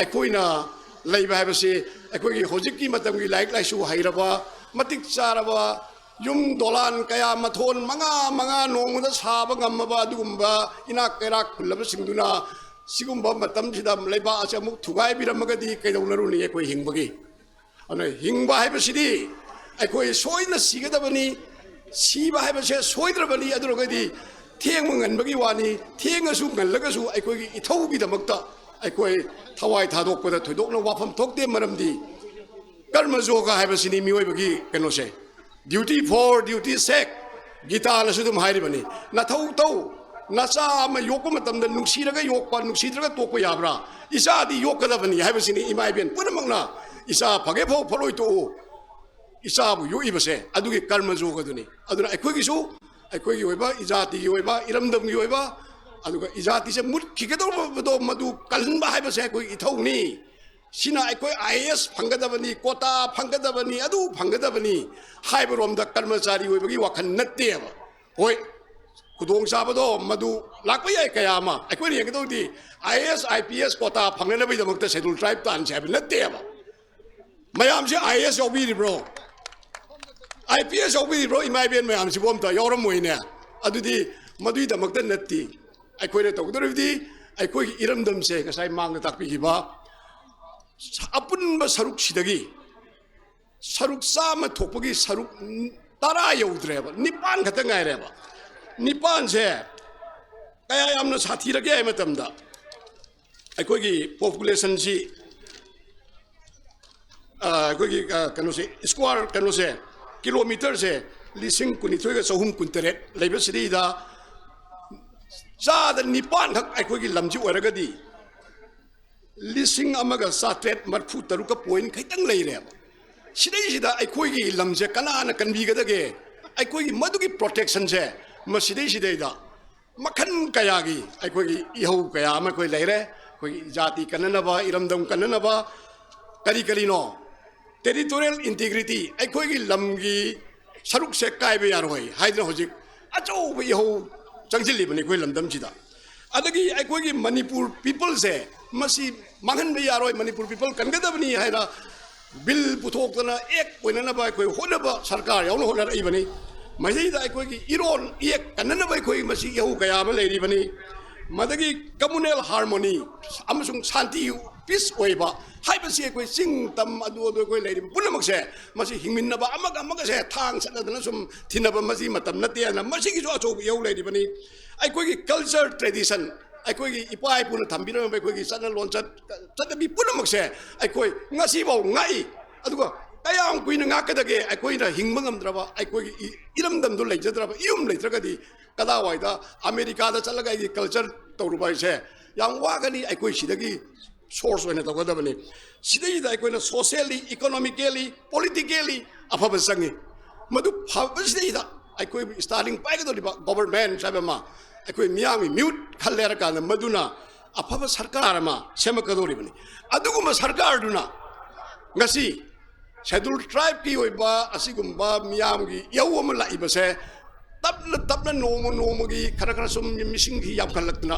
ꯑꯩꯈꯣꯏꯅ ꯂꯩꯕ ꯍꯥꯏꯕꯁꯤ ꯑꯩꯈꯣꯏꯒꯤ ꯍꯧꯖꯤꯛꯀꯤ ꯃꯇꯝꯒꯤ ꯂꯥꯏꯔꯤꯛ ꯂꯥꯏꯁꯨ ꯍꯩꯔꯕ, ꯃꯇꯤꯛ ꯆꯥꯔꯕ, ꯌꯨꯝ ꯗꯣꯂꯥꯟ ꯀꯌꯥ ꯃꯊꯣꯟ ꯃꯉꯥ ꯃꯉꯥ ꯅꯣꯡꯃꯗ ꯁꯥꯕ ꯉꯝꯃꯕ ꯑꯗꯨꯒꯨꯝꯕ ꯏꯅꯥꯛ ꯀꯩꯔꯥꯛ ꯈꯨꯜꯂꯕꯁꯤꯡꯗꯨꯅ ꯁꯤꯒꯨꯝꯕ ꯃꯇꯝꯁꯤꯗ ꯂꯩꯕꯥꯛ ꯑꯁꯤ ꯑꯃꯨꯛ ꯊꯨꯒꯥꯏꯕꯤꯔꯝꯃꯒꯗꯤ ꯀꯩꯗꯧꯅꯔꯨꯅꯤ ꯑꯩꯈꯣꯏ ꯍꯤꯡꯕꯒꯤ? ꯑꯗꯨꯅ ꯍꯤꯡꯕ ꯍꯥꯏꯕꯁꯤꯗꯤ ꯑꯩꯈꯣꯏ ꯁꯣꯏꯅ ꯁꯤꯒꯗꯕꯅꯤ꯫ ꯁꯤꯕ ꯍꯥꯏꯕꯁꯦ ꯁꯣꯏꯗ꯭ꯔꯕꯅꯤ꯫ ꯑꯗꯨ ꯑꯣꯏꯔꯒꯗꯤ ꯊꯦꯡꯕ ꯉꯟꯕꯒꯤ ꯋꯥꯅꯤ, ꯊꯦꯡꯉꯁꯨ ꯉꯜꯂꯒꯁꯨ ꯑꯩꯈꯣꯏꯒꯤ ꯏꯊꯧꯒꯤꯗꯃꯛꯇ ꯑꯩꯈꯣꯏ ꯊꯋꯥꯏ ꯊꯥꯗꯣꯛꯄꯗ ꯊꯣꯏꯗꯣꯛꯅ ꯋꯥꯐꯝ ꯊꯣꯛꯇꯦ꯫ ꯃꯔꯝꯗꯤ ꯀꯔꯃ ꯌꯣꯒ ꯍꯥꯏꯕꯁꯤꯅꯤ ꯃꯤꯑꯣꯏꯕꯒꯤ ꯀꯩꯅꯣꯁꯦ, duty for duty sake꯫ ꯒꯤꯇꯥꯅꯁꯨ ꯑꯗꯨꯝ ꯍꯥꯏꯔꯤꯕꯅꯤ, "ꯅꯊꯧ ꯇꯧ, ꯅꯆꯥ ꯑꯃ ꯌꯣꯛꯄ ꯃꯇꯝꯗ ꯅꯨꯡꯁꯤꯔꯒ ꯌꯣꯛꯄ, ꯅꯨꯡꯁꯤꯗ꯭ꯔꯒ ꯇꯣꯛꯄ ꯌꯥꯕ꯭ꯔꯥ? ꯏꯆꯥꯗꯤ ꯌꯣꯛꯀꯗꯕꯅꯤ" ꯍꯥꯏꯕꯁꯤꯅꯤ ꯏꯃꯥ ꯏꯕꯦꯟ ꯄꯨꯝꯅꯃꯛꯅ꯫ "ꯏꯆꯥ ꯐꯒꯦ ꯐꯥꯎ ꯐꯔꯣꯏ ꯇꯣꯛꯎ", ꯏꯆꯥꯕꯨ ꯌꯣꯛꯏꯕꯁꯦ ꯑꯗꯨꯒꯤ ꯀꯔꯃ ꯌꯣꯒꯗꯨꯅꯤ꯫ ꯑꯗꯨꯅ ꯑꯩꯈꯣꯏꯒꯤꯁꯨ, ꯑꯩꯈꯣꯏꯒꯤ ꯑꯣꯏꯕ, ꯏꯖꯥꯇꯤꯒꯤ ꯑꯣꯏꯕ, ꯏꯔꯝꯗꯝꯒꯤ ꯑꯣꯏꯕ, ꯑꯗꯨꯒ ꯏꯖꯥꯇꯤꯁꯦ ꯃꯨꯠꯈꯤꯒꯗꯧꯔꯕꯗꯣ ꯃꯗꯨ ꯀꯜꯍꯟꯕ ꯍꯥꯏꯕꯁꯦ ꯑꯩꯈꯣꯏꯒꯤ ꯏꯊꯧꯅꯤ꯫ ꯁꯤꯅ ꯑꯩꯈꯣꯏ IAS ꯐꯪꯒꯗꯕꯅꯤ, quota ꯐꯪꯒꯗꯕꯅꯤ, ꯑꯗꯨ ꯐꯪꯒꯗꯕꯅꯤ ꯍꯥꯏꯕꯔꯣꯝꯗ ꯀꯔꯃꯆꯥꯔꯤ ꯑꯣꯏꯕꯒꯤ ꯋꯥꯈꯜ ꯅꯠꯇꯦꯕ꯫ ꯍꯣꯏ, ꯈꯨꯗꯣꯡꯆꯥꯕꯗꯣ ꯃꯗꯨ ꯂꯥꯛꯄ ꯌꯥꯏ ꯀꯌꯥ ꯑꯃ꯫ ꯑꯩꯈꯣꯏꯅ ꯌꯦꯡꯒꯗꯧꯗꯤ IAS, IPS quota ꯐꯪꯅꯅꯕꯒꯤꯗꯃꯛꯇ Scheduled Tribe ꯇꯥꯟꯁꯦ ꯍꯥꯏꯕ ꯅꯠꯇꯦꯕ꯫ ꯃꯌꯥꯝꯁꯦ IAS ꯌꯥꯎꯕꯤꯔꯤꯕ꯭ꯔꯣ? IPS ꯌꯥꯎꯕꯤꯔꯤꯕ꯭ꯔꯣ? ꯏꯃꯥ ꯏꯕꯦꯟ ꯃꯌꯥꯝꯁꯤꯕꯨ ꯑꯝꯇ ꯌꯥꯎꯔꯝꯃꯣꯏꯅꯦ꯫ ꯑꯗꯨꯗꯤ ꯃꯗꯨꯒꯤꯗꯃꯛꯇ ꯅꯠꯇꯦ꯫ ꯑꯩꯈꯣꯏꯅ ꯇꯧꯒꯗꯧꯔꯤꯕꯗꯤ ꯑꯩꯈꯣꯏꯒꯤ ꯏꯔꯝꯗꯝꯁꯦ ꯉꯁꯥꯏ ꯃꯥꯡꯗ ꯇꯥꯛꯄꯤꯈꯤꯕ ꯑꯄꯨꯟꯕ ꯁꯔꯨꯛꯁꯤꯗꯒꯤ ꯁꯔꯨꯛ ꯆꯥꯝꯃ ꯊꯣꯛꯄꯒꯤ ꯁꯔꯨꯛ ꯇꯔꯥ ꯌꯧꯗ꯭ꯔꯦꯕ, ꯅꯤꯄꯥꯟ ꯈꯛꯇ ꯉꯥꯏꯔꯦꯕ꯫ ꯅꯤꯄꯥꯟꯁꯦ ꯀꯌꯥ ꯌꯥꯝꯅ ꯁꯥꯊꯤꯔꯒꯦ ꯍꯥꯏ ꯃꯇꯝꯗ, ꯑꯩꯈꯣꯏꯒꯤ populationꯁꯤ, ꯑ, ꯑꯩꯈꯣꯏꯒꯤ, ꯑ, ꯀꯩꯅꯣꯁꯦ, square ꯀꯩꯅꯣꯁꯦ, kilometreꯁꯦ ꯂꯤꯁꯤꯡ ꯀꯨꯟꯅꯤꯊꯣꯏꯒ ꯆꯍꯨꯝ ꯀꯨꯟꯇꯔꯦꯠ ꯂꯩꯕꯁꯤꯗꯩꯗ ꯆꯥꯗ ꯅꯤꯄꯥꯟꯈꯛ ꯑꯩꯈꯣꯏꯒꯤ ꯂꯝꯁꯤ ꯑꯣꯏꯔꯒꯗꯤ ꯂꯤꯁꯤꯡ ꯑꯃꯒ ꯆꯥꯇ꯭ꯔꯦꯠ ꯃꯔꯤꯐꯨ ꯇꯔꯨꯛꯀ point ꯈꯤꯇꯪ ꯂꯩꯔꯦꯕ꯫ ꯁꯤꯗꯩꯁꯤꯗ ꯑꯩꯈꯣꯏꯒꯤ ꯂꯝꯁꯦ ꯀꯅꯥꯅ ꯀꯟꯕꯤꯒꯗꯒꯦ? ꯑꯩꯈꯣꯏꯒꯤ ꯃꯗꯨꯒꯤ protectionꯁꯦ ꯃꯁꯤꯗꯩꯁꯤꯗꯩꯗ ꯃꯈꯜ ꯀꯌꯥꯒꯤ ꯑꯩꯈꯣꯏꯒꯤ ꯏꯍꯧ ꯀꯌꯥ ꯑꯃ ꯑꯩꯈꯣꯏ ꯂꯩꯔꯦ꯫ ꯑꯩꯈꯣꯏꯒꯤ ꯖꯥꯇꯤ ꯀꯟꯅꯅꯕ, ꯏꯔꯝꯗꯝ ꯀꯟꯅꯅꯕ, ꯀꯔꯤ ꯀꯔꯤꯅꯣ, territorial integrity, ꯑꯩꯈꯣꯏꯒꯤ ꯂꯝꯒꯤ ꯁꯔꯨꯛꯁꯦ ꯀꯥꯏꯕ ꯌꯥꯔꯣꯏ ꯍꯥꯏꯗꯅ ꯍꯧꯖꯤꯛ ꯑꯆꯧꯕ ꯏꯍꯧ ꯆꯪꯁꯤꯜꯂꯤꯕꯅꯤ ꯑꯩꯈꯣꯏ ꯂꯝꯗꯝꯁꯤꯗ꯫ ꯑꯗꯒꯤ ꯑꯩꯈꯣꯏꯒꯤ ꯃꯅꯤꯄꯨꯔ peopleꯁꯦ ꯃꯁꯤ ꯃꯥꯡꯍꯟꯕ ꯌꯥꯔꯣꯏ, ꯃꯅꯤꯄꯨꯔ people ꯀꯟꯒꯗꯕꯅꯤ ꯍꯥꯏꯅ ꯕꯤꯜ ꯄꯨꯊꯣꯛꯇꯅ ꯑꯦꯛ ꯑꯣꯏꯅꯅꯕ ꯑꯩꯈꯣꯏ ꯍꯣꯠꯅꯕ ꯁꯔꯀꯥꯔ ꯌꯥꯎꯅ ꯍꯣꯠꯅꯔꯛꯏꯕꯅꯤ꯫ ꯃꯁꯤꯗ ꯑꯩꯈꯣꯏꯒꯤ ꯏꯔꯣꯟ ꯏꯌꯦꯛ ꯀꯟꯅꯅꯕ ꯑꯩꯈꯣꯏ ꯃꯁꯤ ꯏꯍꯧ ꯀꯌꯥ ꯑꯃ ꯂꯩꯔꯤꯕꯅꯤ꯫ ꯃꯗꯒꯤ communal harmony ꯑꯃꯁꯨꯡ ꯁꯥꯟꯇꯤ, ꯄꯤꯁ ꯑꯣꯏꯕ ꯍꯥꯏꯕꯁꯤ ꯑꯩꯈꯣꯏ ꯆꯤꯡ ꯇꯝ ꯑꯗꯨ ꯑꯗꯨ ꯑꯩꯈꯣꯏ ꯂꯩꯔꯤꯕ ꯄꯨꯝꯅꯃꯛꯁꯦ, ꯃꯁꯤ ꯍꯤꯡꯃꯤꯟꯅꯕ, ꯑꯃꯒ ꯑꯃꯒꯁꯦ ꯊꯥꯡ ꯁꯠꯅꯗꯅ ꯁꯨꯝ ꯊꯤꯟꯅꯕ ꯃꯁꯤ ꯃꯇꯝ ꯅꯠꯇꯦ ꯍꯥꯏꯅ ꯃꯁꯤꯒꯤꯁꯨ ꯑꯆꯧꯕ ꯏꯍꯧ ꯂꯩꯔꯤꯕꯅꯤ꯫ ꯑꯩꯈꯣꯏꯒꯤ culture tradition, ꯑꯩꯈꯣꯏꯒꯤ ꯏꯄꯥ ꯏꯄꯨꯅ ꯊꯝꯕꯤꯔꯝꯕ ꯑꯩꯈꯣꯏꯒꯤ ꯆꯠꯅ ꯂꯣꯟꯆꯠ, ꯆꯠꯅꯕꯤ ꯄꯨꯝꯅꯃꯛꯁꯦ ꯑꯩꯈꯣꯏ ꯉꯁꯤꯐꯥꯎ ꯉꯥꯛꯏ꯫ ꯑꯗꯨꯒ ꯀꯌꯥꯝ ꯀꯨꯏꯅ ꯉꯥꯛꯀꯗꯒꯦ? ꯑꯩꯈꯣꯏꯅ ꯍꯤꯡꯕ ꯉꯝꯗ꯭ꯔꯕ, ꯑꯩꯈꯣꯏꯒꯤ ꯏ-, ꯏꯔꯝꯗꯝꯗꯣ ꯂꯩꯖꯗ꯭ꯔꯕ, ꯏꯌꯨꯝ ꯂꯩꯇ꯭ꯔꯒꯗꯤ ꯀꯗꯥꯏꯋꯥꯏꯗ ꯑꯃꯦꯔꯤꯀꯥꯗ ꯆꯠꯂꯒ ꯑꯩꯒꯤ culture ꯇꯧꯔꯨꯕ ꯍꯥꯏꯁꯦ ꯌꯥꯝ ꯋꯥꯒꯅꯤ꯫ ꯑꯩꯈꯣꯏ ꯁꯤꯗꯒꯤ source ꯑꯣꯏꯅ ꯇꯧꯒꯗꯕꯅꯤ꯫ ꯁꯤꯗꯩꯁꯤꯗ ꯑꯩꯈꯣꯏꯅ socially, economically, politically ꯑꯐꯕ ꯆꯪꯉꯤ꯫ ꯃꯗꯨ ꯐꯕꯁꯤꯗꯩꯗ ꯑꯩꯈꯣꯏ sterling ꯄꯥꯏꯒꯗꯧꯔꯤꯕ government ꯍꯥꯏꯕ ꯑꯃ, ꯑꯩꯈꯣꯏ ꯃꯤꯌꯥꯝꯒꯤ ꯃꯤꯍꯨꯠ ꯈꯜꯂꯦ ꯍꯥꯏꯔꯀꯥꯟꯗ ꯃꯗꯨꯅ ꯑꯐꯕ ꯁꯔꯀꯥꯔ ꯑꯃ ꯁꯦꯝꯃꯛꯀꯗꯧꯔꯤꯕꯅꯤ꯫ ꯑꯗꯨꯒꯨꯝꯕ ꯁꯔꯀꯥꯔꯗꯨꯅ ꯉꯁꯤ Scheduled Tribeꯀꯤ ꯑꯣꯏꯕ ꯑꯁꯤꯒꯨꯝꯕ ꯃꯤꯌꯥꯝꯒꯤ ꯏꯍꯧ ꯑꯃ ꯂꯥꯛꯏꯕꯁꯦ ꯇꯞꯅ ꯇꯞꯅ ꯅꯣꯡꯃ ꯅꯣꯡꯃꯒꯤ ꯈꯔ ꯈꯔ ꯁꯨꯝ ꯃꯤꯁꯤꯡꯁꯤ ꯌꯥꯝꯈꯠꯂꯛꯇꯅ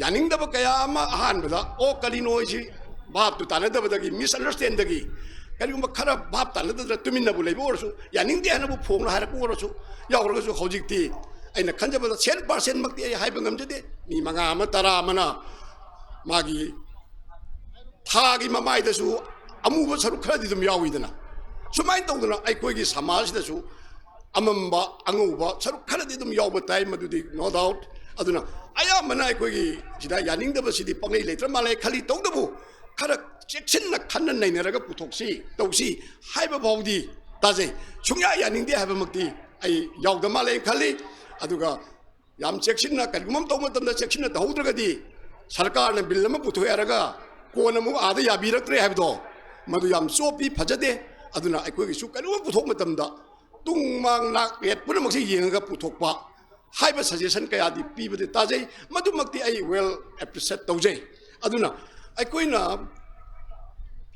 ꯌꯥꯅꯤꯡꯗꯕ ꯀꯌꯥ ꯑꯃ ꯑꯍꯥꯟꯕꯗ, "ꯑꯣ, ꯀꯔꯤꯅꯣ ꯑꯩꯁꯤ?" ꯚꯥꯞꯇꯨ ꯇꯥꯟꯅꯗꯕꯗꯒꯤ, misunderstandꯗꯒꯤ, ꯀꯔꯤꯒꯨꯝꯕ ꯈꯔ ꯚꯥꯞ ꯇꯥꯟꯅꯗꯗꯅ ꯇꯨꯃꯤꯟꯅꯕꯨ ꯂꯩꯕ ꯑꯣꯏꯔꯁꯨ, ꯌꯥꯅꯤꯡꯗꯦ ꯍꯥꯏꯅꯕꯨ ꯐꯣꯡꯅ ꯍꯥꯏꯔꯛꯄ ꯑꯣꯏꯔꯁꯨ ꯌꯥꯎꯔꯒꯁꯨ, ꯍꯧꯖꯤꯛꯇꯤ ꯑꯩꯅ ꯈꯟꯖꯕꯗ cent percentꯃꯛꯇꯤ ꯑꯩ ꯍꯥꯏꯕ ꯉꯝꯖꯗꯦ꯫ ꯃꯤ ꯃꯉꯥ ꯑꯃ, ꯇꯔꯥ ꯑꯃꯅ ꯃꯥꯒꯤ ꯊꯥꯒꯤ ꯃꯃꯥꯏꯗꯁꯨ ꯑꯃꯨꯕ ꯁꯔꯨꯛ ꯈꯔꯗꯤ ꯑꯗꯨꯝ ꯌꯥꯎꯏꯗꯅ꯫ ꯁꯨꯃꯥꯏꯅ ꯇꯧꯗꯅ ꯑꯩꯈꯣꯏꯒꯤ ꯁꯃꯥꯖꯁꯤꯗꯁꯨ ꯑꯃꯝꯕ, ꯑꯉꯧꯕ ꯁꯔꯨꯛ ꯈꯔꯗꯤ ꯑꯗꯨꯝ ꯌꯥꯎꯕ ꯇꯥꯏ, ꯃꯗꯨꯗꯤ no doubt꯫ ꯑꯗꯨꯅ ꯑꯌꯥꯝꯕꯅ ꯑꯩꯈꯣꯏꯒꯤ ꯁꯤꯗ ꯌꯥꯅꯤꯡꯗꯕꯁꯤꯗꯤ ꯄꯪꯂꯩ ꯂꯩꯇ꯭ꯔ ꯃꯥꯜꯂꯦ ꯈꯜꯂꯤ꯫ ꯇꯧꯗꯕꯨ ꯈꯔ ꯆꯦꯛꯁꯤꯟꯅ ꯈꯟꯅ ꯅꯩꯅꯔꯒ ꯄꯨꯊꯣꯛꯁꯤ, ꯇꯧꯁꯤ ꯍꯥꯏꯕ ꯐꯥꯎꯗꯤ ꯇꯥꯖꯩ꯫ ꯁꯨꯡꯌꯥ ꯌꯥꯅꯤꯡꯗꯦ ꯍꯥꯏꯕꯃꯛꯇꯤ ꯑꯩ ꯌꯥꯎꯗ ꯃꯥꯜꯂꯦ ꯈꯜꯂꯤ꯫ ꯑꯗꯨꯒ ꯌꯥꯝ ꯆꯦꯛꯁꯤꯟꯅ, ꯀꯔꯤꯒꯨꯝꯕ ꯑꯃ ꯇꯧꯕ ꯃꯇꯝꯗ ꯆꯦꯛꯁꯤꯟꯅ ꯇꯧꯍꯧꯗ꯭ꯔꯒꯗꯤ ꯁꯔꯀꯥꯔꯅ ꯕꯤꯜ ꯑꯃ ꯄꯨꯊꯣꯛꯑꯦ ꯍꯥꯏꯔꯒ ꯀꯣꯟꯅ ꯑꯃꯨꯛ ꯑꯥꯗ ꯌꯥꯕꯤꯔꯛꯇ꯭ꯔꯦ ꯍꯥꯏꯕꯗꯣ, ꯃꯗꯨ ꯌꯥꯝ ꯆꯣꯞꯄꯤ, ꯐꯖꯗꯦ꯫ ꯑꯗꯨꯅ ꯑꯩꯈꯣꯏꯒꯤꯁꯨ ꯀꯔꯤꯒꯨꯝꯕ ꯄꯨꯊꯣꯛꯄ ꯃꯇꯝꯗ ꯇꯨꯡ ꯃꯥꯡ ꯅꯥꯛ ꯌꯦꯠ ꯄꯨꯝꯅꯃꯛꯁꯤ ꯌꯦꯡꯉꯒ ꯄꯨꯊꯣꯛꯄ ꯍꯥꯏꯕ suggestion ꯀꯌꯥꯗꯤ ꯄꯤꯕꯗꯤ ꯇꯥꯖꯩ꯫ ꯃꯗꯨꯃꯛꯇꯤ ꯑꯩ well appreciate ꯇꯧꯖꯩ꯫ ꯑꯗꯨꯅ ꯑꯩꯈꯣꯏꯅ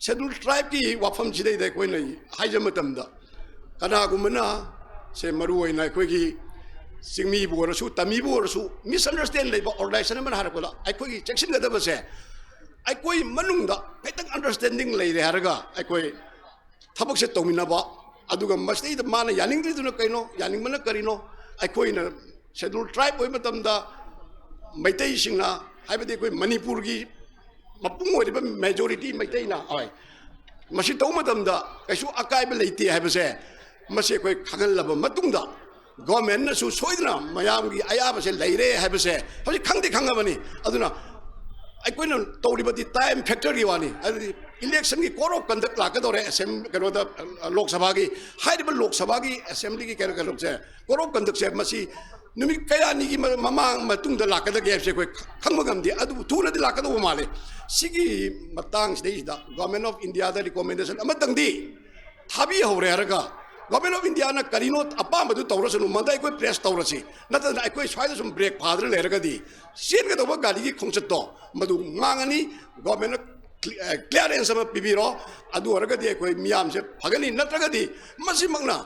Scheduled Tribeꯀꯤ ꯋꯥꯐꯝꯁꯤꯗꯩꯗ ꯑꯩꯈꯣꯏꯅ ꯍꯥꯏꯖꯕ ꯃꯇꯝꯗ, ꯀꯅꯥꯒꯨꯝꯕꯅ, ꯁꯦ, ꯃꯔꯨ ꯑꯣꯏꯅ ꯑꯩꯈꯣꯏꯒꯤ ꯆꯤꯡꯃꯤꯕꯨ ꯑꯣꯏꯔꯁꯨ, ꯇꯝꯃꯤꯕꯨ ꯑꯣꯏꯔꯁꯨ, misunderstand ꯂꯩꯕ organization ꯑꯃꯅ ꯍꯥꯏꯔꯛꯄꯗ ꯑꯩꯈꯣꯏꯒꯤ ꯆꯦꯛꯁꯤꯟꯒꯗꯕꯁꯦ, ꯑꯩꯈꯣꯏ ꯃꯅꯨꯡꯗ ꯈꯤꯇꯪ ꯑꯟꯗꯔꯁ꯭ꯇꯦꯟꯗꯤꯡ ꯂꯩꯔꯦ ꯍꯥꯏꯔꯒ ꯑꯩꯈꯣꯏ ꯊꯕꯛꯁꯦ ꯇꯧꯃꯤꯟꯅꯕ, ꯑꯗꯨꯒ ꯃꯁꯤꯗꯩꯗ ꯃꯥꯅ ꯌꯥꯅꯤꯡꯗ꯭ꯔꯤꯗꯨꯅ ꯀꯩꯅꯣ, ꯌꯥꯅꯤꯡꯕꯅ ꯀꯔꯤꯅꯣ, ꯑꯩꯈꯣꯏꯅ ꯁꯦꯗꯨꯜ ꯇ꯭ꯔꯥꯏꯕ ꯑꯣꯏꯕ ꯃꯇꯝꯗ ꯃꯩꯇꯩꯁꯤꯡꯅ, ꯍꯥꯏꯕꯗꯤ ꯑꯩꯈꯣꯏ ꯃꯅꯤꯄꯨꯔꯒꯤ ꯃꯄꯨꯡ ꯑꯣꯏꯔꯤꯕ ꯃꯦꯖꯣꯔꯤꯇꯤ ꯃꯩꯇꯩꯅ, ꯍꯣꯏ, ꯃꯁꯤ ꯇꯧꯕ ꯃꯇꯝꯗ ꯀꯩꯁꯨ ꯑꯀꯥꯏꯕ ꯂꯩꯇꯦ ꯍꯥꯏꯕꯁꯦ ꯃꯁꯤ ꯑꯩꯈꯣꯏ ꯈꯪꯍꯜꯂꯕ ꯃꯇꯨꯡꯗ, ꯒꯣꯔꯃꯦꯟꯅꯁꯨ ꯁꯣꯏꯗꯅ ꯃꯌꯥꯝꯒꯤ ꯑꯌꯥꯕꯁꯦ ꯂꯩꯔꯦ ꯍꯥꯏꯕꯁꯦ ꯍꯧꯖꯤꯛ ꯈꯪꯗꯤ ꯈꯪꯉꯕꯅꯤ꯫ ꯑꯗꯨꯅ ꯑꯩꯈꯣꯏꯅ ꯇꯧꯔꯤꯕꯗꯤ ꯇꯥꯏꯝ ꯐꯦꯛꯇꯔꯒꯤ ꯋꯥꯅꯤ꯫ ꯑꯗꯨꯗꯤ ꯏꯂꯦꯛꯁꯟꯒꯤ ꯀꯣꯗ ꯑꯣꯐ ꯀꯟꯗꯛ ꯂꯥꯛꯀꯗꯧꯔꯦ, ꯑꯦꯁꯦꯝ-, ꯀꯩꯅꯣꯗ, ꯂꯣꯛ ꯁꯚꯥꯒꯤ, ꯍꯥꯏꯔꯤꯕ ꯂꯣꯛ ꯁꯚꯥꯒꯤ ꯑꯦꯁꯦꯝꯕ꯭ꯂꯤꯒꯤ ꯀꯩꯅꯣ, ꯀꯩꯅꯣꯁꯦ, ꯀꯣꯗ ꯑꯣꯐ ꯀꯟꯗꯛꯁꯦ ꯃꯁꯤ ꯅꯨꯃꯤꯠ ꯀꯌꯥꯅꯤꯒꯤ ꯃ-, ꯃꯃꯥꯡ ꯃꯇꯨꯡꯗ ꯂꯥꯛꯀꯗꯒꯦ ꯍꯥꯏꯕꯁꯦ ꯑꯩꯈꯣꯏ ꯈꯪꯕ ꯉꯝꯗꯦ꯫ ꯑꯗꯨꯕꯨ ꯊꯨꯅꯗꯤ ꯂꯥꯛꯀꯗꯧꯕ ꯃꯥꯜꯂꯦ꯫ ꯁꯤꯒꯤ ꯃꯇꯥꯡꯁꯤꯗꯩꯁꯤꯗ ꯒꯣꯔꯃꯦꯟ ꯑꯣꯐ ꯏꯟꯗꯤꯌꯥꯗ ꯔꯤꯀꯣꯃꯦꯟꯗꯦꯁꯟ ꯑꯃꯇꯪꯗꯤ ꯊꯥꯕꯤꯍꯧꯔꯦ ꯍꯥꯏꯔꯒ, ꯒꯣꯔꯃꯦꯟ ꯑꯣꯐ ꯏꯟꯗꯤꯌꯥꯅ ꯀꯔꯤꯅꯣ ꯑꯄꯥꯝꯕꯗꯨ ꯇꯧꯔꯁꯅꯨ, ꯃꯗ ꯑꯩꯈꯣꯏ ꯄ꯭ꯔꯦꯁ ꯇꯧꯔꯁꯤ, ꯅꯠꯇ꯭ꯔꯒꯅ ꯑꯩꯈꯣꯏ ꯁ꯭ꯋꯥꯏꯗ ꯁꯨꯝ ꯕ꯭ꯔꯦꯛ ꯐꯥꯗꯅ ꯂꯩꯔꯒꯗꯤ ꯆꯦꯟꯒꯗꯧꯕ ꯒꯥꯔꯤꯒꯤ ꯈꯣꯡꯆꯠꯇꯣ ꯃꯗꯨ ꯃꯥꯡꯉꯅꯤ꯫ ꯒꯣꯔꯃꯦꯟꯅ ꯀ꯭ꯂꯤ-, ꯑ, ꯀ꯭ꯂꯤꯌꯥꯔꯦꯟꯁ ꯑꯃ ꯄꯤꯕꯤꯔꯣ, ꯑꯗꯨ ꯑꯣꯏꯔꯒꯗꯤ ꯑꯩꯈꯣꯏ ꯃꯤꯌꯥꯝꯁꯦ ꯐꯒꯅꯤ꯫ ꯅꯠꯇ꯭ꯔꯒꯗꯤ ꯃꯁꯤꯃꯛꯅ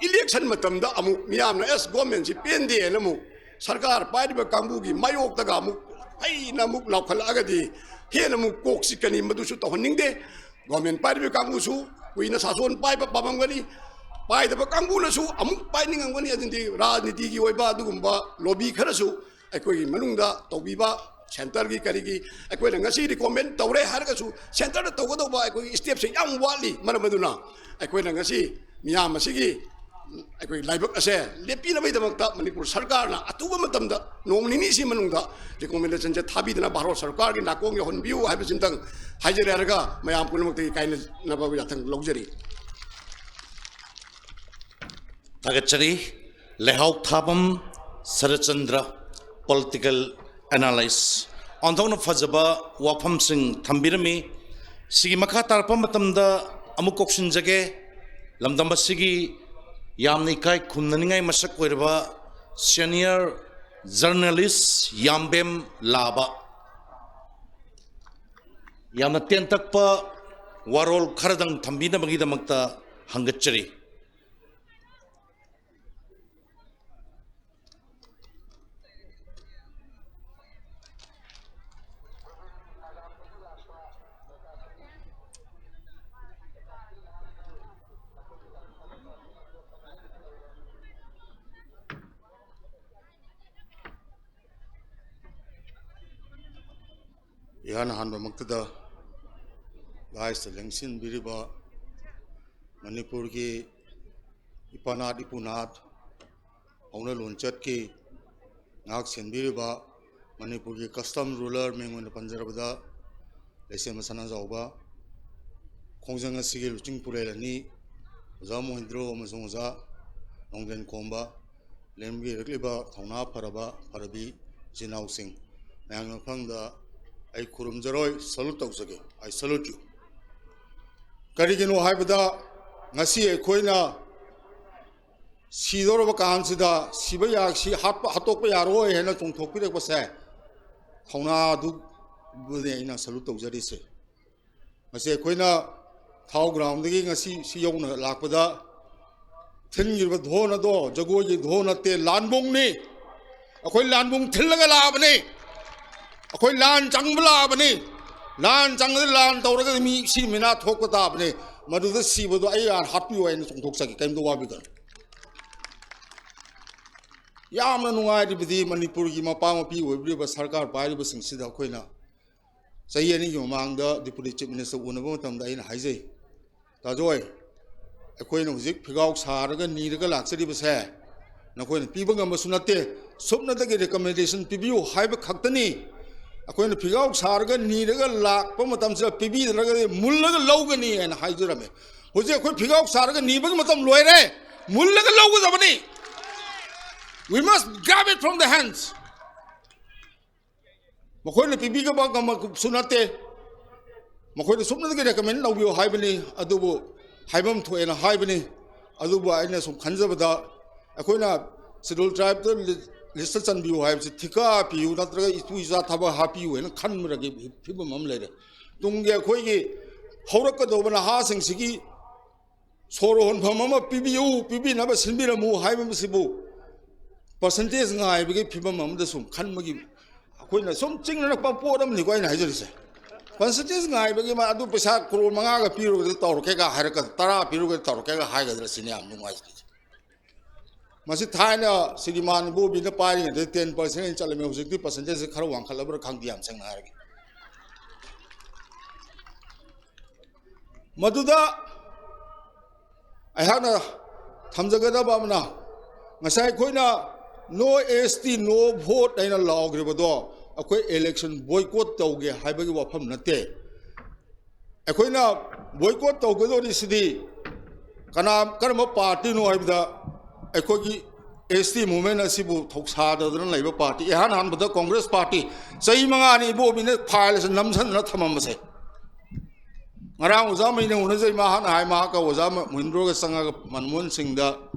ꯏꯂꯦꯛꯁꯟ ꯃꯇꯝꯗ ꯑꯃꯨꯛ ꯃꯤꯌꯥꯝꯅ, "ꯑꯦꯁ, ꯒꯣꯔꯃꯦꯟꯁꯤ ꯄꯦꯟꯗꯦꯅ" ꯑꯃꯨꯛ ꯁꯔꯀꯥꯔ ꯄꯥꯏꯔꯤꯕ ꯀꯥꯡꯕꯨꯒꯤ ꯃꯥꯌꯣꯛꯇꯒ ꯑꯃꯨꯛ ꯍꯩꯅ ꯑꯃꯨꯛ ꯂꯥꯎꯈꯠꯂꯛꯑꯒꯗꯤ ꯍꯦꯟꯅ ꯑꯃꯨꯛ ꯀꯣꯛ ꯆꯤꯛꯀꯅꯤ꯫ ꯃꯗꯨꯁꯨ ꯇꯧꯍꯟꯅꯤꯡꯗꯦ꯫ ꯒꯣꯔꯃꯦꯟ ꯄꯥꯏꯔꯤꯕ ꯀꯥꯡꯕꯨꯁꯨ ꯀꯨꯏꯅ ꯁꯥꯁꯣꯟ ꯄꯥꯏꯕ ꯄꯥꯝꯃꯝꯒꯅꯤ, ꯄꯥꯏꯗꯕ ꯀꯥꯡꯕꯨꯅꯁꯨ ꯑꯃꯨꯛ ꯄꯥꯏꯅꯤꯡꯉꯝꯒꯅꯤ꯫ ꯑꯗꯨꯗꯤ ꯔꯥꯖꯅꯤꯇꯤꯒꯤ ꯑꯣꯏꯕ ꯑꯗꯨꯒꯨꯝꯕ ꯂꯣꯕꯤ ꯈꯔꯁꯨ ꯑꯩꯈꯣꯏꯒꯤ ꯃꯅꯨꯡꯗ ꯇꯧꯕꯤꯕ, ꯁꯦꯟꯇꯔꯒꯤ ꯀꯔꯤꯒꯤ ꯑꯩꯈꯣꯏꯅ ꯉꯁꯤ ꯔꯤꯀꯣꯃꯦꯟ ꯇꯧꯔꯦ ꯍꯥꯏꯔꯒꯁꯨ ꯁꯦꯟꯇꯔꯗ ꯇꯧꯒꯗꯧꯕ ꯑꯩꯈꯣꯏꯒꯤ ꯁ꯭ꯇꯦꯞꯁꯦ ꯌꯥꯝ ꯋꯥꯠꯂꯤ꯫ ꯃꯔꯝ ꯑꯗꯨꯅ ꯑꯩꯈꯣꯏꯅ ꯉꯁꯤ ꯃꯤꯌꯥꯝ ꯑꯁꯤꯒꯤ ꯑꯩꯈꯣꯏ ꯂꯥꯏꯕꯛ ꯑꯁꯦ ꯂꯦꯞꯄꯤꯅꯕꯒꯤꯗꯃꯛꯇ ꯃꯅꯤꯄꯨꯔ ꯁꯔꯀꯥꯔꯅ ꯑꯊꯨꯕ ꯃꯇꯝꯗ ꯅꯣꯡ ꯅꯤꯅꯤꯁꯤ ꯃꯅꯨꯡꯗ ꯔꯤꯀꯣꯃꯦꯟꯗꯦꯁꯟꯁꯦ ꯊꯥꯕꯤꯗꯅ ꯚꯥꯔꯠ ꯁꯔꯀꯥꯔꯒꯤ ꯅꯥꯀꯣꯡ ꯌꯧꯍꯟꯕꯤꯌꯨ ꯍꯥꯏꯕꯁꯤꯃꯇꯪ ꯍꯥꯏꯖꯔꯦ ꯍꯥꯏꯔꯒ ꯃꯌꯥꯝ ꯄꯨꯝꯅꯃꯛꯇꯒꯤ ꯀꯥꯏꯅꯅꯕ ꯌꯥꯊꯪ ꯂꯧꯖꯔꯤ꯫ ꯊꯥꯒꯠꯆꯔꯤ꯫ ꯂꯩꯍꯥꯎ ꯊꯥꯕꯝ ꯁꯔꯠꯆꯟꯗ꯭ꯔ, ꯄꯣꯂꯤꯇꯤꯀꯦꯜ ꯑꯦꯅꯥꯂꯥꯏꯁ꯫ ꯑꯣꯟꯊꯣꯛꯅ ꯐꯖꯕ ꯋꯥꯐꯝꯁꯤꯡ ꯊꯝꯕꯤꯔꯝꯃꯤ꯫ ꯁꯤꯒꯤ ꯃꯈꯥ ꯇꯥꯔꯛꯄ ꯃꯇꯝꯗ ꯑꯃꯨꯛ ꯀꯧꯁꯤꯟꯖꯒꯦ꯫ ꯂꯝꯗꯝ ꯑꯁꯤꯒꯤ ꯌꯥꯝꯅ ꯏꯀꯥꯏ ꯈꯨꯝꯅꯅꯤꯡꯉꯥꯏ ꯃꯁꯛ ꯑꯣꯏꯔꯕ ꯁꯦꯅꯤꯌꯔ ꯖꯔꯅꯦꯂꯤꯁ ꯌꯥꯝꯕꯦꯝ ꯂꯥꯕ꯫ ꯌꯥꯝꯅ ꯇꯦꯟꯇꯛꯄ ꯋꯥꯔꯣꯜ ꯈꯔꯗꯪ ꯊꯝꯕꯤꯅꯕꯒꯤꯗꯃꯛꯇ ꯍꯪꯒꯠꯆꯔꯤ꯫ ꯏꯍꯥꯟ ꯍꯥꯟꯕꯃꯛꯇꯗ ꯚꯥꯏꯁꯇ ꯂꯦꯡꯁꯤꯟꯕꯤꯔꯤꯕ ꯃꯅꯤꯄꯨꯔꯒꯤ ꯏꯄꯥꯅꯥꯠ ꯏꯄꯨꯅꯥꯠ, ꯍꯧꯅ ꯂꯣꯟꯆꯠꯀꯤ ꯉꯥꯛ ꯁꯦꯟꯕꯤꯔꯤꯕ ꯃꯅꯤꯄꯨꯔꯒꯤ custom ruler ꯃꯤꯡ ꯑꯣꯏꯅ ꯄꯟꯖꯔꯕꯗ ꯂꯩꯁꯦꯝꯕ ꯁꯅꯥꯖꯥꯎꯕ, ꯈꯣꯡꯖꯪ ꯑꯁꯤꯒꯤ ꯂꯨꯆꯤꯡ ꯄꯨꯔꯦꯜ ꯑꯅꯤ, ꯑꯣꯖꯥ ꯃꯣꯍꯤꯟꯗ꯭ꯔꯣ ꯑꯃꯁꯨꯡ ꯑꯣꯖꯥ ꯅꯣꯡꯗꯦꯟ ꯈꯣꯝꯕ, ꯂꯦꯡꯕꯤꯔꯛꯂꯤꯕ ꯊꯧꯅꯥ ꯐꯔꯕ ꯐꯔꯕꯤ ꯏꯆꯤꯟ ꯏꯅꯥꯎꯁꯤꯡ, ꯃꯌꯥꯝꯒꯤ ꯃꯐꯝꯗ ꯑꯩ ꯈꯨꯔꯨꯝꯖꯔꯣꯏ, salute ꯇꯧꯖꯒꯦ꯫ I salute you꯫ ꯀꯔꯤꯒꯤꯅꯣ ꯍꯥꯏꯕꯗ, ꯉꯁꯤ ꯑꯩꯈꯣꯏꯅ ꯁꯤꯗꯧꯔꯕ ꯀꯥꯟꯁꯤꯗ ꯁꯤꯕ ꯌꯥ-, ꯁꯤ ꯍꯥꯠꯄ, ꯍꯥꯠꯇꯣꯛꯄ ꯌꯥꯔꯣꯏ ꯍꯥꯏꯅ ꯆꯣꯡꯊꯣꯛꯄꯤꯔꯛꯄꯁꯦ, ꯊꯧꯅꯥꯗꯨꯕꯨꯅꯦ ꯑꯩꯅ salute ꯇꯧꯖꯔꯤꯁꯦ꯫ ꯉꯁꯤ ꯑꯩꯈꯣꯏꯅ ꯊꯥꯎ ground ꯗꯒꯤ ꯉꯁꯤ ꯁꯤ ꯌꯧꯅ ꯂꯥꯛꯄꯗ ꯊꯤꯟꯈꯤꯕ ꯙꯣꯟ ꯑꯗꯣ ꯖꯒꯣꯏꯒꯤ ꯙꯣꯟ ꯅꯠꯇꯦ, ꯂꯥꯟꯕꯨꯡꯅꯤ꯫ ꯑꯩꯈꯣꯏ ꯂꯥꯟꯕꯨꯡ ꯊꯤꯜꯂꯒ ꯂꯥꯛꯑꯕꯅꯤ꯫ ꯑꯩꯈꯣꯏ ꯂꯥꯟ ꯆꯪꯕ ꯂꯥꯛꯑꯕꯅꯤ꯫ ꯂꯥꯟ ꯆꯪꯉꯗꯤ ꯂꯥꯟ ꯇꯧꯔꯒꯗꯤ ꯃꯤ ꯁꯤ ꯃꯤꯅꯥ ꯊꯣꯛꯄ ꯇꯥꯕꯅꯤ꯫ ꯃꯗꯨꯗ ꯁꯤꯕꯗꯣ ꯑꯩ ꯍꯥꯟꯅ ꯍꯥꯠꯄꯤꯌꯨ ꯍꯥꯏꯅ ꯆꯣꯡꯊꯣꯛꯆꯒꯦ, ꯀꯔꯤꯝꯇ ꯋꯥꯕꯤꯒꯅꯨ꯫ ꯌꯥꯝꯅ ꯅꯨꯡꯉꯥꯏꯔꯤꯕꯗꯤ ꯃꯅꯤꯄꯨꯔꯒꯤ ꯃꯄꯥ ꯃꯄꯤ ꯑꯣꯏꯕꯤꯔꯤꯕ ꯁꯔꯀꯥꯔ ꯄꯥꯏꯔꯤꯕꯁꯤꯡꯁꯤꯗ ꯑꯩꯈꯣꯏꯅ ꯆꯍꯤ ꯑꯅꯤꯒꯤ ꯃꯃꯥꯡꯗ Deputy Chief Minister ꯎꯅꯕ ꯃꯇꯝꯗ ꯑꯩꯅ ꯍꯥꯏꯖꯩ, "ꯇꯥꯖꯣꯏ, ꯑꯩꯈꯣꯏꯅ ꯍꯧꯖꯤꯛ ꯐꯤꯒꯥꯎ ꯁꯥꯔꯒ ꯅꯤꯔꯒ ꯂꯥꯛꯆꯔꯤꯕꯁꯦ ꯅꯈꯣꯏꯅ ꯄꯤꯕ ꯉꯝꯕꯁꯨ ꯅꯠꯇꯦ, ꯁꯨꯞꯅꯇꯒꯤ recommendation ꯄꯤꯕꯤꯌꯨ ꯍꯥꯏꯕ ꯈꯛꯇꯅꯤ꯫ ꯑꯩꯈꯣꯏꯅ ꯐꯤꯒꯥꯎ ꯁꯥꯔꯒ ꯅꯤꯔꯒ ꯂꯥꯛꯄ ꯃꯇꯝꯁꯤꯗ ꯄꯤꯕꯤꯗ꯭ꯔꯒꯗꯤ ꯃꯨꯜꯂꯒ ꯂꯧꯒꯅꯤ" ꯍꯥꯏꯅ ꯍꯥꯏꯖꯔꯝꯃꯤ꯫ ꯍꯧꯖꯤꯛ ꯑꯩꯈꯣꯏ ꯐꯤꯒꯥꯎ ꯁꯥꯔꯒ ꯅꯤꯕꯒꯤ ꯃꯇꯝ ꯂꯣꯏꯔꯦ, ꯃꯨꯜꯂꯒ ꯂꯧꯒꯗꯕꯅꯤ꯫ We must grab it from the hands. ꯃꯈꯣꯏꯅ ꯄꯤꯕꯤꯒꯕ ꯉꯝꯕꯁꯨ ꯅꯠꯇꯦ꯫ ꯃꯈꯣꯏꯅ ꯁꯨꯞꯅꯇꯒꯤ recommend ꯂꯧꯕꯤꯌꯨ ꯍꯥꯏꯕꯅꯤ, ꯑꯗꯨꯕꯨ ꯍꯥꯏꯐꯝ ꯊꯣꯛꯑꯦꯅ ꯍꯥꯏꯕꯅꯤ꯫ ꯑꯗꯨꯕꯨ ꯑꯩꯅ ꯁꯨꯝ ꯈꯟꯖꯕꯗ, ꯑꯩꯈꯣꯏꯅ Scheduled Tribe ꯇ ꯂꯤ-, list ꯇ ꯆꯟꯕꯤꯌꯨ ꯍꯥꯏꯕꯁꯤ ꯊꯤꯀꯥ ꯄꯤꯌꯨ ꯅꯠꯇ꯭ꯔꯒ ꯏꯇꯨ ꯏꯆꯥ ꯊꯕꯛ ꯍꯥꯞꯄꯤꯌꯨ ꯍꯥꯏꯅ ꯈꯟꯕꯒꯤ ꯐꯤꯕꯝ ꯑꯃ ꯂꯩꯔꯦ꯫ ꯇꯨꯡꯒꯤ ꯑꯩꯈꯣꯏꯒꯤ ꯍꯧꯔꯛꯀꯗꯧꯕ ꯅꯍꯥꯁꯤꯡꯁꯤꯒꯤ ꯁꯣꯔ ꯍꯣꯟꯐꯝ ꯑꯃ ꯄꯤꯕꯤꯌꯨ, ꯄꯤꯕꯤꯅꯕ ꯁꯤꯟꯕꯤꯔꯝꯃꯨ ꯍꯥꯏꯕꯁꯤꯕꯨ percentage ꯉꯥꯏꯕꯒꯤ ꯐꯤꯕꯝ ꯑꯃꯗ ꯁꯨꯝ ꯈꯟꯕꯒꯤ ꯑꯩꯈꯣꯏꯅ ꯁꯨꯝ ꯆꯤꯡꯅꯔꯛꯄ ꯄꯣꯠ ꯑꯃꯅꯤꯀꯣ ꯑꯩꯅ ꯍꯥꯏꯖꯔꯤꯁꯦ꯫ Percentage ꯉꯥꯏꯕꯒꯤ ꯃꯥ ꯑꯗꯨ ꯄꯩꯁꯥ ꯀ꯭ꯔꯣꯔ ꯃꯉꯥꯒ ꯄꯤꯔꯨꯔꯒꯗꯤ ꯇꯧꯔꯛꯀꯦꯒ ꯍꯥꯏꯔꯛꯀꯗ꯭ꯔꯥ, ꯇꯔꯥ ꯄꯤꯔꯨꯔꯒꯗꯤ ꯇꯧꯔꯛꯀꯦꯒ ꯍꯥꯏꯒꯗ꯭ꯔꯥ ꯁꯤꯅꯤ ꯌꯥꯝ ꯅꯨꯡꯉꯥꯏꯖꯔꯤꯁꯦ꯫ ꯃꯁꯤ ꯊꯥꯏꯅ ꯁ꯭ꯔꯤꯃꯥꯟ ꯏꯕꯣꯕꯤꯅ ꯄꯥꯏꯔꯤꯉꯩꯗ ten percent ꯑꯩꯅ ꯆꯠꯂꯝꯃꯤ, ꯍꯧꯖꯤꯛꯇꯤ percentage ꯁꯦ ꯈꯔ ꯋꯥꯡꯈꯠꯂꯕ꯭ꯔꯥ ꯈꯪꯗꯦ, ꯌꯥꯝ ꯁꯦꯡꯅ ꯍꯥꯏꯔꯒꯦ꯫ ꯃꯗꯨꯗ ꯑꯩꯍꯥꯛꯅ ꯊꯝꯖꯒꯗꯕ ꯑꯃꯅ, ꯉꯁꯥꯏ ꯑꯩꯈꯣꯏꯅ "No S T, no vote" ꯍꯥꯏꯅ ꯂꯥꯎꯈ꯭ꯔꯤꯕꯗꯣ ꯑꯩꯈꯣꯏ election boycott ꯇꯧꯒꯦ ꯍꯥꯏꯕꯒꯤ ꯋꯥꯐꯝ ꯅꯠꯇꯦ꯫ ꯑꯩꯈꯣꯏꯅ boycott ꯇꯧꯒꯗꯧꯔꯤꯁꯤꯗꯤ ꯀꯅꯥ, ꯀꯔꯝꯕ party ꯅꯣ ꯍꯥꯏꯕꯗ, ꯑꯩꯈꯣꯏꯒꯤ S T movement ꯑꯁꯤꯕꯨ ꯊꯧꯁꯥꯗꯗꯅ ꯂꯩꯕ party, ꯏꯍꯥꯟ ꯍꯥꯟꯕꯗ Congress party, ꯆꯍꯤ ꯃꯉꯥꯅꯤ ꯏꯕꯣꯕꯤꯅ file ꯑꯁꯤ ꯅꯝꯁꯤꯟꯗꯅ ꯊꯝꯃꯝꯕꯁꯦ꯫ ꯉꯔꯥꯡ ꯑꯣꯖꯥ ꯃꯩꯅ ꯎꯅꯖꯩ, ꯃꯍꯥꯛꯅ ꯍꯥꯏ, ꯃꯍꯥꯛꯀ ꯑꯣꯖꯥ ꯃꯍꯤꯟꯗ꯭ꯔꯣꯒ ꯆꯪꯉꯒ ꯃꯟꯃꯣꯍꯟ ꯁꯤꯡꯗ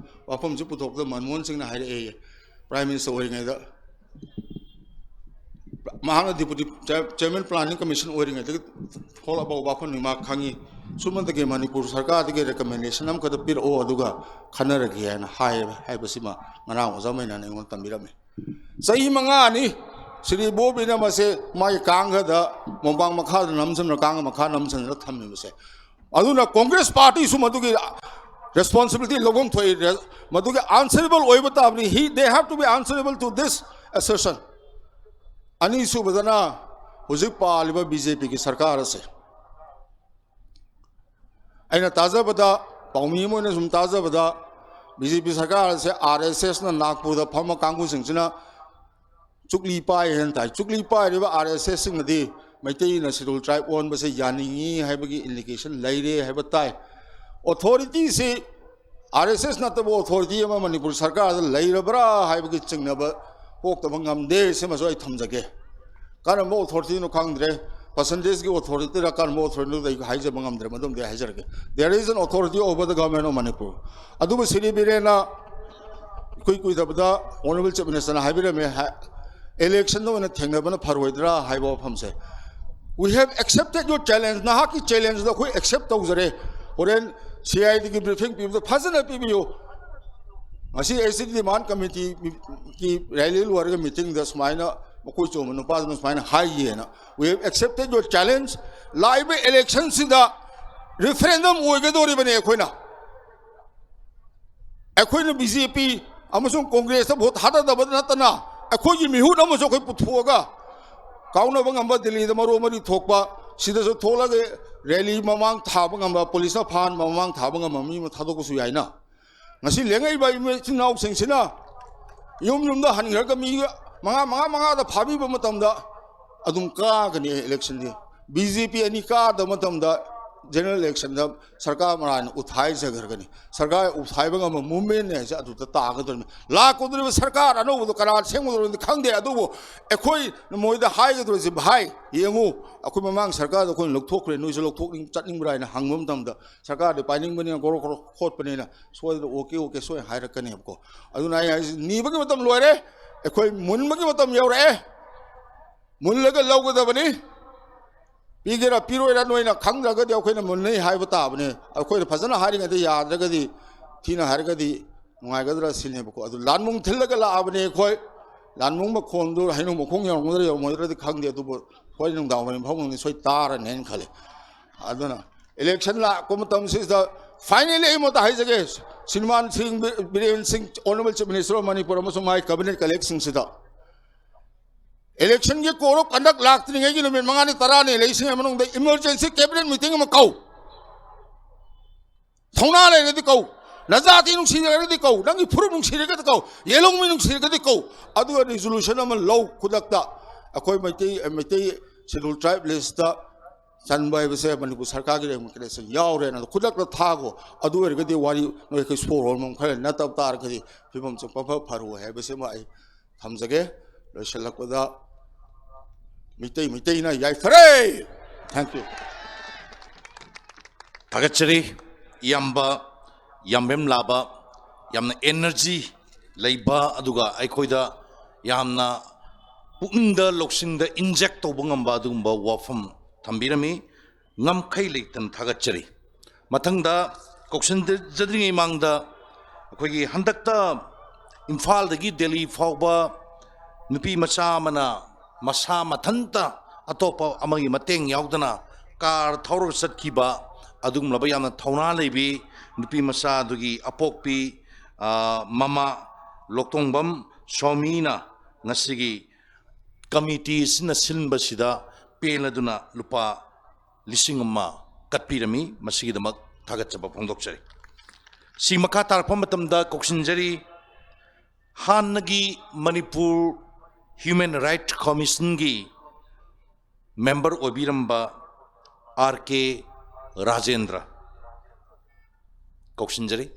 ꯋꯥꯐꯝꯁꯤ ꯄꯨꯊꯣꯛꯄꯗ, ꯃꯟꯃꯣꯍꯟ ꯁꯤꯡꯅ ꯍꯥꯏꯔꯛꯑꯦ, Prime Minister ꯑꯣꯏꯔꯤꯉꯩꯗ ꯃꯍꯥꯛꯅ Deputy Chair-, Chairman Planning Commission ꯑꯣꯏꯔꯤꯉꯩꯗꯒꯤ ꯊꯣꯛꯂꯛꯄ ꯋꯥꯐꯝꯅꯤ, ꯃꯥ ꯈꯪꯉꯤ꯫ ꯁꯨꯝꯕꯗꯒꯤ ꯃꯅꯤꯄꯨꯔ ꯁꯔꯀꯥꯔꯗꯒꯤ recommendation ꯑꯃꯈꯛꯇ ꯄꯤꯔꯛꯑꯣ, ꯑꯗꯨꯒ ꯈꯟꯅꯔꯒꯦ ꯍꯥꯏꯅ ꯍꯥꯏ ꯍꯥꯏꯕꯁꯤꯃ ꯉꯔꯥꯡ ꯑꯣꯖꯥ ꯃꯩꯅꯥꯅ ꯑꯩꯉꯣꯟꯗ ꯇꯝꯕꯤꯔꯝꯃꯤ꯫ ꯆꯍꯤ ꯃꯉꯥꯅꯤ ꯁ꯭ꯔꯤ ꯕꯣꯕꯤꯅ ꯃꯁꯦ ꯃꯥꯒꯤ ꯀꯥꯡꯈꯗ, ꯃꯣꯝꯄꯥꯛ ꯃꯈꯥꯗ ꯅꯝꯁꯤꯟꯅ, ꯀꯥꯡ ꯃꯈꯥ ꯅꯝꯁꯤꯟꯅ ꯊꯝꯃꯤꯕꯁꯦ꯫ ꯑꯗꯨꯅ Congress party ꯁꯨ ꯃꯗꯨꯒꯤ responsibility ꯂꯧꯐꯝ ꯊꯣꯛꯏ, ꯃꯗꯨꯒꯤ answerable ꯑꯣꯏꯕ ꯇꯥꯕꯅꯤ꯫ He, they have to be answerable to this assertion꯫ ꯑꯅꯤꯁꯨꯕꯗꯅ ꯍꯧꯖꯤꯛ ꯄꯥꯜꯂꯤꯕ B J P ꯒꯤ ꯁꯔꯀꯥꯔ ꯑꯁꯦ, ꯑꯩꯅ ꯇꯥꯖꯕꯗ, ꯄꯥꯎꯃꯤ ꯑꯃ ꯑꯣꯏꯅ ꯁꯨꯝ ꯇꯥꯖꯕꯗ, B J P ꯁꯔꯀꯥꯔ ꯑꯁꯦ R S S ꯅ ꯅꯥꯒꯄꯨꯔꯗ ꯐꯝꯕ ꯀꯥꯡꯕꯨꯁꯤꯡꯁꯤꯅ ꯆꯨꯛꯂꯤ ꯄꯥꯏ ꯍꯥꯏꯅ ꯇꯥꯏ꯫ ꯆꯨꯛꯂꯤ ꯄꯥꯏꯔꯤꯕ R S S ꯁꯤꯡꯅꯗꯤ ꯃꯩꯇꯩꯅ Scheduled Tribe ꯑꯣꯟꯕꯁꯦ ꯌꯥꯅꯤꯡꯉꯤ ꯍꯥꯏꯕꯒꯤ indication ꯂꯩꯔꯦ ꯍꯥꯏꯕ ꯇꯥꯏ꯫ Authority ꯁꯤ R S S ꯅꯠꯇꯕ authority ꯑꯃ ꯃꯅꯤꯄꯨꯔ ꯁꯔꯀꯥꯔꯗ ꯂꯩꯔꯕ꯭ꯔꯥ ꯍꯥꯏꯕꯒꯤ ꯆꯤꯡꯅꯕ ꯄꯣꯛꯇꯕ ꯉꯝꯗꯦ꯫ ꯁꯤꯃꯁꯨ ꯑꯩ ꯊꯝꯖꯒꯦ꯫ ꯀꯔꯝꯕ authority ꯅꯣ ꯈꯪꯗ꯭ꯔꯦ, percentage ꯒꯤ authority ꯔ ꯀꯔꯝꯕ authority ꯅꯣ ꯑꯩ ꯍꯥꯏꯖꯕ ꯉꯝꯗ꯭ꯔꯦ, ꯃꯗꯨꯃꯗꯤ ꯑꯩ ꯍꯥꯏꯖꯔꯒꯦ꯫ There is an authority over the Government of Manipur꯫ ꯑꯗꯨꯕꯨ ꯁ꯭ꯔꯤ ꯕꯤꯔꯦꯟꯅ ꯏꯀꯨꯏ ꯀꯨꯏꯗꯕꯗ Honourable Chief Minister ꯅ ꯍꯥꯏꯕꯤꯔꯝꯃꯦ, ꯍꯥꯏ, election ꯗ ꯑꯣꯏꯅ ꯊꯦꯡꯅꯕꯅ ꯐꯔꯣꯏꯗ꯭ꯔꯥ ꯍꯥꯏꯕ ꯋꯥꯐꯝꯁꯦ꯫ We have accepted your challenge꯫ ꯅꯍꯥꯛꯀꯤ challenge ꯗꯣ ꯑꯩꯈꯣꯏ accept ꯇꯧꯖꯔꯦ꯫ ꯍꯣꯔꯦꯟ C I D ꯒꯤ briefing ꯄꯤꯕꯗ ꯐꯖꯅ ꯄꯤꯕꯤꯌꯨ꯫ ꯉꯁꯤ S T demand committee ꯒꯤ rally ꯂꯣꯏꯔꯒ meeting ꯗ ꯁꯨꯃꯥꯏꯅ ꯃꯀꯣꯏ ꯆꯣꯝꯕ ꯅꯨꯄꯥꯗꯨꯅ ꯁꯨꯃꯥꯏꯅ ꯍꯥꯏꯌꯦꯅ꯫ We have accepted your challenge꯫ ꯂꯥꯛꯏꯕ election ꯁꯤꯗ referendum ꯑꯣꯏꯒꯗꯧꯔꯤꯕꯅꯤ ꯑꯩꯈꯣꯏꯅ꯫ ꯑꯩꯈꯣꯏꯅ B J P ꯑꯃꯁꯨꯡ Congress ꯇ vote ꯊꯥꯗꯗꯕ ꯅꯠꯇꯅ ꯑꯩꯈꯣꯏꯒꯤ ꯃꯤꯍꯨꯠ ꯑꯃꯁꯨ ꯑꯩꯈꯣꯏ ꯄꯨꯊꯣꯛꯑꯒ ꯀꯥꯎꯅꯕ ꯉꯝꯕ, ꯗꯤꯜꯂꯤꯗ ꯃꯔꯣ ꯃꯔꯤ ꯊꯣꯛꯄ, ꯁꯤꯗꯁꯨ ꯊꯣꯛꯂꯒ ꯔꯦꯂꯤ ꯃꯃꯥꯡ ꯊꯥꯕ ꯉꯝꯕ, ꯄꯨꯂꯤꯁꯅ ꯐꯥꯍꯟꯕ ꯃꯃꯥꯡ ꯊꯥꯕ ꯉꯝꯕ ꯃꯤ ꯑꯃ ꯊꯥꯗꯣꯛꯄꯁꯨ ꯌꯥꯏꯅ꯫ ꯉꯁꯤ ꯂꯦꯡꯉꯛꯏꯕ ꯏꯆꯤꯟ ꯏꯅꯥꯎꯁꯤꯡꯁꯤꯅ ꯌꯨꯝ ꯌꯨꯝꯗ ꯍꯟꯈ꯭ꯔꯒ ꯃꯤ ꯃꯉꯥ, ꯃꯉꯥ, ꯃꯉꯥꯗ ꯐꯥꯕꯤꯕ ꯃꯇꯝꯗ ꯑꯗꯨꯝ ꯀꯥꯒꯅꯤ ꯏꯂꯦꯛꯁꯟꯗꯤ꯫ ꯕꯤ ꯖꯦ ꯄꯤ ꯑꯅꯤ ꯀꯥꯗꯕ ꯃꯇꯝꯗ ꯖꯦꯅꯔꯦꯜ ꯏꯂꯦꯛꯁꯟꯗ ꯁꯔꯀꯥꯔ ꯃꯔꯥꯏꯅ ꯎꯠꯊꯥꯏꯖꯈ꯭ꯔꯒꯅꯤ꯫ ꯁꯔꯀꯥꯔ ꯎꯠꯊꯥꯏꯕ ꯉꯝꯕ movement ꯍꯥꯏꯁꯦ ꯑꯗꯨꯗ ꯇꯥꯒꯗꯧꯔꯤꯕꯅꯤ꯫ ꯂꯥꯛꯀꯗꯧꯔꯤꯕ ꯁꯔꯀꯥꯔ ꯑꯅꯧꯕꯗꯣ ꯀꯅꯥ ꯁꯦꯝꯒꯗꯧꯔꯤꯕꯅꯣ ꯈꯪꯗꯦ, ꯑꯗꯨꯕꯨ ꯑꯩꯈꯣꯏꯅ ꯃꯣꯏꯗ ꯍꯥꯏꯒꯗꯧꯔꯤꯁꯦ, "ꯚꯥꯏ, ꯌꯦꯡꯉꯨ, ꯑꯩꯈꯣꯏ ꯃꯃꯥꯡ ꯁꯔꯀꯥꯔꯗ ꯑꯩꯈꯣꯏꯅ ꯂꯧꯊꯣꯛꯈ꯭ꯔꯦ, ꯅꯣꯏꯁꯨ ꯂꯧꯊꯣꯛꯅꯤꯡ ꯆꯠꯅꯤꯡꯕ꯭ꯔꯥ?" ꯍꯥꯏꯅ ꯍꯪꯕ ꯃꯇꯝꯗ ꯁꯔꯀꯥꯔꯗꯤ ꯄꯥꯏꯅꯤꯡꯕꯅꯤꯅ, ꯒꯣꯔꯣ ꯒꯣꯔꯣ ꯈꯣꯠꯄꯅꯤꯅ ꯁꯣꯏꯗꯅ "ꯑꯣꯀꯦ, ꯑꯣꯀꯦ" ꯁꯣꯏ ꯍꯥꯏꯔꯛꯀꯅꯦꯕꯀꯣ꯫ ꯑꯗꯨꯅ ꯑꯩ ꯍꯥꯏꯁꯦ, ꯅꯤꯕꯒꯤ ꯃꯇꯝ ꯂꯣꯏꯔꯦ꯫ ꯑꯩꯈꯣꯏ ꯃꯨꯟꯕꯒꯤ ꯃꯇꯝ ꯌꯧꯔꯛꯑꯦ꯫ ꯃꯨꯜꯂꯒ ꯂꯧꯒꯗꯕꯅꯤ꯫ ꯄꯤꯒꯦꯔꯥ ꯄꯤꯔꯣꯏꯔꯥ ꯅꯣꯏꯅ ꯈꯪꯗ꯭ꯔꯒꯗꯤ ꯑꯩꯈꯣꯏꯅ ꯃꯨꯟꯅꯩ ꯍꯥꯏꯕ ꯇꯥꯕꯅꯤ꯫ ꯑꯩꯈꯣꯏꯅ ꯐꯖꯅ ꯍꯥꯏꯔꯤꯉꯩꯗ ꯌꯥꯗ꯭ꯔꯒꯗꯤ, ꯊꯤꯅ ꯍꯥꯏꯔꯒꯗꯤ ꯅꯨꯡꯉꯥꯏꯒꯗ꯭ꯔꯥ ꯁꯤꯅꯦꯕꯀꯣ꯫ ꯑꯗꯨ ꯂꯥꯟꯃꯨꯡ ꯊꯤꯜꯂꯒ ꯂꯥꯛꯑꯕꯅꯦ ꯑꯩꯈꯣꯏ꯫ ꯂꯥꯟꯃꯨꯡ ꯃꯈꯣꯟꯗꯨ ꯍꯩꯅꯧ ꯃꯈꯣꯡ ꯌꯧꯔꯝꯒꯗ꯭ꯔꯥ ꯌꯧꯔꯝꯃꯣꯏꯗ꯭ꯔꯗꯤ ꯈꯪꯗꯦ, ꯑꯗꯨꯕꯨ ꯍꯣꯔꯦꯟ ꯅꯨꯡꯗꯥꯡ ꯋꯥꯏꯔꯝ ꯐꯥꯎꯕꯗꯤ ꯁꯣꯏ ꯇꯥꯔꯅꯤ ꯍꯥꯏꯅ ꯈꯜꯂꯤ꯫ ꯑꯗꯨꯅ ꯏꯂꯦꯛꯁꯟ ꯂꯥꯛꯄ ꯃꯇꯝꯁꯤꯗ finally ꯑꯩ ꯃꯣꯠꯇ ꯍꯥꯏꯖꯒꯦ, ꯁ꯭ꯔꯤꯃꯥꯟ ꯁꯤꯡ ꯕꯤ-, ꯕꯤꯔꯦꯟ ꯁꯤꯡ, Honourable Chief Minister of Manipur ꯑꯃꯁꯨꯡ ꯃꯥꯒꯤ cabinet colleagueꯁꯤꯡꯁꯤꯗ ꯏꯂꯦꯛꯁꯟꯒꯤ code of conduct ꯂꯥꯛꯇ꯭ꯔꯤꯉꯩꯒꯤ ꯅꯨꯃꯤꯠ ꯃꯉꯥꯅꯤ ꯇꯔꯥꯅꯤ ꯂꯩꯁꯤꯡꯒꯤ ꯃꯅꯨꯡꯗ emergency cabinet meeting ꯑꯃ ꯀꯧ꯫ ꯊꯧꯅꯥ ꯂꯩꯔꯗꯤ ꯀꯧ, ꯅꯖꯥꯇꯤ ꯅꯨꯡꯁꯤꯔꯒꯗꯤ ꯀꯧ, ꯅꯪꯒꯤ ꯐꯨꯔꯨꯞ ꯅꯨꯡꯁꯤꯔꯒꯗꯤ ꯀꯧ, ꯌꯦꯜꯍꯧꯃꯤ ꯅꯨꯡꯁꯤꯔꯒꯗꯤ ꯀꯧ, ꯑꯗꯨꯒ resolution ꯑꯃ ꯂꯧ ꯈꯨꯗꯛꯇ꯫ ꯑꯩꯈꯣꯏ ꯃꯩꯇꯩ, ꯃꯩꯇꯩ Scheduled Tribe listꯇ ꯆꯟꯕ ꯍꯥꯏꯕꯁꯦ ꯃꯅꯤꯄꯨꯔ ꯁꯔꯀꯥꯔꯒꯤ recommendation ꯌꯥꯎꯔꯦꯅ ꯈꯨꯗꯛꯇ ꯊꯥꯈꯣ꯫ ꯑꯗꯨ ꯑꯣꯏꯔꯒꯗꯤ ꯋꯥꯔꯤ ꯅꯣꯏ ꯑꯩꯈꯣꯏ ꯁꯣꯔ ꯍꯣꯟꯕ ꯈꯔ ꯅꯠꯇꯕ ꯇꯥꯔꯒꯗꯤ ꯐꯤꯕꯝꯁꯦ ꯄꯐ ꯐꯔꯣꯏ ꯍꯥꯏꯕꯁꯤꯃ ꯑꯩ ꯊꯝꯖꯒꯦ꯫ ꯂꯣꯏꯁꯤꯜꯂꯛꯄꯗ ꯃꯤꯇꯩ ꯃꯤꯇꯩꯅ ꯌꯥꯏꯐꯔꯦ꯫ Thank you꯫ ꯊꯥꯒꯠꯆꯔꯤ ꯏꯌꯥꯝꯕ, ꯌꯥꯝꯕꯦꯝ ꯂꯥꯕ, ꯌꯥꯝꯅ energy ꯂꯩꯕ, ꯑꯗꯨꯒ ꯑꯩꯈꯣꯏꯗ ꯌꯥꯝꯅ ꯄꯨꯛꯅꯤꯡꯗ ꯂꯧꯁꯤꯡꯗ inject ꯇꯧꯕ ꯉꯝꯕ ꯑꯗꯨꯒꯨꯝꯕ ꯋꯥꯐꯝ ꯊꯝꯕꯤꯔꯝꯃꯤ꯫ ꯉꯝꯈꯩ ꯂꯩꯇꯅ ꯊꯥꯒꯠꯆꯔꯤ꯫ ꯃꯊꯪꯗ ꯀꯧꯁꯤꯟꯖꯗ꯭ꯔꯤꯉꯩ ꯃꯃꯥꯡꯗ ꯑꯩꯈꯣꯏꯒꯤ ꯍꯟꯗꯛꯇ ꯏꯝꯐꯥꯜꯗꯒꯤ ꯗꯦꯜꯂꯤ ꯐꯥꯎꯕ ꯅꯨꯄꯤ ꯃꯆꯥ ꯑꯃꯅ ꯃꯁꯥ ꯃꯊꯟꯇ ꯑꯇꯣꯞꯄ ꯑꯃꯒꯤ ꯃꯇꯦꯡ ꯌꯥꯎꯗꯅ ꯀꯥꯔ ꯊꯧꯔꯒ ꯆꯠꯈꯤꯕ ꯑꯗꯨꯒꯨꯝꯂꯕ ꯌꯥꯝꯅ ꯊꯧꯅꯥ ꯂꯩꯕꯤ ꯅꯨꯄꯤ ꯃꯆꯥ ꯑꯗꯨꯒꯤ ꯑꯄꯣꯛꯄꯤ, ꯑ, ꯃꯃꯥ ꯂꯣꯛꯇꯣꯡꯕꯝ ꯁꯣꯃꯤꯅ ꯉꯁꯤꯒꯤ ꯀꯃꯤꯇꯤ ꯑꯁꯤꯅ ꯁꯤꯟꯕꯁꯤꯗ ꯄꯦꯟꯂꯗꯨꯅ ꯂꯨꯄꯥ ꯂꯤꯁꯤꯡ ꯑꯃ ꯀꯠꯄꯤꯔꯝꯃꯤ꯫ ꯃꯁꯤꯒꯤꯗꯃꯛ ꯊꯥꯒꯠꯆꯕ ꯐꯣꯡꯗꯣꯛꯆꯔꯤ꯫ ꯁꯤ ꯃꯈꯥ ꯇꯥꯔꯛꯄ ꯃꯇꯝꯗ ꯀꯧꯁꯤꯟꯖꯔꯤ, ꯍꯥꯟꯅꯒꯤ ꯃꯅꯤꯄꯨꯔ ꯍ꯭ꯌꯨꯃꯦꯟ ꯔꯥꯏꯠ ꯀꯃꯤꯁꯟꯒꯤ ꯃꯦꯝꯕꯔ ꯑꯣꯏꯕꯤꯔꯝꯕ ꯑꯥꯔ ꯀꯦ ꯔꯥꯖꯦꯟꯗ꯭ꯔ ꯀꯧꯁꯤꯟꯖꯔꯤ꯫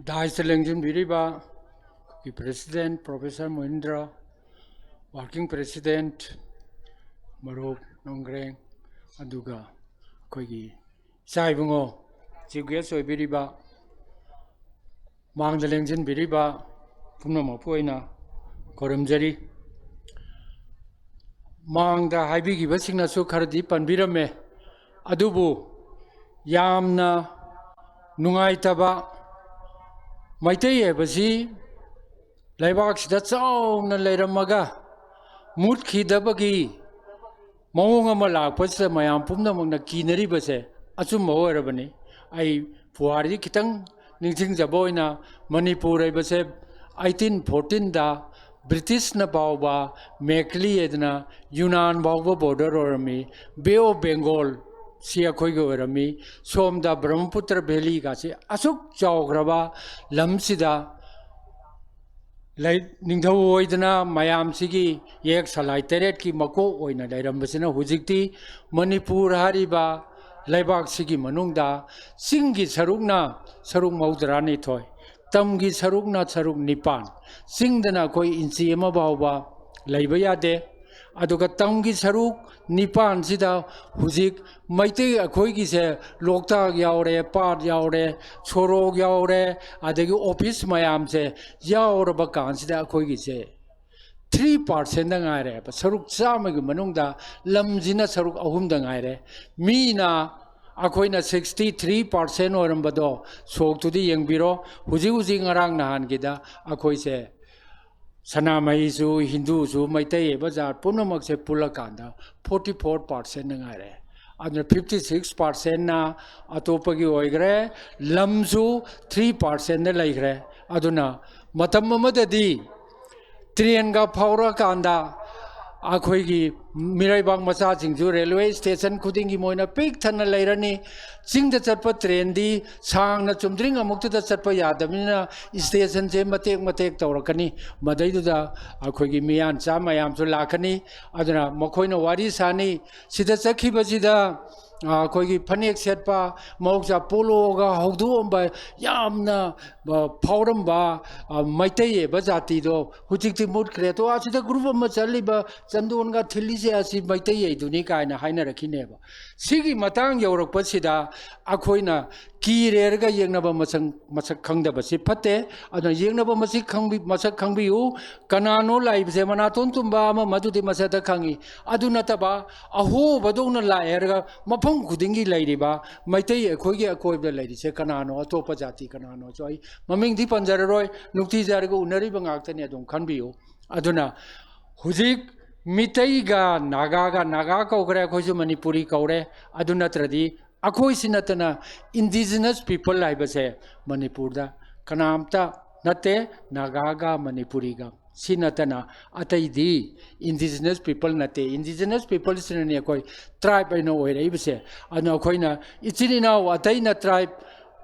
Dais ꯇ ꯂꯦꯡꯁꯤꯟꯕꯤꯔꯤꯕ ꯑꯩꯈꯣꯏꯒꯤ President Professor ꯃꯣꯍꯤꯟꯗ꯭ꯔ, Working President ꯃꯔꯨꯞ ꯅꯣꯡꯒ꯭ꯔꯦꯡ, ꯑꯗꯨꯒ ꯑꯩꯈꯣꯏꯒꯤ ꯏꯆꯥ ꯏꯕꯨꯡꯉꯣ, Chief Guest ꯑꯣꯏꯕꯤꯔꯤꯕ, ꯃꯥꯡꯗ ꯂꯦꯡꯁꯤꯟꯕꯤꯔꯤꯕ ꯄꯨꯝꯅꯃꯛꯄꯨ ꯑꯩꯅ ꯈꯨꯔꯨꯝꯖꯔꯤ꯫ ꯃꯥꯡꯗ ꯍꯥꯏꯕꯤꯈꯤꯕꯁꯤꯡꯅꯁꯨ ꯈꯔꯗꯤ ꯄꯟꯕꯤꯔꯝꯃꯦ, ꯑꯗꯨꯕꯨ ꯌꯥꯝꯅ ꯅꯨꯡꯉꯥꯏꯇꯕ, ꯃꯩꯇꯩ ꯍꯥꯏꯕꯁꯤ ꯂꯩꯕꯥꯛꯁꯤꯗ ꯆꯥꯎꯅ ꯂꯩꯔꯝꯃꯒ ꯃꯨꯠꯈꯤꯗꯕꯒꯤ ꯃꯑꯣꯡ ꯑꯃ ꯂꯥꯛꯄꯁꯤꯗ ꯃꯌꯥꯝ ꯄꯨꯝꯅꯃꯛꯅ ꯀꯤꯅꯔꯤꯕꯁꯦ ꯑꯆꯨꯝꯕ ꯑꯣꯏꯔꯕꯅꯤ꯫ ꯑꯩ ꯄꯨꯋꯥꯔꯤ ꯈꯤꯇꯪ ꯅꯤꯡꯁꯤꯡꯖꯕ ꯑꯣꯏꯅ, ꯃꯅꯤꯄꯨꯔ ꯍꯥꯏꯕꯁꯦ eighteen fourteen ꯗ ꯕ꯭ꯔꯤꯇꯤꯁꯅ ꯐꯥꯎꯕ ꯃꯦꯛꯂꯤ ꯍꯥꯏꯗꯅ ꯌꯨꯅꯥꯟ ꯐꯥꯎꯕ border ꯑꯣꯏꯔꯝꯃꯤ꯫ Bay of Bengal ꯁꯤ ꯑꯩꯈꯣꯏꯒꯤ ꯑꯣꯏꯔꯝꯃꯤ꯫ ꯁꯣꯝꯗ ꯕ꯭ꯔꯍ꯭ꯃꯄꯨꯇ꯭ꯔ valley ꯒꯁꯤ ꯑꯁꯨꯛ ꯆꯥꯎꯈ꯭ꯔꯕ ꯂꯝꯁꯤꯗ ꯂꯩ-, ꯅꯤꯡꯊꯧ ꯑꯣꯏꯗꯅ ꯃꯌꯥꯝꯁꯤꯒꯤ ꯌꯦꯛ ꯁꯂꯥꯏ ꯇꯔꯦꯠꯀꯤ ꯃꯀꯣꯛ ꯑꯣꯏꯅ ꯂꯩꯔꯝꯕꯁꯤꯅ ꯍꯧꯖꯤꯛꯇꯤ ꯃꯅꯤꯄꯨꯔ ꯍꯥꯏꯔꯤꯕ ꯂꯩꯕꯥꯛꯁꯤꯒꯤ ꯃꯅꯨꯡꯗ ꯆꯤꯡꯒꯤ ꯁꯔꯨꯛꯅ ꯁꯔꯨꯛ ꯃꯧꯗ꯭ꯔꯥꯅꯤꯊꯣꯏ, ꯇꯝꯒꯤ ꯁꯔꯨꯛꯅ ꯁꯔꯨꯛ ꯅꯤꯄꯥꯟ, ꯆꯤꯡꯗꯅ ꯑꯩꯈꯣꯏ ꯏꯟꯆꯤ ꯑꯃ ꯐꯥꯎꯕ ꯂꯩꯕ ꯌꯥꯗꯦ꯫ ꯑꯗꯨꯒ ꯇꯝꯒꯤ ꯁꯔꯨꯛ ꯅꯤꯄꯥꯟꯁꯤꯗ ꯍꯧꯖꯤꯛ ꯃꯩꯇꯩ ꯑꯩꯈꯣꯏꯒꯤꯁꯦ ꯂꯣꯛꯇꯥꯛ ꯌꯥꯎꯔꯦ, ꯄꯥꯠ ꯌꯥꯎꯔꯦ, ꯁꯣꯔꯣꯛ ꯌꯥꯎꯔꯦ, ꯑꯗꯒꯤ office ꯃꯌꯥꯝꯁꯦ ꯌꯥꯎꯔꯕ ꯀꯥꯟꯁꯤꯗ ꯑꯩꯈꯣꯏꯒꯤꯁꯦ ꯊ꯭ꯔꯤ ꯄꯥꯔꯁꯦꯟꯗ ꯉꯥꯏꯔꯦꯕ꯫ ꯁꯔꯨꯛ ꯆꯥꯝꯃꯒꯤ ꯃꯅꯨꯡꯗ ꯂꯝꯁꯤꯅ ꯁꯔꯨꯛ ꯑꯍꯨꯝꯗ ꯉꯥꯏꯔꯦ꯫ ꯃꯤꯅ ꯑꯩꯈꯣꯏꯅ ꯁꯤꯛꯁꯇꯤ ꯊ꯭ꯔꯤ ꯄꯥꯔꯁꯦꯟ ꯑꯣꯏꯔꯝꯕꯗꯣ ꯁꯣꯛꯇꯨꯗꯤ ꯌꯦꯡꯕꯤꯔꯣ꯫ ꯍꯧꯖꯤꯛ ꯍꯧꯖꯤꯛ ꯉꯔꯥꯡ ꯅꯍꯥꯟꯒꯤꯗ ꯑꯩꯈꯣꯏꯁꯦ ꯁꯅꯥꯃꯍꯤꯁꯨ, ꯍꯤꯟꯗꯨꯁꯨ, ꯃꯩꯇꯩ ꯍꯥꯏꯕ ꯖꯥꯠ ꯄꯨꯝꯅꯃꯛꯁꯦ ꯄꯨꯜꯂꯀꯥꯟꯗ ꯐꯣꯔꯇꯤ ꯐꯣꯔ ꯄꯥꯔꯁꯦꯟꯗ ꯉꯥꯏꯔꯦ꯫ ꯑꯗꯨꯅ ꯐꯤꯐꯇꯤ ꯁꯤꯛꯁ ꯄꯥꯔꯁꯦꯟꯅ ꯑꯇꯣꯞꯄꯒꯤ ꯑꯣꯏꯈ꯭ꯔꯦ꯫ ꯂꯝꯁꯨ ꯊ꯭ꯔꯤ ꯄꯥꯔꯁꯦꯟꯗ ꯂꯩꯈ꯭ꯔꯦ꯫ ꯑꯗꯨꯅ ꯃꯇꯝ ꯑꯃꯗꯗꯤ ꯇ꯭ꯔꯦꯟꯒ ꯐꯥꯎꯔꯛꯑꯀꯥꯟꯗ ꯑꯩꯈꯣꯏꯒꯤ ꯃꯤꯔꯩꯕꯥꯛ ꯃꯆꯥꯁꯤꯡꯁꯨ ꯔꯦꯜꯋꯦ ꯁ꯭ꯇꯦꯁꯟ ꯈꯨꯗꯤꯡꯒꯤ ꯃꯣꯏꯅ ꯄꯤꯛ ꯊꯟꯅ ꯂꯩꯔꯅꯤ꯫ ꯆꯤꯡꯗ ꯆꯠꯄ ꯇ꯭ꯔꯦꯟꯗꯤ ꯁꯥꯡꯅ ꯆꯨꯝꯗ꯭ꯔꯤꯡ ꯑꯃꯨꯛꯇꯗ ꯆꯠꯄ ꯌꯥꯗꯕꯅꯤꯅ ꯁ꯭ꯇꯦꯁꯟꯁꯦ ꯃꯇꯦꯛ ꯃꯇꯦꯛ ꯇꯧꯔꯛꯀꯅꯤ꯫ ꯃꯗꯩꯗꯨꯗ ꯑꯩꯈꯣꯏꯒꯤ ꯃꯤꯌꯥꯟꯆꯥ ꯃꯌꯥꯝꯁꯨ ꯂꯥꯛꯀꯅꯤ꯫ ꯑꯗꯨꯅ ꯃꯈꯣꯏꯅ ꯋꯥꯔꯤ ꯁꯥꯅꯤ꯫ ꯁꯤꯗ ꯆꯠꯈꯤꯕꯁꯤꯗ, ꯑ, ꯑꯩꯈꯣꯏꯒꯤ ꯐꯅꯦꯛ ꯁꯦꯠꯄ, ꯃꯍꯧꯁꯥ ꯄꯣꯂꯣꯒ ꯍꯧꯗꯣꯛꯑꯝꯕ, ꯌꯥꯝꯅ, ꯑ, ꯐꯥꯎꯔꯝꯕ, ꯑ, ꯃꯩꯇꯩ ꯍꯥꯏꯕ ꯖꯥꯇꯤꯗꯣ ꯍꯧꯖꯤꯛꯇꯤ ꯃꯨꯠꯈ꯭ꯔꯦ꯫ ꯑꯗꯣ ꯑꯁꯤꯗ ꯒ꯭ꯔꯨꯞ ꯑꯃ ꯆꯠꯂꯤꯕ ꯆꯟꯗꯣꯟꯒ ꯊꯤꯜꯂꯤꯁꯦ ꯑꯁꯤ ꯃꯩꯇꯩ ꯍꯥꯏꯗꯨꯅꯤ ꯀꯥꯏꯅ ꯍꯥꯏꯅꯔꯛꯈꯤꯅꯦꯕ꯫ ꯁꯤꯒꯤ ꯃꯇꯥꯡ ꯌꯧꯔꯛꯄꯁꯤꯗ ꯑꯩꯈꯣꯏꯅ ꯀꯤꯔꯦꯔꯒ ꯌꯦꯡꯅꯕ ꯃꯁꯛ, ꯃꯁꯛ ꯈꯪꯗꯕꯁꯤ ꯐꯠꯇꯦ꯫ ꯑꯗꯨꯅ ꯌꯦꯡꯅꯕ ꯃꯁꯤ ꯈꯪꯕꯤ-, ꯃꯁꯛ ꯈꯪꯕꯤꯌꯨ꯫ ꯀꯅꯥꯅꯣ ꯂꯥꯛꯏꯕꯁꯦ? ꯃꯅꯥꯇꯣꯟ ꯇꯨꯝꯕ ꯑꯃ ꯃꯗꯨꯗꯤ ꯃꯁꯛꯇ ꯈꯪꯉꯤ꯫ ꯑꯗꯨ ꯅꯠꯇꯕ ꯑꯍꯣꯕꯗꯧꯅ ꯂꯥꯛꯑꯦ ꯍꯥꯏꯔꯒ ꯃꯐꯝ ꯈꯨꯗꯤꯡꯒꯤ ꯂꯩꯔꯤꯕ ꯃꯩꯇꯩ ꯑꯩꯈꯣꯏꯒꯤ ꯑꯀꯣꯏꯕꯗ ꯂꯩꯔꯤꯁꯦ ꯀꯅꯥꯅꯣ? ꯑꯇꯣꯞꯄ ꯖꯥꯇꯤ ꯀꯅꯥꯅꯣꯁꯨ ꯑꯩ ꯃꯃꯤꯡꯗꯤ ꯄꯟꯖꯔꯔꯣꯏ, ꯅꯨꯡꯇꯤꯖꯥꯏꯒ ꯎꯅꯔꯤꯕ ꯉꯥꯛꯇꯅꯤ, ꯑꯗꯨꯝ ꯈꯟꯕꯤꯌꯨ꯫ ꯑꯗꯨꯅ ꯍꯧꯖꯤꯛ ꯃꯤꯇꯩꯒ ꯅꯥꯒꯥꯒ, ꯅꯥꯒꯥ ꯀꯧꯈ꯭ꯔꯦ, ꯑꯩꯈꯣꯏꯁꯨ ꯃꯅꯤꯄꯨꯔꯤ ꯀꯧꯔꯦ꯫ ꯑꯗꯨ ꯅꯠꯇ꯭ꯔꯗꯤ ꯑꯩꯈꯣꯏꯁꯤ ꯅꯠꯇꯅ indigenous people ꯍꯥꯏꯕꯁꯦ ꯃꯅꯤꯄꯨꯔꯗ ꯀꯅꯥꯝꯇ ꯅꯠꯇꯦ, ꯅꯥꯒꯥꯒ ꯃꯅꯤꯄꯨꯔꯤꯒ꯫ ꯁꯤ ꯅꯠꯇꯅ ꯑꯇꯩꯗꯤ indigenous people ꯅꯠꯇꯦ꯫ Indigenous peopleꯁꯤꯅꯅꯦ ꯑꯩꯈꯣꯏ tribe ꯑꯣꯏꯅ ꯑꯣꯏꯔꯛꯏꯕꯁꯦ꯫ ꯑꯗꯨꯅ ꯑꯩꯈꯣꯏꯅ ꯏꯆꯤꯟ ꯏꯅꯥꯎ ꯑꯇꯩꯅ tribe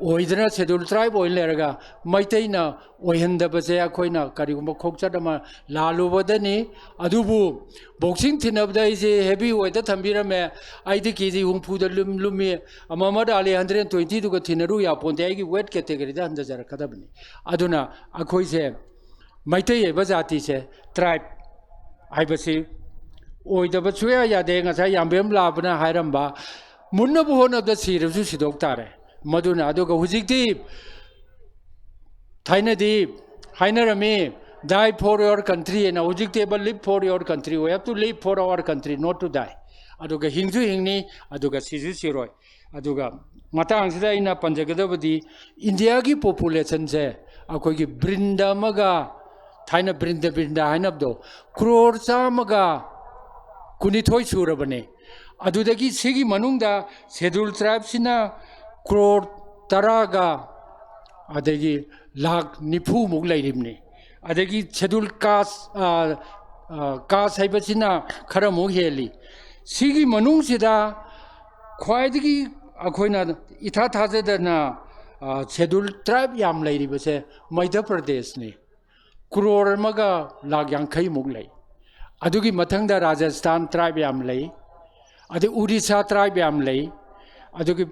ꯑꯣꯏꯗꯅ schedule tribe ꯑꯣꯏꯅ ꯂꯩꯔꯒ ꯃꯩꯇꯩꯅ ꯑꯣꯏꯍꯟꯗꯕꯁꯦ ꯑꯩꯈꯣꯏꯅ ꯀꯔꯤꯒꯨꯝꯕ ꯈꯣꯡꯆꯠ ꯑꯃ ꯂꯥꯜꯂꯨꯕꯗꯅꯤ꯫ ꯑꯗꯨꯕꯨ boxing ꯊꯤꯟꯅꯕꯗ ꯑꯩꯁꯦ heavy weightꯇ ꯊꯝꯕꯤꯔꯝꯃꯦ꯫ ꯑꯩꯗꯤ ꯀꯦ ꯖꯤ ꯍꯨꯝꯐꯨꯗ ꯂꯨꯝ-, ꯂꯨꯝꯃꯤ꯫ ꯃꯣꯍꯝꯃꯗ ꯑꯂꯤ hundred twentyꯗꯨꯒ ꯊꯤꯟꯅꯔꯨ ꯌꯥꯄꯣꯟꯇꯦ꯫ ꯑꯩꯒꯤ weight categoryꯗ ꯍꯟꯊꯖꯔꯛꯀꯗꯕꯅꯤ꯫ ꯑꯗꯨꯅ ꯑꯩꯈꯣꯏꯁꯦ ꯃꯩꯇꯩ ꯍꯥꯏꯕ ꯖꯥꯇꯤꯁꯦ tribe ꯍꯥꯏꯕꯁꯤ ꯑꯣꯏꯗꯕ ꯁꯨꯡꯌꯥ ꯌꯥꯗꯦ꯫ ꯉꯁꯥꯏ ꯌꯥꯝꯕꯦꯝ ꯂꯥꯕꯅ ꯍꯥꯏꯔꯝꯕ, ꯃꯨꯟꯅꯕ ꯍꯣꯠꯅꯕꯗ ꯁꯤꯔꯕꯁꯨ ꯁꯤꯗꯣꯛ ꯇꯥꯔꯦ꯫ ꯃꯗꯨꯅ, ꯑꯗꯨꯒ ꯍꯧꯖꯤꯛꯇꯤ ꯊꯥꯏꯅꯗꯤ ꯍꯥꯏꯅꯔꯝꯃꯤ, "Die for your country" ꯍꯥꯏꯅ, ꯍꯧꯖꯤꯛꯇꯤ "Live for your country", "We have to live for our country, not to die", ꯑꯗꯨꯒ ꯍꯤꯡꯁꯨ ꯍꯤꯡꯅꯤ, ꯑꯗꯨꯒ ꯁꯤꯁꯨ ꯁꯤꯔꯣꯏ꯫ ꯑꯗꯨꯒ ꯃꯇꯥꯡꯁꯤꯗ ꯑꯩꯅ ꯄꯟꯖꯒꯗꯕꯗꯤ, ꯏꯟꯗꯤꯌꯥꯒꯤ ꯄꯣꯄꯨꯂꯦꯁꯟꯁꯦ ꯑꯩꯈꯣꯏꯒꯤ ꯕ꯭ꯔꯤꯟꯗ ꯑꯃꯒ, ꯊꯥꯏꯅ ꯕ꯭ꯔꯤꯟꯗ ꯕ꯭ꯔꯤꯟꯗ ꯍꯥꯏꯅꯕꯗꯣ, ꯀ꯭ꯔꯣꯔ ꯆꯥꯝꯃꯒ ꯀꯨꯟꯅꯤꯊꯣꯏ ꯁꯨꯔꯕꯅꯦ꯫ ꯑꯗꯨꯗꯒꯤ ꯁꯤꯒꯤ ꯃꯅꯨꯡꯗ ꯁꯦꯗꯨꯜ ꯇ꯭ꯔꯥꯏꯕꯁꯤꯅ ꯀ꯭ꯔꯣꯔ ꯇꯔꯥꯒ ꯑꯗꯒꯤ ꯂꯥꯈ ꯅꯤꯐꯨꯃꯨꯛ ꯂꯩꯔꯤꯕꯅꯤ꯫ ꯑꯗꯒꯤ ꯁꯦꯗꯨꯜ ꯀꯥꯁ, ꯀꯥꯁ ꯍꯥꯏꯕꯁꯤꯅ ꯈꯔꯃꯨꯛ ꯍꯦꯜꯂꯤ꯫ ꯁꯤꯒꯤ ꯃꯅꯨꯡꯁꯤꯗ ꯈ꯭ꯋꯥꯏꯗꯒꯤ ꯑꯩꯈꯣꯏꯅ ꯏꯊꯥ ꯊꯥꯖꯗꯅ ꯁꯦꯗꯨꯜ ꯇ꯭ꯔꯥꯏꯕ ꯌꯥꯝ ꯂꯩꯔꯤꯕꯁꯦ ꯃꯩꯙ꯭ꯌ ꯄ꯭ꯔꯗꯦꯁꯅꯤ꯫ ꯀ꯭ꯔꯣꯔ ꯑꯃꯒ ꯂꯥꯈ ꯌꯥꯡꯈꯩꯃꯨꯛ ꯂꯩ꯫ ꯑꯗꯨꯒꯤ ꯃꯊꯪꯗ ꯔꯥꯖꯁꯊꯥꯟ ꯇ꯭ꯔꯥꯏꯕ ꯌꯥꯝ ꯂꯩ, ꯑꯗꯩ ꯎꯔꯤꯁꯥ ꯇ꯭ꯔꯥꯏꯕ ꯌꯥꯝ ꯂꯩ꯫ ꯑꯗꯨꯒꯤ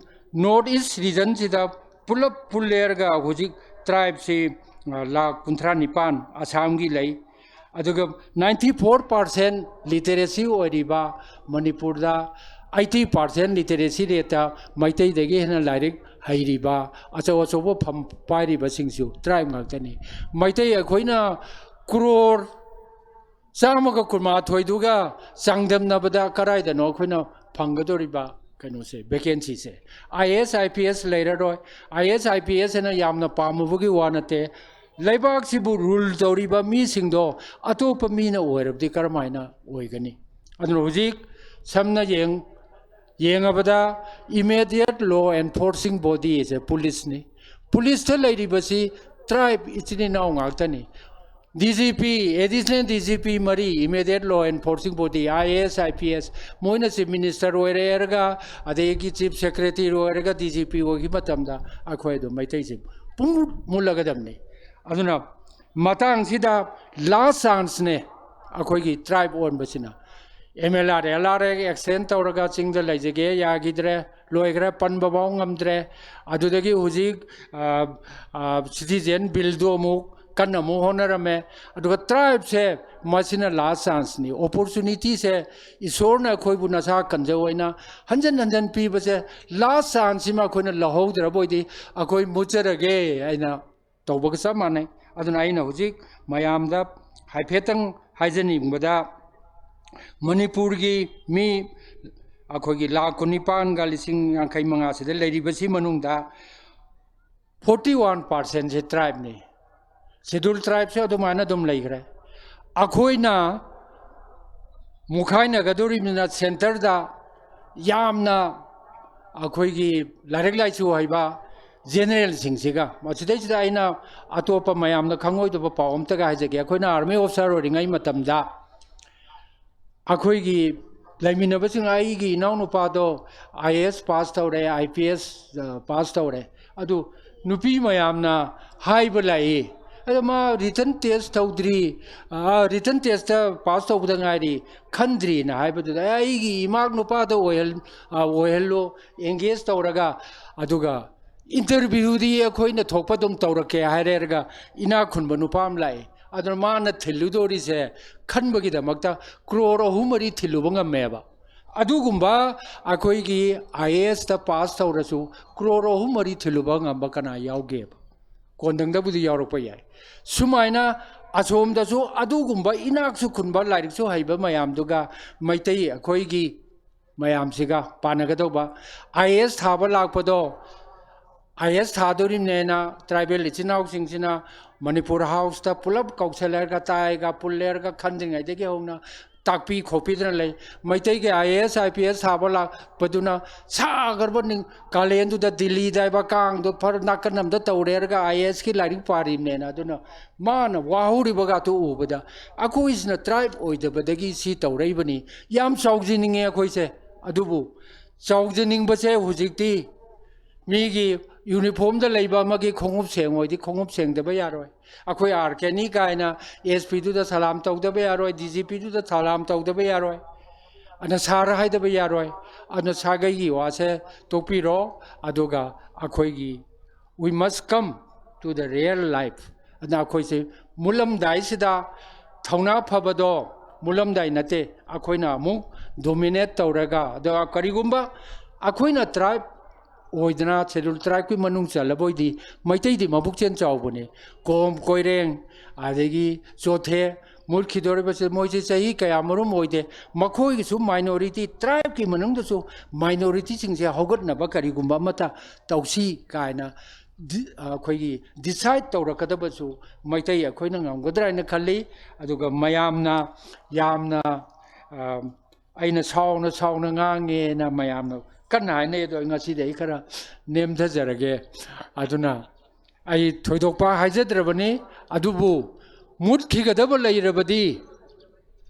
ꯅꯣꯔꯠ ꯏꯁ ꯔꯤꯖꯟꯁꯤꯗ ꯄꯨꯂꯞ ꯄꯨꯜꯂꯦꯔꯒ ꯍꯧꯖꯤꯛ ꯇ꯭ꯔꯥꯏꯕꯁꯤ ꯂꯥꯈ ꯀꯨꯟꯊ꯭ꯔꯥ ꯅꯤꯄꯥꯟ ꯑꯁꯥꯝꯒꯤ ꯂꯩ꯫ ꯑꯗꯨꯒ ninety four percent literacy ꯑꯣꯏꯔꯤꯕ ꯃꯅꯤꯄꯨꯔꯗ eighty percent literacy rateꯇ ꯃꯩꯇꯩꯗꯒꯤ ꯍꯦꯟꯅ ꯂꯥꯏꯔꯤꯛ ꯍꯩꯔꯤꯕ, ꯑꯆꯧ ꯑꯆꯧꯕ ꯐꯝ ꯄꯥꯏꯔꯤꯕꯁꯤꯡꯁꯨ ꯇ꯭ꯔꯥꯏꯕ ꯉꯥꯛꯇꯅꯤ꯫ ꯃꯩꯇꯩ ꯑꯩꯈꯣꯏꯅ ꯀ꯭ꯔꯣꯔ ꯆꯥꯝꯃꯒ ꯀꯨꯟꯃꯥꯊꯣꯏꯗꯨꯒ ꯆꯥꯡꯗꯝꯅꯕꯗ ꯀꯗꯥꯏꯗꯅꯣ ꯑꯩꯈꯣꯏꯅ ꯐꯪꯒꯗꯧꯔꯤꯕ ꯀꯩꯅꯣꯁꯦ, ꯚꯦꯀꯦꯟꯁꯤꯁꯦ? IAS IPS ꯂꯩꯔꯔꯣꯏ꯫ IAS IPS ꯍꯥꯏꯅ ꯌꯥꯝꯅ ꯄꯥꯝꯃꯨꯕꯒꯤ ꯋꯥ ꯅꯠꯇꯦ꯫ ꯂꯩꯕꯥꯛꯁꯤꯕꯨ ꯔꯨꯜ ꯇꯧꯔꯤꯕ ꯃꯤꯁꯤꯡꯗꯣ ꯑꯇꯣꯞꯄ ꯃꯤꯅ ꯑꯣꯏꯔꯕꯗꯤ ꯀꯔꯝꯍꯥꯏꯅ ꯑꯣꯏꯒꯅꯤ? ꯑꯗꯨꯅ ꯍꯧꯖꯤꯛ ꯁꯝꯅ ꯌꯦꯡ ꯌꯦꯡꯉꯕꯗ, immediate law enforcing body ꯁꯦ ꯄꯨꯂꯤꯁꯅꯤ꯫ ꯄꯨꯂꯤꯁꯇ ꯂꯩꯔꯤꯕꯁꯤ ꯇ꯭ꯔꯥꯏꯕ ꯏꯆꯤꯟ ꯏꯅꯥꯎ ꯉꯥꯛꯇꯅꯤ꯫ DGP, additional DGP ꯃꯔꯤ, immediate law enforcing body, IAS IPS, ꯃꯣꯏꯅ ꯆꯤꯐ ꯃꯤꯅꯤꯁꯇꯔ ꯑꯣꯏꯔꯦ ꯍꯥꯏꯔꯒ, ꯑꯗꯒꯤ ꯆꯤꯐ ꯁꯦꯀ꯭ꯔꯦꯇꯔꯤ ꯑꯣꯏꯔꯒ, DGP ꯑꯣꯏꯈꯤꯕ ꯃꯇꯝꯗ ꯑꯩꯈꯣꯏ ꯑꯗꯨꯝ ꯃꯩꯇꯩꯁꯦ ꯄꯨꯡꯃꯨꯠ ꯃꯨꯠꯂꯒꯗꯕꯅꯤ꯫ ꯑꯗꯨꯅ ꯃꯇꯥꯡꯁꯤꯗ ꯂꯥꯁ ꯆꯥꯟꯁꯅꯦ ꯑꯩꯈꯣꯏꯒꯤ ꯇ꯭ꯔꯥꯏꯕ ꯑꯣꯟꯕꯁꯤꯅ꯫ MLR, LRA extend ꯇꯧꯔꯒ ꯆꯤꯡꯗ ꯂꯩꯖꯒꯦ ꯌꯥꯈꯤꯗ꯭ꯔꯦ, ꯂꯣꯏꯈ꯭ꯔꯦ, ꯄꯟꯕ ꯐꯥꯎ ꯉꯝꯗ꯭ꯔꯦ꯫ ꯑꯗꯨꯗꯒꯤ ꯍꯧꯖꯤꯛ citizen billꯗꯨ ꯑꯃꯨꯛ ꯀꯟꯅ ꯑꯃꯨꯛ ꯍꯣꯠꯅꯔꯝꯃꯦ꯫ ꯑꯗꯨꯒ ꯇ꯭ꯔꯥꯏꯕꯁꯦ ꯃꯁꯤꯅ ꯂꯥꯁ ꯆꯥꯟꯁꯅꯤ꯫ ꯑꯣꯄꯣꯔꯆꯨꯅꯤꯇꯤꯁꯦ ꯏꯁꯣꯔꯅ ꯑꯩꯈꯣꯏꯕꯨ ꯅꯁꯥ ꯀꯟꯖꯧ ꯍꯥꯏꯅ ꯍꯟꯖꯟ ꯍꯟꯖꯟ ꯄꯤꯕꯁꯦ, ꯂꯥꯁ ꯆꯥꯟꯁꯁꯤꯃ ꯑꯩꯈꯣꯏꯅ ꯂꯧꯍꯧꯗ꯭ꯔꯕ ꯑꯣꯏꯗꯤ ꯑꯩꯈꯣꯏ ꯃꯨꯠꯆꯔꯒꯦ ꯍꯥꯏꯅ ꯇꯧꯕꯒ ꯆꯞ ꯃꯥꯟꯅꯩ꯫ ꯑꯗꯨꯅ ꯑꯩꯅ ꯍꯧꯖꯤꯛ ꯃꯌꯥꯝꯗ ꯍꯥꯏꯐꯦꯠꯇꯪ ꯍꯥꯏꯖꯅꯤꯡꯕꯗ, ꯃꯅꯤꯄꯨꯔꯒꯤ ꯃꯤ ꯑꯩꯈꯣꯏꯒꯤ ꯂꯥꯈ ꯀꯨꯟꯅꯤꯄꯥꯟꯒ ꯂꯤꯁꯤꯡ ꯌꯥꯡꯈꯩ ꯃꯉꯥꯁꯤꯗ ꯂꯩꯔꯤꯕꯁꯤ ꯃꯅꯨꯡꯗ forty one percentꯁꯦ tribeꯅꯤ꯫ Scheduled tribeꯁꯦ ꯑꯗꯨꯃꯥꯏꯅ ꯑꯗꯨꯝ ꯂꯩꯈ꯭ꯔꯦ꯫ ꯑꯩꯈꯣꯏꯅ ꯃꯨꯈꯥꯏꯅꯒꯗꯧꯔꯤꯕꯅꯤꯅ centreꯗ ꯌꯥꯝꯅ ꯑꯩꯈꯣꯏꯒꯤ ꯂꯥꯏꯔꯤꯛ ꯂꯥꯏꯁꯨ ꯍꯩꯕ generalꯁꯤꯡꯁꯤꯒ꯫ ꯃꯁꯤꯗꯩꯁꯤꯗ ꯑꯩꯅ ꯑꯇꯣꯞꯄ ꯃꯌꯥꯝꯅ ꯈꯪꯉꯣꯏꯗꯕ ꯄꯥꯎ ꯑꯝꯇꯒ ꯍꯥꯏꯖꯒꯦ꯫ ꯑꯩꯈꯣꯏꯅ army officer ꯑꯣꯏꯔꯤꯉꯩ ꯃꯇꯝꯗ ꯑꯩꯈꯣꯏꯒꯤ ꯂꯩꯃꯤꯟꯅꯕꯁꯤꯡ, ꯑꯩꯒꯤ ꯏꯅꯥꯎꯅꯨꯄꯥꯗꯣ IAS pass ꯇꯧꯔꯦ, IPS pass ꯇꯧꯔꯦ꯫ ꯑꯗꯨ ꯅꯨꯄꯤ ꯃꯌꯥꯝꯅ ꯍꯥꯏꯕ ꯂꯥꯛꯏ, "ꯑꯗꯣ ꯃꯥ written test ꯇꯧꯗ꯭ꯔꯤ, written testꯇ pass ꯇꯧꯕꯗ ꯉꯥꯏꯔꯤ, ꯈꯟꯗ꯭ꯔꯤꯅ" ꯍꯥꯏꯕꯗꯨꯗ, "ꯑꯩꯒꯤ ꯏꯃꯥꯛ ꯅꯨꯄꯥꯗ ꯑꯣꯏꯍꯜ-, ꯑꯣꯏꯍꯜꯂꯣ, engage ꯇꯧꯔꯒ, ꯑꯗꯨꯒ interviewꯗꯤ ꯑꯩꯈꯣꯏꯅ ꯊꯣꯛꯄ ꯑꯗꯨꯝ ꯇꯧꯔꯛꯀꯦ" ꯍꯥꯏꯔꯦꯔꯒ ꯏꯅꯥꯛ ꯈꯨꯟꯕ ꯅꯨꯄꯥ ꯑꯃ ꯂꯥꯛꯏ꯫ ꯑꯗꯨꯅ ꯃꯥꯅ ꯊꯤꯜꯂꯨꯗꯣꯔꯤꯁꯦ ꯈꯟꯕꯒꯤꯗꯃꯛꯇ ꯀ꯭ꯔꯣꯔ ꯑꯍꯨꯝ ꯃꯔꯤ ꯊꯤꯜꯂꯨꯕ ꯉꯝꯃꯦꯕ꯫ ꯑꯗꯨꯒꯨꯝꯕ ꯑꯩꯈꯣꯏꯒꯤ IASꯇ pass ꯇꯧꯔꯁꯨ ꯀ꯭ꯔꯣꯔ ꯑꯍꯨꯝ ꯃꯔꯤ ꯊꯤꯜꯂꯨꯕ ꯉꯝꯕ ꯀꯅꯥ ꯌꯥꯎꯒꯦꯕ? ꯀꯣꯟꯗꯪꯗꯕꯨꯗꯤ ꯌꯥꯎꯔꯛꯄ ꯌꯥꯏ꯫ ꯁꯨꯃꯥꯏꯅ ꯑꯁꯣꯝꯗꯁꯨ ꯑꯗꯨꯒꯨꯝꯕ ꯏꯅꯥꯛꯁꯨ ꯈꯨꯟꯕ, ꯂꯥꯏꯔꯤꯛꯁꯨ ꯍꯩꯕ ꯃꯌꯥꯝꯗꯨꯒ ꯃꯩꯇꯩ ꯑꯩꯈꯣꯏꯒꯤ ꯃꯌꯥꯝꯁꯤꯒ ꯄꯥꯟꯅꯒꯗꯧꯕ꯫ IAS ꯊꯥꯕ ꯂꯥꯛꯄꯗꯣ, IAS ꯊꯥꯗꯣꯔꯤꯕꯅꯦꯅ tribal ꯏꯆꯤꯟ ꯏꯅꯥꯎꯁꯤꯡꯁꯤꯅ ꯃꯅꯤꯄꯨꯔ ꯍꯥꯎꯁꯇ ꯄꯨꯂꯞ ꯀꯧꯁꯜꯂꯦꯔꯒ, ꯇꯥꯏꯒ ꯄꯨꯜꯂꯦꯔꯒ, ꯈꯟꯗ꯭ꯔꯤꯉꯩꯗꯒꯤ ꯍꯧꯅ ꯇꯥꯛꯄꯤ ꯈꯣꯠꯄꯤꯗꯅ ꯂꯩ꯫ ꯃꯩꯇꯩꯒꯤ IAS IPS ꯊꯥꯕ ꯂꯥꯛꯄꯗꯨꯅ ꯁꯥꯈ꯭ꯔꯕ ꯅꯤꯡ-, ꯀꯥꯂꯦꯟꯗꯨꯗ ꯗꯤꯜꯂꯤꯗ ꯍꯥꯏꯕ ꯀꯥꯡꯗꯣ ꯐꯔ ꯅꯥꯀꯟ ꯑꯃꯗ ꯇꯧꯔꯦꯔꯒ IASꯀꯤ ꯂꯥꯏꯔꯤꯛ ꯄꯥꯔꯤꯕꯅꯦꯅ꯫ ꯑꯗꯨꯅ ꯃꯥꯅ ꯋꯥꯍꯧꯔꯤꯕꯒꯥꯗꯣ ꯎꯕꯗ, ꯑꯩꯈꯣꯏꯁꯤꯅ tribe ꯑꯣꯏꯗꯕꯗꯒꯤ ꯁꯤ ꯇꯧꯔꯛꯏꯕꯅꯤ꯫ ꯌꯥꯝ ꯆꯥꯎꯖꯅꯤꯡꯉꯦ ꯑꯩꯈꯣꯏꯁꯦ꯫ ꯑꯗꯨꯕꯨ ꯆꯥꯎꯖꯅꯤꯡꯕꯁꯦ ꯍꯧꯖꯤꯛꯇꯤ ꯃꯤꯒꯤ uniformꯗ ꯂꯩꯕ ꯑꯃꯒꯤ ꯈꯣꯡꯎꯞ ꯁꯦꯡꯉꯣꯏꯗꯤ ꯈꯣꯡꯎꯞ ꯁꯦꯡꯗꯕ ꯌꯥꯔꯣꯏ꯫ ꯑꯩꯈꯣꯏ R K ꯅꯤ ꯀꯥꯏꯅ SPꯗꯨꯗ ꯁꯂꯥꯝ ꯇꯧꯗꯕ ꯌꯥꯔꯣꯏ, DGPꯗꯨꯗ ꯁꯂꯥꯝ ꯇꯧꯗꯕ ꯌꯥꯔꯣꯏ, ꯑꯗꯨꯅ sir ꯍꯥꯏꯗꯕ ꯌꯥꯔꯣꯏ꯫ ꯑꯗꯨꯅ ꯁꯥꯒꯩꯒꯤ ꯋꯥꯁꯦ ꯇꯣꯛꯄꯤꯔꯣ꯫ ꯑꯗꯨꯒ ꯑꯩꯈꯣꯏꯒꯤ we must come to the real life꯫ ꯑꯗꯨꯅ ꯑꯩꯈꯣꯏꯁꯦ ꯃꯨꯜꯂꯝꯗꯥꯏꯁꯤꯗ ꯊꯧꯅꯥ ꯐꯕꯗꯣ ꯃꯨꯜꯂꯝꯗꯥꯏ ꯅꯠꯇꯦ, ꯑꯩꯈꯣꯏꯅ ꯑꯃꯨꯛ dominate ꯇꯧꯔꯒ, ꯑꯗꯨꯒ ꯀꯔꯤꯒꯨꯝꯕ ꯑꯩꯈꯣꯏꯅ tribe ꯑꯣꯏꯗꯅ Scheduled Tribeꯀꯤ ꯃꯅꯨꯡ ꯆꯜꯂꯕ ꯑꯣꯏꯗꯤ ꯃꯩꯇꯩꯗꯤ ꯃꯕꯨꯛꯆꯦꯜ ꯆꯥꯎꯕꯅꯤ꯫ ꯀꯣꯝ, ꯀꯣꯏꯔꯦꯡ, ꯑꯗꯒꯤ ꯆꯣꯊꯦ ꯃꯨꯠꯈꯤꯗꯣꯔꯤꯕꯁꯦ ꯃꯣꯏꯁꯦ ꯆꯍꯤ ꯀꯌꯥ ꯃꯔꯨꯝ ꯑꯣꯏꯗꯦ꯫ ꯃꯈꯣꯏꯒꯤꯁꯨ minority, tribeꯀꯤ ꯃꯅꯨꯡꯗꯁꯨ minorityꯁꯤꯡꯁꯦ ꯍꯧꯒꯠꯅꯕ ꯀꯔꯤꯒꯨꯝꯕ ꯑꯃꯠꯇ ꯇꯧꯁꯤ ꯀꯥꯏꯅ ꯗꯤ-, ꯑꯩꯈꯣꯏꯒꯤ decide ꯇꯧꯔꯛꯀꯗꯕꯁꯨ ꯃꯩꯇꯩ ꯑꯩꯈꯣꯏꯅ ꯉꯝꯒꯗ꯭ꯔꯥ ꯍꯥꯏꯅ ꯈꯜꯂꯤ꯫ ꯑꯗꯨꯒ ꯃꯌꯥꯝꯅ ꯌꯥꯝꯅ, ꯑ, ꯑꯩꯅ ꯁꯥꯎꯅ ꯁꯥꯎꯅ ꯉꯥꯡꯉꯦꯅ ꯃꯌꯥꯝꯅ ꯀꯟꯅ ꯍꯥꯏꯅꯩ, ꯑꯗꯣ ꯑꯩ ꯉꯁꯤꯗꯤ ꯑꯩ ꯈꯔ ꯅꯦꯝꯊꯖꯔꯒꯦ꯫ ꯑꯗꯨꯅ ꯑꯩ ꯊꯣꯏꯗꯣꯛꯄ ꯍꯥꯏꯖꯗ꯭ꯔꯕꯅꯤ, ꯑꯗꯨꯕꯨ ꯃꯨꯠꯈꯤꯒꯗꯕ ꯂꯩꯔꯕꯗꯤ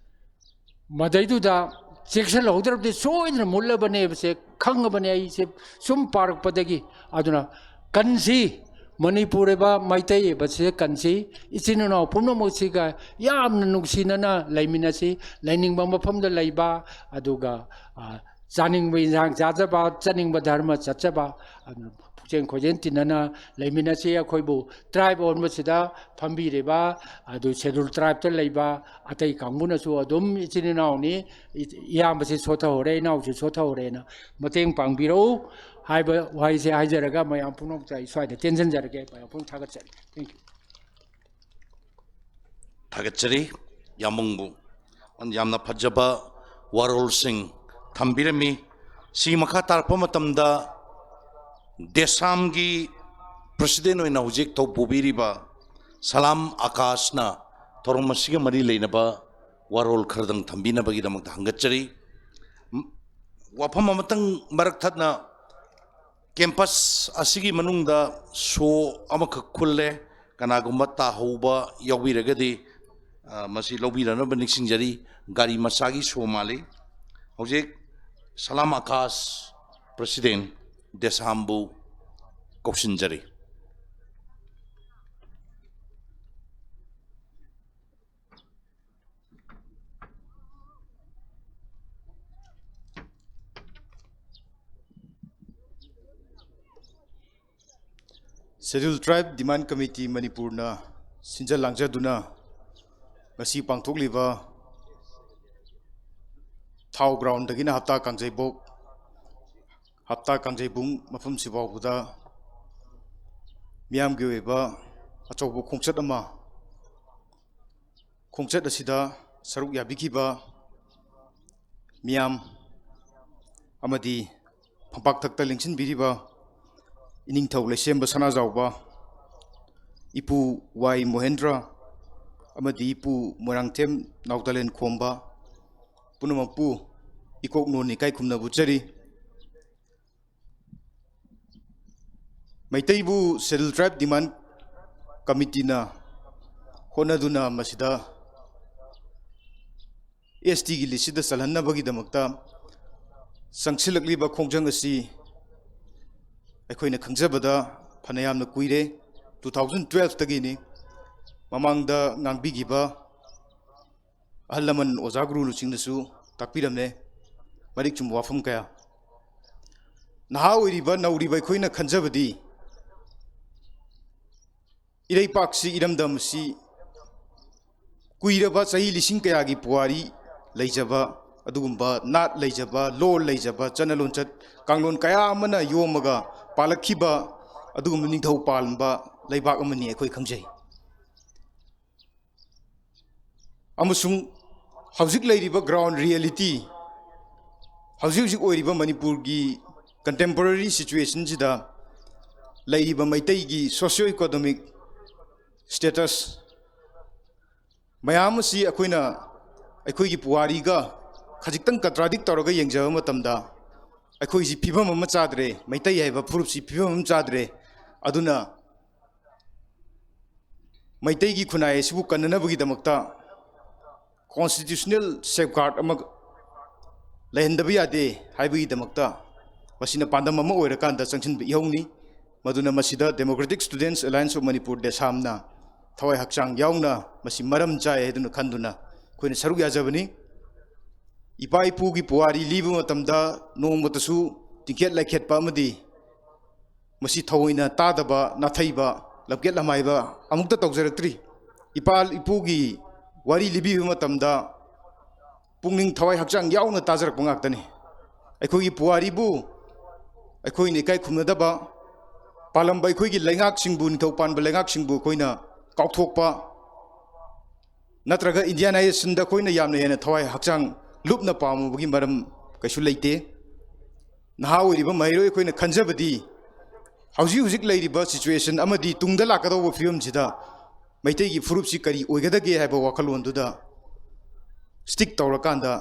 ꯃꯗꯩꯗꯨꯗ ꯆꯦꯛꯁꯤꯜꯍꯧꯗ꯭ꯔꯕꯗꯤ ꯁꯣꯏꯗꯅ ꯃꯨꯠꯂꯕꯅꯦꯕꯁꯦ ꯈꯪꯉꯕꯅꯦ ꯑꯩꯁꯦ ꯁꯨꯝ ꯄꯥꯔꯛꯄꯗꯒꯤ꯫ ꯑꯗꯨꯅ ꯀꯟꯁꯤ, ꯃꯅꯤꯄꯨꯔ ꯍꯥꯏꯕ ꯃꯩꯇꯩ ꯍꯥꯏꯕꯁꯦ ꯀꯟꯁꯤ, ꯏꯆꯤꯟ ꯏꯅꯥꯎ ꯄꯨꯝꯅꯃꯛꯁꯤꯒ ꯌꯥꯝꯅ ꯅꯨꯡꯁꯤꯅꯅ ꯂꯩꯃꯤꯟꯅꯁꯤ꯫ ꯂꯩꯅꯤꯡꯕ ꯃꯐꯝꯗ ꯂꯩꯕ, ꯑꯗꯨꯒ, ꯑ, ꯆꯥꯅꯤꯡꯕ ꯏꯟꯁꯥꯡ ꯆꯥꯖꯕ, ꯆꯠꯅꯤꯡꯕ ꯙꯔꯃ ꯆꯠꯆꯕ, ꯑꯗꯨꯅ ꯄꯨꯛꯆꯦꯜ ꯈꯣꯏꯖꯦꯜ ꯇꯤꯟꯅꯅ ꯂꯩꯃꯤꯟꯅꯁꯤ꯫ ꯑꯩꯈꯣꯏꯕꯨ tribe ꯑꯣꯟꯕꯁꯤꯗ ꯐꯝꯕꯤꯔꯤꯕ, ꯑꯗꯨ Scheduled Tribeꯇ ꯂꯩꯕ ꯑꯇꯩ ꯀꯥꯡꯕꯨꯅꯁꯨ ꯑꯗꯨꯝ ꯏꯆꯤꯟ ꯏꯅꯥꯎꯅꯤ, ꯏ-, ꯏꯌꯥꯝꯕꯁꯤ ꯁꯣꯊꯍꯧꯔꯦ, ꯏꯅꯥꯎꯁꯤ ꯁꯣꯊꯍꯧꯔꯦꯅ ꯃꯇꯦꯡ ꯄꯥꯡꯕꯤꯔꯛꯎ ꯍꯥꯏꯕ ꯋꯥꯍꯩꯁꯦ ꯍꯥꯏꯖꯔꯒ ꯃꯌꯥꯝ ꯄꯨꯝꯅꯃꯛꯇ ꯑꯩ ꯁ꯭ꯋꯥꯏꯗ ꯇꯦꯟꯁꯤꯟꯖꯔꯒꯦ꯫ ꯃꯌꯥꯝ ꯄꯨꯝꯅꯃꯛ ꯊꯥꯒꯠꯆꯔꯤ꯫ Thank you꯫ ꯊꯥꯒꯠꯆꯔꯤ ꯌꯥꯝꯕꯨꯡꯕꯨ꯫ ꯌꯥꯝꯅ ꯐꯖꯕ ꯋꯥꯔꯣꯜꯁꯤꯡ ꯊꯝꯕꯤꯔꯝꯃꯤ꯫ ꯁꯤ ꯃꯈꯥ ꯇꯥꯔꯛꯄ ꯃꯇꯝꯗ ꯗꯦꯁꯥꯝꯒꯤ president ꯑꯣꯏꯅ ꯍꯧꯖꯤꯛ ꯊꯧ ꯄꯨꯕꯤꯔꯤꯕ ꯁꯂꯥꯝ ꯑꯀꯥꯁꯅ ꯊꯧꯔꯝ ꯑꯁꯤꯒ ꯃꯔꯤ ꯂꯩꯅꯕ ꯋꯥꯔꯣꯜ ꯈꯔꯗꯪ ꯊꯝꯕꯤꯅꯕꯒꯤꯗꯃꯛꯇ ꯍꯪꯒꯠꯆꯔꯤ꯫ ꯋꯥꯐꯝ ꯑꯃꯇꯪ ꯃꯔꯛ ꯊꯠꯅ campus ꯑꯁꯤꯒꯤ ꯃꯅꯨꯡꯗ show ꯑꯃꯈꯛ ꯈꯨꯜꯂꯦ꯫ ꯀꯅꯥꯒꯨꯝꯕ ꯇꯥꯍꯧꯕ ꯌꯥꯎꯕꯤꯔꯒꯗꯤ, ꯑ, ꯃꯁꯤ ꯂꯧꯕꯤꯔꯅꯕ ꯅꯤꯡꯁꯤꯡꯖꯔꯤ꯫ ꯒꯥꯔꯤ ꯃꯆꯥꯒꯤ show ꯃꯥꯜꯂꯤ꯫ ꯍꯧꯖꯤꯛ ꯁꯂꯥꯝ Akash president ꯗꯦꯁꯥꯝꯕꯨ ꯀꯧꯁꯤꯟꯖꯔꯤ꯫ Scheduled Tribe Demand Committee ꯃꯅꯤꯄꯨꯔꯅ ꯁꯤꯟꯖ ꯂꯥꯡꯖꯗꯨꯅ ꯉꯁꯤ ꯄꯥꯡꯊꯣꯛꯂꯤꯕ ꯊꯥꯎ groundꯗꯒꯤꯅ ꯍꯞꯇꯥ ꯀꯥꯡꯖꯩꯕꯣꯛ ꯍꯞꯇꯥ ꯀꯥꯡꯖꯩꯕꯨꯡ ꯃꯐꯝꯁꯤ ꯐꯥꯎꯕꯗ ꯃꯤꯌꯥꯝꯒꯤ ꯑꯣꯏꯕ ꯑꯆꯧꯕ ꯈꯣꯡꯆꯠ ꯑꯃ, ꯈꯣꯡꯆꯠ ꯑꯁꯤꯗ ꯁꯔꯨꯛ ꯌꯥꯕꯤꯈꯤꯕ ꯃꯤꯌꯥꯝ ꯑꯃꯗꯤ ꯐꯝꯄꯥꯛꯊꯛꯇ ꯂꯦꯡꯁꯤꯟꯕꯤꯔꯤꯕ ꯏꯅꯤꯡꯊꯧ ꯂꯩꯁꯦꯝꯕ ꯁꯅꯥꯖꯥꯎꯕ, ꯏꯄꯨ ꯋꯥꯏ ꯃꯣꯍꯦꯟꯗ꯭ꯔ ꯑꯃꯗꯤ ꯏꯄꯨ ꯃꯣꯏꯔꯥꯡꯊꯦꯝ ꯅꯥꯎꯇꯂꯦꯟ ꯈꯣꯝꯕ ꯄꯨꯝꯅꯃꯛꯄꯨ ꯏꯀꯣꯛ ꯅꯣꯟꯅ ꯏꯀꯥꯏ ꯈꯨꯝꯅꯕ ꯎꯠꯆꯔꯤ꯫ ꯃꯩꯇꯩꯕꯨ Scheduled Tribe Demand Committeeꯅ ꯍꯣꯠꯅꯗꯨꯅ ꯃꯁꯤꯗ ꯑꯦꯁ ꯇꯤꯒꯤ ꯂꯤꯁꯁꯤꯗ ꯆꯜꯍꯟꯅꯕꯒꯤꯗꯃꯛꯇ ꯆꯪꯁꯤꯜꯂꯛꯂꯤꯕ ꯈꯣꯡꯖꯪ ꯑꯁꯤ ꯑꯩꯈꯣꯏꯅ ꯈꯪꯖꯕꯗ ꯐꯅꯌꯥꯝꯅ ꯀꯨꯏꯔꯦ꯫ Two thousand twelveꯇꯒꯤꯅꯤ꯫ ꯃꯃꯥꯡꯗ ꯉꯥꯡꯕꯤꯈꯤꯕ ꯑꯍꯜ ꯂꯃꯟ, ꯑꯣꯖꯥ ꯒꯨꯔꯨ ꯂꯨꯆꯤꯡꯅꯁꯨ ꯇꯥꯛꯄꯤꯔꯝꯃꯦ ꯃꯔꯤꯛ ꯆꯨꯝꯕ ꯋꯥꯐꯝ ꯀꯌꯥ꯫ ꯅꯍꯥ ꯑꯣꯏꯔꯤꯕ, ꯅꯧꯔꯤꯕ ꯑꯩꯈꯣꯏꯅ ꯈꯟꯖꯕꯗꯤ ꯏꯔꯩꯄꯥꯛꯁꯤ, ꯏꯔꯝꯗꯝ ꯑꯁꯤ ꯀꯨꯏꯔꯕ ꯆꯍꯤ ꯂꯤꯁꯤꯡ ꯀꯌꯥꯒꯤ ꯄꯨꯋꯥꯔꯤ ꯂꯩꯖꯕ, ꯑꯗꯨꯒꯨꯝꯕ ꯅꯥꯠ ꯂꯩꯖꯕ, ꯂꯣꯜ ꯂꯩꯖꯕ, ꯆꯠꯅ ꯂꯣꯟꯆꯠ ꯀꯥꯡꯂꯣꯟ ꯀꯌꯥ ꯑꯃꯅ ꯌꯣꯝꯃꯒ ꯄꯥꯜꯂꯛꯈꯤꯕ ꯑꯗꯨꯒꯨꯝꯕ ꯅꯤꯡꯊꯧ ꯄꯥꯟꯕ ꯂꯩꯕꯥꯛ ꯑꯃꯅꯤ ꯑꯩꯈꯣꯏ ꯈꯪꯖꯩ꯫ ꯑꯃꯁꯨꯡ ꯍꯧꯖꯤꯛ ꯂꯩꯔꯤꯕ ground reality, ꯍꯧꯖꯤꯛ ꯍꯧꯖꯤꯛ ꯑꯣꯏꯔꯤꯕ ꯃꯅꯤꯄꯨꯔꯒꯤ contemporary situationꯁꯤꯗ ꯂꯩꯔꯤꯕ ꯃꯩꯇꯩꯒꯤ socio economic status ꯃꯌꯥꯝ ꯑꯁꯤ ꯑꯩꯈꯣꯏꯅ ꯑꯩꯈꯣꯏꯒꯤ ꯄꯨꯋꯥꯔꯤꯒ ꯈꯖꯤꯛꯇꯪ contradict ꯇꯧꯔꯒ ꯌꯦꯡꯖꯕ ꯃꯇꯝꯗ, ꯑꯩꯈꯣꯏꯁꯤ ꯐꯤꯕꯝ ꯑꯃ ꯆꯥꯗ꯭ꯔꯦ, ꯃꯩꯇꯩ ꯍꯥꯏꯕ ꯐꯨꯔꯨꯞꯁꯤ ꯐꯤꯕꯝ ꯑꯃ ꯆꯥꯗ꯭ꯔꯦ꯫ ꯑꯗꯨꯅ ꯃꯩꯇꯩꯒꯤ ꯈꯨꯟꯅꯥꯏ ꯑꯁꯤꯕꯨ ꯀꯟꯅꯅꯕꯒꯤꯗꯃꯛꯇ constitutional safeguard ꯑꯃ ꯂꯩꯍꯟꯗꯕ ꯌꯥꯗꯦ ꯍꯥꯏꯕꯒꯤꯗꯃꯛꯇ ꯃꯁꯤꯅ ꯄꯥꯟꯗꯝ ꯑꯃ ꯑꯣꯏꯔꯀꯥꯟꯗ ꯆꯪꯁꯤꯟꯕ ꯏꯍꯧꯅꯤ꯫ ꯃꯗꯨꯅ ꯃꯁꯤꯗ Democratic Students Alliance of Manipur, ꯗꯦꯁꯥꯝꯅ ꯊꯋꯥꯏ ꯍꯛꯆꯥꯡ ꯌꯥꯎꯅ ꯃꯁꯤ ꯃꯔꯝ ꯆꯥꯏ ꯍꯥꯏꯗꯨꯅ ꯈꯟꯗꯨꯅ ꯑꯩꯈꯣꯏꯅ ꯁꯔꯨꯛ ꯌꯥꯖꯕꯅꯤ꯫ ꯏꯄꯥ ꯏꯄꯨꯒꯤ ꯄꯨꯋꯥꯔꯤ ꯂꯤꯕ ꯃꯇꯝꯗ ꯅꯣꯡꯃꯇꯁꯨ ꯇꯤꯡꯈꯦꯠ ꯂꯥꯏꯈꯦꯠꯄ ꯑꯃꯗꯤ ꯃꯁꯤ ꯊꯑꯣꯏꯅ ꯇꯥꯗꯕ, ꯅꯥꯊꯩꯕ, ꯂꯝꯀꯦꯠ ꯂꯝꯍꯥꯏꯕ ꯑꯃꯨꯛꯇ ꯇꯧꯖꯔꯛꯇ꯭ꯔꯤ꯫ ꯏꯄꯥ ꯏꯄꯨꯒꯤ ꯋꯥꯔꯤ ꯂꯤꯕꯤꯕ ꯃꯇꯝꯗ ꯄꯨꯛꯅꯤꯡ ꯊꯋꯥꯏ ꯍꯛꯆꯥꯡ ꯌꯥꯎꯅ ꯇꯥꯖꯔꯛꯄ ꯉꯥꯛꯇꯅꯤ꯫ ꯑꯩꯈꯣꯏꯒꯤ ꯄꯨꯋꯥꯔꯤꯕꯨ ꯑꯩꯈꯣꯏꯅ ꯏꯀꯥꯏ ꯈꯨꯝꯅꯗꯕ, ꯄꯥꯜꯂꯝꯕ ꯑꯩꯈꯣꯏꯒꯤ ꯂꯩꯉꯥꯛꯁꯤꯡꯕꯨ, ꯅꯤꯡꯊꯧ ꯄꯥꯟꯕ ꯂꯩꯉꯥꯛꯁꯤꯡꯕꯨ ꯑꯩꯈꯣꯏꯅ ꯀꯥꯎꯊꯣꯛꯄ, ꯅꯠꯇ꯭ꯔꯒ ꯏꯟꯗꯤꯌꯥꯅꯥꯏꯖꯦꯁꯟꯗ ꯑꯩꯈꯣꯏꯅ ꯌꯥꯝꯅ ꯍꯦꯟꯅ ꯊꯋꯥꯏ ꯍꯛꯆꯥꯡ ꯂꯨꯞꯅ ꯄꯥꯝꯃꯨꯕꯒꯤ ꯃꯔꯝ ꯀꯩꯁꯨ ꯂꯩꯇꯦ꯫ ꯅꯍꯥ ꯑꯣꯏꯔꯤꯕ ꯃꯍꯩꯔꯣꯏ ꯑꯩꯈꯣꯏꯅ ꯈꯟꯖꯕꯗꯤ, ꯍꯧꯖꯤꯛ ꯍꯧꯖꯤꯛ ꯂꯩꯔꯤꯕ ꯁꯤꯆꯨꯋꯦꯁꯟ ꯑꯃꯗꯤ ꯇꯨꯡꯗ ꯂꯥꯛꯀꯗꯧꯕ ꯐꯤꯕꯝꯁꯤꯗ ꯃꯩꯇꯩꯒꯤ ꯐꯨꯔꯨꯞꯁꯤ ꯀꯔꯤ ꯑꯣꯏꯒꯗꯒꯦ ꯍꯥꯏꯕ ꯋꯥꯈꯜꯂꯣꯟꯗꯨꯗ ꯁ꯭ꯇꯤꯛ ꯇꯧꯔꯀꯥꯟꯗ,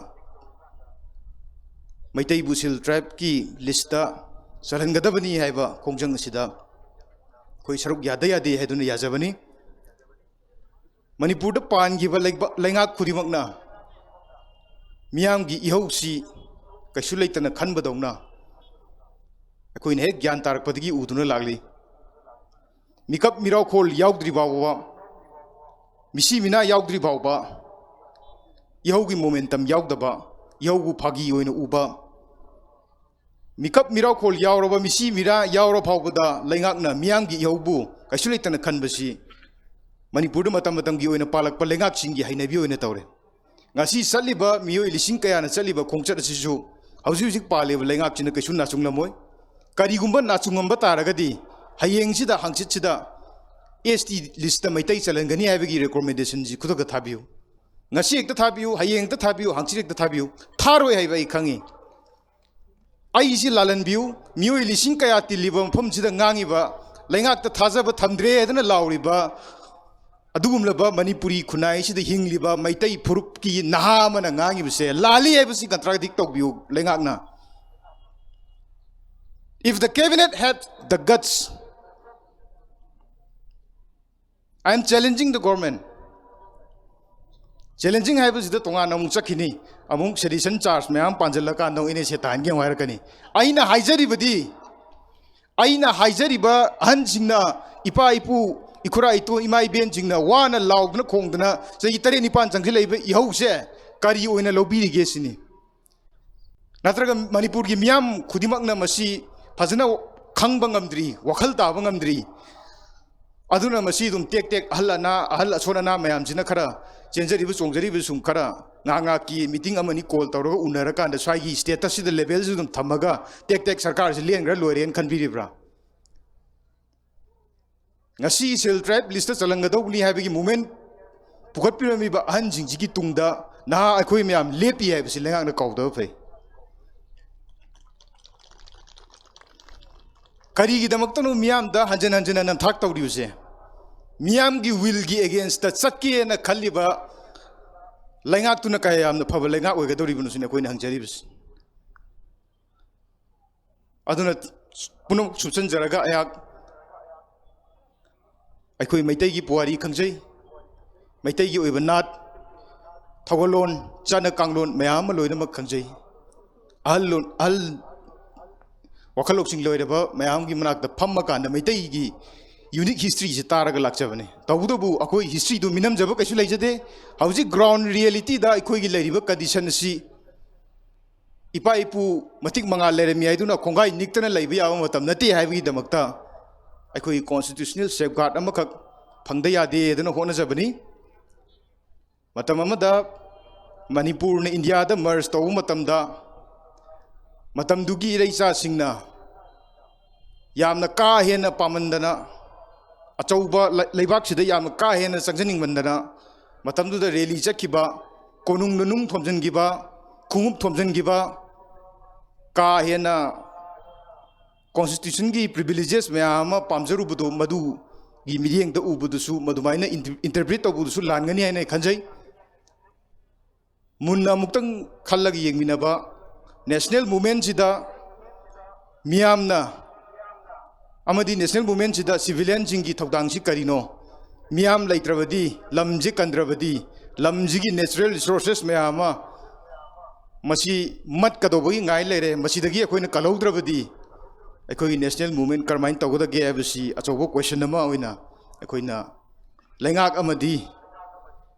ꯃꯩꯇꯩꯕꯨ ꯁꯤꯜ ꯇ꯭ꯔꯥꯏꯕꯀꯤ ꯂꯤꯁꯇ ꯆꯜꯍꯟꯒꯗꯕꯅꯤ ꯍꯥꯏꯕ ꯈꯣꯡꯖꯪ ꯑꯁꯤꯗ ꯑꯩꯈꯣꯏ ꯁꯔꯨꯛ ꯌꯥꯗ ꯌꯥꯗꯦ ꯍꯥꯏꯗꯨꯅ ꯌꯥꯖꯕꯅꯤ꯫ ꯃꯅꯤꯄꯨꯔꯗ ꯄꯥꯟꯈꯤꯕ ꯂꯩꯕ-, ꯂꯩꯉꯥꯛ ꯈꯨꯗꯤꯡꯃꯛꯅ ꯃꯤꯌꯥꯝꯒꯤ ꯏꯍꯧꯁꯤ ꯀꯩꯁꯨ ꯂꯩꯇꯅ ꯈꯟꯕꯗꯧꯅ ꯑꯩꯈꯣꯏꯅ ꯍꯦꯛ ꯒ꯭ꯌꯥꯟ ꯇꯥꯔꯛꯄꯗꯒꯤ ꯎꯗꯨꯅ ꯂꯥꯛꯂꯤ꯫ ꯃꯤꯀꯞ ꯃꯤꯔꯥꯎꯈꯣꯜ ꯌꯥꯎꯗ꯭ꯔꯤ ꯐꯥꯎꯕ, ꯃꯤꯁꯤ ꯃꯤꯅꯥ ꯌꯥꯎꯗ꯭ꯔꯤ ꯐꯥꯎꯕ, ꯏꯍꯧꯒꯤ ꯃꯣꯃꯦꯟꯇꯝ ꯌꯥꯎꯗꯕ, ꯏꯍꯧꯕꯨ ꯐꯥꯒꯤ ꯑꯣꯏꯅ ꯎꯕ, ꯃꯤꯀꯞ ꯃꯤꯔꯥꯎꯈꯣꯜ ꯌꯥꯎꯔꯕ, ꯃꯤꯁꯤ ꯃꯤꯔꯥ ꯌꯥꯎꯔ ꯐꯥꯎꯕꯗ ꯂꯩꯉꯥꯛꯅ ꯃꯤꯌꯥꯝꯒꯤ ꯏꯍꯧꯕꯨ ꯀꯩꯁꯨ ꯂꯩꯇꯅ ꯈꯟꯕꯁꯤ ꯃꯅꯤꯄꯨꯔꯗ ꯃꯇꯝ ꯃꯇꯝꯒꯤ ꯑꯣꯏꯅ ꯄꯥꯜꯂꯛꯄ ꯂꯩꯉꯥꯛꯁꯤꯡꯒꯤ ꯍꯩꯅꯕꯤ ꯑꯣꯏꯅ ꯇꯧꯔꯦ꯫ ꯉꯁꯤ ꯆꯠꯂꯤꯕ ꯃꯤꯑꯣꯏ ꯂꯤꯁꯤꯡ ꯀꯌꯥꯅ ꯆꯠꯂꯤꯕ ꯈꯣꯡꯆꯠ ꯑꯁꯤꯁꯨ ꯍꯧꯖꯤꯛ ꯍꯧꯖꯤꯛ ꯄꯥꯜꯂꯤꯕ ꯂꯩꯉꯥꯛꯁꯤꯅ ꯀꯩꯁꯨ ꯅꯥꯆꯨꯡꯂꯝꯃꯣꯏ꯫ ꯀꯔꯤꯒꯨꯝꯕ ꯅꯥꯆꯨꯡꯉꯝꯕ ꯇꯥꯔꯒꯗꯤ ꯍꯌꯦꯡꯁꯤꯗ, ꯍꯪꯆꯤꯠꯁꯤꯗ ꯑꯦꯁ ꯇꯤ ꯂꯤꯁꯇ ꯃꯩꯇꯩ ꯆꯜꯍꯟꯒꯅꯤ ꯍꯥꯏꯕꯒꯤ ꯔꯤꯀꯣꯃꯦꯟꯗꯦꯁꯟꯁꯤ ꯈꯨꯗꯛꯇ ꯊꯥꯕꯤꯌꯨ꯫ ꯉꯁꯤ ꯍꯦꯛꯇ ꯊꯥꯕꯤꯌꯨ, ꯍꯌꯦꯡ ꯍꯦꯛꯇ ꯊꯥꯕꯤꯌꯨ, ꯍꯪꯆꯤꯠ ꯍꯦꯛꯇ ꯊꯥꯕꯤꯌꯨ꯫ ꯊꯥꯔꯣꯏ ꯍꯥꯏꯕ ꯑꯩ ꯈꯪꯉꯤ꯫ ꯑꯩꯁꯤ ꯂꯥꯜꯍꯟꯕꯤꯌꯨ, ꯃꯤꯑꯣꯏ ꯂꯤꯁꯤꯡ ꯀꯌꯥ ꯇꯤꯜꯂꯤꯕ ꯃꯐꯝꯁꯤꯗ ꯉꯥꯡꯉꯤꯕ, ꯂꯩꯉꯥꯛꯇ ꯊꯥꯖꯕ ꯊꯝꯗ꯭ꯔꯦ ꯍꯥꯏꯗꯅ ꯂꯥꯎꯔꯤꯕ ꯑꯗꯨꯒꯨꯝꯂꯕ ꯃꯅꯤꯄꯨꯔꯤ ꯈꯨꯟꯅꯥꯏꯁꯤꯗ ꯍꯤꯡꯂꯤꯕ ꯃꯩꯇꯩ ꯐꯨꯔꯨꯞꯀꯤ ꯅꯍꯥ ꯑꯃꯅ ꯉꯥꯡꯉꯤꯕꯁꯦ ꯂꯥꯜꯂꯤ ꯍꯥꯏꯕꯁꯤ ꯀꯟꯇ꯭ꯔꯥꯗꯤꯛ ꯇꯧꯕꯤꯌꯨ ꯂꯩꯉꯥꯛꯅ꯫ If the cabinet had the guts, I am challenging the government. Challenging ꯍꯥꯏꯕꯁꯤꯗ ꯇꯣꯉꯥꯟꯅ ꯑꯃꯨꯛ ꯆꯠꯈꯤꯅꯤ, ꯑꯃꯨꯛ ꯁꯦꯗꯤꯁꯟ ꯆꯥꯔꯖ ꯃꯌꯥꯝ ꯄꯥꯟꯁꯤꯜꯂꯀꯥꯟꯗ ꯑꯃꯨꯛ ꯑꯦꯟ ꯑꯦꯁ ꯑꯦ ꯇꯥꯍꯟꯒꯦ ꯑꯃꯨꯛ ꯍꯥꯏꯔꯛꯀꯅꯤ꯫ ꯑꯩꯅ ꯍꯥꯏꯖꯔꯤꯕꯗꯤ, ꯑꯩꯅ ꯍꯥꯏꯖꯔꯤꯕ ꯑꯍꯟꯁꯤꯡꯅ, ꯏꯄꯥ ꯏꯄꯨ, ꯏꯈꯨꯔꯥ ꯏꯇꯣ, ꯏꯃꯥ ꯏꯕꯦꯟꯁꯤꯡꯅ ꯋꯥꯅ ꯂꯥꯎꯗꯅ ꯈꯣꯡꯗꯅ ꯆꯍꯤ ꯇꯔꯦꯠ ꯅꯤꯄꯥꯟ ꯆꯪꯁꯤꯜꯂꯛꯏꯕ ꯏꯍꯧꯁꯦ ꯀꯔꯤ ꯑꯣꯏꯅ ꯂꯧꯕꯤꯔꯤꯒꯦ ꯁꯤꯅꯤ꯫ ꯅꯠꯇ꯭ꯔꯒ ꯃꯅꯤꯄꯨꯔꯒꯤ ꯃꯤꯌꯥꯝ ꯈꯨꯗꯤꯡꯃꯛꯅ ꯃꯁꯤ ꯐꯖꯅ ꯈꯪꯕ ꯉꯝꯗ꯭ꯔꯤ, ꯋꯥꯈꯜ ꯇꯥꯕ ꯉꯝꯗ꯭ꯔꯤ꯫ ꯑꯗꯨꯅ ꯃꯁꯤ ꯑꯗꯨꯝ ꯇꯦꯛ ꯇꯦꯛ ꯑꯍꯜ ꯑꯅꯥ, ꯑꯍꯜ ꯑꯁꯣꯟ ꯑꯅꯥ ꯃꯌꯥꯝꯁꯤꯅ ꯈꯔ ꯆꯦꯟꯖꯔꯤꯕ ꯆꯣꯡꯖꯔꯤꯕ ꯁꯨꯝ ꯈꯔ ꯉꯥꯏꯍꯥꯛ ꯉꯥꯏꯍꯥꯛꯀꯤ ꯃꯤꯇꯤꯡ ꯑꯃꯅꯤ ꯀꯣꯜ ꯇꯧꯔꯒ ꯎꯅꯔꯀꯥꯟꯗ ꯁ꯭ꯋꯥꯏꯒꯤ ꯁ꯭ꯇꯦꯇꯁꯁꯤꯗ ꯂꯦꯕꯦꯜꯁꯤ ꯑꯗꯨꯝ ꯊꯝꯃꯒ ꯇꯦꯛ ꯇꯦꯛ ꯁꯔꯀꯥꯔꯁꯤ ꯂꯦꯟꯈ꯭ꯔ ꯂꯣꯏꯔꯦꯅ ꯈꯟꯕꯤꯔꯤꯕ꯭ꯔꯥ? ꯉꯁꯤ ꯁꯦꯜ ꯇ꯭ꯔꯥꯏꯕ ꯂꯤꯁꯇ ꯆꯜꯍꯟꯒꯗꯧꯕꯅꯤ ꯍꯥꯏꯕꯒꯤ ꯃꯨꯚꯃꯦꯟ ꯄꯨꯈꯠꯄꯤꯔꯝꯃꯤꯕ ꯑꯍꯟꯁꯤꯡꯁꯤꯒꯤ ꯇꯨꯡꯗ ꯅꯍꯥ ꯑꯩꯈꯣꯏ ꯃꯌꯥꯝ ꯂꯦꯞꯄꯤ ꯍꯥꯏꯕꯁꯤ ꯂꯩꯉꯥꯛꯅ ꯀꯥꯎꯗꯕ ꯐꯩ꯫ ꯀꯔꯤꯒꯤꯗꯃꯛꯇꯅꯣ ꯃꯤꯌꯥꯝꯗ ꯍꯟꯖꯤꯟ ꯍꯟꯖꯤꯟꯅ ꯅꯝꯊꯥꯛ ꯇꯧꯔꯤꯕꯁꯦ? ꯃꯤꯌꯥꯝꯒꯤ ꯋꯤꯜꯒꯤ ꯑꯦꯒꯦꯟꯁꯇ ꯆꯠꯀꯦꯅ ꯈꯜꯂꯤꯕ ꯂꯩꯉꯥꯛꯇꯨꯅ ꯀꯌꯥ ꯌꯥꯝꯅ ꯐꯕ ꯂꯩꯉꯥꯛ ꯑꯣꯏꯒꯗꯧꯔꯤꯕꯅꯣ ꯁꯤꯅꯤ ꯑꯩꯈꯣꯏꯅ ꯍꯪꯖꯔꯤꯕꯁꯤ꯫ ꯑꯗꯨꯅ ꯄꯨꯝꯅꯃꯛ ꯁꯨꯞꯆꯟꯖꯔꯒ ꯑꯩꯍꯥꯛ ꯑꯩꯈꯣꯏ ꯃꯩꯇꯩꯒꯤ ꯄꯨꯋꯥꯔꯤ ꯈꯪꯖꯩ, ꯃꯩꯇꯩꯒꯤ ꯑꯣꯏꯕ ꯅꯥꯠ, ꯊꯧꯒꯜꯂꯣꯟ, ꯆꯠꯅ ꯀꯥꯡꯂꯣꯟ ꯃꯌꯥꯝ ꯑꯃ ꯂꯣꯏꯅꯃꯛ ꯈꯪꯖꯩ꯫ ꯑꯍꯜ ꯂꯣꯟ-, ꯑꯍꯜ ꯋꯥꯈꯜ ꯂꯧꯁꯤꯡ ꯂꯣꯏꯔꯕ ꯃꯌꯥꯝꯒꯤ ꯃꯅꯥꯛꯇ ꯐꯝꯃꯀꯥꯟꯗ ꯃꯩꯇꯩꯒꯤ ꯌꯨꯅꯤꯛ ꯍꯤꯁꯇ꯭ꯔꯤꯁꯦ ꯇꯥꯔꯒ ꯂꯥꯛꯆꯕꯅꯤ꯫ ꯇꯧꯕꯇꯕꯨ ꯑꯩꯈꯣꯏ ꯍꯤꯁꯇ꯭ꯔꯤꯗꯨ ꯃꯤꯅꯝꯖꯕ ꯀꯩꯁꯨ ꯂꯩꯖꯗꯦ꯫ ꯍꯧꯖꯤꯛ ꯒ꯭ꯔꯥꯎꯟ ꯔꯤꯌꯦꯂꯤꯇꯤꯗ ꯑꯩꯈꯣꯏꯒꯤ ꯂꯩꯔꯤꯕ ꯀꯟꯗꯤꯁꯟ ꯑꯁꯤ ꯏꯄꯥ ꯏꯄꯨ ꯃꯇꯤꯛ ꯃꯉꯥ ꯂꯩꯔꯝꯃꯤ ꯍꯥꯏꯗꯨꯅ ꯈꯣꯡꯒꯥꯏ ꯅꯤꯛꯇꯅ ꯂꯩꯕ ꯌꯥꯕ ꯃꯇꯝ ꯅꯠꯇꯦ ꯍꯥꯏꯕꯒꯤꯗꯃꯛꯇ ꯑꯩꯈꯣꯏꯒꯤ ꯀꯣꯟꯁꯇꯤꯇ꯭ꯌꯨꯁꯅꯦꯜ ꯁꯦꯐꯒꯥꯔꯗ ꯑꯃꯈꯛ ꯐꯪꯗ ꯌꯥꯗꯦ ꯑꯗꯨꯅ ꯍꯣꯠꯅꯖꯕꯅꯤ꯫ ꯃꯇꯝ ꯑꯃꯗ ꯃꯅꯤꯄꯨꯔꯅ ꯏꯟꯗꯤꯌꯥꯗ ꯃꯔꯖ ꯇꯧꯕ ꯃꯇꯝꯗ ꯃꯇꯝꯗꯨꯒꯤ ꯏꯔꯩꯆꯥꯁꯤꯡꯅ ꯌꯥꯝꯅ ꯀꯥ ꯍꯦꯟꯅ ꯄꯥꯝꯃꯟꯗꯅ, ꯑꯆꯧꯕ ꯂꯩ-, ꯂꯩꯕꯥꯛꯁꯤꯗ ꯌꯥꯝꯅ ꯀꯥ ꯍꯦꯟꯅ ꯆꯪꯖꯅꯤꯡꯃꯟꯗꯅ ꯃꯇꯝꯗꯨꯗ ꯔꯦꯂꯤ ꯆꯠꯈꯤꯕ, ꯀꯣꯅꯨꯡꯗ ꯅꯨꯡ ꯊꯣꯝꯖꯤꯟꯈꯤꯕ, ꯈꯣꯡꯎꯞ ꯊꯣꯝꯖꯤꯟꯈꯤꯕ, ꯀꯥ ꯍꯦꯟꯅ ꯀꯣꯟꯁꯇꯤꯇ꯭ꯌꯨꯁꯟꯒꯤ ꯄ꯭ꯔꯤꯚꯤꯂꯦꯖꯦꯁ ꯃꯌꯥꯝ ꯑꯃ ꯄꯥꯝꯖꯔꯨꯕꯗꯣ, ꯃꯗꯨꯒꯤ ꯃꯤꯠꯌꯦꯡꯗ ꯎꯕꯗꯨꯁꯨ, ꯃꯗꯨꯃꯥꯏꯅ ꯏꯟꯇꯔ-, ꯏꯟꯇꯔꯄ꯭ꯔꯤꯠ ꯇꯧꯕꯗꯨꯁꯨ ꯂꯥꯟꯒꯅꯤ ꯍꯥꯏꯅ ꯑꯩ ꯈꯟꯖꯩ꯫ ꯃꯨꯟꯅ ꯑꯃꯨꯛꯇꯪ ꯈꯜꯂꯒ ꯌꯦꯡꯃꯤꯟꯅꯕ, ꯅꯦꯁꯅꯦꯜ ꯃꯨꯚꯃꯦꯟꯁꯤꯗ ꯃꯤꯌꯥꯝꯅ ꯑꯃꯗꯤ ꯅꯦꯁꯅꯦꯜ ꯃꯨꯚꯃꯦꯟꯁꯤꯗ ꯁꯤꯚꯤꯂꯤꯌꯟꯁꯤꯡꯒꯤ ꯊꯧꯗꯥꯡꯁꯤ ꯀꯔꯤꯅꯣ? ꯃꯤꯌꯥꯝ ꯂꯩꯇ꯭ꯔꯕꯗꯤ, ꯂꯝꯁꯤ ꯀꯟꯗ꯭ꯔꯕꯗꯤ, ꯂꯝꯁꯤꯒꯤ ꯅꯦꯆꯔꯦꯜ ꯔꯤꯁꯣꯔꯁꯦꯁ ꯃꯌꯥꯝ ꯑꯃ ꯃꯁꯤ ꯃꯠꯀꯗꯧꯕꯒꯤ ꯉꯥꯏ ꯂꯩꯔꯦ꯫ ꯃꯁꯤꯗꯒꯤ ꯑꯩꯈꯣꯏꯅ ꯀꯜꯍꯧꯗ꯭ꯔꯕꯗꯤ ꯑꯩꯈꯣꯏꯒꯤ ꯅꯦꯁꯅꯦꯜ ꯃꯨꯚꯃꯦꯟ ꯀꯔꯝꯍꯥꯏꯅ ꯇꯧꯒꯗꯒꯦ ꯍꯥꯏꯕꯁꯤ ꯑꯆꯧꯕ ꯀꯣꯏꯁꯟ ꯑꯃ ꯑꯣꯏꯅ ꯑꯩꯈꯣꯏꯅ ꯂꯩꯉꯥꯛ ꯑꯃꯗꯤ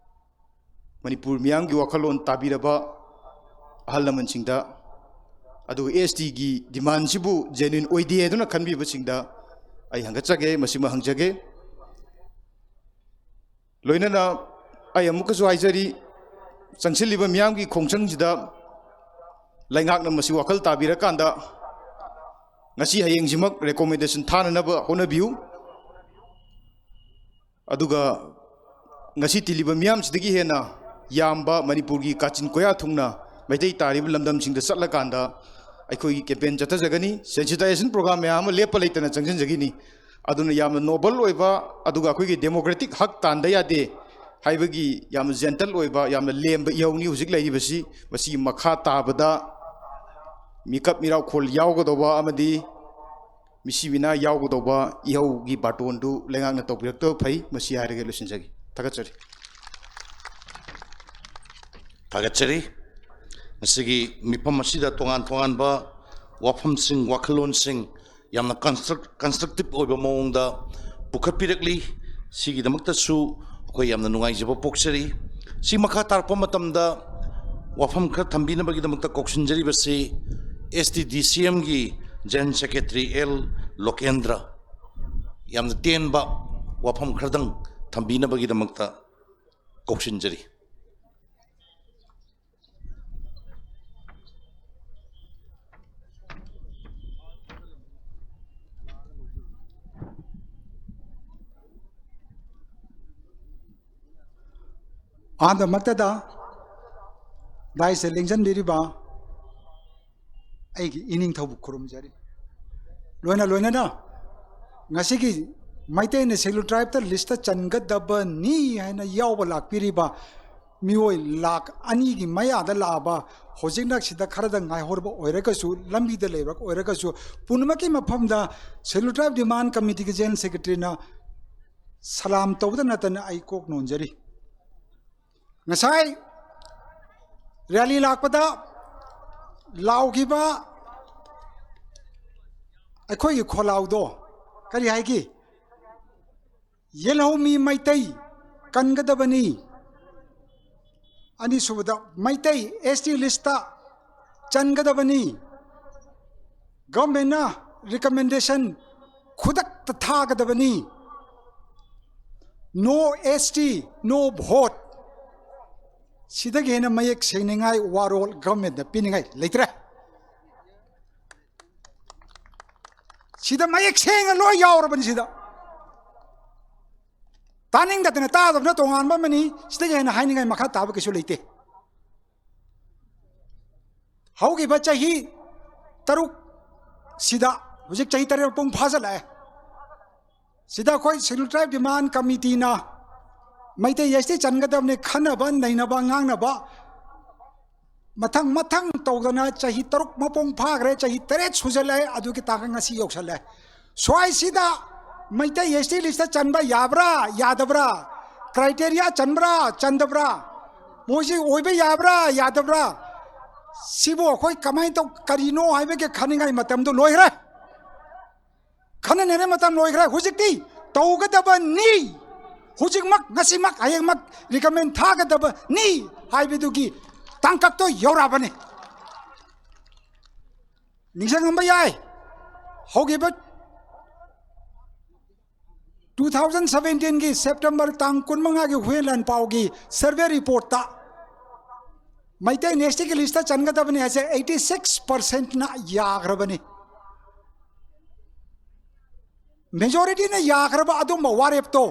ꯃꯅꯤꯄꯨꯔ ꯃꯤꯌꯥꯝꯒꯤ ꯋꯥꯈꯜꯂꯣꯟ ꯇꯥꯕꯤꯔꯕ ꯑꯍꯜ ꯂꯃꯟꯁꯤꯡꯗ, ꯑꯗꯨꯒ ꯑꯦꯁ ꯇꯤꯒꯤ ꯗꯤꯃꯥꯟꯁꯤꯕꯨ ꯖꯦꯅ꯭ꯌꯨꯟ ꯑꯣꯏꯗꯦ ꯍꯥꯏꯗꯨꯅ ꯈꯟꯕꯤꯕꯁꯤꯡꯗ ꯑꯩ ꯍꯪꯒꯠꯆꯒꯦ, ꯃꯁꯤꯃ ꯍꯪꯖꯒꯦ꯫ ꯂꯣꯏꯅꯅ ꯑꯩ ꯑꯃꯨꯛꯀꯁꯨ ꯍꯥꯏꯖꯔꯤ, ꯆꯪꯁꯤꯜꯂꯤꯕ ꯃꯤꯌꯥꯝꯒꯤ ꯈꯣꯡꯆꯪꯁꯤꯗ ꯂꯩꯉꯥꯛꯅ ꯃꯁꯤ ꯋꯥꯈꯜ ꯇꯥꯕꯤꯔꯀꯥꯟꯗ ꯉꯁꯤ ꯍꯌꯦꯡꯁꯤꯃꯛ recommendation ꯊꯥꯅꯅꯕ ꯍꯣꯠꯅꯕꯤꯌꯨ꯫ ꯑꯗꯨꯒ ꯉꯁꯤ ꯇꯤꯜꯂꯤꯕ ꯃꯤꯌꯥꯝꯁꯤꯗꯒꯤ ꯍꯦꯟꯅ ꯌꯥꯝꯕ ꯃꯅꯤꯄꯨꯔꯒꯤ ꯀꯥꯆꯤꯟ ꯀꯣꯌꯥ ꯊꯨꯡꯅ ꯃꯩꯇꯩ ꯇꯥꯔꯤꯕ ꯂꯝꯗꯝꯁꯤꯡꯗ ꯆꯠꯂꯀꯥꯟꯗ ꯑꯩꯈꯣꯏꯒꯤ campaign ꯆꯠꯊꯖꯒꯅꯤ, sensitization program ꯃꯌꯥꯝ ꯑꯃ ꯂꯦꯞꯄ ꯂꯩꯇꯅ ꯆꯪꯁꯤꯟꯖꯒꯅꯤ꯫ ꯑꯗꯨꯅ ꯌꯥꯝꯅ noble ꯑꯣꯏꯕ, ꯑꯗꯨꯒ ꯑꯩꯈꯣꯏꯒꯤ democratic ꯍꯛ ꯇꯥꯟꯗ ꯌꯥꯗꯦ ꯍꯥꯏꯕꯒꯤ ꯌꯥꯝꯅ gentle ꯑꯣꯏꯕ, ꯌꯥꯝꯅ ꯂꯦꯝꯕ ꯏꯍꯧꯅꯤ ꯍꯧꯖꯤꯛ ꯂꯩꯔꯤꯕꯁꯤ꯫ ꯃꯁꯤꯒꯤ ꯃꯈꯥ ꯇꯥꯕꯗ ꯃꯤꯀꯞ ꯃꯤꯔꯥꯎꯈꯣꯜ ꯌꯥꯎꯒꯗꯧꯕ ꯑꯃꯗꯤ ꯃꯤꯁꯤ ꯃꯤꯅꯥ ꯌꯥꯎꯒꯗꯧꯕ ꯏꯍꯧꯒꯤ ꯕꯥꯇꯣꯟꯗꯨ ꯂꯩꯉꯥꯛꯅ ꯇꯧꯕꯤꯔꯛꯇꯕ ꯐꯩ꯫ ꯃꯁꯤ ꯍꯥꯏꯔꯒ ꯂꯣꯏꯁꯤꯟꯖꯒꯦ꯫ ꯊꯥꯒꯠꯆꯔꯤ꯫ ꯊꯥꯒꯠꯆꯔꯤ꯫ ꯉꯁꯤꯒꯤ ꯃꯤꯐꯝ ꯑꯁꯤꯗ ꯇꯣꯉꯥꯟ ꯇꯣꯉꯥꯟꯕ ꯋꯥꯐꯝꯁꯤꯡ, ꯋꯥꯈꯜꯂꯣꯟꯁꯤꯡ ꯌꯥꯝꯅ construct-, constructive ꯑꯣꯏꯕ ꯃꯑꯣꯡꯗ ꯄꯨꯈꯠꯄꯤꯔꯛꯂꯤ꯫ ꯁꯤꯒꯤꯗꯃꯛꯇꯁꯨ ꯑꯩꯈꯣꯏ ꯌꯥꯝꯅ ꯅꯨꯡꯉꯥꯏꯖꯕ ꯄꯣꯛꯆꯔꯤ꯫ ꯁꯤ ꯃꯈꯥ ꯇꯥꯔꯛꯄ ꯃꯇꯝꯗ ꯋꯥꯐꯝ ꯈꯔ ꯊꯝꯕꯤꯅꯕꯒꯤꯗꯃꯛꯇ ꯀꯧꯁꯤꯟꯖꯔꯤꯕꯁꯤ S T D C Mꯒꯤ General Secretary L ꯂꯣꯀꯦꯟꯗ꯭ꯔ꯫ ꯌꯥꯝꯅ ꯇꯦꯟꯕ ꯋꯥꯐꯝ ꯈꯔꯗꯪ ꯊꯝꯕꯤꯅꯕꯒꯤꯗꯃꯛꯇ ꯀꯧꯁꯤꯟꯖꯔꯤ꯫ ꯑꯍꯥꯟꯕꯃꯛꯇꯗ ꯗꯥꯏꯁꯇ ꯂꯦꯡꯁꯤꯟꯕꯤꯔꯤꯕ ꯑꯩꯒꯤ ꯏꯅꯤꯡꯊꯧꯕꯨ ꯈꯨꯔꯨꯝꯖꯔꯤ꯫ ꯂꯣꯏꯅ ꯂꯣꯏꯅꯅ ꯉꯁꯤꯒꯤ ꯃꯩꯇꯩꯅ Scheduled Tribeꯇ listꯇ ꯆꯟꯒꯗꯕꯅꯤ ꯍꯥꯏꯅ ꯌꯥꯎꯕ ꯂꯥꯛꯄꯤꯔꯤꯕ ꯃꯤꯑꯣꯏ ꯂꯥꯈ ꯑꯅꯤꯒꯤ ꯃꯌꯥꯗ ꯂꯥꯛꯑꯕ, ꯍꯧꯖꯤꯛꯅ ꯁꯤꯗ ꯈꯔꯗ ꯉꯥꯏꯍꯧꯔꯕ ꯑꯣꯏꯔꯒꯁꯨ, ꯂꯝꯕꯤꯗ ꯂꯩꯕ ꯑꯣꯏꯔꯒꯁꯨ, ꯄꯨꯝꯅꯃꯛꯀꯤ ꯃꯐꯝꯗ Scheduled Tribe Demand Committeeꯒꯤ General Secretaryꯅ ꯁꯂꯥꯝ ꯇꯧꯕꯗ ꯅꯠꯇꯅ ꯑꯩ ꯀꯣꯛ ꯅꯣꯟꯖꯔꯤ꯫ ꯉꯁꯥꯏ rally ꯂꯥꯛꯄꯗ ꯂꯥꯎꯈꯤꯕ ꯑꯩꯈꯣꯏꯒꯤ ꯈꯣꯜꯂꯥꯎꯗꯣ ꯀꯔꯤ ꯍꯥꯏꯒꯦ? ꯌꯦꯜꯍꯧꯃꯤ ꯃꯩꯇꯩ ꯀꯟꯒꯗꯕꯅꯤ꯫ ꯑꯅꯤꯁꯨꯕꯗ, ꯃꯩꯇꯩ S T listꯇ ꯆꯟꯒꯗꯕꯅꯤ꯫ Governmentꯅ recommendation ꯈꯨꯗꯛꯇ ꯊꯥꯒꯗꯕꯅꯤ꯫ No S T, no vote. ꯁꯤꯗꯒꯤ ꯍꯦꯟꯅ ꯃꯌꯦꯛ ꯁꯦꯡꯅꯤꯡꯉꯥꯏ ꯋꯥꯔꯣꯜ ꯒꯚꯔꯟꯃꯦꯟꯠꯅ ꯄꯤꯅꯤꯡꯉꯥꯏ ꯂꯩꯇ꯭ꯔꯦ꯫ ꯁꯤꯗ ꯃꯌꯦꯛ ꯁꯦꯡꯅ ꯂꯣꯏ ꯌꯥꯎꯔꯕꯅꯤ꯫ ꯁꯤꯗ ꯇꯥꯅꯤꯡꯗꯗꯅ ꯇꯥꯗꯕꯅ ꯇꯣꯉꯥꯟꯕ ꯑꯃꯅꯤ꯫ ꯁꯤꯗꯒꯤ ꯍꯦꯟꯅ ꯍꯥꯏꯅꯤꯡꯉꯥꯏ ꯃꯈꯥ ꯇꯥꯕ ꯀꯩꯁꯨ ꯂꯩꯇꯦ꯫ ꯍꯧꯈꯤꯕ ꯆꯍꯤ ꯇꯔꯨꯛ ꯁꯤꯗ, ꯍꯧꯖꯤꯛ ꯆꯍꯤ ꯇꯔꯦꯠ ꯃꯄꯨꯡ ꯐꯥꯖꯤꯜꯂꯛꯑꯦ꯫ ꯁꯤꯗ ꯑꯩꯈꯣꯏ Scheduled Tribe Demand Committeeꯅ Meitei S T ꯆꯟꯒꯗꯕꯅꯤ ꯈꯟꯅꯕ, ꯅꯩꯅꯕ, ꯉꯥꯡꯅꯕ ꯃꯊꯪ ꯃꯊꯪ ꯇꯧꯗꯅ ꯆꯍꯤ ꯇꯔꯨꯛ ꯃꯄꯨꯡ ꯐꯥꯈ꯭ꯔꯦ, ꯆꯍꯤ ꯇꯔꯦꯠ ꯁꯨꯖꯜꯂꯛꯑꯦ꯫ ꯑꯗꯨꯒꯤ ꯇꯥꯡꯀꯛ ꯉꯁꯤ ꯌꯧꯁꯜꯂꯦ꯫ ꯁ꯭ꯋꯥꯏꯁꯤꯗ ꯃꯩꯇꯩ S T listꯇ ꯆꯟꯕ ꯌꯥꯕ꯭ꯔꯥ ꯌꯥꯗꯕ꯭ꯔꯥ, criteria ꯆꯟꯕ꯭ꯔꯥ ꯆꯟꯗꯕ꯭ꯔꯥ, ꯃꯣꯏꯁꯤ ꯑꯣꯏꯕ ꯌꯥꯕ꯭ꯔꯥ ꯌꯥꯗꯕ꯭ꯔꯥ, ꯁꯤꯕꯨ ꯑꯩꯈꯣꯏ ꯀꯃꯥꯏꯅ ꯇꯧ, ꯀꯔꯤꯅꯣ ꯍꯥꯏꯕꯒꯤ ꯈꯟꯅꯤꯡꯉꯥꯏ ꯃꯇꯝꯗꯨ ꯂꯣꯏꯈ꯭ꯔꯦ꯫ ꯈꯟꯅꯅꯤꯡꯉꯥꯏ ꯃꯇꯝ ꯂꯣꯏꯈ꯭ꯔꯦ꯫ ꯍꯧꯖꯤꯛꯇꯤ ꯇꯧꯒꯗꯕꯅꯤ, ꯍꯧꯖꯤꯛꯃꯛ, ꯉꯁꯤꯃꯛ, ꯍꯌꯦꯡꯃꯛ recommend ꯊꯥꯒꯗꯕꯅꯤ ꯍꯥꯏꯕꯗꯨꯒꯤ ꯇꯥꯡꯀꯛꯇꯣ ꯌꯧꯔꯛꯑꯕꯅꯤ꯫ ꯅꯤꯡꯁꯤꯡꯉꯝꯕ ꯌꯥꯏ, ꯍꯧꯈꯤꯕ two thousand seventeenꯒꯤ September ꯇꯥꯡ ꯀꯨꯟꯃꯉꯥꯒꯤ ꯍꯨꯏꯌꯦꯟ ꯂꯥꯟꯄꯥꯎꯒꯤ survey reportꯇ ꯃꯩꯇꯩ S Tꯒꯤ listꯇ ꯆꯟꯒꯗꯕꯅꯤ ꯍꯥꯏꯁꯦ eighty six percentꯅ ꯌꯥꯈ꯭ꯔꯕꯅꯤ꯫ Majorityꯅ ꯌꯥꯈ꯭ꯔꯕ ꯑꯗꯨꯝꯕ ꯋꯥꯔꯦꯞꯇꯣ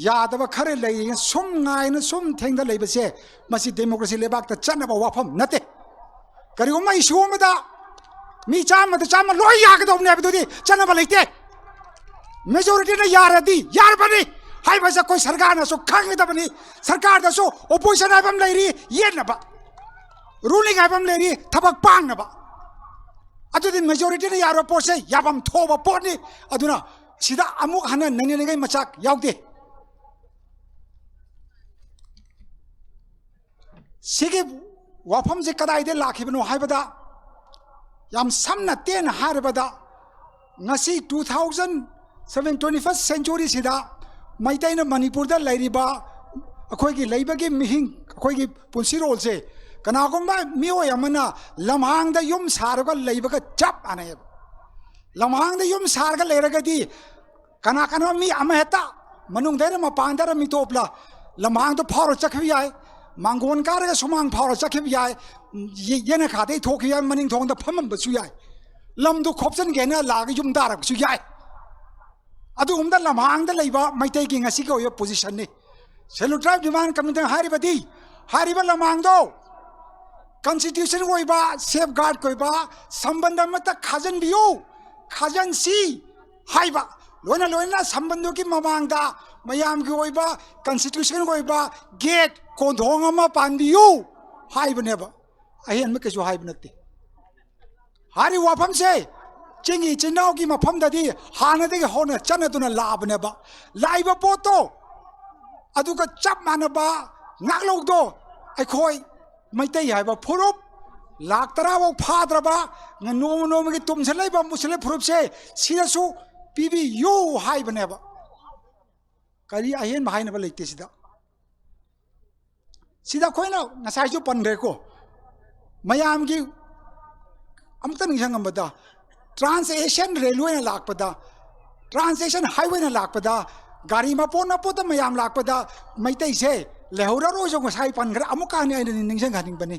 ꯌꯥꯗꯕ ꯈꯔ ꯂꯩꯌꯦꯅ ꯁꯨꯝ ꯉꯥꯏꯅ ꯁꯨꯝ ꯊꯦꯡꯗ ꯂꯩꯕꯁꯦ, ꯃꯁꯤ democracy ꯂꯩꯕꯥꯛꯇ ꯆꯠꯅꯕ ꯋꯥꯐꯝ ꯅꯠꯇꯦ꯫ ꯀꯔꯤꯒꯨꯝꯕ issue ꯑꯃꯗ ꯃꯤ ꯆꯥꯝꯃꯗ ꯆꯥꯝꯃ ꯂꯣꯏ ꯌꯥꯒꯗꯧꯕꯅꯦ ꯍꯥꯏꯕꯗꯨꯗꯤ ꯆꯠꯅꯕ ꯂꯩꯇꯦ꯫ Majorityꯅ ꯌꯥꯔꯗꯤ ꯌꯥꯔꯕꯅꯤ ꯍꯥꯏꯕꯁꯦ ꯑꯩꯈꯣꯏ ꯁꯔꯀꯥꯔꯅꯁꯨ ꯈꯪꯒꯗꯕꯅꯤ꯫ ꯁꯔꯀꯥꯔꯗꯁꯨ opposition ꯍꯥꯏꯕ ꯑꯃ ꯂꯩꯔꯤ, ꯌꯦꯠꯅꯕ, ruling ꯍꯥꯏꯕ ꯑꯃ ꯂꯩꯔꯤ, ꯊꯕꯛ ꯄꯥꯡꯅꯕ꯫ ꯑꯗꯨꯗꯤ majorityꯅ ꯌꯥꯔꯕ ꯄꯣꯠꯁꯦ ꯌꯥꯐꯝ ꯊꯣꯛꯑꯕ ꯄꯣꯠꯅꯤ꯫ ꯑꯗꯨꯅ ꯁꯤꯗ ꯑꯃꯨꯛ ꯍꯟꯅ ꯅꯩꯅꯅꯤꯡꯉꯥꯏ ꯃꯆꯥꯛ ꯌꯥꯎꯗꯦ꯫ ꯁꯤꯒꯤ ꯋꯥꯐꯝꯁꯦ ꯀꯗꯥꯏꯗ ꯂꯥꯛꯈꯤꯕꯅꯣ ꯍꯥꯏꯕꯗ, ꯌꯥꯝ ꯁꯝꯅ ꯇꯦꯟꯅ ꯍꯥꯏꯔꯕꯗ, ꯉꯁꯤ two thousand seven, twenty first centuryꯁꯤꯗ ꯃꯩꯇꯩꯅ ꯃꯅꯤꯄꯨꯔꯗ ꯂꯩꯔꯤꯕ ꯑꯩꯈꯣꯏꯒꯤ ꯂꯩꯕꯒꯤ ꯃꯤꯍꯤꯡ, ꯑꯩꯈꯣꯏꯒꯤ ꯄꯨꯟꯁꯤꯔꯣꯜꯁꯦ, ꯀꯅꯥꯒꯨꯝꯕ ꯃꯤꯑꯣꯏ ꯑꯃꯅ ꯂꯝꯍꯥꯡꯗ ꯌꯨꯝ ꯁꯥꯔꯒ ꯂꯩꯕꯒ ꯆꯞ ꯃꯥꯟꯅꯩꯌꯦꯕ꯫ ꯂꯝꯍꯥꯡꯗ ꯌꯨꯝ ꯁꯥꯔꯒ ꯂꯩꯔꯒꯗꯤ ꯀꯅꯥ ꯀꯅꯥ ꯃꯤ ꯑꯃ ꯍꯦꯛꯇ ꯃꯅꯨꯡꯗꯩꯔ ꯃꯄꯥꯟꯗꯔ ꯃꯤꯇꯣꯞꯂ ꯂꯝꯍꯥꯡꯗꯣ ꯐꯥꯎꯔ ꯆꯠꯈꯤꯕ ꯌꯥꯏ, ꯃꯥꯡꯒꯣꯟ ꯀꯥꯔꯒ ꯁꯨꯃꯥꯡ ꯐꯥꯎꯔ ꯆꯠꯈꯤꯕ ꯌꯥꯏ, ꯌꯦ- ꯌꯦꯅꯈꯥꯗꯩ ꯊꯣꯛꯈꯤꯕ ꯌꯥꯏ, ꯃꯅꯤꯡ ꯊꯣꯡꯗ ꯐꯝꯃꯝꯕꯁꯨ ꯌꯥꯏ, ꯂꯝꯗꯨ ꯈꯣꯞꯆꯟꯒꯦꯅ ꯂꯥꯛꯑꯒ ꯌꯨꯝ ꯇꯥꯔꯛꯄꯁꯨ ꯌꯥꯏ꯫ ꯑꯗꯨꯒꯨꯝꯕꯗ ꯂꯝꯍꯥꯡꯗ ꯂꯩꯕ ꯃꯩꯇꯩꯒꯤ ꯉꯁꯤꯒꯤ ꯑꯣꯏꯕ positionꯅꯤ꯫ Scheduled Tribe Demand Committeeꯅ ꯍꯥꯏꯔꯤꯕꯗꯤ ꯍꯥꯏꯔꯤꯕ ꯂꯝꯍꯥꯡꯗꯣ constitution ꯑꯣꯏꯕ, safeguard ꯑꯣꯏꯕ ꯁꯝꯕꯟꯗ ꯑꯃꯠꯇ ꯈꯥꯖꯤꯟꯕꯤꯌꯨ, ꯈꯥꯖꯤꯟꯁꯤ ꯍꯥꯏꯕ, ꯂꯣꯏꯅ ꯂꯣꯏꯅ ꯁꯝꯕꯟꯗꯨꯒꯤ ꯃꯃꯥꯡꯗ ꯃꯌꯥꯝꯒꯤ ꯑꯣꯏꯕ constitution ꯑꯣꯏꯕ gate ꯀꯣꯟꯊꯣꯡ ꯑꯃ ꯄꯥꯟꯕꯤꯌꯨ ꯍꯥꯏꯕꯅꯦꯕ꯫ ꯑꯍꯦꯟꯕ ꯀꯩꯁꯨ ꯍꯥꯏꯕ ꯅꯠꯇꯦ꯫ ꯍꯥꯏꯔꯤꯕ ꯋꯥꯐꯝꯁꯦ ꯆꯤꯡꯒꯤ ꯏꯆꯤꯟ ꯏꯅꯥꯎꯒꯤ ꯃꯐꯝꯗꯗꯤ ꯍꯥꯟꯅꯗꯒꯤ ꯍꯧꯅ ꯆꯠꯅꯗꯨꯅ ꯂꯥꯛꯑꯕꯅꯦꯕ꯫ ꯂꯥꯛꯏꯕ ꯄꯣꯠꯇꯣ ꯑꯗꯨꯒ ꯆꯞ ꯃꯥꯟꯅꯕ ꯉꯥꯛꯂꯧꯗꯣ ꯑꯩꯈꯣꯏ ꯃꯩꯇꯩ ꯍꯥꯏꯕ ꯐꯨꯔꯨꯞ ꯂꯥꯛ ꯇꯔꯥ ꯐꯥꯎ ꯐꯥꯗ꯭ꯔꯕ ꯅꯣꯡꯃ ꯅꯣꯡꯃꯒꯤ ꯇꯨꯝꯁꯤꯜꯂꯛꯏꯕ ꯃꯨꯁꯂꯤꯝ ꯐꯨꯔꯨꯞꯁꯦ ꯁꯤꯗꯁꯨ ꯄꯤꯕꯤꯌꯨ ꯍꯥꯏꯕꯅꯦꯕ꯫ ꯀꯔꯤ ꯑꯍꯦꯟꯕ ꯍꯥꯏꯅꯕ ꯂꯩꯇꯦ ꯁꯤꯗ꯫ ꯁꯤꯗ ꯑꯩꯈꯣꯏꯅ ꯉꯁꯥꯏꯁꯨ ꯄꯟꯈ꯭ꯔꯦꯀꯣ, ꯃꯌꯥꯝꯒꯤ ꯑꯃꯨꯛꯇ ꯅꯤꯡꯁꯤꯡꯉꯝꯕꯗ, Trans Asian Railwayꯅ ꯂꯥꯛꯄꯗ, Trans Asian Highwayꯅ ꯂꯥꯛꯄꯗ, ꯒꯥꯔꯤ ꯃꯄꯣꯠ ꯃꯄꯣꯠꯇ ꯃꯌꯥꯝ ꯂꯥꯛꯄꯗ ꯃꯩꯇꯩꯁꯦ ꯂꯩꯍꯧꯔꯔꯣꯏꯁꯨ ꯉꯁꯥꯏ ꯄꯟꯈ꯭ꯔꯦ꯫ ꯑꯃꯨꯛꯀ ꯍꯟꯅ ꯑꯩꯅ ꯅꯤꯡꯁꯤꯡꯍꯟꯅꯤꯡꯕꯅꯤ꯫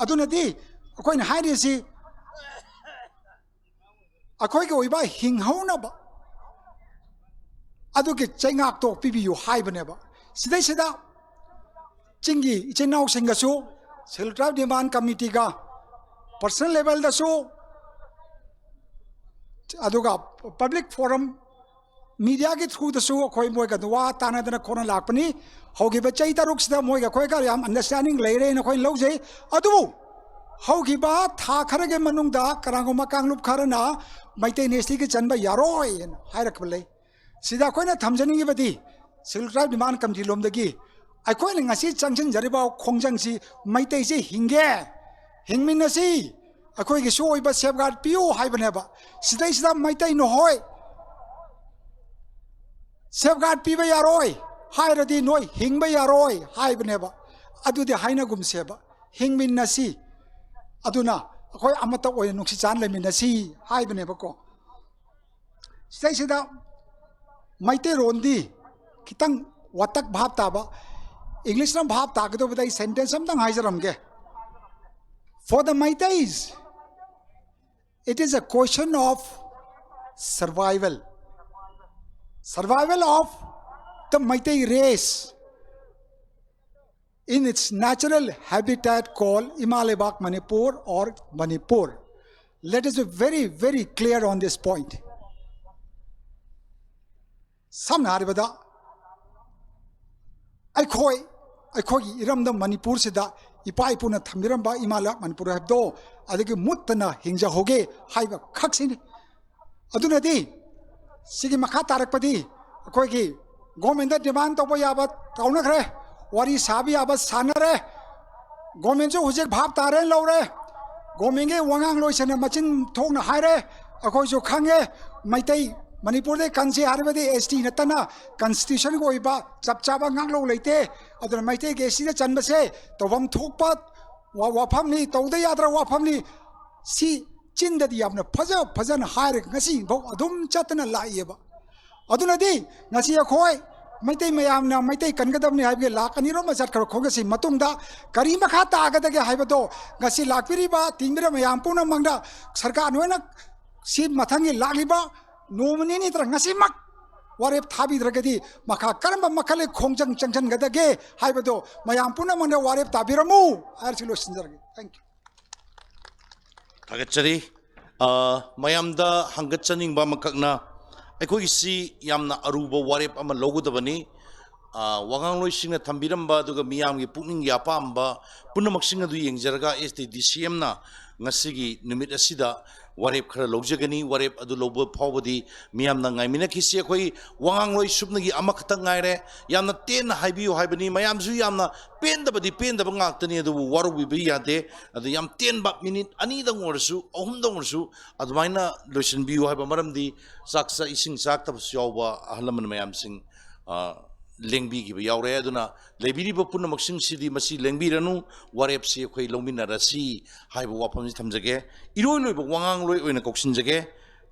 ꯑꯗꯨꯅꯗꯤ ꯑꯩꯈꯣꯏꯅ ꯍꯥꯏꯔꯤꯁꯤ ꯑꯩꯈꯣꯏꯒꯤ ꯑꯣꯏꯕ ꯍꯤꯡꯍꯧꯅꯕ ꯑꯗꯨꯒꯤ ꯆꯩꯉꯥꯛꯇꯣ ꯄꯤꯕꯤꯌꯨ ꯍꯥꯏꯕꯅꯦꯕ꯫ ꯁꯤꯗꯩꯁꯤꯗ ꯆꯤꯡꯒꯤ ꯏꯆꯤꯟ ꯏꯅꯥꯎꯁꯤꯡꯒꯁꯨ, Scheduled Tribe Demand Committeeꯒ personal levelꯗꯁꯨ, ꯑꯗꯨꯒ public forum mediaꯒꯤ throughꯗꯁꯨ ꯑꯩꯈꯣꯏ ꯃꯣꯏꯒ ꯋꯥ ꯇꯥꯅꯗꯅ ꯈꯣꯠꯅ ꯂꯥꯛꯄꯅꯤ꯫ ꯍꯧꯈꯤꯕ ꯆꯍꯤ ꯇꯔꯨꯛꯁꯤꯗ ꯃꯣꯏꯒ ꯑꯩꯈꯣꯏꯒ ꯌꯥꯝ understanding ꯂꯩꯔꯦꯅ ꯑꯩꯈꯣꯏꯅ ꯂꯧꯖꯩ꯫ ꯑꯗꯨꯕꯨ ꯍꯧꯈꯤꯕ ꯊꯥ ꯈꯔꯒꯤ ꯃꯅꯨꯡꯗ ꯀꯅꯥꯒꯨꯝꯕ ꯀꯥꯡꯂꯨꯞ ꯈꯔꯅ ꯃꯩꯇꯩ NSTꯒꯤ ꯆꯟꯕ ꯌꯥꯔꯣꯏꯅ ꯍꯥꯏꯔꯛꯄ ꯂꯩ꯫ ꯁꯤꯗ ꯑꯩꯈꯣꯏꯅ ꯊꯝꯖꯅꯤꯡꯉꯤꯕꯗꯤ Scheduled Tribe Demand Committee ꯂꯣꯝꯗꯒꯤ ꯑꯩꯈꯣꯏꯅ ꯉꯁꯤ ꯆꯪꯁꯤꯟꯖꯔꯤꯕ ꯈꯣꯡꯖꯪꯁꯤ ꯃꯩꯇꯩꯁꯤ ꯍꯤꯡꯒꯦ, ꯍꯤꯡꯃꯤꯟꯅꯁꯤ, ꯑꯩꯈꯣꯏꯒꯤꯁꯨ ꯑꯣꯏꯕ safeguard ꯄꯤꯌꯨ ꯍꯥꯏꯕꯅꯦꯕ꯫ ꯁꯤꯗꯩꯁꯤꯗ ꯃꯩꯇꯩ ꯅꯍꯣꯏ safeguard ꯄꯤꯕ ꯌꯥꯔꯣꯏ ꯍꯥꯏꯔꯗꯤ ꯅꯣꯏ ꯍꯤꯡꯕ ꯌꯥꯔꯣꯏ ꯍꯥꯏꯕꯅꯦꯕ꯫ ꯑꯗꯨꯗꯤ ꯍꯥꯏꯅꯒꯨꯝꯁꯦꯕ, ꯍꯤꯡꯃꯤꯟꯅꯁꯤ, ꯑꯗꯨꯅ ꯑꯩꯈꯣꯏ ꯑꯃꯠꯇ ꯑꯣꯏꯅ ꯅꯨꯡꯁꯤ ꯆꯥꯟꯅ ꯂꯩꯃꯤꯟꯅꯁꯤ ꯍꯥꯏꯕꯅꯦꯕꯀꯣ꯫ ꯁꯤꯗꯩꯁꯤꯗ ꯃꯩꯇꯩꯔꯣꯟꯗꯤ ꯈꯤꯇꯪ ꯋꯥꯇꯛ ꯚꯥꯞ ꯇꯥꯕ, ꯏꯪꯂꯤꯁꯅ ꯚꯥꯞ ꯇꯥꯒꯗꯧꯕꯗ ꯑꯩ ꯁꯦꯟꯇꯦꯟꯁ ꯑꯝꯇꯪ ꯍꯥꯏꯖꯔꯝꯒꯦ꯫ For the Meiteis, it is a question of survival. Survival of the Meitei race in its natural habitat called Ima Leibak Manipur or Manipur. Let us be very, very clear on this point. ꯁꯝꯅ ꯍꯥꯏꯔꯕꯗ, ꯑꯩꯈꯣꯏ ꯑꯩꯈꯣꯏꯒꯤ ꯏꯔꯝꯗꯝ ꯃꯅꯤꯄꯨꯔꯁꯤꯗ ꯏꯄꯥ ꯏꯄꯨꯅ ꯊꯝꯕꯤꯔꯝꯕ ꯏꯃꯥ ꯂꯩꯕꯥꯛ ꯃꯅꯤꯄꯨꯔ ꯍꯥꯏꯕꯗꯣ ꯑꯗꯒꯤ ꯃꯨꯠꯇꯅ ꯍꯤꯡꯖꯍꯧꯒꯦ ꯍꯥꯏꯕ ꯈꯛꯁꯤꯅꯤ꯫ ꯑꯗꯨꯅꯗꯤ ꯁꯤꯒꯤ ꯃꯈꯥ ꯇꯥꯔꯛꯄꯗꯤ ꯑꯩꯈꯣꯏꯒꯤ ꯒꯣꯔꯃꯦꯟꯗ ꯗꯤꯃꯥꯟ ꯇꯧꯕ ꯌꯥꯕ ꯇꯧꯅꯈ꯭ꯔꯦ, ꯋꯥꯔꯤ ꯁꯥꯕ ꯌꯥꯕ ꯁꯥꯟꯅꯔꯦ꯫ ꯒꯣꯔꯃꯦꯟꯁꯨ ꯍꯧꯖꯤꯛ ꯚꯥꯞ ꯇꯥꯔꯦꯅ ꯂꯧꯔꯦ꯫ ꯒꯣꯔꯃꯦꯟꯒꯤ ꯋꯥꯉꯥꯡꯂꯣꯏꯁꯤꯡꯅ ꯃꯆꯤꯟ ꯊꯣꯛꯅ ꯍꯥꯏꯔꯦ, ꯑꯩꯈꯣꯏꯁꯨ ꯈꯪꯉꯦ꯫ ꯃꯩꯇꯩ ꯃꯅꯤꯄꯨꯔꯗꯩ ꯀꯟꯁꯤ ꯍꯥꯏꯔꯕꯗꯤ ꯑꯦꯁ ꯇꯤ ꯅꯠꯇꯅ ꯀꯟꯁꯇꯤꯇ꯭ꯌꯨꯁꯟꯒꯤ ꯑꯣꯏꯕ ꯆꯞ ꯆꯥꯕ ꯉꯥꯛꯂꯧ ꯂꯩꯇꯦ꯫ ꯑꯗꯨꯅ ꯃꯩꯇꯩꯒꯤ ꯑꯦꯁ ꯇꯤꯗ ꯆꯟꯕꯁꯦ ꯇꯧꯐꯝ ꯊꯣꯛꯄ ꯋꯥ-, ꯋꯥꯐꯝꯅꯤ, ꯇꯧꯗ ꯌꯥꯗ꯭ꯔ ꯋꯥꯐꯝꯅꯤ꯫ ꯁꯤ ꯆꯤꯟꯗꯗꯤ ꯌꯥꯝꯅ ꯐꯖ ꯐꯖꯅ ꯍꯥꯏꯔꯒ ꯉꯁꯤꯐꯥꯎ ꯑꯗꯨꯝ ꯆꯠꯇꯅ ꯂꯥꯛꯏꯑꯕ꯫ ꯑꯗꯨꯅꯗꯤ ꯉꯁꯤ ꯑꯩꯈꯣꯏ ꯃꯩꯇꯩ ꯃꯌꯥꯝꯅ ꯃꯩꯇꯩ ꯀꯟꯒꯗꯕꯅꯤ ꯍꯥꯏꯕꯒꯤ ꯂꯥꯛ ꯑꯅꯤꯔꯣꯝ ꯑꯃ ꯆꯠꯈ꯭ꯔꯕ ꯈꯣꯡꯆꯠꯁꯤ ꯃꯇꯨꯡꯗ ꯀꯔꯤ ꯃꯈꯥ ꯇꯥꯒꯗꯒꯦ ꯍꯥꯏꯕꯗꯣ ꯉꯁꯤ ꯂꯥꯛꯄꯤꯔꯤꯕ ꯇꯤꯟꯕꯤꯔ ꯃꯌꯥꯝ ꯄꯨꯝꯅꯃꯛꯅ ꯁꯔꯀꯥꯔ ꯅꯣꯏꯅ ꯁꯤ ꯃꯊꯪꯒꯤ ꯂꯥꯛꯂꯤꯕ ꯅꯣꯡꯃ ꯅꯤꯅꯤ ꯅꯠꯇ꯭ꯔꯒ ꯉꯁꯤꯃꯛ ꯋꯥꯔꯦꯞ ꯊꯥꯕꯤꯗ꯭ꯔꯒꯗꯤ ꯃꯈꯥ ꯀꯔꯝꯕ ꯃꯈꯜꯒꯤ ꯈꯣꯡꯖꯪ ꯆꯪꯁꯤꯟꯒꯗꯒꯦ ꯍꯥꯏꯕꯗꯣ ꯃꯌꯥꯝ ꯄꯨꯝꯅꯃꯛꯅ ꯋꯥꯔꯦꯞ ꯇꯥꯕꯤꯔꯝꯃꯨ ꯍꯥꯏꯔꯁꯤ ꯂꯣꯏꯁꯤꯟꯖꯔꯒꯦ꯫ Thank you. ꯊꯥꯒꯠꯆꯔꯤ꯫ ꯑ, ꯃꯌꯥꯝꯗ ꯍꯪꯒꯠꯆꯅꯤꯡꯕ ꯑꯃꯈꯛꯅ, ꯑꯩꯈꯣꯏꯒꯤꯁꯤ ꯌꯥꯝꯅ ꯑꯔꯨꯕ ꯋꯥꯔꯦꯞ ꯑꯃ ꯂꯧꯒꯗꯕꯅꯤ꯫ ꯑ, ꯋꯥꯉꯥꯡꯂꯣꯏꯁꯤꯡꯅ ꯊꯝꯕꯤꯔꯝꯕ ꯑꯗꯨꯒ ꯃꯤꯌꯥꯝꯒꯤ ꯄꯨꯛꯅꯤꯡꯒꯤ ꯑꯄꯥꯝꯕ ꯄꯨꯝꯅꯃꯛꯁꯤꯡ ꯑꯗꯨ ꯌꯦꯡꯖꯔꯒ ꯑꯦꯁ ꯇꯤ ꯗꯤ ꯁꯤ ꯑꯦꯝꯅ ꯉꯁꯤꯒꯤ ꯅꯨꯃꯤꯠ ꯑꯁꯤꯗ ꯋꯥꯔꯦꯞ ꯈꯔ ꯂꯧꯖꯒꯅꯤ꯫ ꯋꯥꯔꯦꯞ ꯑꯗꯨ ꯂꯧꯕ ꯐꯥꯎꯕꯗꯤ ꯃꯤꯌꯥꯝꯅ ꯉꯥꯏꯃꯤꯟꯅꯈꯤꯁꯤ꯫ ꯑꯩꯈꯣꯏ ꯋꯥꯉꯥꯡꯂꯣꯏ ꯁꯨꯞꯅꯒꯤ ꯑꯃꯈꯛꯇ ꯉꯥꯏꯔꯦ꯫ ꯌꯥꯝꯅ ꯇꯦꯟꯅ ꯍꯥꯏꯕꯤꯌꯨ ꯍꯥꯏꯕꯅꯤ꯫ ꯃꯌꯥꯝꯁꯨ ꯌꯥꯝꯅ ꯄꯦꯟꯗꯕꯗꯤ ꯄꯦꯟꯗꯕ ꯉꯥꯛꯇꯅꯤ, ꯑꯗꯨꯕꯨ ꯋꯥꯔꯧꯕꯤꯕ ꯌꯥꯗꯦ꯫ ꯑꯗꯨ ꯌꯥꯝ ꯇꯦꯟꯕ ꯃꯤꯅꯤꯠ ꯑꯅꯤꯗꯪ ꯑꯣꯏꯔꯁꯨ, ꯑꯍꯨꯝꯗꯪ ꯑꯣꯏꯔꯁꯨ ꯑꯗꯨꯃꯥꯏꯅ ꯂꯣꯏꯁꯤꯟꯕꯤꯌꯨ ꯍꯥꯏꯕ ꯃꯔꯝꯗꯤ ꯆꯥꯛ ꯆꯥ-, ꯏꯁꯤꯡ ꯆꯥꯛꯇꯕꯁꯨ ꯌꯥꯎꯕ ꯑꯍꯜ ꯂꯃꯟ ꯃꯌꯥꯝꯁꯤꯡ, ꯑ, ꯂꯦꯡꯕꯤꯈꯤꯕ ꯌꯥꯎꯔꯦ꯫ ꯑꯗꯨꯅ ꯂꯩꯕꯤꯔꯤꯕ ꯄꯨꯝꯅꯃꯛꯁꯤꯡꯁꯤꯗꯤ ꯃꯁꯤ ꯂꯦꯡꯕꯤꯔꯅꯨ, ꯋꯥꯔꯦꯞꯁꯤ ꯑꯩꯈꯣꯏ ꯂꯧꯃꯤꯟꯅꯔꯁꯤ ꯍꯥꯏꯕ ꯋꯥꯐꯝꯁꯤ ꯊꯝꯖꯒꯦ꯫ ꯏꯔꯣꯏ ꯂꯣꯏꯕ ꯋꯥꯉꯥꯡꯂꯣꯏ ꯑꯣꯏꯅ ꯀꯧꯁꯤꯟꯖꯒꯦ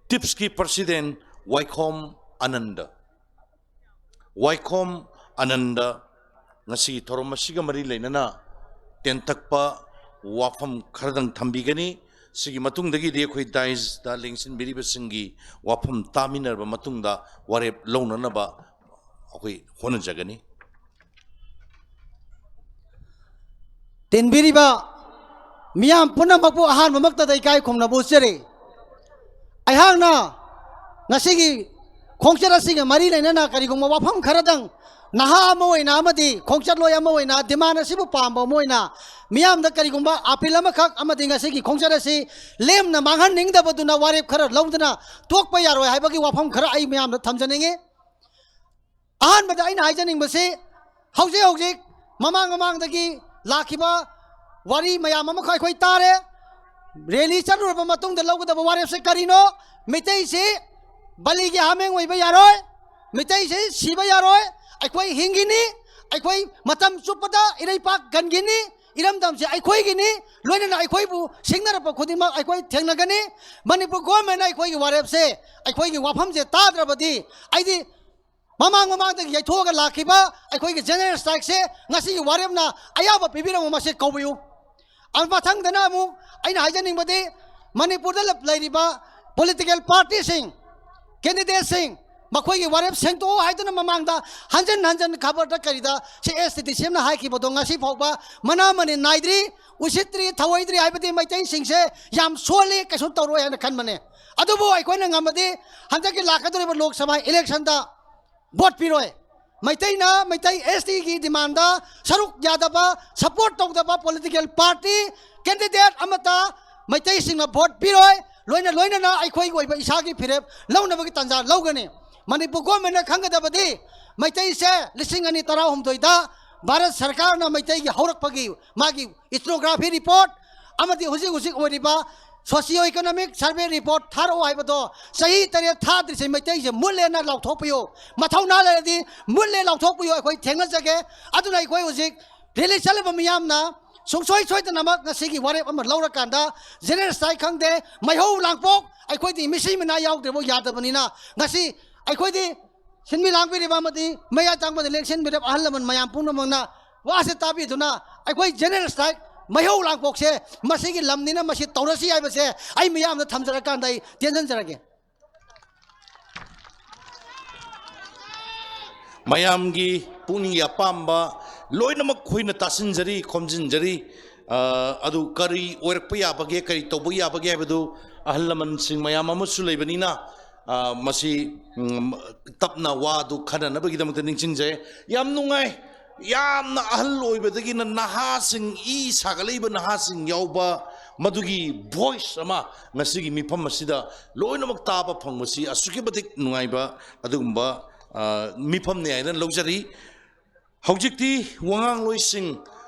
ꯇꯤꯞꯁꯀꯤ ꯄ꯭ꯔꯁꯤꯗꯦꯟ ꯋꯥꯏꯈꯣꯝ ꯑꯅꯟꯗ꯫ ꯋꯥꯏꯈꯣꯝ ꯑꯅꯟꯗ ꯉꯁꯤꯒꯤ ꯊꯧꯔꯝ ꯑꯁꯤꯒ ꯃꯔꯤ ꯂꯩꯅꯅ ꯇꯦꯟꯇꯛꯄ ꯋꯥꯐꯝ ꯈꯔꯗꯪ ꯊꯝꯕꯤꯒꯅꯤ꯫ ꯁꯤꯒꯤ ꯃꯇꯨꯡꯗꯒꯤꯗꯤ ꯑꯩꯈꯣꯏ ꯗꯥꯏꯁꯇ ꯂꯦꯡꯁꯤꯟꯕꯤꯔꯤꯕꯁꯤꯡꯒꯤ ꯋꯥꯐꯝ ꯇꯥꯃꯤꯟꯅꯔꯕ ꯃꯇꯨꯡꯗ ꯋꯥꯔꯦꯞ ꯂꯧꯅꯅꯕ ꯑꯩꯈꯣꯏ ꯍꯣꯠꯅꯖꯒꯅꯤ꯫ ꯇꯤꯟꯕꯤꯔꯤꯕ ꯃꯤꯌꯥꯝ ꯄꯨꯝꯅꯃꯛꯄꯨ ꯑꯍꯥꯟꯕꯃꯛꯇꯗ ꯏꯀꯥꯏ ꯈꯨꯝꯅꯕ ꯎꯠꯆꯔꯤ꯫ ꯑꯩꯍꯥꯛꯅ ꯉꯁꯤꯒꯤ ꯈꯣꯡꯆꯠ ꯑꯁꯤꯒ ꯃꯔꯤ ꯂꯩꯅꯅ ꯀꯔꯤꯒꯨꯝꯕ ꯋꯥꯐꯝ ꯈꯔꯗꯪ ꯅꯍꯥ ꯑꯃ ꯑꯣꯏꯅ ꯑꯃꯗꯤ ꯈꯣꯡꯆꯠꯂꯣꯏ ꯑꯃ ꯑꯣꯏꯅ, ꯗꯤꯃꯥꯟ ꯑꯁꯤꯕꯨ ꯄꯥꯝꯕ ꯑꯃ ꯑꯣꯏꯅ, ꯃꯤꯌꯥꯝꯗ ꯀꯔꯤꯒꯨꯝꯕ ꯑꯄꯤꯜ ꯑꯃꯈꯛ ꯑꯃꯗꯤ ꯉꯁꯤꯒꯤ ꯈꯣꯡꯆꯠ ꯑꯁꯤ ꯂꯦꯝꯅ ꯃꯥꯡꯍꯟꯅꯤꯡꯗꯕꯗꯨꯅ ꯋꯥꯔꯦꯞ ꯈꯔ ꯂꯧꯗꯨꯅ ꯇꯣꯛꯄ ꯌꯥꯔꯣꯏ ꯍꯥꯏꯕꯒꯤ ꯋꯥꯐꯝ ꯈꯔ ꯑꯩ ꯃꯤꯌꯥꯝꯗ ꯊꯝꯖꯅꯤꯡꯏ꯫ ꯑꯍꯥꯟꯕꯗ ꯑꯩꯅ ꯍꯥꯏꯖꯅꯤꯡꯕꯁꯤ, ꯍꯧꯖꯤꯛ ꯍꯧꯖꯤꯛ ꯃꯃꯥꯡ ꯃꯃꯥꯡꯗꯒꯤ ꯂꯥꯛꯈꯤꯕ ꯋꯥꯔꯤ ꯃꯌꯥꯝ ꯑꯃꯈꯛ ꯑꯩꯈꯣꯏ ꯇꯥꯔꯦ꯫ ꯔꯦꯂꯤ ꯆꯠꯂꯨꯔꯕ ꯃꯇꯨꯡꯗ ꯂꯧꯒꯗꯕ ꯋꯥꯔꯦꯞꯁꯦ ꯀꯔꯤꯅꯣ? ꯃꯤꯇꯩꯁꯤ ꯕꯂꯤꯒꯤ ꯍꯥꯃꯦꯡ ꯑꯣꯏꯕ ꯌꯥꯔꯣꯏ, ꯃꯤꯇꯩꯁꯤ ꯁꯤꯕ ꯌꯥꯔꯣꯏ, ꯑꯩꯈꯣꯏ ꯍꯤꯡꯒꯤꯅꯤ, ꯑꯩꯈꯣꯏ ꯃꯇꯝ ꯆꯨꯞꯄꯗ ꯏꯔꯩꯄꯥꯛ ꯀꯟꯒꯤꯅꯤ, ꯏꯔꯝꯗꯝꯁꯦ ꯑꯩꯈꯣꯏꯒꯤꯅꯤ, ꯂꯣꯏꯅꯅ ꯑꯩꯈꯣꯏꯕꯨ ꯁꯤꯡꯅꯔꯛꯄ ꯈꯨꯗꯤꯡꯃꯛ ꯑꯩꯈꯣꯏ ꯊꯦꯡꯅꯒꯅꯤ꯫ ꯃꯅꯤꯄꯨꯔ ꯒꯣꯔꯃꯦꯟꯅ ꯑꯩꯈꯣꯏꯒꯤ ꯋꯥꯔꯦꯞꯁꯦ, ꯑꯩꯈꯣꯏꯒꯤ ꯋꯥꯐꯝꯁꯦ ꯇꯥꯗ꯭ꯔꯕꯗꯤ ꯑꯩꯗꯤ ꯃꯃꯥꯡ ꯃꯃꯥꯡꯗꯒꯤ ꯌꯩꯊꯣꯛꯑꯒ ꯂꯥꯛꯈꯤꯕ ꯑꯩꯈꯣꯏꯒꯤ ꯖꯦꯅꯔꯦꯜ ꯁ꯭ꯇ꯭ꯔꯥꯏꯛꯁꯦ ꯉꯁꯤꯒꯤ ꯋꯥꯔꯦꯞꯅ ꯑꯌꯥꯕ ꯄꯤꯕꯤꯔꯝꯕ ꯃꯁꯦ ꯀꯧꯕꯤꯌꯨ꯫ ꯑ, ꯃꯊꯪꯗꯅ ꯑꯃꯨꯛ ꯑꯩꯅ ꯍꯥꯏꯖꯅꯤꯡꯕꯗꯤ, ꯃꯅꯤꯄꯨꯔꯗ ꯂꯩ-, ꯂꯩꯔꯤꯕ ꯄꯣꯂꯤꯇꯤꯀꯦꯜ ꯄꯥꯔꯇꯤꯁꯤꯡ, ꯀꯦꯟꯗꯤꯗꯦꯠꯁꯤꯡ, ꯃꯈꯣꯏꯒꯤ ꯋꯥꯔꯦꯞ ꯁꯦꯡꯗꯣꯛꯑꯣ ꯍꯥꯏꯗꯨꯅ ꯃꯃꯥꯡꯗ ꯍꯟꯖꯤꯟ ꯍꯟꯖꯤꯟ ꯈꯕꯔꯗ ꯀꯔꯤꯗ ꯁꯤ ꯑꯦꯁ ꯇꯤ ꯗꯤ ꯁꯤ ꯑꯦꯝꯅ ꯍꯥꯏꯈꯤꯕꯗꯣ ꯉꯁꯤ ꯐꯥꯎꯕ ꯃꯅꯥ ꯃꯅꯤꯟ ꯅꯥꯏꯗ꯭ꯔꯤ, ꯎꯁꯤꯠꯇ꯭ꯔꯤ, ꯊꯧꯑꯣꯏꯗ꯭ꯔꯤ ꯍꯥꯏꯕꯗꯤ ꯃꯩꯇꯩꯁꯤꯡꯁꯦ ꯌꯥꯝ ꯁꯣꯜꯂꯤ, ꯀꯩꯁꯨ ꯇꯧꯔꯣꯏ ꯍꯥꯏꯅ ꯈꯟꯕꯅꯦ꯫ ꯑꯗꯨꯕꯨ ꯑꯩꯈꯣꯏꯅ ꯉꯝꯃꯗꯤ ꯍꯟꯗꯛꯀꯤ ꯂꯥꯛꯀꯗꯧꯔꯤꯕ ꯂꯣꯛ ꯁꯚꯥ ꯏꯂꯦꯛꯁꯟꯗ ꯚꯣꯠ ꯄꯤꯔꯣꯏ꯫ ꯃꯩꯇꯩꯅ ꯃꯩꯇꯩ ꯑꯦꯁ ꯇꯤꯒꯤ ꯗꯤꯃꯥꯟꯗ ꯁꯔꯨꯛ ꯌꯥꯗꯕ, ꯁꯄꯣꯔꯠ ꯇꯧꯗꯕ ꯄꯣꯂꯤꯇꯤꯀꯦꯜ ꯄꯥꯔꯇꯤ, ꯀꯦꯟꯗꯤꯗꯦꯠ ꯑꯃꯠꯇ ꯃꯩꯇꯩꯁꯤꯡꯅ ꯚꯣꯠ ꯄꯤꯔꯣꯏ꯫ ꯂꯣꯏꯅ ꯂꯣꯏꯅꯅ ꯑꯩꯈꯣꯏꯒꯤ ꯑꯣꯏꯕ ꯏꯁꯥꯒꯤ ꯐꯤꯔꯦꯞ ꯂꯧꯅꯕꯒꯤ ꯇꯥꯟꯖꯥ ꯂꯧꯒꯅꯤ꯫ ꯃꯅꯤꯄꯨꯔ ꯒꯣꯔꯃꯦꯟꯅ ꯈꯪꯒꯗꯕꯗꯤ, ꯃꯩꯇꯩꯁꯦ ꯂꯤꯁꯤꯡ ꯑꯅꯤ ꯇꯔꯥꯍꯨꯝꯗꯣꯏꯗ ꯚꯥꯔꯠ ꯁꯔꯀꯥꯔꯅ ꯃꯩꯇꯩꯒꯤ ꯍꯧꯔꯛꯄꯒꯤ ꯃꯥꯒꯤ ethnography report ꯑꯃꯗꯤ ꯍꯧꯖꯤꯛ ꯍꯧꯖꯤꯛ ꯑꯣꯏꯔꯤꯕ socio economic survey report ꯊꯥꯔꯛꯑꯣ ꯍꯥꯏꯕꯗꯣ ꯆꯍꯤ ꯇꯔꯦꯠ ꯊꯥꯗ꯭ꯔꯤꯁꯦ ꯃꯩꯇꯩꯁꯦ ꯃꯨꯠꯂꯦꯅ ꯂꯥꯎꯊꯣꯛꯄꯤꯌꯨ꯫ ꯃꯊꯧꯅꯥ ꯂꯩꯔꯗꯤ ꯃꯨꯠꯂꯦ ꯂꯥꯎꯊꯣꯛꯄꯤꯌꯨ꯫ ꯑꯩꯈꯣꯏ ꯊꯦꯡꯅꯖꯒꯦ꯫ ꯑꯗꯨꯅ ꯑꯩꯈꯣꯏ ꯍꯧꯖꯤꯛ ꯔꯦꯂꯤ ꯆꯠꯂꯤꯕ ꯃꯤꯌꯥꯝꯅ ꯁꯨꯡꯁꯣꯏ ꯁꯣꯏꯗꯅꯃꯛ ꯉꯁꯤꯒꯤ ꯋꯥꯔꯦꯞ ꯑꯃ ꯂꯧꯔꯀꯥꯟꯗ ꯖꯦꯅꯔꯦꯜ ꯁ꯭ꯇ꯭ꯔꯥꯏꯛ ꯈꯪꯗꯦ, ꯃꯩꯍꯧ ꯂꯥꯡꯄꯣꯛ, ꯑꯩꯈꯣꯏꯗꯤ ꯃꯤꯁꯤ ꯃꯤꯅꯥ ꯌꯥꯎꯗ꯭ꯔꯤꯕ ꯌꯥꯗꯕꯅꯤꯅ ꯉꯁꯤ ꯑꯩꯈꯣꯏꯗꯤ ꯁꯤꯟꯕꯤ ꯂꯥꯡꯕꯤꯔꯤꯕ ꯑꯃꯗꯤ ꯃꯌꯥ ꯆꯪꯕꯗ ꯂꯦꯡꯁꯤꯟꯕꯤꯔꯤꯕ ꯑꯍꯜ ꯂꯃꯟ ꯃꯌꯥꯝ ꯄꯨꯝꯅꯃꯛꯅ ꯋꯥꯁꯦ ꯇꯥꯕꯤꯗꯨꯅ ꯑꯩꯈꯣꯏ ꯖꯦꯅꯔꯦꯜ ꯁ꯭ꯇ꯭ꯔꯥꯏꯛ ꯃꯩꯍꯧ ꯂꯥꯡꯄꯣꯛꯁꯦ ꯃꯁꯤꯒꯤ ꯂꯝꯅꯤꯅ ꯃꯁꯤ ꯇꯧꯔꯁꯤ ꯍꯥꯏꯕꯁꯦ ꯑꯩ ꯃꯤꯌꯥꯝꯗ ꯊꯝꯖꯔꯀꯥꯟꯗ ꯑꯩ ꯇꯦꯟꯁꯤꯟꯖꯔꯒꯦ꯫ ꯃꯌꯥꯝꯒꯤ ꯄꯨꯛꯅꯤꯡꯒꯤ ꯑꯄꯥꯝꯕ ꯂꯣꯏꯅꯃꯛ ꯑꯩꯈꯣꯏꯅ ꯇꯥꯁꯤꯟꯖꯔꯤ, ꯈꯣꯝꯖꯤꯟꯖꯔꯤ꯫ ꯑ, ꯑꯗꯨ ꯀꯔꯤ ꯑꯣꯏꯔꯛꯄ ꯌꯥꯕꯒꯦ, ꯀꯔꯤ ꯇꯧꯕ ꯌꯥꯕꯒꯦ ꯍꯥꯏꯕꯗꯨ ꯑꯍꯜ ꯂꯃꯟꯁꯤꯡ ꯃꯌꯥꯝ ꯑꯃꯁꯨ ꯂꯩꯕꯅꯤꯅ, ꯑ, ꯃꯁꯤ, ꯎꯝ, ꯇꯞꯅ ꯋꯥꯗꯨ ꯈꯟꯅꯅꯕꯒꯤꯗꯃꯛꯇ ꯅꯤꯡꯁꯤꯡꯖꯩ꯫ ꯌꯥꯝ ꯅꯨꯡꯉꯥꯏ꯫ ꯌꯥꯝꯅ ꯑꯍꯜ ꯑꯣꯏꯕꯗꯒꯤꯅ ꯅꯍꯥꯁꯤꯡ, ꯏ ꯁꯥꯒꯠꯂꯛꯏꯕ ꯅꯍꯥꯁꯤꯡ ꯌꯥꯎꯕ, ꯃꯗꯨꯒꯤ ꯚꯣꯏꯁ ꯑꯃ ꯉꯁꯤꯒꯤ ꯃꯤꯐꯝ ꯑꯁꯤꯗ ꯂꯣꯏꯅꯃꯛ ꯇꯥꯕ ꯐꯪꯕꯁꯤ ꯑꯁꯨꯛꯀꯤ ꯃꯇꯤꯛ ꯅꯨꯡꯉꯥꯏꯕ ꯑꯗꯨꯒꯨꯝꯕ, ꯑ, ꯃꯤꯐꯝꯅꯤ ꯍꯥꯏꯅ ꯂꯧꯖꯔꯤ꯫ ꯍꯧꯖꯤꯛꯇꯤ ꯋꯥꯉꯥꯡꯂꯣꯏꯁꯤꯡ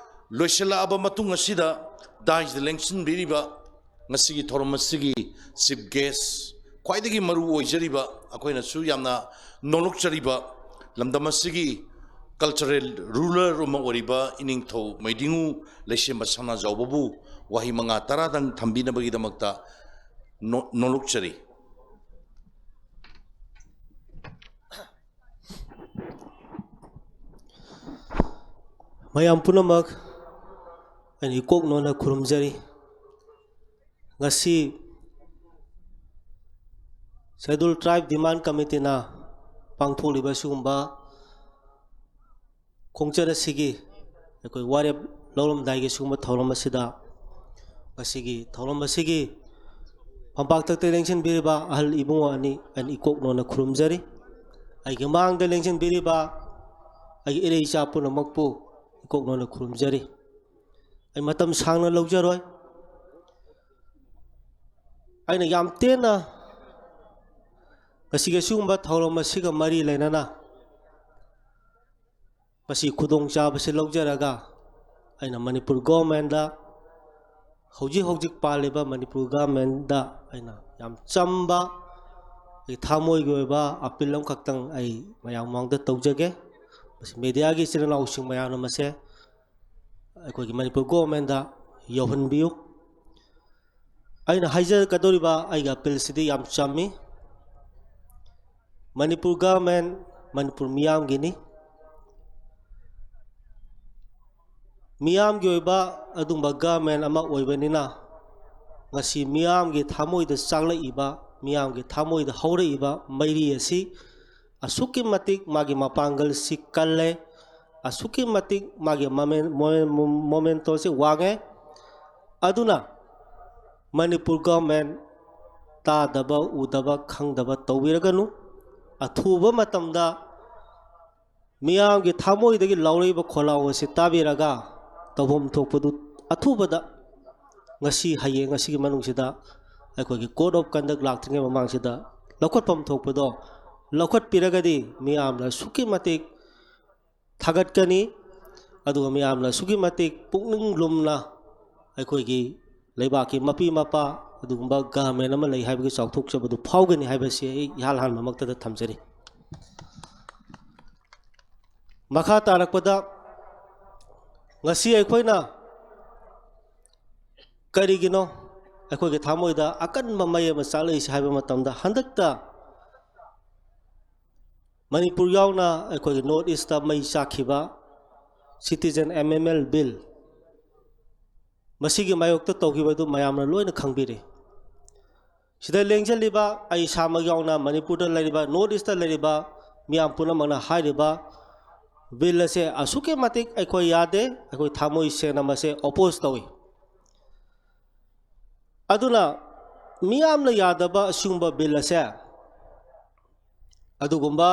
ꯂꯣꯏꯁꯤꯜꯂꯛꯑꯕ ꯃꯇꯨꯡ ꯑꯁꯤꯗ ꯗꯥꯏꯁꯗ ꯂꯦꯡꯁꯤꯟꯕꯤꯔꯤꯕ ꯉꯁꯤꯒꯤ ꯊꯧꯔꯝ ꯑꯁꯤꯒꯤ ꯆꯤꯐ ꯒꯦꯁ, ꯈ꯭ꯋꯥꯏꯗꯒꯤ ꯃꯔꯨ ꯑꯣꯏꯖꯔꯤꯕ, ꯑꯩꯈꯣꯏꯅꯁꯨ ꯌꯥꯝꯅ ꯅꯣꯂꯨꯛꯆꯔꯤꯕ, ꯂꯝꯗꯝ ꯑꯁꯤꯒꯤ ꯀꯜꯆꯔꯦꯜ ꯔꯨꯂꯔ ꯑꯃ ꯑꯣꯏꯔꯤꯕ ꯏꯅꯤꯡꯊꯧ ꯃꯩꯗꯤꯡꯉꯨ ꯂꯩꯁꯦꯝꯕ ꯁꯅꯥꯖꯥꯎꯕꯕꯨ ꯋꯥꯍꯩ ꯃꯉꯥ ꯇꯔꯥꯗꯪ ꯊꯝꯕꯤꯅꯕꯒꯤꯗꯃꯛꯇ ꯅꯣ-, ꯅꯣꯂꯨꯛꯆꯔꯤ꯫ ꯃꯌꯥꯝ ꯄꯨꯝꯅꯃꯛ ꯑꯩꯅ ꯏꯀꯣꯛ ꯅꯣꯟꯅ ꯈꯨꯔꯨꯝꯖꯔꯤ꯫ ꯉꯁꯤ Scheduled Tribe Demand Committeeꯅ ꯄꯥꯡꯊꯣꯛꯂꯤꯕ ꯁꯤꯒꯨꯝꯕ ꯈꯣꯡꯆꯠ ꯑꯁꯤꯒꯤ ꯑꯩꯈꯣꯏ ꯋꯥꯔꯦꯞ ꯂꯧꯔꯝꯗꯥꯏꯒꯤ ꯁꯤꯒꯨꯝꯕ ꯊꯧꯔꯝ ꯑꯁꯤꯗ, ꯉꯁꯤꯒꯤ ꯊꯧꯔꯝ ꯑꯁꯤꯒꯤ ꯐꯝꯄꯥꯛꯇꯛꯇ ꯂꯦꯡꯁꯤꯟꯕꯤꯔꯤꯕ ꯑꯍꯜ ꯏꯕꯨꯡꯉꯣ ꯑꯅꯤ ꯑꯩꯅ ꯏꯀꯣꯛ ꯅꯣꯟꯅ ꯈꯨꯔꯨꯝꯖꯔꯤ꯫ ꯑꯩꯒꯤ ꯃꯥꯡꯗ ꯂꯦꯡꯁꯤꯟꯕꯤꯔꯤꯕ ꯑꯩꯒꯤ ꯏꯔꯩ ꯏꯆꯥ ꯄꯨꯝꯅꯃꯛꯄꯨ ꯏꯀꯣꯛ ꯅꯣꯟꯅ ꯈꯨꯔꯨꯝꯖꯔꯤ꯫ ꯑꯩ ꯃꯇꯝ ꯁꯥꯡꯅ ꯂꯧꯖꯔꯣꯏ꯫ ꯑꯩꯅ ꯌꯥꯝ ꯇꯦꯟꯅ ꯉꯁꯤꯒꯤ ꯑꯁꯤꯒꯨꯝꯕ ꯊꯧꯔꯝ ꯑꯁꯤꯒ ꯃꯔꯤ ꯂꯩꯅꯅ ꯃꯁꯤ ꯈꯨꯗꯣꯡꯆꯥꯕꯁꯤ ꯂꯧꯖꯔꯒ ꯑꯩꯅ ꯃꯅꯤꯄꯨꯔ ꯒꯣꯔꯃꯦꯟꯗ, ꯍꯧꯖꯤꯛ ꯍꯧꯖꯤꯛ ꯄꯥꯜꯂꯤꯕ ꯃꯅꯤꯄꯨꯔ ꯒꯣꯔꯃꯦꯟꯗ ꯑꯩꯅ ꯌꯥꯝ ꯆꯝꯕ, ꯑꯩ ꯊꯃꯣꯏꯒꯤ ꯑꯣꯏꯕ ꯑꯄꯤꯜ ꯑꯃꯈꯛꯇꯪ ꯑꯩ ꯃꯌꯥꯝ ꯃꯃꯥꯡꯗ ꯇꯧꯖꯒꯦ꯫ ꯃꯁꯤ ꯃꯦꯗꯤꯌꯥꯒꯤ ꯏꯆꯤꯜ ꯏꯅꯥꯎꯁꯤꯡ ꯃꯌꯥꯝꯅ ꯃꯁꯦ ꯑꯩꯈꯣꯏꯒꯤ ꯃꯅꯤꯄꯨꯔ ꯒꯣꯔꯃꯦꯟꯗ ꯌꯧꯍꯟꯕꯤꯌꯨ꯫ ꯑꯩꯅ ꯍꯥꯏꯖꯒꯗꯧꯔꯤꯕ ꯑꯩꯒꯤ ꯑꯄꯤꯜꯁꯤꯗꯤ ꯌꯥꯝ ꯆꯝꯃꯤ꯫ ꯃꯅꯤꯄꯨꯔ ꯒꯣꯔꯃꯦꯟ ꯃꯅꯤꯄꯨꯔ ꯃꯤꯌꯥꯝꯒꯤꯅꯤ꯫ ꯃꯤꯌꯥꯝꯒꯤ ꯑꯣꯏꯕ ꯑꯗꯨꯒꯨꯝꯕ ꯒꯚꯔꯟꯃꯦꯟ ꯑꯃ ꯑꯣꯏꯕꯅꯤꯅ, ꯉꯁꯤ ꯃꯤꯌꯥꯝꯒꯤ ꯊꯃꯣꯏꯗ ꯆꯥꯛꯂꯛꯏꯕ, ꯃꯤꯌꯥꯝꯒꯤ ꯊꯃꯣꯏꯗ ꯍꯧꯔꯛꯏꯕ ꯃꯩꯔꯤ ꯑꯁꯤ ꯑꯁꯨꯛꯀꯤ ꯃꯇꯤꯛ ꯃꯥꯒꯤ ꯃꯄꯥꯡꯒꯜꯁꯤ ꯀꯜꯂꯦ, ꯑꯁꯨꯛꯀꯤ ꯃꯇꯤꯛ ꯃꯥꯒꯤ ꯃꯃꯦꯟ-, ꯃꯣꯃꯦꯟ-, ꯃꯣꯃꯦꯟꯇꯣꯁꯤ ꯋꯥꯡꯉꯦ꯫ ꯑꯗꯨꯅ ꯃꯅꯤꯄꯨꯔ ꯒꯚꯔꯟꯃꯦꯟ ꯇꯥꯗꯕ, ꯎꯗꯕ, ꯈꯪꯗꯕ ꯇꯧꯕꯤꯔꯒꯅꯨ꯫ ꯑꯊꯨꯕ ꯃꯇꯝꯗ ꯃꯤꯌꯥꯝꯒꯤ ꯊꯃꯣꯏꯗꯒꯤ ꯂꯥꯎꯔꯛꯏꯕ ꯈꯣꯜꯂꯥꯎ ꯑꯁꯤ ꯇꯥꯕꯤꯔꯒ, ꯇꯧꯐꯝ ꯊꯣꯛꯄꯗꯨ ꯑꯊꯨꯕꯗ, ꯉꯁꯤ, ꯍꯌꯦꯡ ꯑꯁꯤꯒꯤ ꯃꯅꯨꯡꯁꯤꯗ ꯑꯩꯈꯣꯏꯒꯤ code of conduct ꯂꯥꯛꯇ꯭ꯔꯤꯉꯩ ꯃꯃꯥꯡꯁꯤꯗ ꯂꯧꯈꯠꯐꯝ ꯊꯣꯛꯄꯗꯣ ꯂꯧꯈꯠꯄꯤꯔꯒꯗꯤ, ꯃꯤꯌꯥꯝꯅ ꯑꯁꯨꯛꯀꯤ ꯃꯇꯤꯛ ꯊꯥꯒꯠꯀꯅꯤ꯫ ꯑꯗꯨꯒ ꯃꯤꯌꯥꯝꯅ ꯑꯁꯨꯛꯀꯤ ꯃꯇꯤꯛ ꯄꯨꯛꯅꯤꯡ ꯂꯨꯝꯅ ꯑꯩꯈꯣꯏꯒꯤ ꯂꯩꯕꯥꯛꯀꯤ ꯃꯄꯤ ꯃꯄꯥ ꯑꯗꯨꯒꯨꯝꯕ ꯒꯚꯔꯟꯃꯦꯟ ꯑꯃ ꯂꯩ ꯍꯥꯏꯕꯒꯤ ꯆꯥꯎꯊꯣꯛꯆꯕꯗꯨ ꯐꯥꯎꯒꯅꯤ ꯍꯥꯏꯕꯁꯤ ꯑꯩ ꯏꯍꯥꯟ ꯍꯥꯟꯕꯃꯛꯇꯗ ꯊꯝꯖꯔꯤ꯫ ꯃꯈꯥ ꯇꯥꯔꯛꯄꯗ, ꯉꯁꯤ ꯑꯩꯈꯣꯏꯅ ꯀꯔꯤꯒꯤꯅꯣ ꯑꯩꯈꯣꯏꯒꯤ ꯊꯃꯣꯏꯗ ꯑꯀꯟꯕ ꯃꯩ ꯑꯃ ꯆꯥꯛꯂꯛꯏꯁꯤ ꯍꯥꯏꯕ ꯃꯇꯝꯗ, ꯍꯟꯗꯛꯇ ꯃꯅꯤꯄꯨꯔ ꯌꯥꯎꯅ ꯑꯩꯈꯣꯏꯒꯤ North East ꯇ ꯃꯩ ꯆꯥꯛꯈꯤꯕ Citizen Amendment Bill, ꯃꯁꯤꯒꯤ ꯃꯥꯌꯣꯛꯇ ꯇꯧꯈꯤꯕ ꯑꯗꯨ ꯃꯌꯥꯝꯅ ꯂꯣꯏꯅ ꯈꯪꯕꯤꯔꯤ꯫ ꯁꯤꯗ ꯂꯦꯡꯖꯜꯂꯤꯕ, ꯑꯩ ꯏꯁꯥꯃꯛ ꯌꯥꯎꯅ ꯃꯅꯤꯄꯨꯔꯗ ꯂꯩꯔꯤꯕ, North East ꯇ ꯂꯩꯔꯤꯕ ꯃꯤꯌꯥꯝ ꯄꯨꯝꯅꯃꯛꯅ ꯍꯥꯏꯔꯤꯕ ꯕꯤꯜ ꯑꯁꯦ ꯑꯁꯨꯛꯀꯤ ꯃꯇꯤꯛ ꯑꯩꯈꯣꯏ ꯌꯥꯗꯦ, ꯑꯩꯈꯣꯏ ꯊꯃꯣꯏ ꯁꯦꯡꯅ ꯃꯁꯦ ꯑꯣꯄꯣꯖ ꯇꯧꯏ꯫ ꯑꯗꯨꯅ ꯃꯤꯌꯥꯝꯅ ꯌꯥꯗꯕ ꯑꯁꯤꯒꯨꯝꯕ ꯕꯤꯜ ꯑꯁꯦ, ꯑꯗꯨꯒꯨꯝꯕ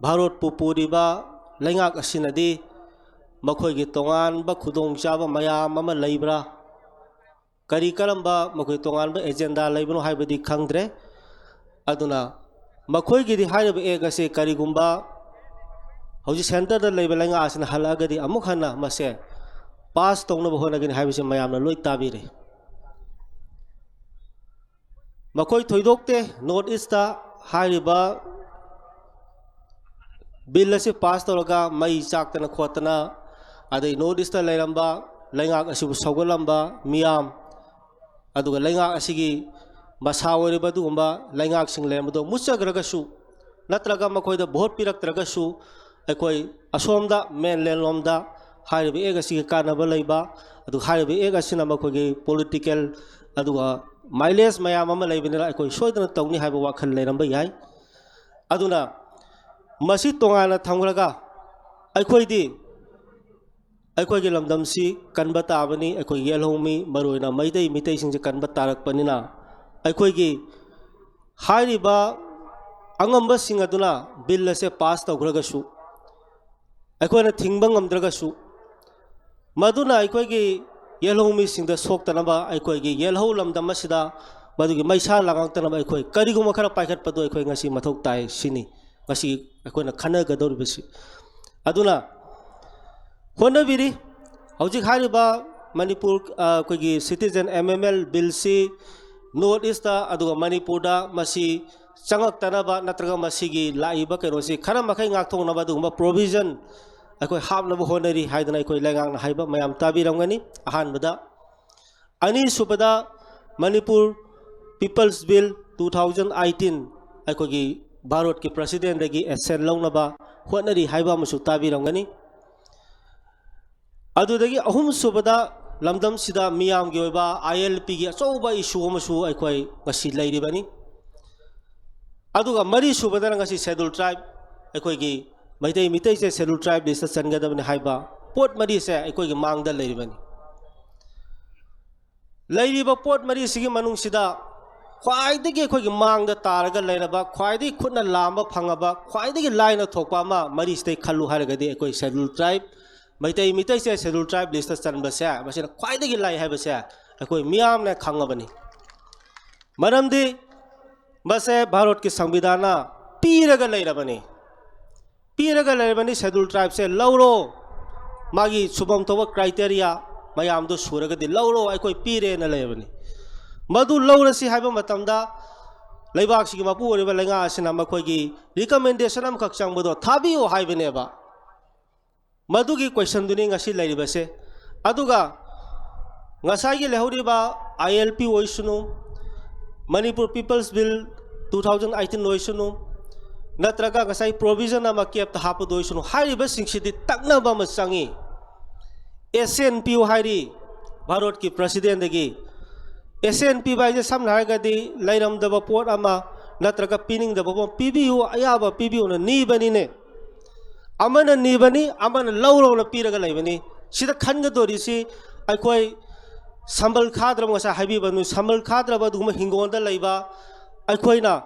ꯚꯥꯔꯠꯄꯨ ꯄꯨꯔꯤꯕ ꯂꯩꯉꯥꯛ ꯑꯁꯤꯅꯗꯤ ꯃꯈꯣꯏꯒꯤ ꯇꯣꯉꯥꯟꯕ ꯈꯨꯗꯣꯡꯆꯥꯕ ꯃꯌꯥꯝ ꯑꯃ ꯂꯩꯕ꯭ꯔꯥ, ꯀꯔꯤ ꯀꯔꯝꯕ ꯃꯈꯣꯏ ꯇꯣꯉꯥꯟꯕ ꯑꯦꯖꯦꯟꯗꯥ ꯂꯩꯕꯅꯣ ꯍꯥꯏꯕꯗꯤ ꯈꯪꯗ꯭ꯔꯦ꯫ ꯑꯗꯨꯅ ꯃꯈꯣꯏꯒꯤꯗꯤ ꯍꯥꯏꯔꯤꯕ ꯑꯦꯛ ꯑꯁꯤ ꯀꯔꯤꯒꯨꯝꯕ ꯍꯧꯖꯤꯛ ꯁꯦꯟꯇꯔꯗ ꯂꯩꯕ ꯂꯩꯉꯥꯛ ꯑꯁꯤꯅ ꯍꯜꯂꯛꯑꯒꯗꯤ ꯑꯃꯨꯛ ꯍꯟꯅ ꯃꯁꯦ ꯄꯥꯁ ꯇꯧꯅꯕ ꯍꯣꯠꯅꯒꯅꯤ ꯍꯥꯏꯕꯁꯤ ꯃꯌꯥꯝꯅ ꯂꯣꯏ ꯇꯥꯕꯤꯔꯦ꯫ ꯃꯈꯣꯏ ꯊꯣꯏꯗꯣꯛꯇꯦ꯫ North East ꯇ ꯍꯥꯏꯔꯤꯕ ꯕꯤꯜ ꯑꯁꯤ ꯄꯥꯁ ꯇꯧꯔꯒ ꯃꯩ ꯆꯥꯛꯇꯅ ꯈꯣꯠꯇꯅ, ꯑꯗꯩ North East ꯇ ꯂꯩꯔꯝꯕ ꯂꯩꯉꯥꯛ ꯑꯁꯤꯕꯨ ꯁꯧꯒꯠꯂꯝꯕ ꯃꯤꯌꯥꯝ, ꯑꯗꯨꯒ ꯂꯩꯉꯥꯛ ꯑꯁꯤꯒꯤ ꯃꯁꯥ ꯑꯣꯏꯔꯤꯕ ꯑꯗꯨꯒꯨꯝꯕ ꯂꯩꯉꯥꯛꯁꯤꯡ ꯂꯩꯔꯝꯕꯗꯣ ꯃꯨꯠꯆꯈ꯭ꯔꯒꯁꯨ, ꯅꯠꯇ꯭ꯔꯒ ꯃꯈꯣꯏꯗ ꯚꯣꯠ ꯄꯤꯔꯛꯇ꯭ꯔꯒꯁꯨ ꯑꯩꯈꯣꯏ ꯑꯁꯣꯝꯗ ꯃꯦꯟꯂꯦꯟ ꯂꯣꯝꯗ ꯍꯥꯏꯔꯤꯕ ꯑꯦꯛ ꯑꯁꯤꯒꯤ ꯀꯥꯟꯅꯕ ꯂꯩꯕ, ꯑꯗꯨ ꯍꯥꯏꯔꯤꯕ ꯑꯦꯛ ꯑꯁꯤꯅ ꯃꯈꯣꯏꯒꯤ ꯄꯣꯂꯤꯇꯤꯀꯦꯜ ꯑꯗꯨꯒ ꯃꯥꯏꯂꯦꯖ ꯃꯌꯥꯝ ꯑꯃ ꯂꯩꯕꯅꯤꯅ ꯑꯩꯈꯣꯏ ꯁꯣꯏꯗꯅ ꯇꯧꯅꯤ ꯍꯥꯏꯕ ꯋꯥꯈꯜ ꯂꯩꯔꯝꯕ ꯌꯥꯏ꯫ ꯑꯗꯨꯅ ꯃꯁꯤ ꯇꯣꯉꯥꯟꯅ ꯊꯝꯈ꯭ꯔꯒ ꯑꯩꯈꯣꯏꯗꯤ ꯑꯩꯈꯣꯏꯒꯤ ꯂꯝꯗꯝꯁꯤ ꯀꯟꯕ ꯇꯥꯕꯅꯤ꯫ ꯑꯩꯈꯣꯏ ꯌꯦꯜꯍꯧꯃꯤ, ꯃꯔꯨꯑꯣꯏꯅ ꯃꯩꯇꯩ ꯃꯤꯇꯩꯁꯤꯡꯁꯦ ꯀꯟꯕ ꯇꯥꯔꯛꯄꯅꯤꯅ ꯑꯩꯈꯣꯏꯒꯤ ꯍꯥꯏꯔꯤꯕ ꯑꯉꯝꯕꯁꯤꯡ ꯑꯗꯨꯅ ꯕꯤꯜ ꯑꯁꯦ ꯄꯥꯁ ꯇꯧꯈ꯭ꯔꯒꯁꯨ, ꯑꯩꯈꯣꯏꯅ ꯊꯤꯡꯕ ꯉꯝꯗ꯭ꯔꯒꯁꯨ, ꯃꯗꯨꯅ ꯑꯩꯈꯣꯏꯒꯤ ꯌꯦꯜꯍꯧꯃꯤꯁꯤꯡꯗ ꯁꯣꯛꯇꯅꯕ, ꯑꯩꯈꯣꯏꯒꯤ ꯌꯦꯜꯍꯧ ꯂꯝꯗꯝ ꯑꯁꯤꯗ ꯃꯗꯨꯒꯤ ꯃꯩꯁꯥ ꯂꯥꯡꯉꯛꯇꯅꯕ ꯑꯩꯈꯣꯏ ꯀꯔꯤꯒꯨꯝꯕ ꯈꯔ ꯄꯥꯏꯈꯠꯄꯗꯨ ꯑꯩꯈꯣꯏ ꯉꯁꯤ ꯃꯊꯧ ꯇꯥꯏ꯫ ꯁꯤꯅꯤ ꯉꯁꯤ ꯑꯩꯈꯣꯏꯅ ꯈꯟꯅꯒꯗꯧꯔꯤꯕꯁꯤ꯫ ꯑꯗꯨꯅ ꯍꯣꯠꯅꯕꯤꯔꯤ꯫ ꯍꯧꯖꯤꯛ ꯍꯥꯏꯔꯤꯕ ꯃꯅꯤꯄꯨꯔ, ꯑ, ꯑꯩꯈꯣꯏꯒꯤ ꯁꯤꯇꯤꯖꯦꯟ ꯑꯦꯝ ꯑꯦꯝ ꯑꯦꯜ ꯕꯤꯜꯁꯤ ꯅꯣꯔꯠ ꯏꯁꯇ ꯑꯗꯨꯒ ꯃꯅꯤꯄꯨꯔꯗ ꯃꯁꯤ ꯆꯪꯉꯛꯇꯅꯕ ꯅꯠꯇ꯭ꯔꯒ ꯃꯁꯤꯒꯤ ꯂꯥꯛꯏꯕ ꯀꯩꯅꯣꯁꯤ ꯈꯔ ꯃꯈꯩ ꯉꯥꯛꯊꯣꯛꯅꯕ ꯑꯗꯨꯒꯨꯝꯕ ꯄ꯭ꯔꯣꯚꯤꯖꯟ ꯑꯩꯈꯣꯏ ꯍꯥꯞꯅꯕ ꯍꯣꯠꯅꯔꯤ ꯍꯥꯏꯗꯅ ꯑꯩꯈꯣꯏ ꯂꯩꯉꯥꯛꯅ ꯍꯥꯏꯕ ꯃꯌꯥꯝ ꯇꯥꯕꯤꯔꯝꯒꯅꯤ꯫ ꯑꯍꯥꯟꯕꯗ, ꯑꯅꯤꯁꯨꯕꯗ, Manipur peoples bill two thousand eighteen ꯑꯩꯈꯣꯏꯒꯤ ꯚꯥꯔꯠꯀꯤ ꯄ꯭ꯔꯁꯤꯗꯦꯟꯗꯒꯤ ꯑꯦꯛꯁꯟ ꯂꯧꯅꯕ ꯍꯣꯠꯅꯔꯤ ꯍꯥꯏꯕ ꯑꯃꯁꯨ ꯇꯥꯕꯤꯔꯝꯒꯅꯤ꯫ ꯑꯗꯨꯗꯒꯤ ꯑꯍꯨꯝꯁꯨꯕꯗ, ꯂꯝꯗꯝꯁꯤꯗ ꯃꯤꯌꯥꯝꯒꯤ ꯑꯣꯏꯕ ꯑꯥꯏ ꯑꯦꯜ ꯄꯤꯒꯤ ꯑꯆꯧꯕ ꯏꯁꯨ ꯑꯃꯁꯨ ꯑꯩꯈꯣꯏ ꯉꯁꯤ ꯂꯩꯔꯤꯕꯅꯤ꯫ ꯑꯗꯨꯒ ꯃꯔꯤꯁꯨꯕꯗꯅ ꯉꯁꯤ ꯁꯦꯗꯨꯜ ꯇ꯭ꯔꯥꯏꯕ, ꯑꯩꯈꯣꯏꯒꯤ ꯃꯩꯇꯩ ꯃꯤꯇꯩꯁꯦ ꯁꯦꯗꯨꯜ ꯇ꯭ꯔꯥꯏꯕ ꯂꯤꯁꯇ ꯆꯟꯒꯗꯕꯅꯤ ꯍꯥꯏꯕ ꯄꯣꯠ ꯃꯔꯤꯁꯦ ꯑꯩꯈꯣꯏꯒꯤ ꯃꯥꯡꯗ ꯂꯩꯔꯤꯕꯅꯤ꯫ ꯂꯩꯔꯤꯕ ꯄꯣꯠ ꯃꯔꯤꯁꯤꯒꯤ ꯃꯅꯨꯡꯁꯤꯗ ꯈ꯭ꯋꯥꯏꯗꯒꯤ ꯑꯩꯈꯣꯏꯒꯤ ꯃꯥꯡꯗ ꯇꯥꯔꯒ ꯂꯩꯔꯕ, ꯈ꯭ꯋꯥꯏꯗꯒꯤ ꯈꯨꯠꯅ ꯂꯥꯝꯕ ꯐꯪꯉꯕ, ꯈ꯭ꯋꯥꯏꯗꯒꯤ ꯂꯥꯏꯅ ꯊꯣꯛꯄ ꯑꯃ ꯃꯔꯤꯁꯤꯗꯩ ꯈꯜꯂꯨ ꯍꯥꯏꯔꯒꯗꯤ ꯑꯩꯈꯣꯏ ꯁꯦꯗꯨꯜ ꯇ꯭ꯔꯥꯏꯕ, ꯃꯩꯇꯩ ꯃꯤꯇꯩꯁꯦ ꯁꯦꯗꯨꯜ ꯇ꯭ꯔꯥꯏꯕ ꯂꯤꯁꯇ ꯆꯟꯕꯁꯦ ꯃꯁꯤꯅ ꯈ꯭ꯋꯥꯏꯗꯒꯤ ꯂꯥꯏ ꯍꯥꯏꯕꯁꯦ ꯑꯩꯈꯣꯏ ꯃꯤꯌꯥꯝꯅ ꯈꯪꯉꯕꯅꯤ꯫ ꯃꯔꯝꯗꯤ ꯃꯁꯦ ꯚꯥꯔꯠꯀꯤ ꯁꯪꯕꯤꯙꯥꯟꯅ ꯄꯤꯔꯒ ꯂꯩꯔꯕꯅꯤ꯫ ꯄꯤꯔꯒ ꯂꯩꯔꯕꯅꯤ, ꯁꯦꯗꯨꯜ ꯇ꯭ꯔꯥꯏꯕꯁꯦ ꯂꯧꯔꯣ, ꯃꯥꯒꯤ ꯁꯨꯐꯝ ꯊꯣꯛꯄ ꯀ꯭ꯔꯥꯏꯇꯦꯔꯤꯌꯥ ꯃꯌꯥꯝꯗꯣ ꯁꯨꯔꯒꯗꯤ ꯂꯧꯔꯣ, ꯑꯩꯈꯣꯏ ꯄꯤꯔꯦꯅ ꯂꯩꯔꯕꯅꯤ꯫ ꯃꯗꯨ ꯂꯧꯔꯁꯤ ꯍꯥꯏꯕ ꯃꯇꯝꯗ ꯂꯩꯕꯥꯛꯁꯤꯒꯤ ꯃꯄꯨ ꯑꯣꯏꯔꯤꯕ ꯂꯩꯉꯥꯛ ꯑꯁꯤꯅ ꯃꯈꯣꯏꯒꯤ ꯔꯤꯀꯃꯦꯟꯗꯦꯁꯟ ꯑꯃꯈꯛ ꯆꯪꯕꯗꯣ ꯊꯥꯕꯤꯌꯨ ꯍꯥꯏꯕꯅꯦꯕ꯫ ꯃꯗꯨꯒꯤ ꯀꯣꯏꯁꯟꯗꯨꯅꯤ ꯉꯁꯤ ꯂꯩꯔꯤꯕꯁꯦ꯫ ꯑꯗꯨꯒ ꯉꯁꯥꯏꯒꯤ ꯂꯩꯍꯧꯔꯤꯕ ꯑꯥꯏ ꯑꯦꯜ ꯄꯤ ꯑꯣꯏꯁꯅꯨ, Manipur peoples bill two thousand eighteen ꯑꯣꯏꯁꯅꯨ, ꯅꯠꯇ꯭ꯔꯒ ꯉꯁꯥꯏ provision ꯑꯃ ꯀꯦꯞꯇ ꯍꯥꯞꯄꯗ ꯑꯣꯏꯁꯅꯨ, ꯍꯥꯏꯔꯤꯕꯁꯤꯡꯁꯤꯗꯤ ꯇꯛꯅꯕ ꯑꯃ ꯆꯪꯏ꯫ ꯑꯦꯁ ꯑꯦꯟ ꯄꯤꯌꯨ ꯍꯥꯏꯔꯤ ꯚꯥꯔꯠꯀꯤ ꯄ꯭ꯔꯁꯤꯗꯦꯟꯗꯒꯤ꯫ ꯑꯦꯁ ꯑꯦꯟ ꯄꯤꯕ ꯍꯥꯏꯁꯦ ꯁꯝꯅ ꯍꯥꯏꯔꯒꯗꯤ ꯂꯩꯔꯝꯗꯕ ꯄꯣꯠ ꯑꯃ ꯅꯠꯇ꯭ꯔꯒ ꯄꯤꯅꯤꯡꯗꯕ ꯄꯣꯠ ꯑꯃ ꯄꯤꯕꯤꯌꯨ, ꯑꯌꯥꯕ ꯄꯤꯕꯤꯌꯨꯅ ꯅꯤꯕꯅꯤꯅꯦ꯫ ꯑꯃꯅ ꯅꯤꯕꯅꯤ, ꯑꯃꯅ ꯂꯧꯔꯣꯅ ꯄꯤꯔꯒ ꯂꯩꯕꯅꯤ꯫ ꯁꯤꯗ ꯈꯟꯒꯗꯣꯔꯤꯁꯤ ꯑꯩꯈꯣꯏ ꯁꯝꯕꯜ ꯈꯥꯗ꯭ꯔꯕ, ꯉꯁꯥꯏ ꯍꯥꯏꯕꯤꯕꯅꯤ, ꯁꯝꯕꯜ ꯈꯥꯗ꯭ꯔꯕ ꯑꯗꯨꯒꯨꯝꯕ ꯍꯤꯡꯒꯣꯜꯗ ꯂꯩꯕ ꯑꯩꯈꯣꯏꯅ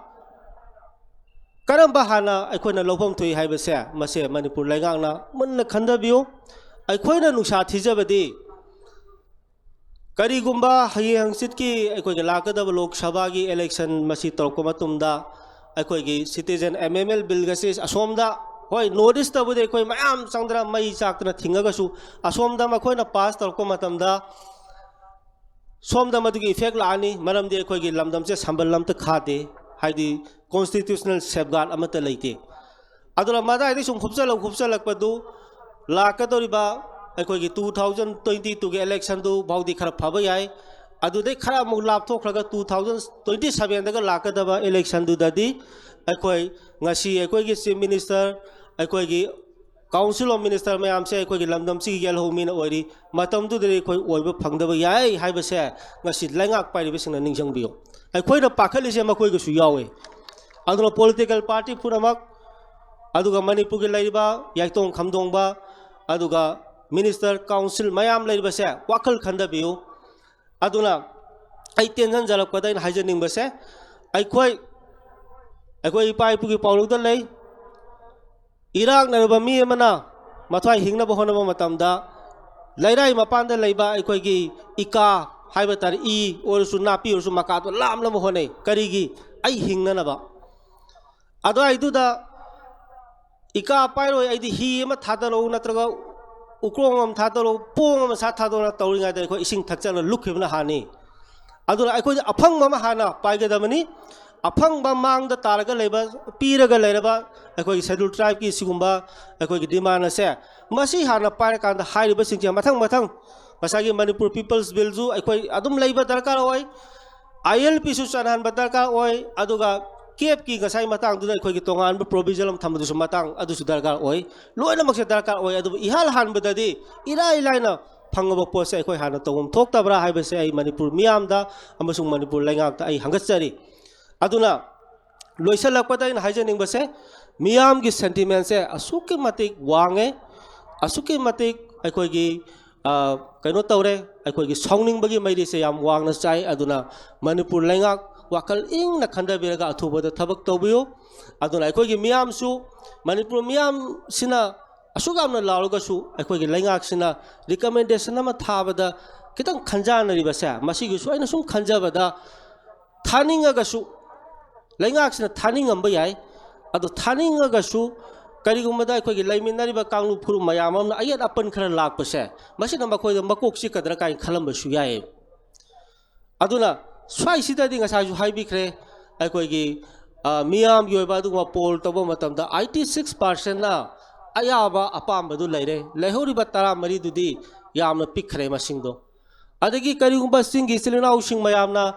ꯀꯔꯝꯕ ꯍꯥꯟꯅ ꯑꯩꯈꯣꯏꯅ ꯂꯧꯐꯝ ꯊꯣꯛꯏ ꯍꯥꯏꯕꯁꯦ, ꯃꯁꯦ ꯃꯅꯤꯄꯨꯔ ꯂꯩꯉꯥꯛꯅ ꯃꯨꯟꯅ ꯈꯟꯊꯕꯤꯌꯨ꯫ ꯑꯩꯈꯣꯏꯅ ꯅꯨꯡꯁꯥ ꯊꯤꯖꯕꯗꯤ ꯀꯔꯤꯒꯨꯝꯕ ꯍꯌꯦꯡ ꯍꯪꯆꯤꯠꯀꯤ ꯑꯩꯈꯣꯏꯒꯤ ꯂꯥꯛꯀꯗꯕ ꯂꯣꯛ ꯁꯚꯥꯒꯤ election ꯃꯁꯤ ꯇꯧꯔꯛꯄ ꯃꯇꯝꯗ ꯑꯩꯈꯣꯏꯒꯤ citizen amendment bill ꯑꯁꯤ ꯑꯁꯣꯝꯗ, ꯍꯣꯏ, North East ꯇꯕꯨꯗꯤ ꯑꯩꯈꯣꯏ ꯃꯌꯥꯝ ꯆꯪꯗꯅ ꯃꯩ ꯆꯥꯛꯇꯅ ꯊꯤꯡꯉꯒꯁꯨ, ꯑꯁꯣꯝꯗ ꯃꯈꯣꯏꯅ pass ꯇꯧꯔꯛꯄ ꯃꯇꯝꯗ ꯁꯣꯝꯗ ꯃꯗꯨꯒꯤ effect ꯂꯥꯛꯑꯅꯤ꯫ ꯃꯔꯝꯗꯤ ꯑꯩꯈꯣꯏꯒꯤ ꯂꯝꯗꯝꯁꯦ ꯁꯝꯕꯜ ꯑꯃꯠꯇ ꯈꯥꯗꯦ, ꯍꯥꯏꯗꯤ constitutional safeguard ꯑꯃꯠꯇ ꯂꯩꯇꯦ꯫ ꯑꯗꯨꯅ ꯃꯗꯥꯏꯗꯒꯤ ꯁꯨꯝ ꯈꯨꯞꯆꯜꯂꯛ ꯈꯨꯞꯆꯜꯂꯛꯄꯗꯨ ꯂꯥꯛꯀꯗꯧꯔꯤꯕ ꯑꯩꯈꯣꯏꯒꯤ two thousand twenty twoꯒꯤ electionꯗꯨ ꯐꯥꯎꯗꯤ ꯈꯔ ꯐꯕ ꯌꯥꯏ꯫ ꯑꯗꯨꯗꯩ ꯈꯔ ꯑꯃꯨꯛ ꯂꯥꯞꯊꯣꯛꯈ꯭ꯔꯒ two thousand twenty sevenꯗꯒ ꯂꯥꯛꯀꯗꯕ electionꯗꯨꯗꯗꯤ ꯑꯩꯈꯣꯏ ꯉꯁꯤ ꯑꯩꯈꯣꯏꯒꯤ Chief Minister, ꯑꯩꯈꯣꯏꯒꯤ Council of Minister ꯃꯌꯥꯝꯁꯦ ꯑꯩꯈꯣꯏꯒꯤ ꯂꯝꯗꯝꯁꯤꯒꯤ ꯌꯦꯜꯍꯧꯃꯤꯅ ꯑꯣꯏꯔꯤ꯫ ꯃꯇꯝꯗꯨꯗꯗꯤ ꯑꯩꯈꯣꯏ ꯑꯣꯏꯕ ꯐꯪꯗꯕ ꯌꯥꯏ ꯍꯥꯏꯕꯁꯦ ꯉꯁꯤ ꯂꯩꯉꯥꯛ ꯄꯥꯏꯔꯤꯕꯁꯤꯡꯅ ꯅꯤꯡꯁꯤꯡꯕꯤꯌꯨ꯫ ꯑꯩꯈꯣꯏꯅ ꯄꯥꯈꯠꯂꯤꯁꯦ ꯃꯈꯣꯏꯒꯁꯨ ꯌꯥꯎꯋꯤ꯫ ꯑꯗꯨꯅ political party ꯄꯨꯝꯅꯃꯛ, ꯑꯗꯨꯒ ꯃꯅꯤꯄꯨꯔꯒꯤ ꯂꯩꯔꯤꯕ ꯌꯥꯏꯇꯣꯡ ꯈꯝꯗꯣꯡꯕ, ꯑꯗꯨꯒ minister, council ꯃꯌꯥꯝ ꯂꯩꯔꯤꯕꯁꯦ ꯋꯥꯈꯜ ꯈꯟꯊꯕꯤꯌꯨ꯫ ꯑꯗꯨꯅ ꯑꯩ ꯇꯦꯟꯁꯤꯟꯖꯔꯛꯄꯗ ꯑꯩꯅ ꯍꯥꯏꯖꯅꯤꯡꯕꯁꯦ, ꯑꯩꯈꯣꯏ, ꯑꯩꯈꯣꯏ ꯏꯄꯥ ꯏꯄꯨꯒꯤ ꯄꯥꯎꯔꯧꯗ ꯂꯩ, ꯏꯔꯥꯛꯅꯔꯕ ꯃꯤ ꯑꯃꯅ ꯃꯊ꯭ꯋꯥꯏ ꯍꯤꯡꯅꯕ ꯍꯣꯠꯅꯕ ꯃꯇꯝꯗ ꯂꯩꯔꯥꯏ ꯃꯄꯥꯟꯗ ꯂꯩꯕ ꯑꯩꯈꯣꯏꯒꯤ ꯏꯀꯥ ꯍꯥꯏꯕ ꯇꯥꯔꯦ, ꯏ ꯑꯣꯏꯔꯁꯨ ꯅꯥꯄꯤ ꯑꯣꯏꯔꯁꯨ ꯃꯀꯥꯗꯣ ꯂꯥꯝꯅꯕ ꯍꯣꯠꯅꯩ꯫ ꯀꯔꯤꯒꯤ? ꯑꯩ ꯍꯤꯡꯅꯅꯕ꯫ ꯑꯗꯨꯋꯥꯏꯗꯨꯗ ꯏꯀꯥ ꯄꯥꯏꯔꯣꯏ, ꯑꯩꯗꯤ ꯍꯤ ꯑꯃ ꯊꯥꯗꯔꯛꯎ ꯅꯠꯇ꯭ꯔꯒ ꯎꯀ꯭ꯔꯣꯡ ꯑꯃ ꯊꯥꯗꯔꯛꯎ, ꯄꯣꯡ ꯑꯃ ꯁꯥ ꯊꯥꯗꯔꯛꯎꯅ ꯇꯧꯔꯤꯉꯩꯗ ꯑꯩꯈꯣꯏ ꯏꯁꯤꯡ ꯊꯛꯆꯜꯂ ꯂꯨꯞꯈꯤꯕꯅ ꯍꯥꯟꯅꯤ꯫ ꯑꯗꯨꯅ ꯑꯩꯈꯣꯏꯗꯤ ꯑꯐꯪꯕ ꯑꯃ ꯍꯥꯟꯅ ꯄꯥꯏꯒꯗꯕꯅꯤ꯫ ꯑꯐꯪꯕ ꯃꯥꯡꯗ ꯇꯥꯔꯒ ꯂꯩꯕ, ꯄꯤꯔꯒ ꯂꯩꯔꯕ ꯑꯩꯈꯣꯏꯒꯤ Scheduled Tribeꯀꯤ ꯁꯤꯒꯨꯝꯕ ꯑꯩꯈꯣꯏꯒꯤ demand ꯑꯁꯦ, ꯃꯁꯤ ꯍꯥꯟꯅ ꯄꯥꯏꯔꯀꯥꯟꯗ ꯍꯥꯏꯔꯤꯕꯁꯤꯡꯁꯦ ꯃꯊꯪ ꯃꯊꯪ ꯉꯁꯥꯏꯒꯤ Manipur People's Billꯁꯨ ꯑꯩꯈꯣꯏ ꯑꯗꯨꯝ ꯂꯩꯕ ꯗꯔꯀꯥꯔ ꯑꯣꯏ, ILPꯁꯨ ꯆꯠꯍꯟꯕ ꯗꯔꯀꯥꯔ ꯑꯣꯏ, ꯑꯗꯨꯒ ꯀꯦꯞꯀꯤ ꯉꯁꯥꯏ ꯃꯇꯥꯡꯗꯨꯗ ꯑꯩꯈꯣꯏꯒꯤ ꯇꯣꯉꯥꯟꯕ ꯄ꯭ꯔꯣꯕꯤꯖꯟ ꯑꯃ ꯊꯝꯕꯗꯨꯁꯨ ꯃꯇꯥꯡ ꯑꯗꯨꯁꯨ ꯗꯔꯀꯥꯔ ꯑꯣꯏ꯫ ꯂꯣꯏꯅꯃꯛꯁꯦ ꯗꯔꯀꯥꯔ ꯑꯣꯏ꯫ ꯑꯗꯨꯕꯨ ꯏꯍꯥꯟ ꯍꯥꯟꯕꯗꯗꯤ ꯏꯔꯥꯏ ꯂꯥꯏꯅ ꯐꯪꯉꯕ ꯄꯣꯠꯁꯦ ꯑꯩꯈꯣꯏ ꯍꯥꯟꯅ ꯇꯧꯐꯝ ꯊꯣꯛꯇꯕ꯭ꯔꯥ ꯍꯥꯏꯕꯁꯦ ꯑꯩ ꯃꯅꯤꯄꯨꯔ ꯃꯤꯌꯥꯝꯗ ꯑꯃꯁꯨꯡ ꯃꯅꯤꯄꯨꯔ ꯂꯩꯉꯥꯛꯇ ꯑꯩ ꯍꯪꯒꯠꯆꯔꯤ꯫ ꯑꯗꯨꯅ ꯂꯣꯏꯁꯤꯜꯂꯛꯄꯗ ꯑꯩꯅ ꯍꯥꯏꯖꯅꯤꯡꯕꯁꯦ, ꯃꯤꯌꯥꯝꯒꯤ ꯁꯦꯟꯇꯤꯃꯦꯟꯁꯦ ꯑꯁꯨꯛꯀꯤ ꯃꯇꯤꯛ ꯋꯥꯡꯉꯦ, ꯑꯁꯨꯛꯀꯤ ꯃꯇꯤꯛ ꯑꯩꯈꯣꯏꯒꯤ, ꯑ, ꯀꯩꯅꯣ ꯇꯧꯔꯦ, ꯑꯩꯈꯣꯏꯒꯤ ꯁꯥꯎꯅꯤꯡꯕꯒꯤ ꯃꯩꯔꯤꯁꯦ ꯌꯥꯝ ꯋꯥꯡꯅ ꯆꯥꯏ꯫ ꯑꯗꯨꯅ ꯃꯅꯤꯄꯨꯔ ꯂꯩꯉꯥꯛ ꯋꯥꯈꯜ ꯏꯪꯅ ꯈꯟꯊꯕꯤꯔꯒ ꯑꯊꯨꯕꯗ ꯊꯕꯛ ꯇꯧꯕꯤꯌꯨ꯫ ꯑꯗꯨꯅ ꯑꯩꯈꯣꯏꯒꯤ ꯃꯤꯌꯥꯝꯁꯨ, ꯃꯅꯤꯄꯨꯔ ꯃꯤꯌꯥꯝꯁꯤꯅ ꯑꯁꯨꯛ ꯌꯥꯝꯅ ꯂꯥꯎꯔꯒꯁꯨ ꯑꯩꯈꯣꯏꯒꯤ ꯂꯩꯉꯥꯛꯁꯤꯅ ꯔꯤꯀꯃꯦꯟꯗꯦꯁꯟ ꯑꯃ ꯊꯥꯕꯗ ꯈꯤꯇꯪ ꯈꯟꯖꯥꯟꯅꯔꯤꯕꯁꯦ, ꯃꯁꯤꯒꯤꯁꯨ ꯑꯩꯅ ꯁꯨꯝ ꯈꯟꯖꯕꯗ, ꯊꯥꯅꯤꯡꯉꯒꯁꯨ, ꯂꯩꯉꯥꯛꯁꯤꯅ ꯊꯥꯅꯤꯡꯉꯝꯕ ꯌꯥꯏ, ꯑꯗꯣ ꯊꯥꯅꯤꯡꯉꯒꯁꯨ ꯀꯔꯤꯒꯨꯝꯕꯗ ꯑꯩꯈꯣꯏꯒꯤ ꯂꯩꯃꯤꯟꯅꯔꯤꯕ ꯀꯥꯡꯂꯨꯞ ꯐꯨꯔꯨꯞ ꯃꯌꯥꯝ ꯑꯃꯅ ꯑꯌꯦꯠ ꯑꯄꯟ ꯈꯔ ꯂꯥꯛꯄꯁꯦ, ꯃꯁꯤꯅ ꯃꯈꯣꯏꯗ ꯃꯀꯣꯛ ꯆꯤꯛꯀꯗ꯭ꯔꯥ ꯀꯥꯏꯅ ꯈꯜꯂꯝꯕꯁꯨ ꯌꯥꯏ꯫ ꯑꯗꯨꯅ ꯁ꯭ꯋꯥꯏꯁꯤꯗꯗꯤ ꯉꯁꯥꯏꯁꯨ ꯍꯥꯏꯕꯤꯈ꯭ꯔꯦ, ꯑꯩꯈꯣꯏꯒꯤ, ꯑ, ꯃꯤꯌꯥꯝꯒꯤ ꯑꯣꯏꯕ ꯑꯗꯨꯒꯨꯝꯕ ꯄꯣꯜ ꯇꯧꯕ ꯃꯇꯝꯗ ꯑꯥꯏꯠꯇꯤ ꯁꯤꯛꯁ ꯄꯥꯔꯁꯦꯟꯅ ꯑꯌꯥꯕ ꯑꯄꯥꯝꯕꯗꯨ ꯂꯩꯔꯦ, ꯂꯩꯍꯧꯔꯤꯕ ꯇꯔꯥꯃꯔꯤꯗꯨꯗꯤ ꯌꯥꯝꯅ ꯄꯤꯛꯈ꯭ꯔꯦ ꯃꯁꯤꯡꯗꯣ꯫ ꯑꯗꯒꯤ ꯀꯔꯤꯒꯨꯝꯕ ꯆꯤꯡꯒꯤ ꯏꯆꯤꯜ ꯏꯅꯥꯎꯁꯤꯡ ꯃꯌꯥꯝꯅ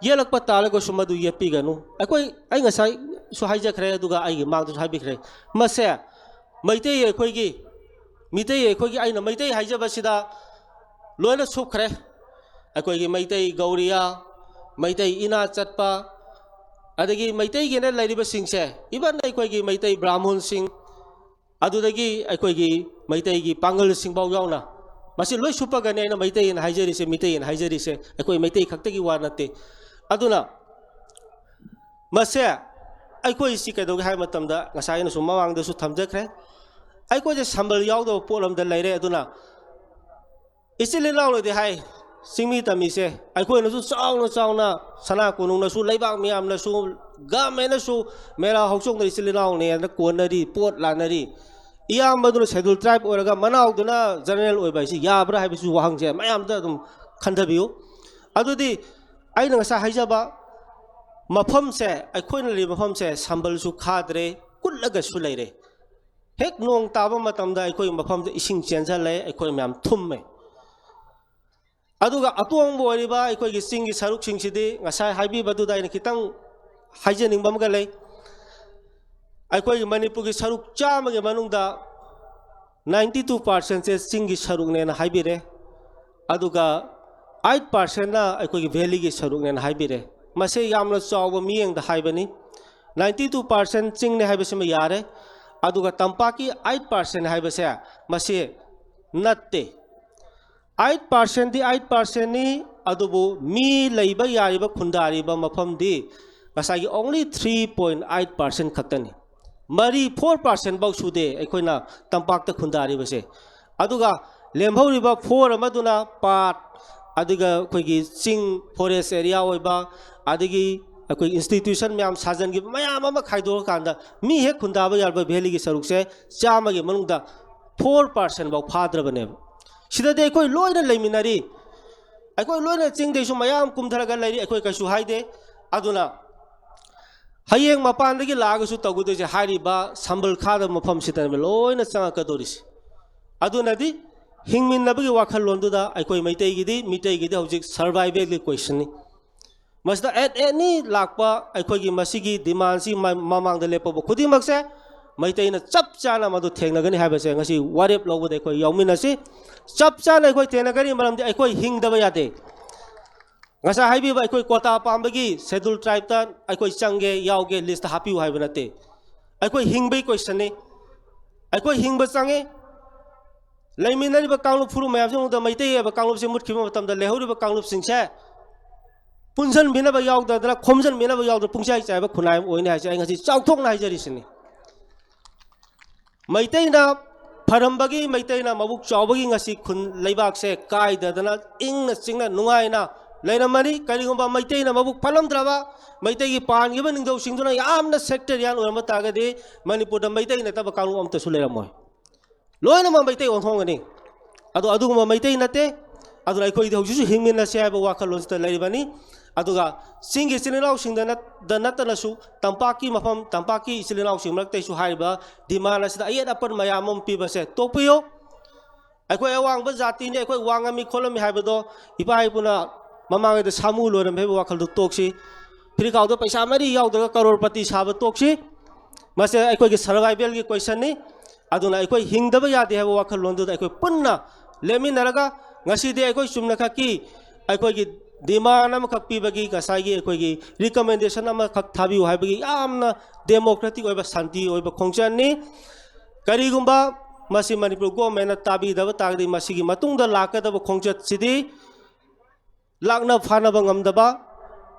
ꯌꯦꯜꯂꯛꯄ ꯇꯥꯔꯒꯁꯨ ꯃꯗꯨ ꯌꯦꯠꯄꯤꯒꯅꯨ꯫ ꯑꯩꯈꯣꯏ, ꯑꯩ ꯉꯁꯥꯏꯁꯨ ꯍꯥꯏꯖꯈ꯭ꯔꯦ, ꯑꯗꯨꯒ ꯑꯩꯒꯤ ꯃꯥꯡꯗꯁꯨ ꯍꯥꯏꯕꯤꯈ꯭ꯔꯦ, ꯃꯁꯦ ꯃꯩꯇꯩ ꯑꯩꯈꯣꯏꯒꯤ, ꯃꯤꯇꯩ ꯑꯩꯈꯣꯏꯒꯤ, ꯑꯩꯅ ꯃꯩꯇꯩ ꯍꯥꯏꯖꯕꯁꯤꯗ ꯂꯣꯏꯅ ꯁꯨꯞꯈ꯭ꯔꯦ꯫ ꯑꯩꯈꯣꯏꯒꯤ ꯃꯩꯇꯩ ꯒꯧꯔꯤꯌꯥ, ꯃꯩꯇꯩ ꯏꯅꯥ ꯆꯠꯄ, ꯑꯗꯒꯤ ꯃꯩꯇꯩꯒꯤꯅ ꯂꯩꯔꯤꯕꯁꯤꯡꯁꯦ, ꯏꯚꯟ ꯑꯩꯈꯣꯏꯒꯤ ꯃꯩꯇꯩ ꯕ꯭ꯔꯥꯍꯃꯨꯟꯁꯤꯡ, ꯑꯗꯨꯗꯒꯤ ꯑꯩꯈꯣꯏꯒꯤ ꯃꯩꯇꯩꯒꯤ ꯄꯥꯡꯒꯜꯁꯤꯡꯐꯥꯎ ꯌꯥꯎꯅ, ꯃꯁꯤ ꯂꯣꯏ ꯁꯨꯞꯄꯒꯅꯤ ꯑꯩꯅ ꯃꯩꯇꯩ ꯑꯅ ꯍꯥꯏꯖꯔꯤꯁꯦ, ꯃꯤꯇꯩ ꯑꯅ ꯍꯥꯏꯖꯔꯤꯁꯦ ꯑꯩꯈꯣꯏ ꯃꯩꯇꯩ ꯈꯛꯇꯒꯤ ꯋꯥ ꯅꯠꯇꯦ꯫ ꯑꯗꯨꯅ ꯃꯁꯦ ꯑꯩꯈꯣꯏꯁꯤ ꯀꯩꯗꯧꯒꯦ ꯍꯥꯏꯕ ꯃꯇꯝꯗ, ꯉꯁꯥꯏ ꯑꯩꯅꯁꯨ ꯃꯃꯥꯡꯗꯁꯨ ꯊꯝꯖꯈ꯭ꯔꯦ, ꯑꯩꯈꯣꯏꯁꯦ ꯁꯝꯕꯜ ꯌꯥꯎꯗꯕ ꯄꯣꯠ ꯑꯃꯗ ꯂꯩꯔꯦ꯫ ꯑꯗꯨꯅ ꯏꯆꯤꯜ ꯏꯅꯥꯎꯅꯗꯤ ꯍꯥꯏ, ꯆꯤꯡꯃꯤ ꯇꯝꯃꯤꯁꯦ ꯑꯩꯈꯣꯏꯅꯁꯨ ꯆꯥꯎꯅ ꯆꯥꯎꯅ, ꯁꯅꯥ ꯀꯣꯅꯨꯡꯅꯁꯨ, ꯂꯩꯕꯥꯛ ꯃꯤꯌꯥꯝꯅꯁꯨ, ꯒꯃꯦꯟꯅꯁꯨ ꯃꯦꯔꯥ ꯍꯧꯆꯣꯡꯗ ꯏꯆꯤꯜ ꯏꯅꯥꯎꯅꯦꯅ ꯀꯣꯟꯅꯔꯤ, ꯄꯣꯠ ꯂꯥꯟꯅꯔꯤ꯫ ꯏꯌꯥꯝꯕꯗꯨꯅ ꯁꯦꯗꯨꯜ ꯇ꯭ꯔꯥꯏꯕ ꯑꯣꯏꯔꯒ ꯃꯅꯥꯎꯗꯨꯅ ꯖꯦꯅꯔꯦꯜ ꯑꯣꯏꯕ ꯍꯥꯏꯁꯤ ꯌꯥꯕ꯭ꯔꯥ ꯍꯥꯏꯕꯁꯤ ꯋꯥꯍꯪꯁꯦ ꯃꯌꯥꯝꯗ ꯑꯗꯨꯝ ꯈꯟꯊꯕꯤꯌꯨ꯫ ꯑꯗꯨꯗꯤ ꯑꯩꯅ ꯉꯁꯥꯏ ꯍꯥꯏꯖꯕ ꯃꯐꯝꯁꯦ, ꯑꯩꯈꯣꯏꯅ ꯂꯩꯔꯤꯕ ꯃꯐꯝꯁꯦ ꯁꯝꯕꯜꯁꯨ ꯈꯥꯗ꯭ꯔꯦ, ꯀꯨꯠꯂꯒꯁꯨ ꯂꯩꯔꯦ꯫ ꯍꯦꯛ ꯅꯣꯡ ꯇꯥꯕ ꯃꯇꯝꯗ ꯑꯩꯈꯣꯏ ꯃꯐꯝꯗ ꯏꯁꯤꯡ ꯆꯦꯟꯁꯤꯜꯂꯦ, ꯑꯩꯈꯣꯏ ꯃꯌꯥꯝ ꯊꯨꯝꯃꯦ꯫ ꯑꯗꯨꯒ ꯑꯇꯣꯡꯕ ꯑꯣꯏꯔꯤꯕ ꯑꯩꯈꯣꯏꯒꯤ ꯆꯤꯡꯒꯤ ꯁꯔꯨꯛꯁꯤꯡꯁꯤꯗꯤ ꯉꯁꯥꯏ ꯍꯥꯏꯕꯤꯕꯗꯨꯗ ꯑꯩꯅ ꯈꯤꯇꯪ ꯍꯥꯏꯖꯅꯤꯡꯕ ꯑꯃꯒ ꯂꯩ꯫ ꯑꯩꯈꯣꯏꯒꯤ ꯃꯅꯤꯄꯨꯔꯒꯤ ꯁꯔꯨꯛ ꯆꯥꯝꯃꯒꯤ ꯃꯅꯨꯡꯗ ninety two percentꯁꯦ ꯆꯤꯡꯒꯤ ꯁꯔꯨꯛꯅꯦꯅ ꯍꯥꯏꯕꯤꯔꯦ, ꯑꯗꯨꯒ eight percentꯅ ꯑꯩꯈꯣꯏꯒꯤ valleyꯒꯤ ꯁꯔꯨꯛꯅꯦꯅ ꯍꯥꯏꯕꯤꯔꯦ꯫ ꯃꯁꯤ ꯌꯥꯝꯅ ꯆꯥꯎꯕ ꯃꯤꯠꯌꯦꯡꯗ ꯍꯥꯏꯕꯅꯤ꯫ Ninety two percent ꯆꯤꯡꯅꯦ ꯍꯥꯏꯕꯁꯤꯃ ꯌꯥꯔꯦ, ꯑꯗꯨꯒ ꯇꯝꯄꯥꯛꯀꯤ eight percent ꯍꯥꯏꯕꯁꯦ ꯃꯁꯤ ꯅꯠꯇꯦ꯫ Eight percentꯗꯤ eight percentꯅꯤ, ꯑꯗꯨꯕꯨ ꯃꯤ ꯂꯩꯕ ꯌꯥꯔꯤꯕ, ꯈꯨꯟꯗꯥꯔꯤꯕ ꯃꯐꯝꯗꯤ ꯉꯁꯥꯏꯒꯤ only three point eight percent ꯈꯛꯇꯅꯤ꯫ ꯃꯔꯤ, four percent ꯐꯥꯎ ꯁꯨꯗꯦ ꯑꯩꯈꯣꯏꯅ ꯇꯝꯄꯥꯛꯇ ꯈꯨꯟꯗꯥꯔꯤꯕꯁꯦ꯫ ꯑꯗꯨꯒ ꯂꯦꯝꯍꯧꯔꯤꯕ four ꯑꯃꯗꯨꯅ ꯄꯥꯠ, ꯑꯗꯨꯒ ꯑꯩꯈꯣꯏꯒꯤ ꯆꯤꯡ, forest area ꯑꯣꯏꯕ, ꯑꯗꯒꯤ ꯑꯩꯈꯣꯏ institution ꯃꯌꯥꯝ ꯁꯥꯖꯟꯈꯤꯕ ꯃꯌꯥꯝ ꯑꯃ ꯈꯥꯏꯗꯣꯛꯑꯀꯥꯟꯗ ꯃꯤ ꯍꯦꯛ ꯈꯨꯟꯗꯥꯕ ꯌꯥꯔꯕ valleyꯒꯤ ꯁꯔꯨꯛꯁꯦ ꯆꯥꯝꯃꯒꯤ ꯃꯅꯨꯡꯗ four percent ꯐꯥꯎ ꯐꯥꯗ꯭ꯔꯕꯅꯦꯕ꯫ ꯁꯤꯗꯗꯤ ꯑꯩꯈꯣꯏ ꯂꯣꯏꯅ ꯂꯩꯃꯤꯟꯅꯔꯤ, ꯑꯩꯈꯣꯏ ꯂꯣꯏꯅ ꯆꯤꯡꯗꯩꯁꯨ ꯃꯌꯥꯝ ꯀꯨꯝꯊꯔꯒ ꯂꯩꯔꯤ, ꯑꯩꯈꯣꯏ ꯀꯩꯁꯨ ꯍꯥꯏꯗꯦ꯫ ꯑꯗꯨꯅ ꯍꯌꯦꯡ ꯃꯄꯥꯟꯗꯒꯤ ꯂꯥꯛꯑꯒꯁꯨ ꯇꯧꯒꯗꯣꯏꯁꯦ ꯍꯥꯏꯔꯤꯕ ꯁꯝꯕꯜ ꯈꯥꯗꯕ ꯃꯐꯝꯁꯤꯗꯅꯦꯕ ꯂꯣꯏꯅ ꯆꯪꯉꯛꯀꯗꯧꯔꯤꯁꯦ꯫ ꯑꯗꯨꯅꯗꯤ ꯍꯤꯡꯃꯤꯟꯅꯕꯒꯤ ꯋꯥꯈꯜꯂꯣꯟꯗꯨꯗ ꯑꯩꯈꯣꯏ ꯃꯩꯇꯩꯒꯤꯗꯤ, ꯃꯤꯇꯩꯒꯤꯗꯤ ꯍꯧꯖꯤꯛ survivalꯒꯤ questionꯅꯤ꯫ ꯃꯁꯤꯗ at any ꯂꯥꯛꯄ ꯑꯩꯈꯣꯏꯒꯤ ꯃꯁꯤꯒꯤ demandꯁꯤ ꯃ-, ꯃꯃꯥꯡꯗ ꯂꯦꯞꯄꯕ ꯈꯨꯗꯤꯡꯃꯛꯁꯦ ꯃꯩꯇꯩꯅ ꯆꯞ ꯆꯥꯅ ꯃꯗꯨ ꯊꯦꯡꯅꯒꯅꯤ ꯍꯥꯏꯕꯁꯦ ꯉꯁꯤ ꯋꯥꯔꯦꯞ ꯂꯧꯕꯗ ꯑꯩꯈꯣꯏ ꯌꯥꯎꯃꯤꯟꯅꯁꯤ꯫ ꯆꯞ ꯆꯥꯅ ꯑꯩꯈꯣꯏ ꯊꯦꯡꯅꯒꯅꯤ, ꯃꯔꯝꯗꯤ ꯑꯩꯈꯣꯏ ꯍꯤꯡꯗꯕ ꯌꯥꯗꯦ꯫ ꯉꯁꯥꯏ ꯍꯥꯏꯕꯤꯕ ꯑꯩꯈꯣꯏ quota ꯄꯥꯝꯕꯒꯤ Scheduled Tribeꯇ ꯑꯩꯈꯣꯏ ꯆꯪꯒꯦ, ꯌꯥꯎꯒꯦ, listꯇ ꯍꯥꯞꯄꯤꯌꯨ ꯍꯥꯏꯕ ꯅꯠꯇꯦ꯫ ꯑꯩꯈꯣꯏ ꯍꯤꯡꯕꯒꯤ questionꯅꯤ꯫ ꯑꯩꯈꯣꯏ ꯍꯤꯡꯕ ꯆꯪꯉꯤ꯫ ꯂꯩꯃꯤꯟꯅꯔꯤꯕ ꯀꯥꯡꯂꯨꯞ ꯐꯨꯔꯨꯞ ꯃꯌꯥꯝꯁꯤ ꯎꯕꯗ ꯃꯩꯇꯩ ꯍꯥꯏꯕ ꯀꯥꯡꯂꯨꯞꯁꯤ ꯃꯨꯠꯈꯤꯕ ꯃꯇꯝꯗ ꯂꯩꯍꯧꯔꯤꯕ ꯀꯥꯡꯂꯨꯞꯁꯤꯡꯁꯦ ꯄꯨꯟꯁꯤꯟꯕꯤꯅꯕ ꯌꯥꯎꯗꯗꯅ, ꯈꯣꯝꯖꯤꯟꯕꯤꯅꯕ ꯌꯥꯎꯗꯅ ꯄꯨꯡꯆꯥꯏ ꯆꯥꯏꯕ ꯈꯨꯟꯅꯥꯏ ꯑꯃ ꯑꯣꯏꯅꯤ ꯍꯥꯏꯁꯦ ꯑꯩ ꯉꯁꯤ ꯆꯥꯎꯊꯣꯛꯅ ꯍꯥꯏꯖꯔꯤꯁꯤꯅꯤ꯫ ꯃꯩꯇꯩꯅ ꯐꯔꯝꯕꯒꯤ, ꯃꯩꯇꯩꯅ ꯃꯕꯨꯛ ꯆꯥꯎꯕꯒꯤ ꯉꯁꯤ ꯈꯨꯟ ꯂꯩꯕꯥꯛꯁꯦ ꯀꯥꯏꯗꯗꯅ ꯏꯪꯅ ꯆꯤꯛꯅ ꯅꯨꯡꯉꯥꯏꯅ ꯂꯩꯔꯝꯃꯅꯤ꯫ ꯀꯔꯤꯒꯨꯝꯕ ꯃꯩꯇꯩꯅ ꯃꯕꯨꯛ ꯐꯠꯂꯝꯗ꯭ꯔꯕ, ꯃꯩꯇꯩꯒꯤ ꯄꯥꯟꯈꯤꯕ ꯅꯤꯡꯊꯧꯁꯤꯡꯗꯨꯅ ꯌꯥꯝꯅ sectarian ꯑꯣꯏꯔꯝꯕ ꯇꯥꯔꯒꯗꯤ ꯃꯅꯤꯄꯨꯔꯗ ꯃꯩꯇꯩ ꯅꯠꯇꯕ ꯀꯥꯡꯂꯨꯞ ꯑꯃꯠꯇꯁꯨ ꯂꯩꯔꯝꯃꯣꯏ꯫ ꯂꯣꯏꯅꯃꯛ ꯃꯩꯇꯩ ꯑꯣꯟꯊꯣꯛꯒꯅꯤ꯫ ꯑꯗꯣ ꯑꯗꯨꯒꯨꯝꯕ ꯃꯩꯇꯩ ꯅꯠꯇꯦ꯫ ꯑꯗꯨꯅ ꯑꯩꯈꯣꯏꯗꯤ ꯍꯧꯖꯤꯛꯁꯨ ꯍꯤꯡꯃꯤꯟꯅꯁꯤ ꯍꯥꯏꯕ ꯋꯥꯈꯜꯂꯣꯟꯁꯤꯗ ꯂꯩꯔꯤꯕꯅꯤ꯫ ꯑꯗꯨꯒ ꯆꯤꯡꯒꯤ ꯏꯆꯤꯜ ꯏꯅꯥꯎꯁꯤꯡꯗ ꯅꯠ-, ꯗ ꯅꯠꯇꯅꯁꯨ ꯇꯝꯄꯥꯛꯀꯤ ꯃꯐꯝ, ꯇꯝꯄꯥꯛꯀꯤ ꯏꯆꯤꯜ ꯏꯅꯥꯎꯁꯤꯡ ꯃꯔꯛꯇꯩꯁꯨ ꯍꯥꯏꯔꯤꯕ demand ꯑꯁꯤꯗ ꯑꯌꯦꯠ ꯑꯄꯟ ꯃꯌꯥꯝ ꯑꯃ ꯄꯤꯕꯁꯦ ꯇꯣꯛꯄꯤꯌꯨ꯫ ꯑꯩꯈꯣꯏ ꯑꯋꯥꯡꯕ ꯖꯥꯇꯤꯅꯤ, ꯑꯩꯈꯣꯏ ꯋꯥꯡꯉꯝꯃꯤ ꯈꯣꯠꯂꯝꯃꯤ ꯍꯥꯏꯕꯗꯣ ꯏꯄꯥ ꯏꯄꯨꯅ ꯃꯃꯥꯡꯉꯩꯗ ꯁꯥꯃꯨ ꯂꯣꯏꯔꯝꯃꯤ ꯍꯥꯏꯕ ꯋꯥꯈꯜꯗꯣ ꯇꯣꯛꯁꯤ꯫ ꯐꯤꯔꯤꯈꯥꯎꯗ ꯄꯩꯁꯥ ꯃꯔꯤ ꯌꯥꯎꯗ꯭ꯔꯒ ꯀꯔꯣꯔꯄꯇꯤ ꯁꯥꯕ ꯇꯣꯛꯁꯤ꯫ ꯃꯁꯤ ꯑꯩꯈꯣꯏꯒꯤ survivalꯒꯤ questionꯅꯤ꯫ ꯑꯗꯨꯅ ꯑꯩꯈꯣꯏ ꯍꯤꯡꯗꯕ ꯌꯥꯗꯦ ꯍꯥꯏꯕ ꯋꯥꯈꯜꯂꯣꯟꯗꯨꯗ ꯑꯩꯈꯣꯏ ꯄꯨꯟꯅ ꯂꯦꯞꯃꯤꯟꯅꯔꯒ ꯉꯁꯤꯗꯤ ꯑꯩꯈꯣꯏ ꯆꯨꯝꯅꯈꯛꯀꯤ ꯑꯩꯈꯣꯏꯒꯤ demand ꯑꯃꯈꯛ ꯄꯤꯕꯒꯤ, ꯉꯁꯥꯏꯒꯤ ꯑꯩꯈꯣꯏꯒꯤ recommendation ꯑꯃꯈꯛ ꯊꯥꯕꯤꯌꯨ ꯍꯥꯏꯕꯒꯤ ꯌꯥꯝꯅ democratic ꯑꯣꯏꯕ, ꯁꯥꯟꯇꯤ ꯑꯣꯏꯕ ꯈꯣꯡꯆꯠꯅꯤ꯫ ꯀꯔꯤꯒꯨꯝꯕ ꯃꯁꯤ ꯃꯅꯤꯄꯨꯔ governmentꯅ ꯇꯥꯕꯤꯗꯕ ꯇꯥꯔꯒꯗꯤ, ꯃꯁꯤꯒꯤ ꯃꯇꯨꯡꯗ ꯂꯥꯛꯀꯗꯕ ꯈꯣꯡꯆꯠꯁꯤꯗꯤ ꯂꯥꯛꯅ ꯐꯥꯅꯕ ꯉꯝꯗꯕ,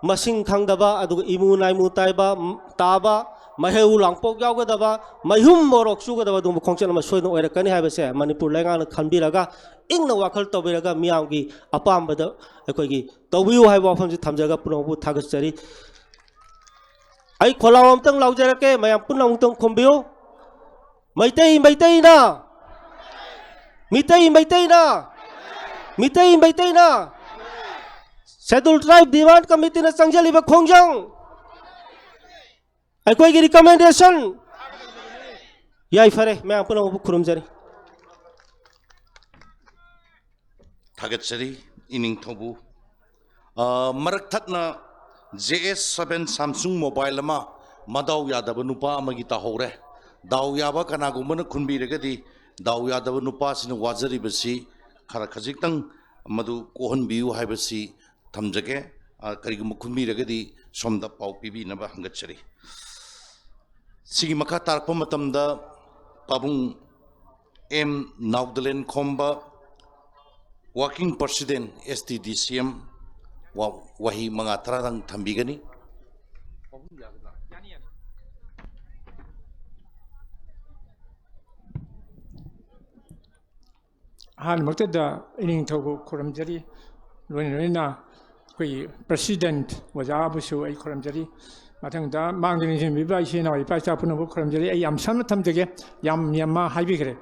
ꯃꯁꯤꯡ ꯈꯪꯗꯕ, ꯑꯗꯨꯒ ꯏꯃꯨ ꯅꯥꯏꯃꯨ ꯇꯥꯏꯕ, ꯇꯥꯕ, ꯃꯍꯩ ꯂꯥꯡꯄꯣꯛ ꯌꯥꯎꯒꯗꯕ, ꯃꯩꯍꯨꯝ ꯃꯣꯔꯣꯛ ꯆꯨꯒꯗꯕ ꯑꯗꯨꯒꯨꯝꯕ ꯈꯣꯡꯆꯠ ꯑꯃ ꯁꯣꯏꯗꯅ ꯑꯣꯏꯔꯛꯀꯅꯤ ꯍꯥꯏꯕꯁꯦ ꯃꯅꯤꯄꯨꯔ ꯂꯩꯉꯥꯛꯅ ꯈꯟꯕꯤꯔꯒ, ꯏꯪꯅ ꯋꯥꯈꯜ ꯇꯧꯕꯤꯔꯒ ꯃꯤꯌꯥꯝꯒꯤ ꯑꯄꯥꯝꯕꯗ ꯑꯩꯈꯣꯏꯒꯤ ꯇꯧꯕꯤꯌꯨ ꯍꯥꯏꯕ ꯋꯥꯐꯝꯁꯤ ꯊꯝꯖꯔꯒ ꯄꯨꯝꯅꯃꯛꯄꯨ ꯊꯥꯒꯠꯆꯔꯤ꯫ ꯑꯩ ꯈꯣꯜꯂꯥꯎ ꯑꯃꯇꯪ ꯂꯥꯎꯖꯔꯛꯀꯦ, ꯃꯌꯥꯝ ꯄꯨꯟꯅ ꯑꯃꯨꯛꯇꯪ ꯈꯨꯝꯕꯤꯌꯨ꯫ Meitei ꯃꯩꯇꯩꯅ, Meitei ꯃꯩꯇꯩꯅ, Meitei ꯃꯩꯇꯩꯅ Scheduled Tribe Demand Committeeꯅ ꯆꯪꯖꯜꯂꯤꯕ ꯈꯣꯡꯖꯪ, ꯑꯩꯈꯣꯏꯒꯤ recommendation꯫ ꯌꯥꯏꯐꯔꯦ, ꯃꯌꯥꯝ ꯄꯨꯝꯅꯃꯛꯄꯨ ꯈꯨꯔꯨꯝꯖꯔꯤ꯫ ꯊꯥꯒꯠꯆꯔꯤ ꯏꯅꯤꯡꯊꯧꯕꯨ꯫ ꯑ, ꯃꯔꯛ ꯊꯠꯅ J S seven Samsung mobile ꯑꯃ ꯃꯗꯥꯎ ꯌꯥꯗꯕ ꯅꯨꯄꯥ ꯑꯃꯒꯤ ꯇꯥꯍꯧꯔꯦ꯫ ꯗꯥꯎ ꯌꯥꯕ ꯀꯅꯥꯒꯨꯝꯕꯅ ꯈꯨꯟꯕꯤꯔꯒꯗꯤ, ꯗꯥꯎ ꯌꯥꯗꯕ ꯅꯨꯄꯥꯁꯤꯅ ꯋꯥꯖꯔꯤꯕꯁꯤ ꯈꯔ ꯈꯖꯤꯛꯇꯪ ꯃꯗꯨ ꯀꯣꯛꯍꯟꯕꯤꯌꯨ ꯍꯥꯏꯕꯁꯤ ꯊꯝꯖꯒꯦ꯫ ꯑ, ꯀꯔꯤꯒꯨꯝꯕ ꯈꯨꯟꯕꯤꯔꯒꯗꯤ ꯁꯣꯝꯗ ꯄꯥꯎ ꯄꯤꯕꯤꯅꯕ ꯍꯪꯒꯠꯆꯔꯤ꯫ ꯁꯤꯒꯤ ꯃꯈꯥ ꯇꯥꯔꯛꯄ ꯃꯇꯝꯗ ꯄꯥꯕꯨꯡ ꯑꯦꯝ ꯅꯥꯎꯗꯂꯦꯟ ꯈꯣꯝꯕ, working president, S T D C M, ꯋꯥ-, ꯋꯥꯍꯩ ꯃꯉꯥ ꯇꯔꯥꯗꯪ ꯊꯝꯕꯤꯒꯅꯤ꯫ ꯑꯍꯥꯟꯕꯃꯛꯇꯗ ꯏꯅꯤꯡꯊꯧꯕꯨ ꯈꯨꯔꯨꯝꯖꯔꯤ, ꯂꯣꯏꯅ ꯂꯣꯏꯅꯅ ꯑꯩꯈꯣꯏꯒꯤ president ꯑꯣꯖꯥꯕꯨꯁꯨ ꯑꯩ ꯈꯨꯔꯨꯝꯖꯔꯤ꯫ ꯃꯊꯪꯗ ꯃꯥꯡꯗ ꯅꯤꯡꯁꯤꯡꯕꯤꯕ ꯏꯆꯤꯟ ꯏꯅꯥꯎ ꯏꯄꯥ ꯏꯆꯥ ꯄꯨꯝꯅꯃꯛ ꯈꯨꯔꯨꯝꯖꯔꯤ꯫ ꯑꯩ ꯌꯥꯝ ꯁꯝꯅ ꯊꯝꯖꯒꯦ, ꯌꯥꯝ ꯌꯥꯝꯅ ꯍꯥꯏꯕꯤꯈ꯭ꯔꯦ꯫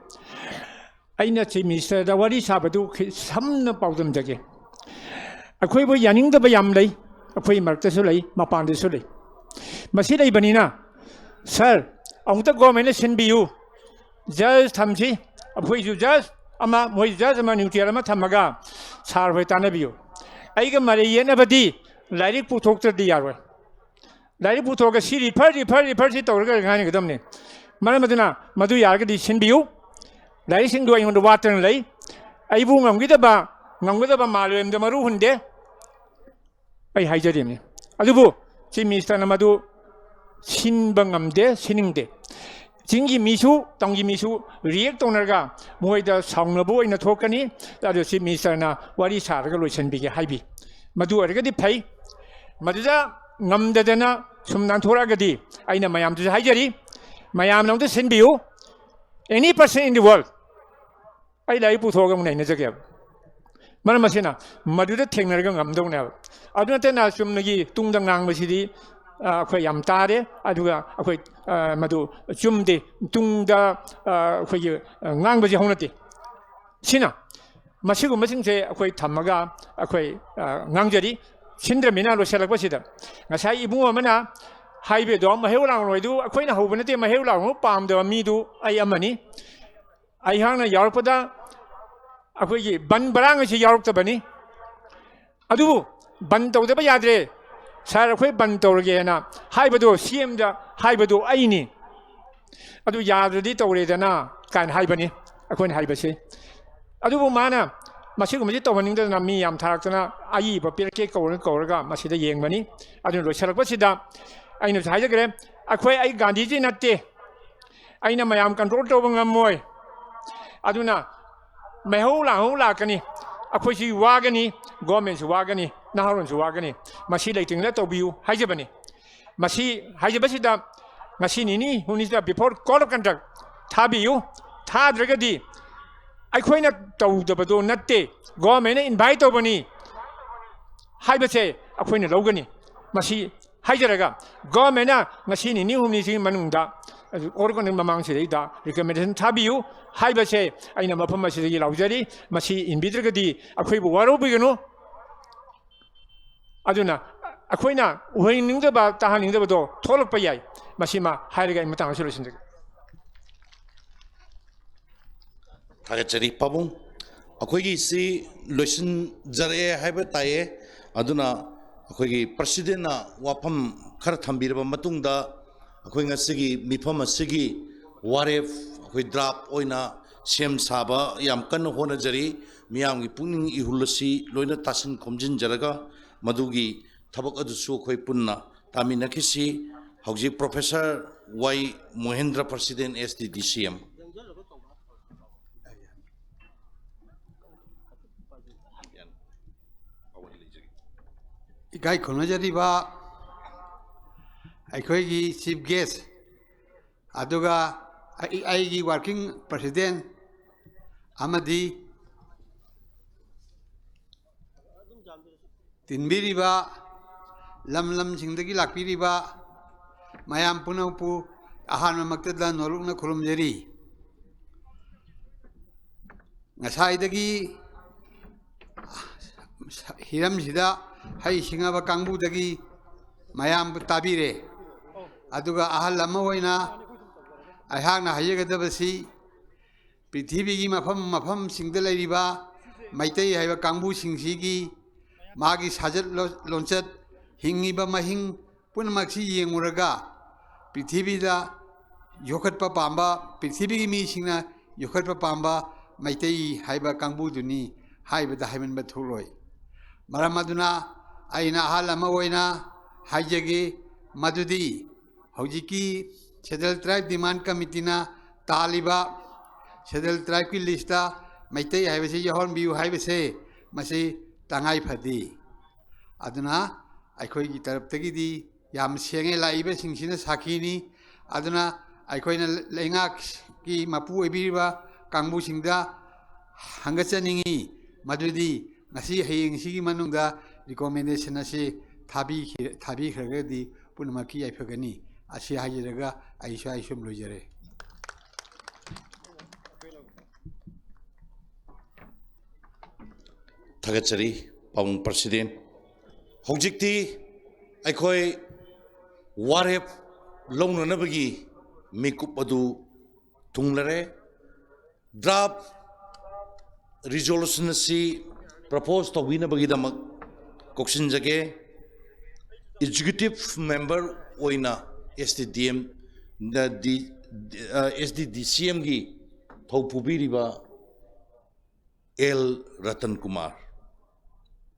ꯑꯩꯅ Chief Ministerꯗ ꯋꯥꯔꯤ ꯁꯥꯕꯗꯨ ꯈꯤ-, ꯁꯝꯅ ꯄꯥꯎꯗꯝꯖꯒꯦ꯫ ꯑꯩꯈꯣꯏꯕꯨ ꯌꯥꯅꯤꯡꯗꯕ ꯌꯥꯝ ꯂꯩ, ꯑꯩꯈꯣꯏ ꯃꯔꯛꯇꯁꯨ ꯂꯩ, ꯃꯄꯥꯟꯗꯁꯨ ꯂꯩ꯫ ꯃꯁꯤ ꯂꯩꯕꯅꯤꯅ, sir, ꯑꯃꯨꯛꯇ governmentꯅ ꯁꯤꯟꯕꯤꯌꯨ, judge ꯊꯝꯁꯤ, ꯑꯩꯈꯣꯏꯁꯨ judge ꯑꯃ, ꯃꯣꯏ judge ꯑꯃ, neutral ꯑꯃ ꯊꯝꯃꯒ sir ꯍꯣꯏ ꯇꯥꯟꯅꯕꯤꯌꯨ꯫ ꯑꯩꯒ ꯃꯔꯩ ꯌꯦꯠꯅꯕꯗꯤ ꯂꯥꯏꯔꯤꯛ ꯄꯨꯊꯣꯛꯇ꯭ꯔꯗꯤ ꯌꯥꯔꯣꯏ꯫ ꯂꯥꯏꯔꯤꯛ ꯄꯨꯊꯣꯛꯑꯒ ꯁꯤ refer, refer, refer ꯁꯤ ꯇꯧꯔꯒ ꯉꯥꯡꯒꯗꯕꯅꯤ꯫ ꯃꯔꯝ ꯑꯗꯨꯅ ꯃꯗꯨ ꯌꯥꯔꯒꯗꯤ ꯁꯤꯟꯕꯤꯌꯨ꯫ ꯂꯥꯏꯔꯤꯛꯁꯤꯡꯗꯨ ꯑꯩꯉꯣꯟꯗ ꯋꯥꯠꯇꯅ ꯂꯩ꯫ ꯑꯩꯕꯨ ꯉꯝꯈꯤꯗꯕ, ꯉꯝꯒꯗꯕ ꯃꯥꯂꯦꯝꯗ ꯃꯔꯨ ꯍꯨꯟꯗꯦ꯫ ꯑꯩ ꯍꯥꯏꯖꯔꯤꯕꯅꯤ꯫ ꯑꯗꯨꯕꯨ Chief Ministerꯅ ꯃꯗꯨ ꯁꯤꯟꯕ ꯉꯝꯗꯦ, ꯁꯤꯟꯅꯤꯡꯗꯦ꯫ ꯆꯤꯡꯒꯤ ꯃꯤꯁꯨ, ꯇꯝꯒꯤ ꯃꯤꯁꯨ react ꯇꯧꯅꯔꯒ ꯃꯣꯏꯗ ꯁꯥꯎꯅꯕ ꯑꯣꯏꯅ ꯊꯣꯛꯀꯅꯤ꯫ ꯑꯗꯨ Chief Ministerꯅ ꯋꯥꯔꯤ ꯁꯥꯔꯒ ꯂꯣꯏꯁꯤꯟꯕꯤꯒꯦ ꯍꯥꯏꯕꯤ꯫ ꯃꯗꯨ ꯑꯣꯏꯔꯒꯗꯤ ꯐꯩ꯫ ꯃꯗꯨꯗ ꯉꯝꯗꯗꯅ ꯁꯨꯝ ꯅꯥꯟꯊꯣꯔꯛꯑꯒꯗꯤ ꯑꯩꯅ ꯃꯌꯥꯝꯗꯁꯨ ꯍꯥꯏꯖꯔꯤ, ꯃꯌꯥꯝꯅ ꯑꯝꯇ ꯁꯤꯟꯕꯤꯌꯨ꯫ Any person in the world, ꯑꯩ ꯂꯥꯏꯔꯤꯛ ꯄꯨꯊꯣꯛꯑꯒ ꯑꯃꯨꯛ ꯅꯩꯅꯖꯒꯦꯕ꯫ ꯃꯔꯝ ꯑꯁꯤꯅ ꯃꯗꯨꯗ ꯊꯦꯡꯅꯔꯒ ꯉꯝꯗꯧꯅꯦꯕ꯫ ꯑꯗꯨ ꯅꯠꯇꯅ ꯆꯨꯝꯅꯒꯤ ꯇꯨꯡꯗ ꯉꯥꯡꯕꯁꯤꯗꯤ, ꯑ, ꯑꯩꯈꯣꯏ ꯌꯥꯝ ꯇꯥꯔꯦ, ꯑꯗꯨꯒ ꯑꯩꯈꯣꯏ, ꯑ, ꯃꯗꯨ ꯆꯨꯝꯗꯦ, ꯇꯨꯡꯗ, ꯑ, ꯑꯩꯈꯣꯏꯒꯤ, ꯑ, ꯉꯥꯡꯕꯁꯤ ꯍꯧꯅꯗꯦ꯫ ꯁꯤꯅ ꯃꯁꯤꯒꯨꯝꯕꯁꯤꯡꯁꯦ ꯑꯩꯈꯣꯏ ꯊꯝꯃꯒ ꯑꯩꯈꯣꯏ, ꯑ, ꯉꯥꯡꯖꯔꯤ꯫ ꯁꯤꯟꯗ꯭ꯔꯕꯅꯤꯅ ꯂꯣꯏꯁꯤꯜꯂꯛꯄꯁꯤꯗ ꯉꯁꯥꯏ ꯏꯕꯨꯡ ꯑꯃꯅ ꯍꯥꯏꯕꯗꯣ, ꯃꯍꯩꯔꯣꯏ ꯂꯥꯡꯂꯣꯏꯗꯨ ꯑꯩꯈꯣꯏꯅ ꯍꯧꯕ ꯅꯠꯇꯦ, ꯃꯍꯩꯔꯣꯏ ꯂꯥꯡꯂꯣꯏ ꯄꯥꯝꯗꯕ ꯃꯤꯗꯨ ꯑꯩ ꯑꯃꯅꯤ꯫ ꯑꯩꯍꯥꯛꯅ ꯌꯥꯎꯔꯛꯄꯗ ꯑꯩꯈꯣꯏꯒꯤ ꯕꯟ ꯕ꯭ꯔꯥꯡ ꯑꯁꯤ ꯌꯥꯎꯔꯛꯇꯕꯅꯤ꯫ ꯑꯗꯨꯕꯨ ꯕꯟ ꯇꯧꯗꯕ ꯌꯥꯗ꯭ꯔꯦ, ꯁꯥꯔ, ꯑꯩꯈꯣꯏ ꯕꯟ ꯇꯧꯔꯒꯦꯅ ꯍꯥꯏꯕꯗꯣ, CMꯗ ꯍꯥꯏꯕꯗꯣ ꯑꯩꯅꯤ꯫ ꯑꯗꯨ ꯌꯥꯗ꯭ꯔꯗꯤ ꯇꯧꯔꯦꯗꯅ ꯀꯥꯏꯅ ꯍꯥꯏꯕꯅꯤ ꯑꯩꯈꯣꯏꯅ ꯍꯥꯏꯕꯁꯦ꯫ ꯑꯗꯨꯕꯨ ꯃꯥꯅ ꯃꯁꯤꯒꯨꯝꯕꯁꯤ ꯇꯧꯍꯟꯅꯤꯡꯗꯗꯅ ꯃꯤ ꯌꯥꯝ ꯊꯥꯔꯛꯇꯅ ꯑꯏꯕ ꯄꯤꯔꯛꯀꯦ ꯀꯧꯔꯒ, ꯀꯧꯔꯒ ꯃꯁꯤꯗ ꯌꯦꯡꯕꯅꯤ꯫ ꯑꯗꯨꯅ ꯂꯣꯏꯁꯤꯜꯂꯛꯄꯁꯤꯗ ꯑꯩꯅꯁꯨ ꯍꯥꯏꯖꯈ꯭ꯔꯦ, ꯑꯩꯈꯣꯏ, ꯑꯩ ꯒꯥꯟꯙꯤꯖꯤ ꯅꯠꯇꯦ, ꯑꯩꯅ ꯃꯌꯥꯝ control ꯇꯧꯕ ꯉꯝꯃꯣꯏ꯫ ꯑꯗꯨꯅ ꯃꯩꯍꯧ ꯂꯥꯡꯍꯧ ꯂꯥꯛꯀꯅꯤ, ꯑꯩꯈꯣꯏꯁꯤ ꯋꯥꯒꯅꯤ, governmentꯁꯨ ꯋꯥꯒꯅꯤ, ꯅꯍꯥꯔꯣꯜꯁꯨ ꯋꯥꯒꯅꯤ꯫ ꯃꯁꯤ ꯂꯩꯇꯤꯡꯗ ꯇꯧꯕꯤꯌꯨ ꯍꯥꯏꯖꯕꯅꯤ꯫ ꯃꯁꯤ ꯍꯥꯏꯖꯕꯁꯤꯗ ꯉꯁꯤ ꯅꯤꯅꯤ ꯍꯨꯝꯅꯤꯁꯤꯗ before code of conduct ꯊꯥꯕꯤꯌꯨ꯫ ꯊꯥꯗ꯭ꯔꯒꯗꯤ ꯑꯩꯈꯣꯏꯅ ꯇꯧꯗꯕꯗꯣ ꯅꯠꯇꯦ, governmentꯅ invite ꯇꯧꯕꯅꯤ ꯍꯥꯏꯕꯁꯦ ꯑꯩꯈꯣꯏꯅ ꯂꯧꯒꯅꯤ꯫ ꯃꯁꯤ ꯍꯥꯏꯖꯔꯒ, governmentꯅ ꯉꯁꯤ ꯅꯤꯅꯤ ꯍꯨꯝꯅꯤꯁꯤꯒꯤ ꯃꯅꯨꯡꯗ code of conduct ꯃꯃꯥꯡꯁꯤꯗꯩꯗ recommendation ꯊꯥꯕꯤꯌꯨ ꯍꯥꯏꯕꯁꯦ ꯑꯩꯅ ꯃꯐꯝ ꯑꯁꯤꯗꯒꯤ ꯂꯥꯎꯖꯔꯤ꯫ ꯃꯁꯤ ꯏꯟꯕꯤꯗ꯭ꯔꯒꯗꯤ ꯑꯩꯈꯣꯏꯕꯨ ꯋꯥꯔꯧꯕꯤꯒꯅꯨ꯫ ꯑꯗꯨꯅ ꯑꯩꯈꯣꯏꯅ ꯎꯍꯟꯅꯤꯡꯗꯕ, ꯇꯥꯍꯟꯅꯤꯡꯗꯕꯗꯣ ꯊꯣꯛꯂꯛꯄ ꯌꯥꯏ꯫ ꯃꯁꯤꯃ ꯍꯥꯏꯔꯒ ꯑꯩ ꯃꯇꯥꯡ ꯑꯁꯤ ꯂꯣꯏꯁꯤꯟꯖꯒꯦ꯫ ꯊꯥꯒꯠꯆꯔꯤ ꯄꯥꯕꯨꯡ꯫ ꯑꯩꯈꯣꯏꯒꯤ ꯁꯤ ꯂꯣꯏꯁꯤꯟꯖꯔꯛꯑꯦ ꯍꯥꯏꯕ ꯇꯥꯏꯌꯦ꯫ ꯑꯗꯨꯅ ꯑꯩꯈꯣꯏꯒꯤ presidentꯅ ꯋꯥꯐꯝ ꯈꯔ ꯊꯝꯕꯤꯔꯕ ꯃꯇꯨꯡꯗ, ꯑꯩꯈꯣꯏ ꯉꯁꯤꯒꯤ ꯃꯤꯐꯝ ꯑꯁꯤꯒꯤ ꯋꯥꯔꯦꯞ ꯑꯩꯈꯣꯏ ꯗ꯭ꯔꯥꯐ ꯑꯣꯏꯅ ꯁꯦꯝ ꯁꯥꯕ ꯌꯥꯝ ꯀꯟꯅ ꯍꯣꯠꯅꯖꯔꯤ꯫ ꯃꯤꯌꯥꯝꯒꯤ ꯄꯨꯛꯅꯤꯡ ꯏꯍꯨꯜ ꯑꯁꯤ ꯂꯣꯏꯅ ꯇꯥꯁꯤꯟ ꯈꯣꯝꯖꯤꯟꯖꯔꯒ, ꯃꯗꯨꯒꯤ ꯊꯕꯛ ꯑꯗꯨꯁꯨ ꯑꯩꯈꯣꯏ ꯄꯨꯟꯅ ꯇꯥꯃꯤꯟꯅꯈꯤꯁꯤ꯫ ꯍꯧꯖꯤꯛ ꯄ꯭ꯔꯣꯐꯦꯁꯔ ꯋꯥꯏ ꯃꯣꯍꯦꯟꯗ꯭ꯔ, ꯄ꯭ꯔꯁꯤꯗꯦꯟ, ꯑꯦꯁ ꯇꯤ ꯗꯤ ꯁꯤ ꯑꯦꯝ꯫ ꯏꯀꯥꯏ ꯈꯨꯝꯅꯖꯔꯤꯕ ꯑꯩꯈꯣꯏꯒꯤ ꯆꯤꯐ ꯒꯦꯁ, ꯑꯗꯨꯒ ꯑꯩ- ꯑꯩꯒꯤ ꯋꯥꯔꯀꯤꯡ ꯄ꯭ꯔꯁꯤꯗꯦꯟ ꯑꯃꯗꯤ ꯇꯤꯟꯕꯤꯔꯤꯕ ꯂꯝ ꯂꯝꯁꯤꯡꯗꯒꯤ ꯂꯥꯛꯄꯤꯔꯤꯕ ꯃꯌꯥꯝ ꯄꯨꯝꯅꯃꯛꯄꯨ ꯑꯍꯥꯟꯕꯃꯛꯇꯗ ꯅꯣꯂꯨꯛꯅ ꯈꯨꯔꯨꯝꯖꯔꯤ꯫ ꯉꯁꯥꯏꯗꯒꯤ ꯍꯤꯔꯝꯁꯤꯗ ꯍꯩ ꯁꯤꯡꯉꯕ ꯀꯥꯡꯕꯨꯗꯒꯤ ꯃꯌꯥꯝ ꯇꯥꯕꯤꯔꯦ꯫ ꯑꯗꯨꯒ ꯑꯍꯜ ꯑꯃ ꯑꯣꯏꯅ ꯑꯩꯍꯥꯛꯅ ꯍꯥꯏꯖꯒꯗꯕꯁꯤ, ꯄ꯭ꯔꯤꯊꯤꯕꯤꯒꯤ ꯃꯐꯝ ꯃꯐꯝꯁꯤꯡꯗ ꯂꯩꯔꯤꯕ ꯃꯩꯇꯩ ꯍꯥꯏꯕ ꯀꯥꯡꯕꯨꯁꯤꯡꯁꯤꯒꯤ ꯃꯥꯒꯤ ꯁꯥꯖꯠ ꯂꯣ- ꯂꯣꯟꯆꯠ, ꯍꯤꯡꯉꯤꯕ ꯃꯍꯤꯡ ꯄꯨꯝꯅꯃꯛꯁꯤ ꯌꯦꯡꯉꯨꯔꯒ, ꯄ꯭ꯔꯤꯊꯤꯕꯤꯗ ꯌꯣꯛꯈꯠꯄ ꯄꯥꯝꯕ, ꯄ꯭ꯔꯤꯊꯤꯕꯤꯒꯤ ꯃꯤꯁꯤꯡꯅ ꯌꯣꯛꯈꯠꯄ ꯄꯥꯝꯕ ꯃꯩꯇꯩ ꯍꯥꯏꯕ ꯀꯥꯡꯕꯨꯗꯨꯅꯤ ꯍꯥꯏꯕꯗ ꯍꯥꯏꯃꯟꯕ ꯊꯣꯛꯂꯣꯏ꯫ ꯃꯔꯝ ꯑꯗꯨꯅ ꯑꯩꯅ ꯑꯍꯜ ꯑꯃ ꯑꯣꯏꯅ ꯍꯥꯏꯖꯒꯦ, ꯃꯗꯨꯗꯤ ꯍꯧꯖꯤꯛꯀꯤ ꯁꯦꯗꯨꯜ ꯇ꯭ꯔꯥꯏꯕ ꯗꯤꯃꯥꯟ ꯀꯃꯤꯇꯤꯅ ꯇꯥꯜꯂꯤꯕ ꯁꯦꯗꯨꯜ ꯇ꯭ꯔꯥꯏꯕꯀꯤ ꯂꯤꯁꯇ ꯃꯩꯇꯩ ꯍꯥꯏꯕꯁꯤ ꯌꯥꯎꯍꯟꯕꯤꯌꯨ ꯍꯥꯏꯕꯁꯦ, ꯃꯁꯤ ꯇꯉꯥꯏ ꯐꯗꯦ꯫ ꯑꯗꯨꯅ ꯑꯩꯈꯣꯏꯒꯤ ꯇꯔꯞꯇꯒꯤꯗꯤ ꯌꯥꯝ ꯁꯦꯡꯉꯦ, ꯂꯥꯛꯏꯕꯁꯤꯡꯁꯤꯅ ꯁꯥꯈꯤꯅꯤ꯫ ꯑꯗꯨꯅ ꯑꯩꯈꯣꯏꯅ ꯂꯩꯉꯥꯛꯀꯤ ꯃꯄꯨ ꯑꯣꯏꯕꯤꯔꯤꯕ ꯀꯥꯡꯕꯨꯁꯤꯡꯗ ꯍꯪꯒꯠꯆꯅꯤꯡꯉꯤ, ꯃꯗꯨꯗꯤ ꯉꯁꯤ ꯍꯌꯦꯡꯁꯤꯒꯤ ꯃꯅꯨꯡꯗ ꯔꯤꯀꯣꯃꯦꯟꯗꯦꯁꯟ ꯑꯁꯤ ꯊꯥꯕꯤꯈꯤ- ꯊꯥꯕꯤꯈ꯭ꯔꯒꯗꯤ ꯄꯨꯝꯅꯃꯛꯀꯤ ꯌꯥꯏꯐꯒꯅꯤ꯫ ꯑꯁꯤ ꯍꯥꯏꯖꯔꯒ ꯑꯩ ꯁ꯭ꯋꯥꯏ ꯁꯨꯝ ꯂꯣꯏꯖꯔꯦ꯫ ꯊꯥꯒꯠꯆꯔꯤ ꯄꯥꯕꯨꯡ ꯄ꯭ꯔꯁꯤꯗꯦꯟ꯫ ꯍꯧꯖꯤꯛꯇꯤ ꯑꯩꯈꯣꯏ ꯋꯥꯔꯦꯞ ꯂꯧꯅꯅꯕꯒꯤ ꯃꯤꯀꯨꯞ ꯑꯗꯨ ꯊꯨꯡꯂꯔꯦ꯫ ꯗ꯭ꯔꯥꯐ ꯔꯤꯖꯣꯂꯨꯁꯟ ꯑꯁꯤ ꯄ꯭ꯔꯄꯣꯖ ꯇꯧꯕꯤꯅꯕꯒꯤꯗꯃꯛ ꯀꯧꯁꯤꯟꯖꯒꯦ꯫ ꯑꯦꯛꯖꯤꯀ꯭ꯌꯨꯇꯤꯚ ꯃꯦꯝꯕꯔ ꯑꯣꯏꯅ ꯑꯦꯁ ꯇꯤ ꯗꯤ ꯑꯦꯝ, ꯑꯦꯁ ꯇꯤ ꯗꯤ ꯁꯤ ꯑꯦꯝꯒꯤ ꯊꯧ ꯄꯨꯕꯤꯔꯤꯕ ꯑꯦꯜ ꯔꯇꯟ ꯀꯨꯃꯥꯔ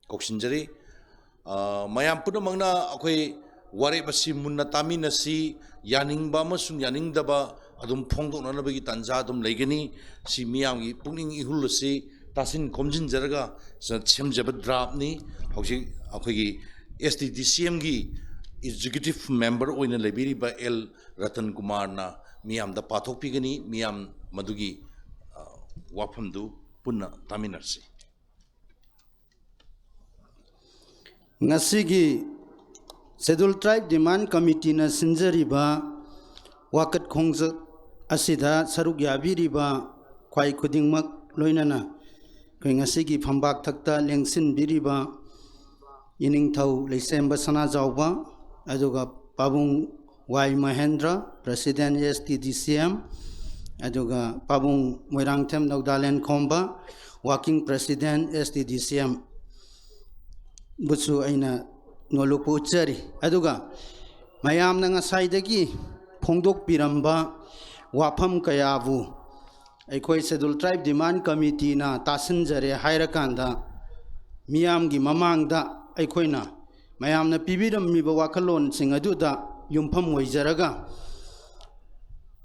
ꯀꯧꯁꯤꯟꯖꯔꯤ꯫ ꯑ, ꯃꯌꯥꯝ ꯄꯨꯝꯅꯃꯛꯅ ꯑꯩꯈꯣꯏ ꯋꯥꯔꯦꯞ ꯑꯁꯤ ꯃꯨꯟꯅ ꯇꯥꯃꯤꯟꯅꯁꯤ, ꯌꯥꯅꯤꯡꯕ ꯑꯃꯁꯨꯡ ꯌꯥꯅꯤꯡꯗꯕ ꯑꯗꯨꯝ ꯐꯣꯡꯗꯣꯛꯅꯅꯕꯒꯤ ꯇꯥꯟꯖꯥ ꯑꯗꯨꯝ ꯂꯩꯒꯅꯤ꯫ ꯁꯤ ꯃꯤꯌꯥꯝꯒꯤ ꯄꯨꯛꯅꯤꯡ ꯏꯍꯨꯜ ꯑꯁꯤ ꯇꯥꯁꯤꯟ ꯈꯣꯝꯖꯤꯟꯖꯔꯒ ꯁꯦꯝꯖꯕ ꯗ꯭ꯔꯥꯐꯅꯤ꯫ ꯍꯧꯖꯤꯛ ꯑꯩꯈꯣꯏꯒꯤ ꯑꯦꯁ ꯇꯤ ꯗꯤ ꯁꯤ ꯑꯦꯝꯒꯤ ꯑꯦꯛꯖꯤꯀ꯭ꯌꯨꯇꯤꯚ ꯃꯦꯝꯕꯔ ꯑꯣꯏꯅ ꯂꯩꯕꯤꯔꯤꯕ ꯑꯦꯜ ꯔꯇꯟ ꯀꯨꯃꯥꯔꯅ ꯃꯤꯌꯥꯝꯗ ꯄꯥꯊꯣꯛꯄꯤꯒꯅꯤ꯫ ꯃꯤꯌꯥꯝ ꯃꯗꯨꯒꯤ, ꯑ, ꯋꯥꯐꯝꯗꯨ ꯄꯨꯟꯅ ꯇꯥꯃꯤꯟꯅꯔꯁꯤ꯫ ꯉꯁꯤꯒꯤ Scheduled Tribe Demand Committeeꯅ ꯁꯤꯟꯖꯔꯤꯕ ꯋꯥꯀꯠ ꯈꯣꯡꯆꯠ ꯑꯁꯤꯗ ꯁꯔꯨꯛ ꯌꯥꯕꯤꯔꯤꯕ ꯈ꯭ꯋꯥꯏ ꯈꯨꯗꯤꯡꯃꯛ, ꯂꯣꯏꯅꯅ ꯑꯩꯈꯣꯏ ꯉꯁꯤꯒꯤ ꯐꯝꯕꯥꯛ ꯊꯛꯇ ꯂꯦꯡꯁꯤꯟꯕꯤꯔꯤꯕ ꯏꯅꯤꯡꯊꯧ ꯂꯩꯁꯦꯝꯕ ꯁꯅꯥꯖꯥꯎꯕ, ꯑꯗꯨꯒ ꯄꯥꯕꯨꯡ ꯋꯥꯏ ꯃꯍꯦꯟꯗ꯭ꯔ, President ꯑꯦꯁ ꯇꯤ ꯗꯤ ꯁꯤ ꯑꯦꯝ, ꯑꯗꯨꯒ ꯄꯥꯕꯨꯡ ꯃꯣꯏꯔꯥꯡꯊꯦꯝ ꯅꯧꯗꯥꯂꯦꯟ ꯈꯣꯝꯕ, Working President ꯑꯦꯁ ꯇꯤ ꯗꯤ ꯁꯤ ꯑꯦꯝ ꯕꯨꯁꯨ ꯑꯩꯅ ꯅꯣꯂꯨꯛꯄ ꯎꯠꯆꯔꯤ꯫ ꯑꯗꯨꯒ ꯃꯌꯥꯝꯅ ꯉꯁꯥꯏꯗꯒꯤ ꯐꯣꯡꯗꯣꯛꯄꯤꯔꯝꯕ ꯋꯥꯐꯝ ꯀꯌꯥꯕꯨ ꯑꯩꯈꯣꯏ Scheduled Tribe Demand Committeeꯅ ꯇꯥꯁꯤꯟꯖꯔꯦ ꯍꯥꯏꯔꯀꯥꯟꯗ, ꯃꯤꯌꯥꯝꯒꯤ ꯃꯃꯥꯡꯗ ꯑꯩꯈꯣꯏꯅ ꯃꯌꯥꯝꯅ ꯄꯤꯕꯤꯔꯝꯃꯤꯕ ꯋꯥꯈꯜꯂꯣꯟꯁꯤꯡ ꯑꯗꯨꯗ ꯌꯨꯝꯐꯝ ꯑꯣꯏꯖꯔꯒ,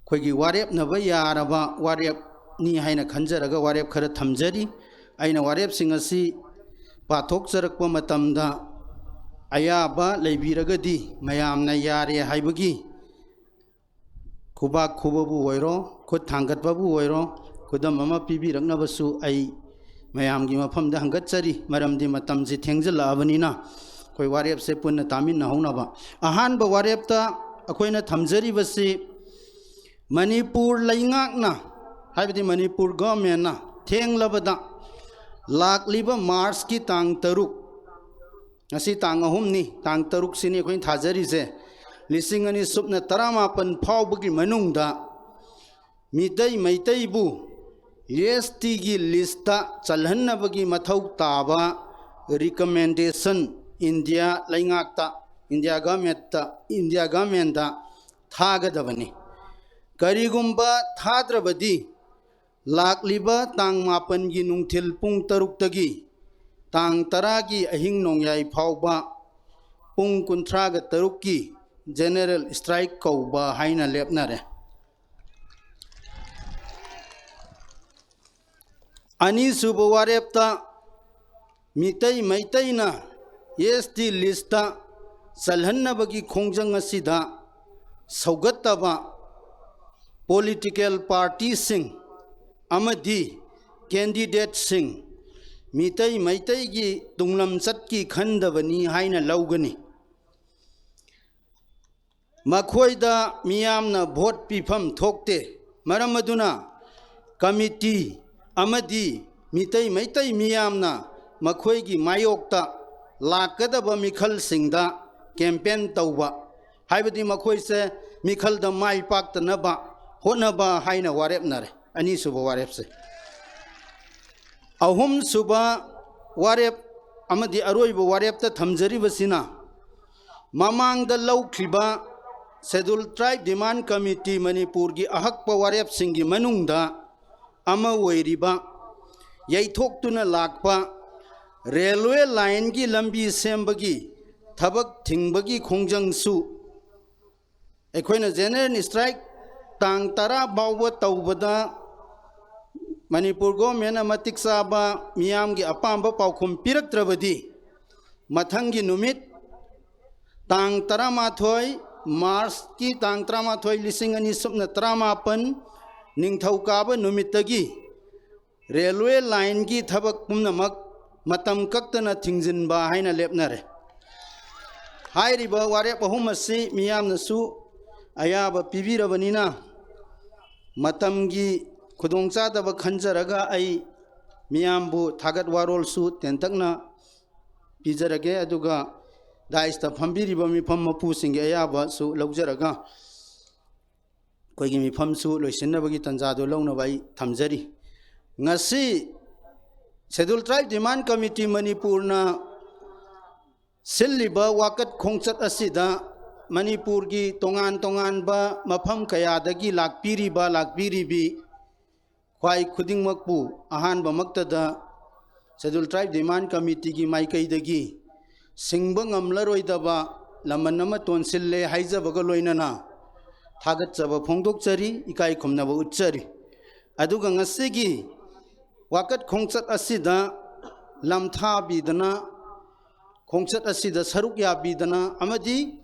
ꯑꯩꯈꯣꯏꯒꯤ ꯋꯥꯔꯦꯞꯅꯕ ꯌꯥꯔꯕ ꯋꯥꯔꯦꯞꯅꯤ ꯍꯥꯏꯅ ꯈꯟꯖꯔꯒ ꯋꯥꯔꯦꯞ ꯈꯔ ꯊꯝꯖꯔꯤ꯫ ꯑꯩꯅ ꯋꯥꯔꯦꯞꯁꯤꯡ ꯑꯁꯤ ꯄꯥꯊꯣꯛꯆꯔꯛꯄ ꯃꯇꯝꯗ, ꯑꯌꯥꯕ ꯂꯩꯕꯤꯔꯒꯗꯤ ꯃꯌꯥꯝꯅ ꯌꯥꯔꯦ ꯍꯥꯏꯕꯒꯤ ꯈꯨꯕꯥꯛ ꯈꯨꯕꯕꯨ ꯑꯣꯏꯔꯣ, ꯈꯨꯠ ꯊꯥꯡꯒꯠꯄꯕꯨ ꯑꯣꯏꯔꯣ, ꯈꯨꯗꯝ ꯑꯃ ꯄꯤꯕꯤꯔꯛꯅꯕꯁꯨ ꯑꯩ ꯃꯌꯥꯝꯒꯤ ꯃꯐꯝꯗ ꯍꯪꯒꯠꯆꯔꯤ꯫ ꯃꯔꯝꯗꯤ ꯃꯇꯝꯁꯤ ꯊꯦꯡꯖꯤꯜꯂꯛꯑꯕꯅꯤꯅ ꯑꯩꯈꯣꯏ ꯋꯥꯔꯦꯞꯁꯦ ꯄꯨꯟꯅ ꯇꯥꯃꯤꯟꯅꯍꯧꯅꯕ꯫ ꯑꯍꯥꯟꯕ ꯋꯥꯔꯦꯞꯇ ꯑꯩꯈꯣꯏꯅ ꯊꯝꯖꯔꯤꯕꯁꯤ, ꯃꯅꯤꯄꯨꯔ ꯂꯩꯉꯥꯛꯅ, ꯍꯥꯏꯕꯗꯤ ꯃꯅꯤꯄꯨꯔ ꯒꯣꯔꯃꯦꯟꯅ ꯊꯦꯡꯂꯕꯗ ꯂꯥꯛꯂꯤꯕ ꯃꯥꯔꯆꯀꯤ ꯇꯥꯡ ꯇꯔꯨꯛ, ꯉꯁꯤ ꯇꯥꯡ ꯑꯍꯨꯝꯅꯤ, ꯇꯥꯡ ꯇꯔꯨꯛꯁꯤꯅꯤ ꯑꯩꯈꯣꯏꯅ ꯊꯥꯖꯔꯤꯁꯦ, ꯂꯤꯁꯤꯡ ꯑꯅꯤ ꯁꯨꯞꯅ ꯇꯔꯥꯃꯥꯄꯟ ꯐꯥꯎꯕꯒꯤ ꯃꯅꯨꯡꯗ ꯃꯤꯇꯩ ꯃꯩꯇꯩꯕꯨ ꯑꯦꯁ ꯇꯤꯒꯤ ꯂꯤꯁꯇ ꯆꯜꯍꯟꯅꯕꯒꯤ ꯃꯊꯧ ꯇꯥꯕ ꯔꯤꯀꯃꯦꯟꯗꯦꯁꯟ ꯏꯟꯗꯤꯌꯥ ꯂꯩꯉꯥꯛꯇ ꯏꯟꯗꯤꯌꯥ ꯒꯃꯦꯟꯇ, ꯏꯟꯗꯤꯌꯥ ꯒꯃꯦꯟꯗ ꯊꯥꯒꯗꯕꯅꯤ꯫ ꯀꯔꯤꯒꯨꯝꯕ ꯊꯥꯗ꯭ꯔꯕꯗꯤ ꯂꯥꯛꯂꯤꯕ ꯇꯥꯡ ꯃꯥꯄꯟꯒꯤ ꯅꯨꯡꯊꯤꯜ ꯄꯨꯡ ꯇꯔꯨꯛꯇꯒꯤ ꯇꯥꯡ ꯇꯔꯥꯒꯤ ꯑꯍꯤꯡ ꯅꯣꯡꯌꯥꯏ ꯐꯥꯎꯕ ꯄꯨꯡ ꯀꯨꯟꯊ꯭ꯔꯥꯒ ꯇꯔꯨꯛꯀꯤ ꯖꯦꯅꯦꯔꯦꯜ ꯁ꯭ꯇ꯭ꯔꯥꯏꯛ ꯀꯧꯕ ꯍꯥꯏꯅ ꯂꯦꯞꯅꯔꯦ꯫ ꯑꯅꯤꯁꯨꯕ ꯋꯥꯔꯦꯞꯇ ꯃꯤꯇꯩ ꯃꯩꯇꯩꯅ ꯑꯦꯁ ꯇꯤ ꯂꯤꯁꯇ ꯆꯜꯍꯟꯅꯕꯒꯤ ꯈꯣꯡꯖꯪ ꯑꯁꯤꯗ ꯁꯧꯒꯠꯇꯕ ꯄꯣꯂꯤꯇꯤꯀꯦꯜ ꯄꯥꯔꯇꯤꯁꯤꯡ ꯑꯃꯗꯤ ꯀꯦꯟꯗꯤꯗꯦꯠꯁꯤꯡ ꯃꯤꯇꯩ ꯃꯩꯇꯩꯒꯤ ꯇꯨꯡꯂꯝꯆꯠꯀꯤ ꯈꯟꯗꯕꯅꯤ ꯍꯥꯏꯅ ꯂꯧꯒꯅꯤ꯫ ꯃꯈꯣꯏꯗ ꯃꯤꯌꯥꯝꯅ ꯚꯣꯠ ꯄꯤꯐꯝ ꯊꯣꯛꯇꯦ꯫ ꯃꯔꯝ ꯑꯗꯨꯅ ꯀꯃꯤꯇꯤ ꯑꯃꯗꯤ ꯃꯤꯇꯩ ꯃꯩꯇꯩ ꯃꯤꯌꯥꯝꯅ ꯃꯈꯣꯏꯒꯤ ꯃꯥꯌꯣꯛꯇ ꯂꯥꯛꯀꯗꯕ ꯃꯤꯈꯜꯁꯤꯡꯗ ꯀꯦꯝꯄꯦꯟ ꯇꯧꯕ, ꯍꯥꯏꯕꯗꯤ ꯃꯈꯣꯏꯁꯦ ꯃꯤꯈꯜꯗ ꯃꯥꯏ ꯄꯥꯛꯇꯅꯕ ꯍꯣꯠꯅꯕ ꯍꯥꯏꯅ ꯋꯥꯔꯦꯞꯅꯔꯦ꯫ ꯑꯅꯤꯁꯨꯕ ꯋꯥꯔꯦꯞꯁꯦ꯫ ꯑꯍꯨꯝꯁꯨꯕ ꯋꯥꯔꯦꯞ ꯑꯃꯗꯤ ꯑꯔꯣꯏꯕ ꯋꯥꯔꯦꯞꯇ ꯊꯝꯖꯔꯤꯕꯁꯤꯅ, ꯃꯃꯥꯡꯗ ꯂꯧꯈꯤꯕ Scheduled Tribe Demand Committee ꯃꯅꯤꯄꯨꯔꯒꯤ ꯑꯍꯛꯄ ꯋꯥꯔꯦꯞꯁꯤꯡꯒꯤ ꯃꯅꯨꯡꯗ ꯑꯃ ꯑꯣꯏꯔꯤꯕ ꯌꯩꯊꯣꯛꯇꯨꯅ ꯂꯥꯛꯄ ꯔꯦꯜꯋꯦ ꯂꯥꯏꯟꯒꯤ ꯂꯝꯕꯤ ꯁꯦꯝꯕꯒꯤ ꯊꯕꯛ ꯊꯤꯡꯕꯒꯤ ꯈꯣꯡꯖꯪꯁꯨ ꯑꯩꯈꯣꯏꯅ ꯖꯦꯅꯦꯔꯦꯜ ꯁ꯭ꯇ꯭ꯔꯥꯏꯛ ꯇꯥꯡ ꯇꯔꯥ ꯐꯥꯎꯕ ꯇꯧꯕꯗ ꯃꯅꯤꯄꯨꯔ ꯒꯣꯔꯃꯦꯟꯅ ꯃꯇꯤꯛ ꯆꯥꯕ ꯃꯤꯌꯥꯝꯒꯤ ꯑꯄꯥꯝꯕ ꯄꯥꯎꯈꯨꯝ ꯄꯤꯔꯛꯇ꯭ꯔꯕꯗꯤ, ꯃꯊꯪꯒꯤ ꯅꯨꯃꯤꯠ ꯇꯥꯡ ꯇꯔꯥꯃꯥꯊꯣꯏ, ꯃꯥꯔꯆꯀꯤ ꯇꯥꯡ ꯇꯔꯥꯃꯥꯊꯣꯏ, ꯂꯤꯁꯤꯡ ꯑꯅꯤ ꯁꯨꯞꯅ ꯇꯔꯥꯃꯥꯄꯟ ꯅꯤꯡꯊꯧꯀꯥꯕ ꯅꯨꯃꯤꯠꯇꯒꯤ ꯔꯦꯜꯋꯦ ꯂꯥꯏꯟꯒꯤ ꯊꯕꯛ ꯄꯨꯝꯅꯃꯛ ꯃꯇꯝ ꯀꯛꯇꯅ ꯊꯤꯡꯖꯤꯟꯕ ꯍꯥꯏꯅ ꯂꯦꯞꯅꯔꯦ꯫ ꯍꯥꯏꯔꯤꯕ ꯋꯥꯔꯦꯞ ꯑꯍꯨꯝ ꯑꯁꯤ ꯃꯤꯌꯥꯝꯅꯁꯨ ꯑꯌꯥꯕ ꯄꯤꯕꯤꯔꯕꯅꯤꯅ, ꯃꯇꯝꯒꯤ ꯈꯨꯗꯣꯡꯆꯥꯗꯕ ꯈꯟꯖꯔꯒ ꯑꯩ ꯃꯤꯌꯥꯝꯕꯨ ꯊꯥꯒꯠ ꯋꯥꯔꯣꯜꯁꯨ ꯇꯦꯟꯇꯛꯅ ꯄꯤꯖꯔꯒꯦ, ꯑꯗꯨꯒ ꯗꯥꯏꯁꯇ ꯐꯝꯕꯤꯔꯤꯕ ꯃꯤꯐꯝ ꯃꯄꯨꯁꯤꯡꯒꯤ ꯑꯌꯥꯕꯁꯨ ꯂꯧꯖꯔꯒ ꯑꯩꯈꯣꯏꯒꯤ ꯃꯤꯐꯝꯁꯨ ꯂꯣꯏꯁꯤꯟꯅꯕꯒꯤ ꯇꯥꯟꯖꯥꯗꯨ ꯂꯧꯅꯕ ꯑꯩ ꯊꯝꯖꯔꯤ꯫ ꯉꯁꯤ Scheduled Tribe Demand Committee ꯃꯅꯤꯄꯨꯔꯅ ꯁꯤꯜꯂꯤꯕ ꯋꯥꯀꯠ ꯈꯣꯡꯆꯠ ꯑꯁꯤꯗ ꯃꯅꯤꯄꯨꯔꯒꯤ ꯇꯣꯉꯥꯟ ꯇꯣꯉꯥꯟꯕ ꯃꯐꯝ ꯀꯌꯥꯗꯒꯤ ꯂꯥꯛꯄꯤꯔꯤꯕ ꯂꯥꯛꯄꯤꯔꯤꯕꯤ ꯈ꯭ꯋꯥꯏ ꯈꯨꯗꯤꯡꯃꯛꯄꯨ ꯑꯍꯥꯟꯕꯃꯛꯇꯗ Scheduled Tribe Demand Committeeꯒꯤ ꯃꯥꯏꯀꯩꯗꯒꯤ ꯁꯤꯡꯕ ꯉꯝꯂꯔꯣꯏꯗꯕ ꯂꯃꯟ ꯑꯃ ꯇꯣꯟꯁꯤꯜꯂꯦ ꯍꯥꯏꯖꯕꯒ ꯂꯣꯏꯅꯅ ꯊꯥꯒꯠꯆꯕ ꯐꯣꯡꯗꯣꯛꯆꯔꯤ, ꯏꯀꯥꯏ ꯈꯨꯝꯅꯕ ꯎꯠꯆꯔꯤ꯫ ꯑꯗꯨꯒ ꯉꯁꯤꯒꯤ ꯋꯥꯀꯠ ꯈꯣꯡꯆꯠ ꯑꯁꯤꯗ ꯂꯝꯊꯥꯕꯤꯗꯅ ꯈꯣꯡꯆꯠ ꯑꯁꯤꯗ ꯁꯔꯨꯛ ꯌꯥꯕꯤꯗꯅ ꯑꯃꯗꯤ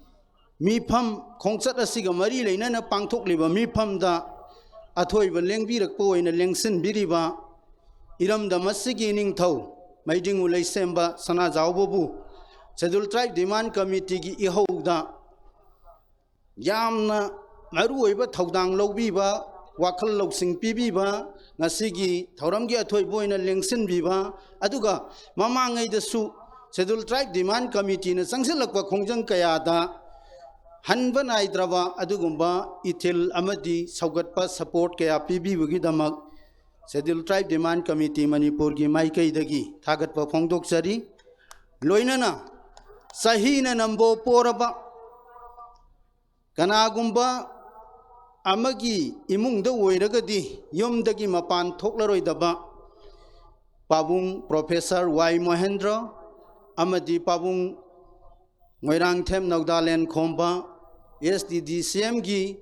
ꯃꯤꯐꯝ, ꯈꯣꯡꯆꯠ ꯑꯁꯤꯒ ꯃꯔꯤ ꯂꯩꯅꯅ ꯄꯥꯡꯊꯣꯛꯂꯤꯕ ꯃꯤꯐꯝꯗ ꯑꯊꯣꯏꯕ ꯂꯦꯡꯕꯤꯔꯛꯄ ꯑꯣꯏꯅ ꯂꯦꯡꯁꯤꯟꯕꯤꯔꯤꯕ ꯏꯔꯝꯗꯝ ꯑꯁꯤꯒꯤ ꯏꯅꯤꯡꯊꯧ ꯃꯩꯗꯤꯡꯉꯨ ꯂꯩꯁꯦꯝꯕ ꯁꯅꯥꯖꯥꯎꯕꯕꯨ Scheduled Tribe Demand Committeeꯒꯤ ꯏꯍꯧꯗ ꯌꯥꯝꯅ ꯃꯔꯨꯑꯣꯏꯕ ꯊꯧꯗꯥꯡ ꯂꯧꯕꯤꯕ, ꯋꯥꯈꯜ ꯂꯧꯁꯤꯡ ꯄꯤꯕꯤꯕ, ꯉꯁꯤꯒꯤ ꯊꯧꯔꯝꯒꯤ ꯑꯊꯣꯏꯕ ꯑꯣꯏꯅ ꯂꯦꯡꯁꯤꯟꯕꯤꯕ, ꯑꯗꯨꯒ ꯃꯃꯥꯡꯉꯩꯗꯁꯨ Scheduled Tribe Demand Committeeꯅ ꯆꯪꯁꯤꯜꯂꯛꯄ ꯈꯣꯡꯖꯪ ꯀꯌꯥꯗ ꯍꯟꯕ ꯅꯥꯏꯗ꯭ꯔꯕ ꯑꯗꯨꯒꯨꯝꯕ ꯏꯊꯤꯜ ꯑꯃꯗꯤ ꯁꯧꯒꯠꯄ support ꯀꯌꯥ ꯄꯤꯕꯤꯕꯒꯤꯗꯃꯛ Scheduled Tribe Demand Committee ꯃꯅꯤꯄꯨꯔꯒꯤ ꯃꯥꯏꯀꯩꯗꯒꯤ ꯊꯥꯒꯠꯄ ꯐꯣꯡꯗꯣꯛꯆꯔꯤ꯫ ꯂꯣꯏꯅꯅ ꯆꯍꯤꯅ ꯅꯝꯕꯣ ꯄꯣꯔꯕ ꯀꯅꯥꯒꯨꯝꯕ ꯑꯃꯒꯤ ꯏꯃꯨꯡꯗ ꯑꯣꯏꯔꯒꯗꯤ ꯌꯨꯝꯗꯒꯤ ꯃꯄꯥꯟ ꯊꯣꯛꯂꯔꯣꯏꯗꯕ ꯄꯥꯕꯨꯡ Professor ꯋꯥꯏ ꯃꯣꯍꯦꯟꯗ꯭ꯔ ꯑꯃꯗꯤ ꯄꯥꯕꯨꯡ ꯃꯣꯏꯔꯥꯡꯊꯦꯝ ꯅꯧꯗꯥꯂꯦꯟ ꯈꯣꯝꯕ, STDCMꯒꯤ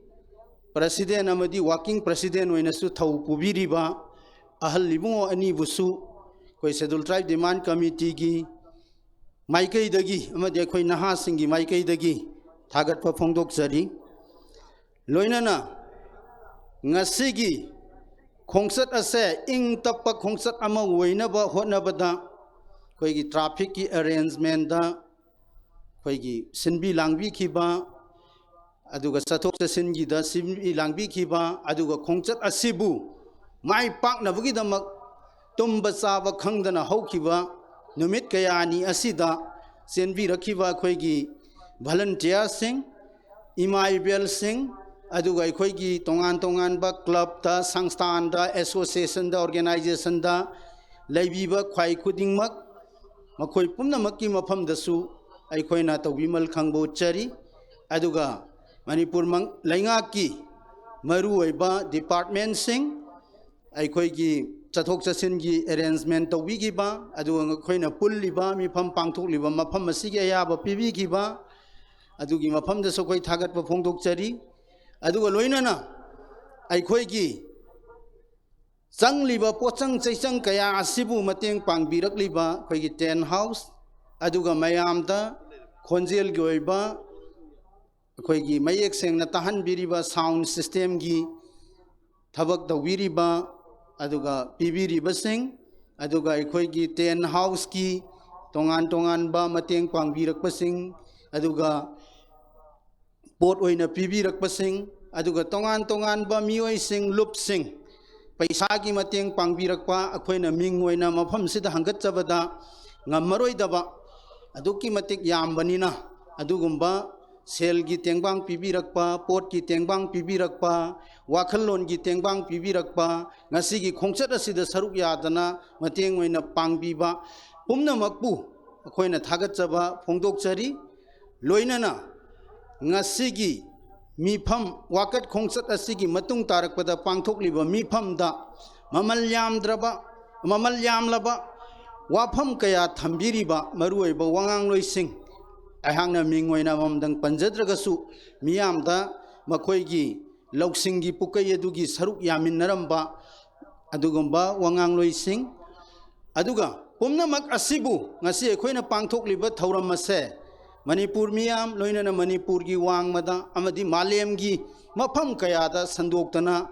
President ꯑꯃꯗꯤ Working President ꯑꯣꯏꯅꯁꯨ ꯊꯧ ꯄꯨꯕꯤꯔꯤꯕ ꯑꯍꯜ ꯏꯕꯨꯡꯉꯣ ꯑꯅꯤꯕꯨꯁꯨ ꯑꯩꯈꯣꯏ Scheduled Tribe Demand Committeeꯒꯤ ꯃꯥꯏꯀꯩꯗꯒꯤ ꯑꯃꯗꯤ ꯑꯩꯈꯣꯏ ꯅꯍꯥꯁꯤꯡꯒꯤ ꯃꯥꯏꯀꯩꯗꯒꯤ ꯊꯥꯒꯠꯄ ꯐꯣꯡꯗꯣꯛꯆꯔꯤ꯫ ꯂꯣꯏꯅꯅ ꯉꯁꯤꯒꯤ ꯈꯣꯡꯆꯠ ꯑꯁꯦ ꯏꯪ ꯇꯞꯄ ꯈꯣꯡꯆꯠ ꯑꯃ ꯑꯣꯏꯅꯕ ꯍꯣꯠꯅꯕꯗ ꯑꯩꯈꯣꯏꯒꯤ trafficꯀꯤ arrangementꯇ ꯑꯩꯈꯣꯏꯒꯤ ꯁꯤꯟꯕꯤ ꯂꯥꯡꯕꯤꯈꯤꯕ, ꯑꯗꯨꯒ ꯆꯠꯊꯣꯛ ꯆꯠꯁꯤꯟꯒꯤꯗ ꯁꯤꯟꯕꯤ ꯂꯥꯡꯕꯤꯈꯤꯕ, ꯑꯗꯨꯒ ꯈꯣꯡꯆꯠ ꯑꯁꯤꯕꯨ ꯃꯥꯏ ꯄꯥꯛꯅꯕꯒꯤꯗꯃꯛ ꯇꯨꯝꯕ ꯆꯥꯕ ꯈꯪꯗꯅ ꯍꯧꯈꯤꯕ ꯅꯨꯃꯤꯠ ꯀꯌꯥꯅꯤ ꯑꯁꯤꯗ ꯆꯦꯟꯕꯤꯔꯛꯈꯤꯕ ꯑꯩꯈꯣꯏꯒꯤ volunteerꯁꯤꯡ, ꯏꯃꯥ ꯏꯕꯦꯜꯁꯤꯡ, ꯑꯗꯨꯒ ꯑꯩꯈꯣꯏꯒꯤ ꯇꯣꯉꯥꯟ ꯇꯣꯉꯥꯟꯕ clubꯇ, ꯁꯪꯁꯊꯥꯟꯗ, associationꯗ, organizationꯗ ꯂꯩꯕꯤꯕ ꯈ꯭ꯋꯥꯏ ꯈꯨꯗꯤꯡꯃꯛ, ꯃꯈꯣꯏ ꯄꯨꯝꯅꯃꯛꯀꯤ ꯃꯐꯝꯗꯁꯨ ꯑꯩꯈꯣꯏꯅ ꯇꯧꯕꯤꯃꯜ ꯈꯪꯕ ꯎꯠꯆꯔꯤ꯫ ꯑꯗꯨꯒ ꯃꯅꯤꯄꯨꯔ ꯃꯪ-, ꯂꯩꯉꯥꯛꯀꯤ ꯃꯔꯨꯑꯣꯏꯕ ꯗꯤꯄꯥꯔꯠꯃꯦꯟꯁꯤꯡ, ꯑꯩꯈꯣꯏꯒꯤ ꯆꯠꯊꯣꯛ ꯆꯠꯁꯤꯟꯒꯤ ꯑꯦꯔꯦꯟꯖꯃꯦꯟ ꯇꯧꯕꯤꯈꯤꯕ, ꯑꯗꯨꯒ ꯑꯩꯈꯣꯏꯅ ꯄꯨꯜꯂꯤꯕ ꯃꯤꯐꯝ ꯄꯥꯡꯊꯣꯛꯂꯤꯕ ꯃꯐꯝ ꯑꯁꯤꯒꯤ ꯑꯌꯥꯕ ꯄꯤꯕꯤꯈꯤꯕ, ꯑꯗꯨꯒꯤ ꯃꯐꯝꯗꯁꯨ ꯑꯩꯈꯣꯏ ꯊꯥꯒꯠꯄ ꯐꯣꯡꯗꯣꯛꯆꯔꯤ꯫ ꯑꯗꯨꯒ ꯂꯣꯏꯅꯅ ꯑꯩꯈꯣꯏꯒꯤ ꯆꯪꯂꯤꯕ ꯄꯣꯠꯆꯪ ꯆꯩꯆꯪ ꯀꯌꯥ ꯑꯁꯤꯕꯨ ꯃꯇꯦꯡ ꯄꯥꯡꯕꯤꯔꯛꯂꯤꯕ ꯑꯩꯈꯣꯏꯒꯤ tent house, ꯑꯗꯨꯒ ꯃꯌꯥꯝꯗ ꯈꯣꯟꯖꯦꯜꯒꯤ ꯑꯣꯏꯕ ꯑꯩꯈꯣꯏꯒꯤ ꯃꯌꯦꯛ ꯁꯦꯡꯅ ꯇꯥꯍꯟꯕꯤꯔꯤꯕ sound systemꯒꯤ ꯊꯕꯛ ꯇꯧꯕꯤꯔꯤꯕ, ꯑꯗꯨꯒ ꯄꯤꯕꯤꯔꯤꯕꯁꯤꯡ, ꯑꯗꯨꯒ ꯑꯩꯈꯣꯏꯒꯤ tent houseꯀꯤ ꯇꯣꯉꯥꯟ ꯇꯣꯉꯥꯟꯕ ꯃꯇꯦꯡ ꯄꯥꯡꯕꯤꯔꯛꯄꯁꯤꯡ, ꯑꯗꯨꯒ ꯄꯣꯠ ꯑꯣꯏꯅ ꯄꯤꯕꯤꯔꯛꯄꯁꯤꯡ, ꯑꯗꯨꯒ ꯇꯣꯉꯥꯟ ꯇꯣꯉꯥꯟꯕ ꯃꯤꯑꯣꯏꯁꯤꯡ, ꯂꯨꯞꯁꯤꯡ, ꯄꯩꯁꯥꯒꯤ ꯃꯇꯦꯡ ꯄꯥꯡꯕꯤꯔꯛꯄ, ꯑꯩꯈꯣꯏꯅ ꯃꯤꯡ ꯑꯣꯏꯅ ꯃꯐꯝꯁꯤꯗ ꯍꯪꯒꯠꯆꯕꯗ ꯉꯝꯃꯔꯣꯏꯗꯕ ꯑꯗꯨꯛꯀꯤ ꯃꯇꯤꯛ ꯌꯥꯝꯕꯅꯤꯅ, ꯑꯗꯨꯒꯨꯝꯕ ꯁꯦꯜꯒꯤ ꯇꯦꯡꯕꯥꯡ ꯄꯤꯕꯤꯔꯛꯄ, ꯄꯣꯠꯀꯤ ꯇꯦꯡꯕꯥꯡ ꯄꯤꯕꯤꯔꯛꯄ, ꯋꯥꯈꯜꯂꯣꯟꯒꯤ ꯇꯦꯡꯕꯥꯡ ꯄꯤꯕꯤꯔꯛꯄ, ꯉꯁꯤꯒꯤ ꯈꯣꯡꯆꯠ ꯑꯁꯤꯗ ꯁꯔꯨꯛ ꯌꯥꯗꯅ ꯃꯇꯦꯡ ꯑꯣꯏꯅ ꯄꯥꯡꯕꯤꯕ ꯄꯨꯝꯅꯃꯛꯄꯨ ꯑꯩꯈꯣꯏꯅ ꯊꯥꯒꯠꯆꯕ ꯐꯣꯡꯗꯣꯛꯆꯔꯤ꯫ ꯂꯣꯏꯅꯅ ꯉꯁꯤꯒꯤ ꯃꯤꯐꯝ, ꯋꯥꯀꯠ ꯈꯣꯡꯆꯠ ꯑꯁꯤꯒꯤ ꯃꯇꯨꯡ ꯇꯥꯔꯛꯄꯗ ꯄꯥꯡꯊꯣꯛꯂꯤꯕ ꯃꯤꯐꯝꯗ ꯃꯃꯜ ꯌꯥꯝꯗ꯭ꯔꯕ, ꯃꯃꯜ ꯌꯥꯝꯂꯕ ꯋꯥꯐꯝ ꯀꯌꯥ ꯊꯝꯕꯤꯔꯤꯕ ꯃꯔꯨꯑꯣꯏꯕ ꯋꯥꯉꯥꯡꯂꯣꯏꯁꯤꯡ, ꯑꯩꯍꯥꯛꯅ ꯃꯤꯡ ꯑꯣꯏꯅ ꯑꯃꯃꯝꯗꯪ ꯄꯟꯖꯗ꯭ꯔꯒꯁꯨ, ꯃꯤꯌꯥꯝꯗ ꯃꯈꯣꯏꯒꯤ ꯂꯧꯁꯤꯡꯒꯤ ꯄꯨꯀꯩ ꯑꯗꯨꯒꯤ ꯁꯔꯨꯛ ꯌꯥꯃꯤꯟꯅꯔꯝꯕ ꯑꯗꯨꯒꯨꯝꯕ ꯋꯥꯉꯥꯡꯂꯣꯏꯁꯤꯡ, ꯑꯗꯨꯒ ꯄꯨꯝꯅꯃꯛ ꯑꯁꯤꯕꯨ ꯉꯁꯤ ꯑꯩꯈꯣꯏꯅ ꯄꯥꯡꯊꯣꯛꯂꯤꯕ ꯊꯧꯔꯝ ꯑꯁꯦ ꯃꯅꯤꯄꯨꯔ ꯃꯤꯌꯥꯝ, ꯂꯣꯏꯅꯅ ꯃꯅꯤꯄꯨꯔꯒꯤ ꯋꯥꯡꯃꯗ ꯑꯃꯗꯤ ꯃꯥꯂꯦꯝꯒꯤ ꯃꯐꯝ ꯀꯌꯥꯗ ꯁꯟꯗꯣꯛꯇꯅ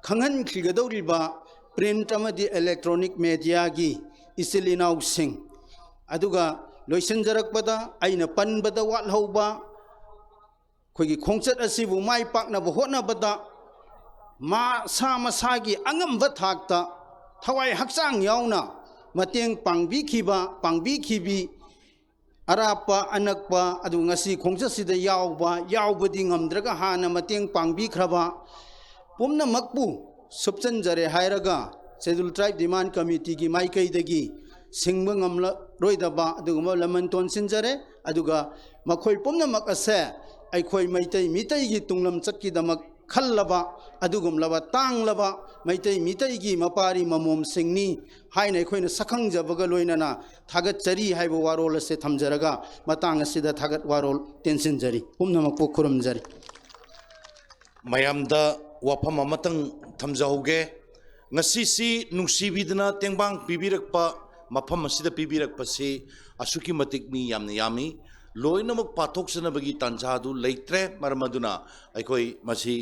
ꯈꯪꯍꯟꯈꯤꯒꯗꯧꯔꯤꯕ print ꯑꯃꯗꯤ electronic mediaꯒꯤ ꯏꯆꯤꯜ ꯏꯅꯥꯎꯁꯤꯡ, ꯑꯗꯨꯒ ꯂꯣꯏꯁꯤꯟꯖꯔꯛꯄꯗ ꯑꯩꯅ ꯄꯟꯕꯗ ꯋꯥꯠꯍꯧꯕ, ꯑꯩꯈꯣꯏꯒꯤ ꯈꯣꯡꯆꯠ ꯑꯁꯤꯕꯨ ꯃꯥꯏ ꯄꯥꯛꯅꯕ ꯍꯣꯠꯅꯕꯗ ꯃꯁꯥ ꯃꯁꯥꯒꯤ ꯑꯉꯝꯕ ꯊꯥꯛꯇ ꯊꯋꯥꯏ ꯍꯛꯆꯥꯡ ꯌꯥꯎꯅ ꯃꯇꯦꯡ ꯄꯥꯡꯕꯤꯈꯤꯕ, ꯄꯥꯡꯕꯤꯈꯤꯕꯤ, ꯑꯔꯥꯞꯄ ꯑꯅꯛꯄ, ꯑꯗꯨ ꯉꯁꯤ ꯈꯣꯡꯆꯠꯁꯤꯗ ꯌꯥꯎꯕ, ꯌꯥꯎꯕꯗꯤ ꯉꯝꯗ꯭ꯔꯒ ꯍꯥꯟꯅ ꯃꯇꯦꯡ ꯄꯥꯡꯕꯤꯈ꯭ꯔꯕ ꯄꯨꯝꯅꯃꯛꯄꯨ ꯁꯨꯞꯆꯟꯖꯔꯦ ꯍꯥꯏꯔꯒ Scheduled Tribe Demand Committeeꯒꯤ ꯃꯥꯏꯀꯩꯗꯒꯤ ꯁꯤꯡꯕ ꯉꯝꯂꯔꯣꯏꯗꯕ ꯑꯗꯨꯒꯨꯝꯕ ꯂꯃꯟ ꯇꯣꯟꯁꯤꯟꯖꯔꯦ꯫ ꯑꯗꯨꯒ ꯃꯈꯣꯏ ꯄꯨꯝꯅꯃꯛ ꯑꯁꯦ ꯑꯩꯈꯣꯏ ꯃꯩꯇꯩ ꯃꯤꯇꯩꯒꯤ ꯇꯨꯡꯂꯝꯆꯠꯀꯤꯗꯃꯛ ꯈꯜꯂꯕ ꯑꯗꯨꯒꯨꯝꯂꯕ ꯇꯥꯡꯂꯕ ꯃꯩꯇꯩ ꯃꯤꯇꯩꯒꯤ ꯃꯄꯥꯔꯤ ꯃꯃꯣꯝꯁꯤꯡꯅꯤ ꯍꯥꯏꯅ ꯑꯩꯈꯣꯏꯅ ꯁꯛꯈꯪꯖꯕꯒ ꯂꯣꯏꯅꯅ ꯊꯥꯒꯠꯆꯔꯤ ꯍꯥꯏꯕ ꯋꯥꯔꯣꯜ ꯑꯁꯦ ꯊꯝꯖꯔꯒ ꯃꯇꯥꯡ ꯑꯁꯤꯗ ꯊꯥꯒꯠ ꯋꯥꯔꯣꯜ ꯇꯦꯟꯁꯤꯟꯖꯔꯤ꯫ ꯄꯨꯝꯅꯃꯛꯄꯨ ꯈꯨꯔꯨꯝꯖꯔꯤ꯫ ꯃꯌꯥꯝꯗ ꯋꯥꯐꯝ ꯑꯃꯇꯪ ꯊꯝꯖꯍꯧꯒꯦ꯫ ꯉꯁꯤꯁꯤ ꯅꯨꯡꯁꯤꯕꯤꯗꯅ ꯇꯦꯡꯕꯥꯡ ꯄꯤꯕꯤꯔꯛꯄ, ꯃꯐꯝ ꯑꯁꯤꯗ ꯄꯤꯕꯤꯔꯛꯄꯁꯤ ꯑꯁꯨꯛꯀꯤ ꯃꯇꯤꯛ ꯃꯤ ꯌꯥꯝꯅ ꯌꯥꯝꯃꯤ꯫ ꯂꯣꯏꯅꯃꯛ ꯄꯥꯊꯣꯛꯆꯅꯕꯒꯤ ꯇꯥꯟꯖꯥꯗꯨ ꯂꯩꯇ꯭ꯔꯦ꯫ ꯃꯔꯝ ꯑꯗꯨꯅ ꯑꯩꯈꯣꯏ ꯃꯁꯤ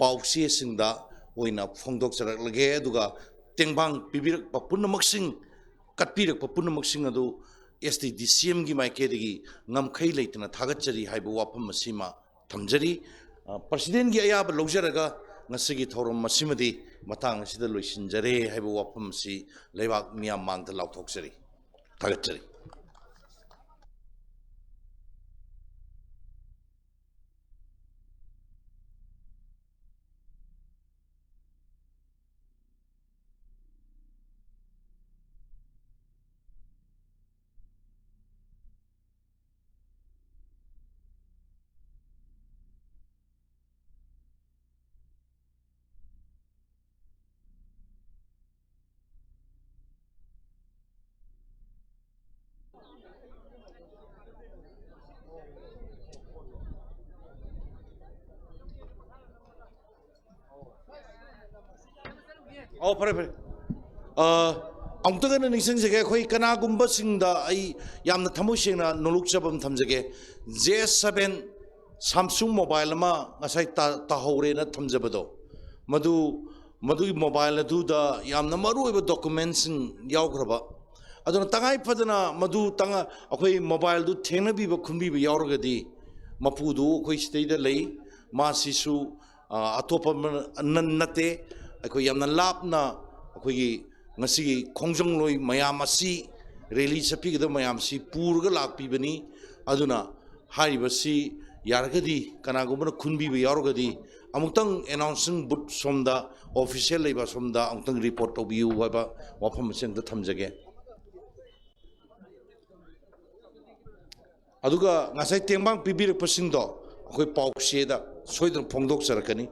ꯄꯥꯎꯆꯦꯁꯤꯡꯗ ꯑꯣꯏꯅ ꯐꯣꯡꯗꯣꯛꯆꯔꯛꯂꯒꯦ꯫ ꯑꯗꯨꯒ ꯇꯦꯡꯕꯥꯡ ꯄꯤꯕꯤꯔꯛꯄ ꯄꯨꯝꯅꯃꯛꯁꯤꯡ, ꯀꯠꯄꯤꯔꯛꯄ ꯄꯨꯝꯅꯃꯛꯁꯤꯡ ꯑꯗꯨ ꯑꯦꯁ ꯇꯤ ꯗꯤ ꯁꯤ ꯑꯦꯝꯒꯤ ꯃꯥꯏꯀꯩꯗꯒꯤ ꯉꯝꯈꯩ ꯂꯩꯇꯅ ꯊꯥꯒꯠꯆꯔꯤ ꯍꯥꯏꯕ ꯋꯥꯐꯝ ꯑꯁꯤꯃ ꯊꯝꯖꯔꯤ꯫ ꯑ, ꯄ꯭ꯔꯁꯤꯗꯦꯟꯒꯤ ꯑꯌꯥꯕ ꯂꯧꯖꯔꯒ ꯉꯁꯤꯒꯤ ꯊꯧꯔꯝ ꯑꯁꯤꯃꯗꯤ ꯃꯇꯥꯡ ꯑꯁꯤꯗ ꯂꯣꯏꯁꯤꯟꯖꯔꯦ ꯍꯥꯏꯕ ꯋꯥꯐꯝ ꯑꯁꯤ ꯂꯩꯕꯥꯛ ꯃꯤꯌꯥꯝ ꯃꯥꯡꯗ ꯂꯥꯎꯊꯣꯛꯆꯔꯤ꯫ ꯊꯥꯒꯠꯆꯔꯤ꯫ ꯑꯧ, ꯐꯔꯦ, ꯐꯔꯦ꯫ ꯑ, ꯑꯃꯨꯛꯇꯒ ꯅꯤꯡꯁꯤꯡꯖꯒꯦ, ꯑꯩꯈꯣꯏ ꯀꯅꯥꯒꯨꯝꯕꯁꯤꯡꯗ ꯑꯩ ꯌꯥꯝꯅ ꯊꯃꯣꯏ ꯁꯦꯡꯅ ꯅꯣꯂꯨꯛꯆꯕ ꯑꯃ ꯊꯝꯖꯒꯦ꯫ ꯖꯦ ꯁꯚꯦꯟ Samsung mobile ꯑꯃ ꯉꯁꯥꯏ ꯇꯥ-, ꯇꯥꯍꯧꯔꯦꯅ ꯊꯝꯖꯕꯗꯣ, ꯃꯗꯨ, ꯃꯗꯨꯒꯤ mobile ꯑꯗꯨꯗ ꯌꯥꯝꯅ ꯃꯔꯨꯑꯣꯏꯕ documentꯁꯤꯡ ꯌꯥꯎꯈ꯭ꯔꯕ꯫ ꯑꯗꯨꯅ ꯇꯉꯥꯏ ꯐꯗꯅ ꯃꯗꯨ ꯇꯉꯥ-, ꯑꯩꯈꯣꯏ mobileꯗꯨ ꯊꯦꯡꯅꯕꯤꯕ, ꯈꯨꯟꯕꯤꯕ ꯌꯥꯎꯔꯒꯗꯤ, ꯃꯄꯨꯗꯨ ꯑꯩꯈꯣꯏ ꯁꯤꯗꯩꯗ ꯂꯩ, ꯃꯥꯁꯤꯁꯨ ꯑ, ꯑꯇꯣꯞꯄ ꯑꯃ ꯅ-, ꯅꯠꯇꯦ꯫ ꯑꯩꯈꯣꯏ ꯌꯥꯝꯅ ꯂꯥꯞꯅ ꯑꯩꯈꯣꯏꯒꯤ ꯉꯁꯤꯒꯤ ꯈꯣꯡꯖꯪꯂꯣꯏ ꯃꯌꯥꯝ ꯑꯁꯤ, rally ꯆꯠꯄꯤꯒꯗꯕ ꯃꯌꯥꯝ ꯑꯁꯤ ꯄꯨꯔꯒ ꯂꯥꯛꯄꯤꯕꯅꯤ꯫ ꯑꯗꯨꯅ ꯍꯥꯏꯔꯤꯕꯁꯤ ꯌꯥꯔꯒꯗꯤ ꯀꯅꯥꯒꯨꯝꯕꯅ ꯈꯨꯟꯕꯤꯕ ꯌꯥꯎꯔꯒꯗꯤ ꯑꯃꯨꯛꯇꯪ announcing booth ꯁꯣꯝꯗ, official ꯂꯩꯕ ꯁꯣꯝꯗ ꯑꯃꯨꯛꯇꯪ report ꯇꯧꯕꯤꯌꯨ ꯍꯥꯏꯕ ꯋꯥꯐꯝ ꯑꯁꯤ ꯑꯝꯇ ꯊꯝꯖꯒꯦ꯫ ꯑꯗꯨꯒ ꯉꯁꯥꯏ ꯇꯦꯡꯕꯥꯡ ꯄꯤꯕꯤꯔꯛꯄꯁꯤꯡꯗꯣ ꯑꯩꯈꯣꯏ ꯄꯥꯎꯆꯦꯗ ꯁꯣꯏꯗꯅ ꯐꯣꯡꯗꯣꯛꯆꯔꯛꯀꯅꯤ꯫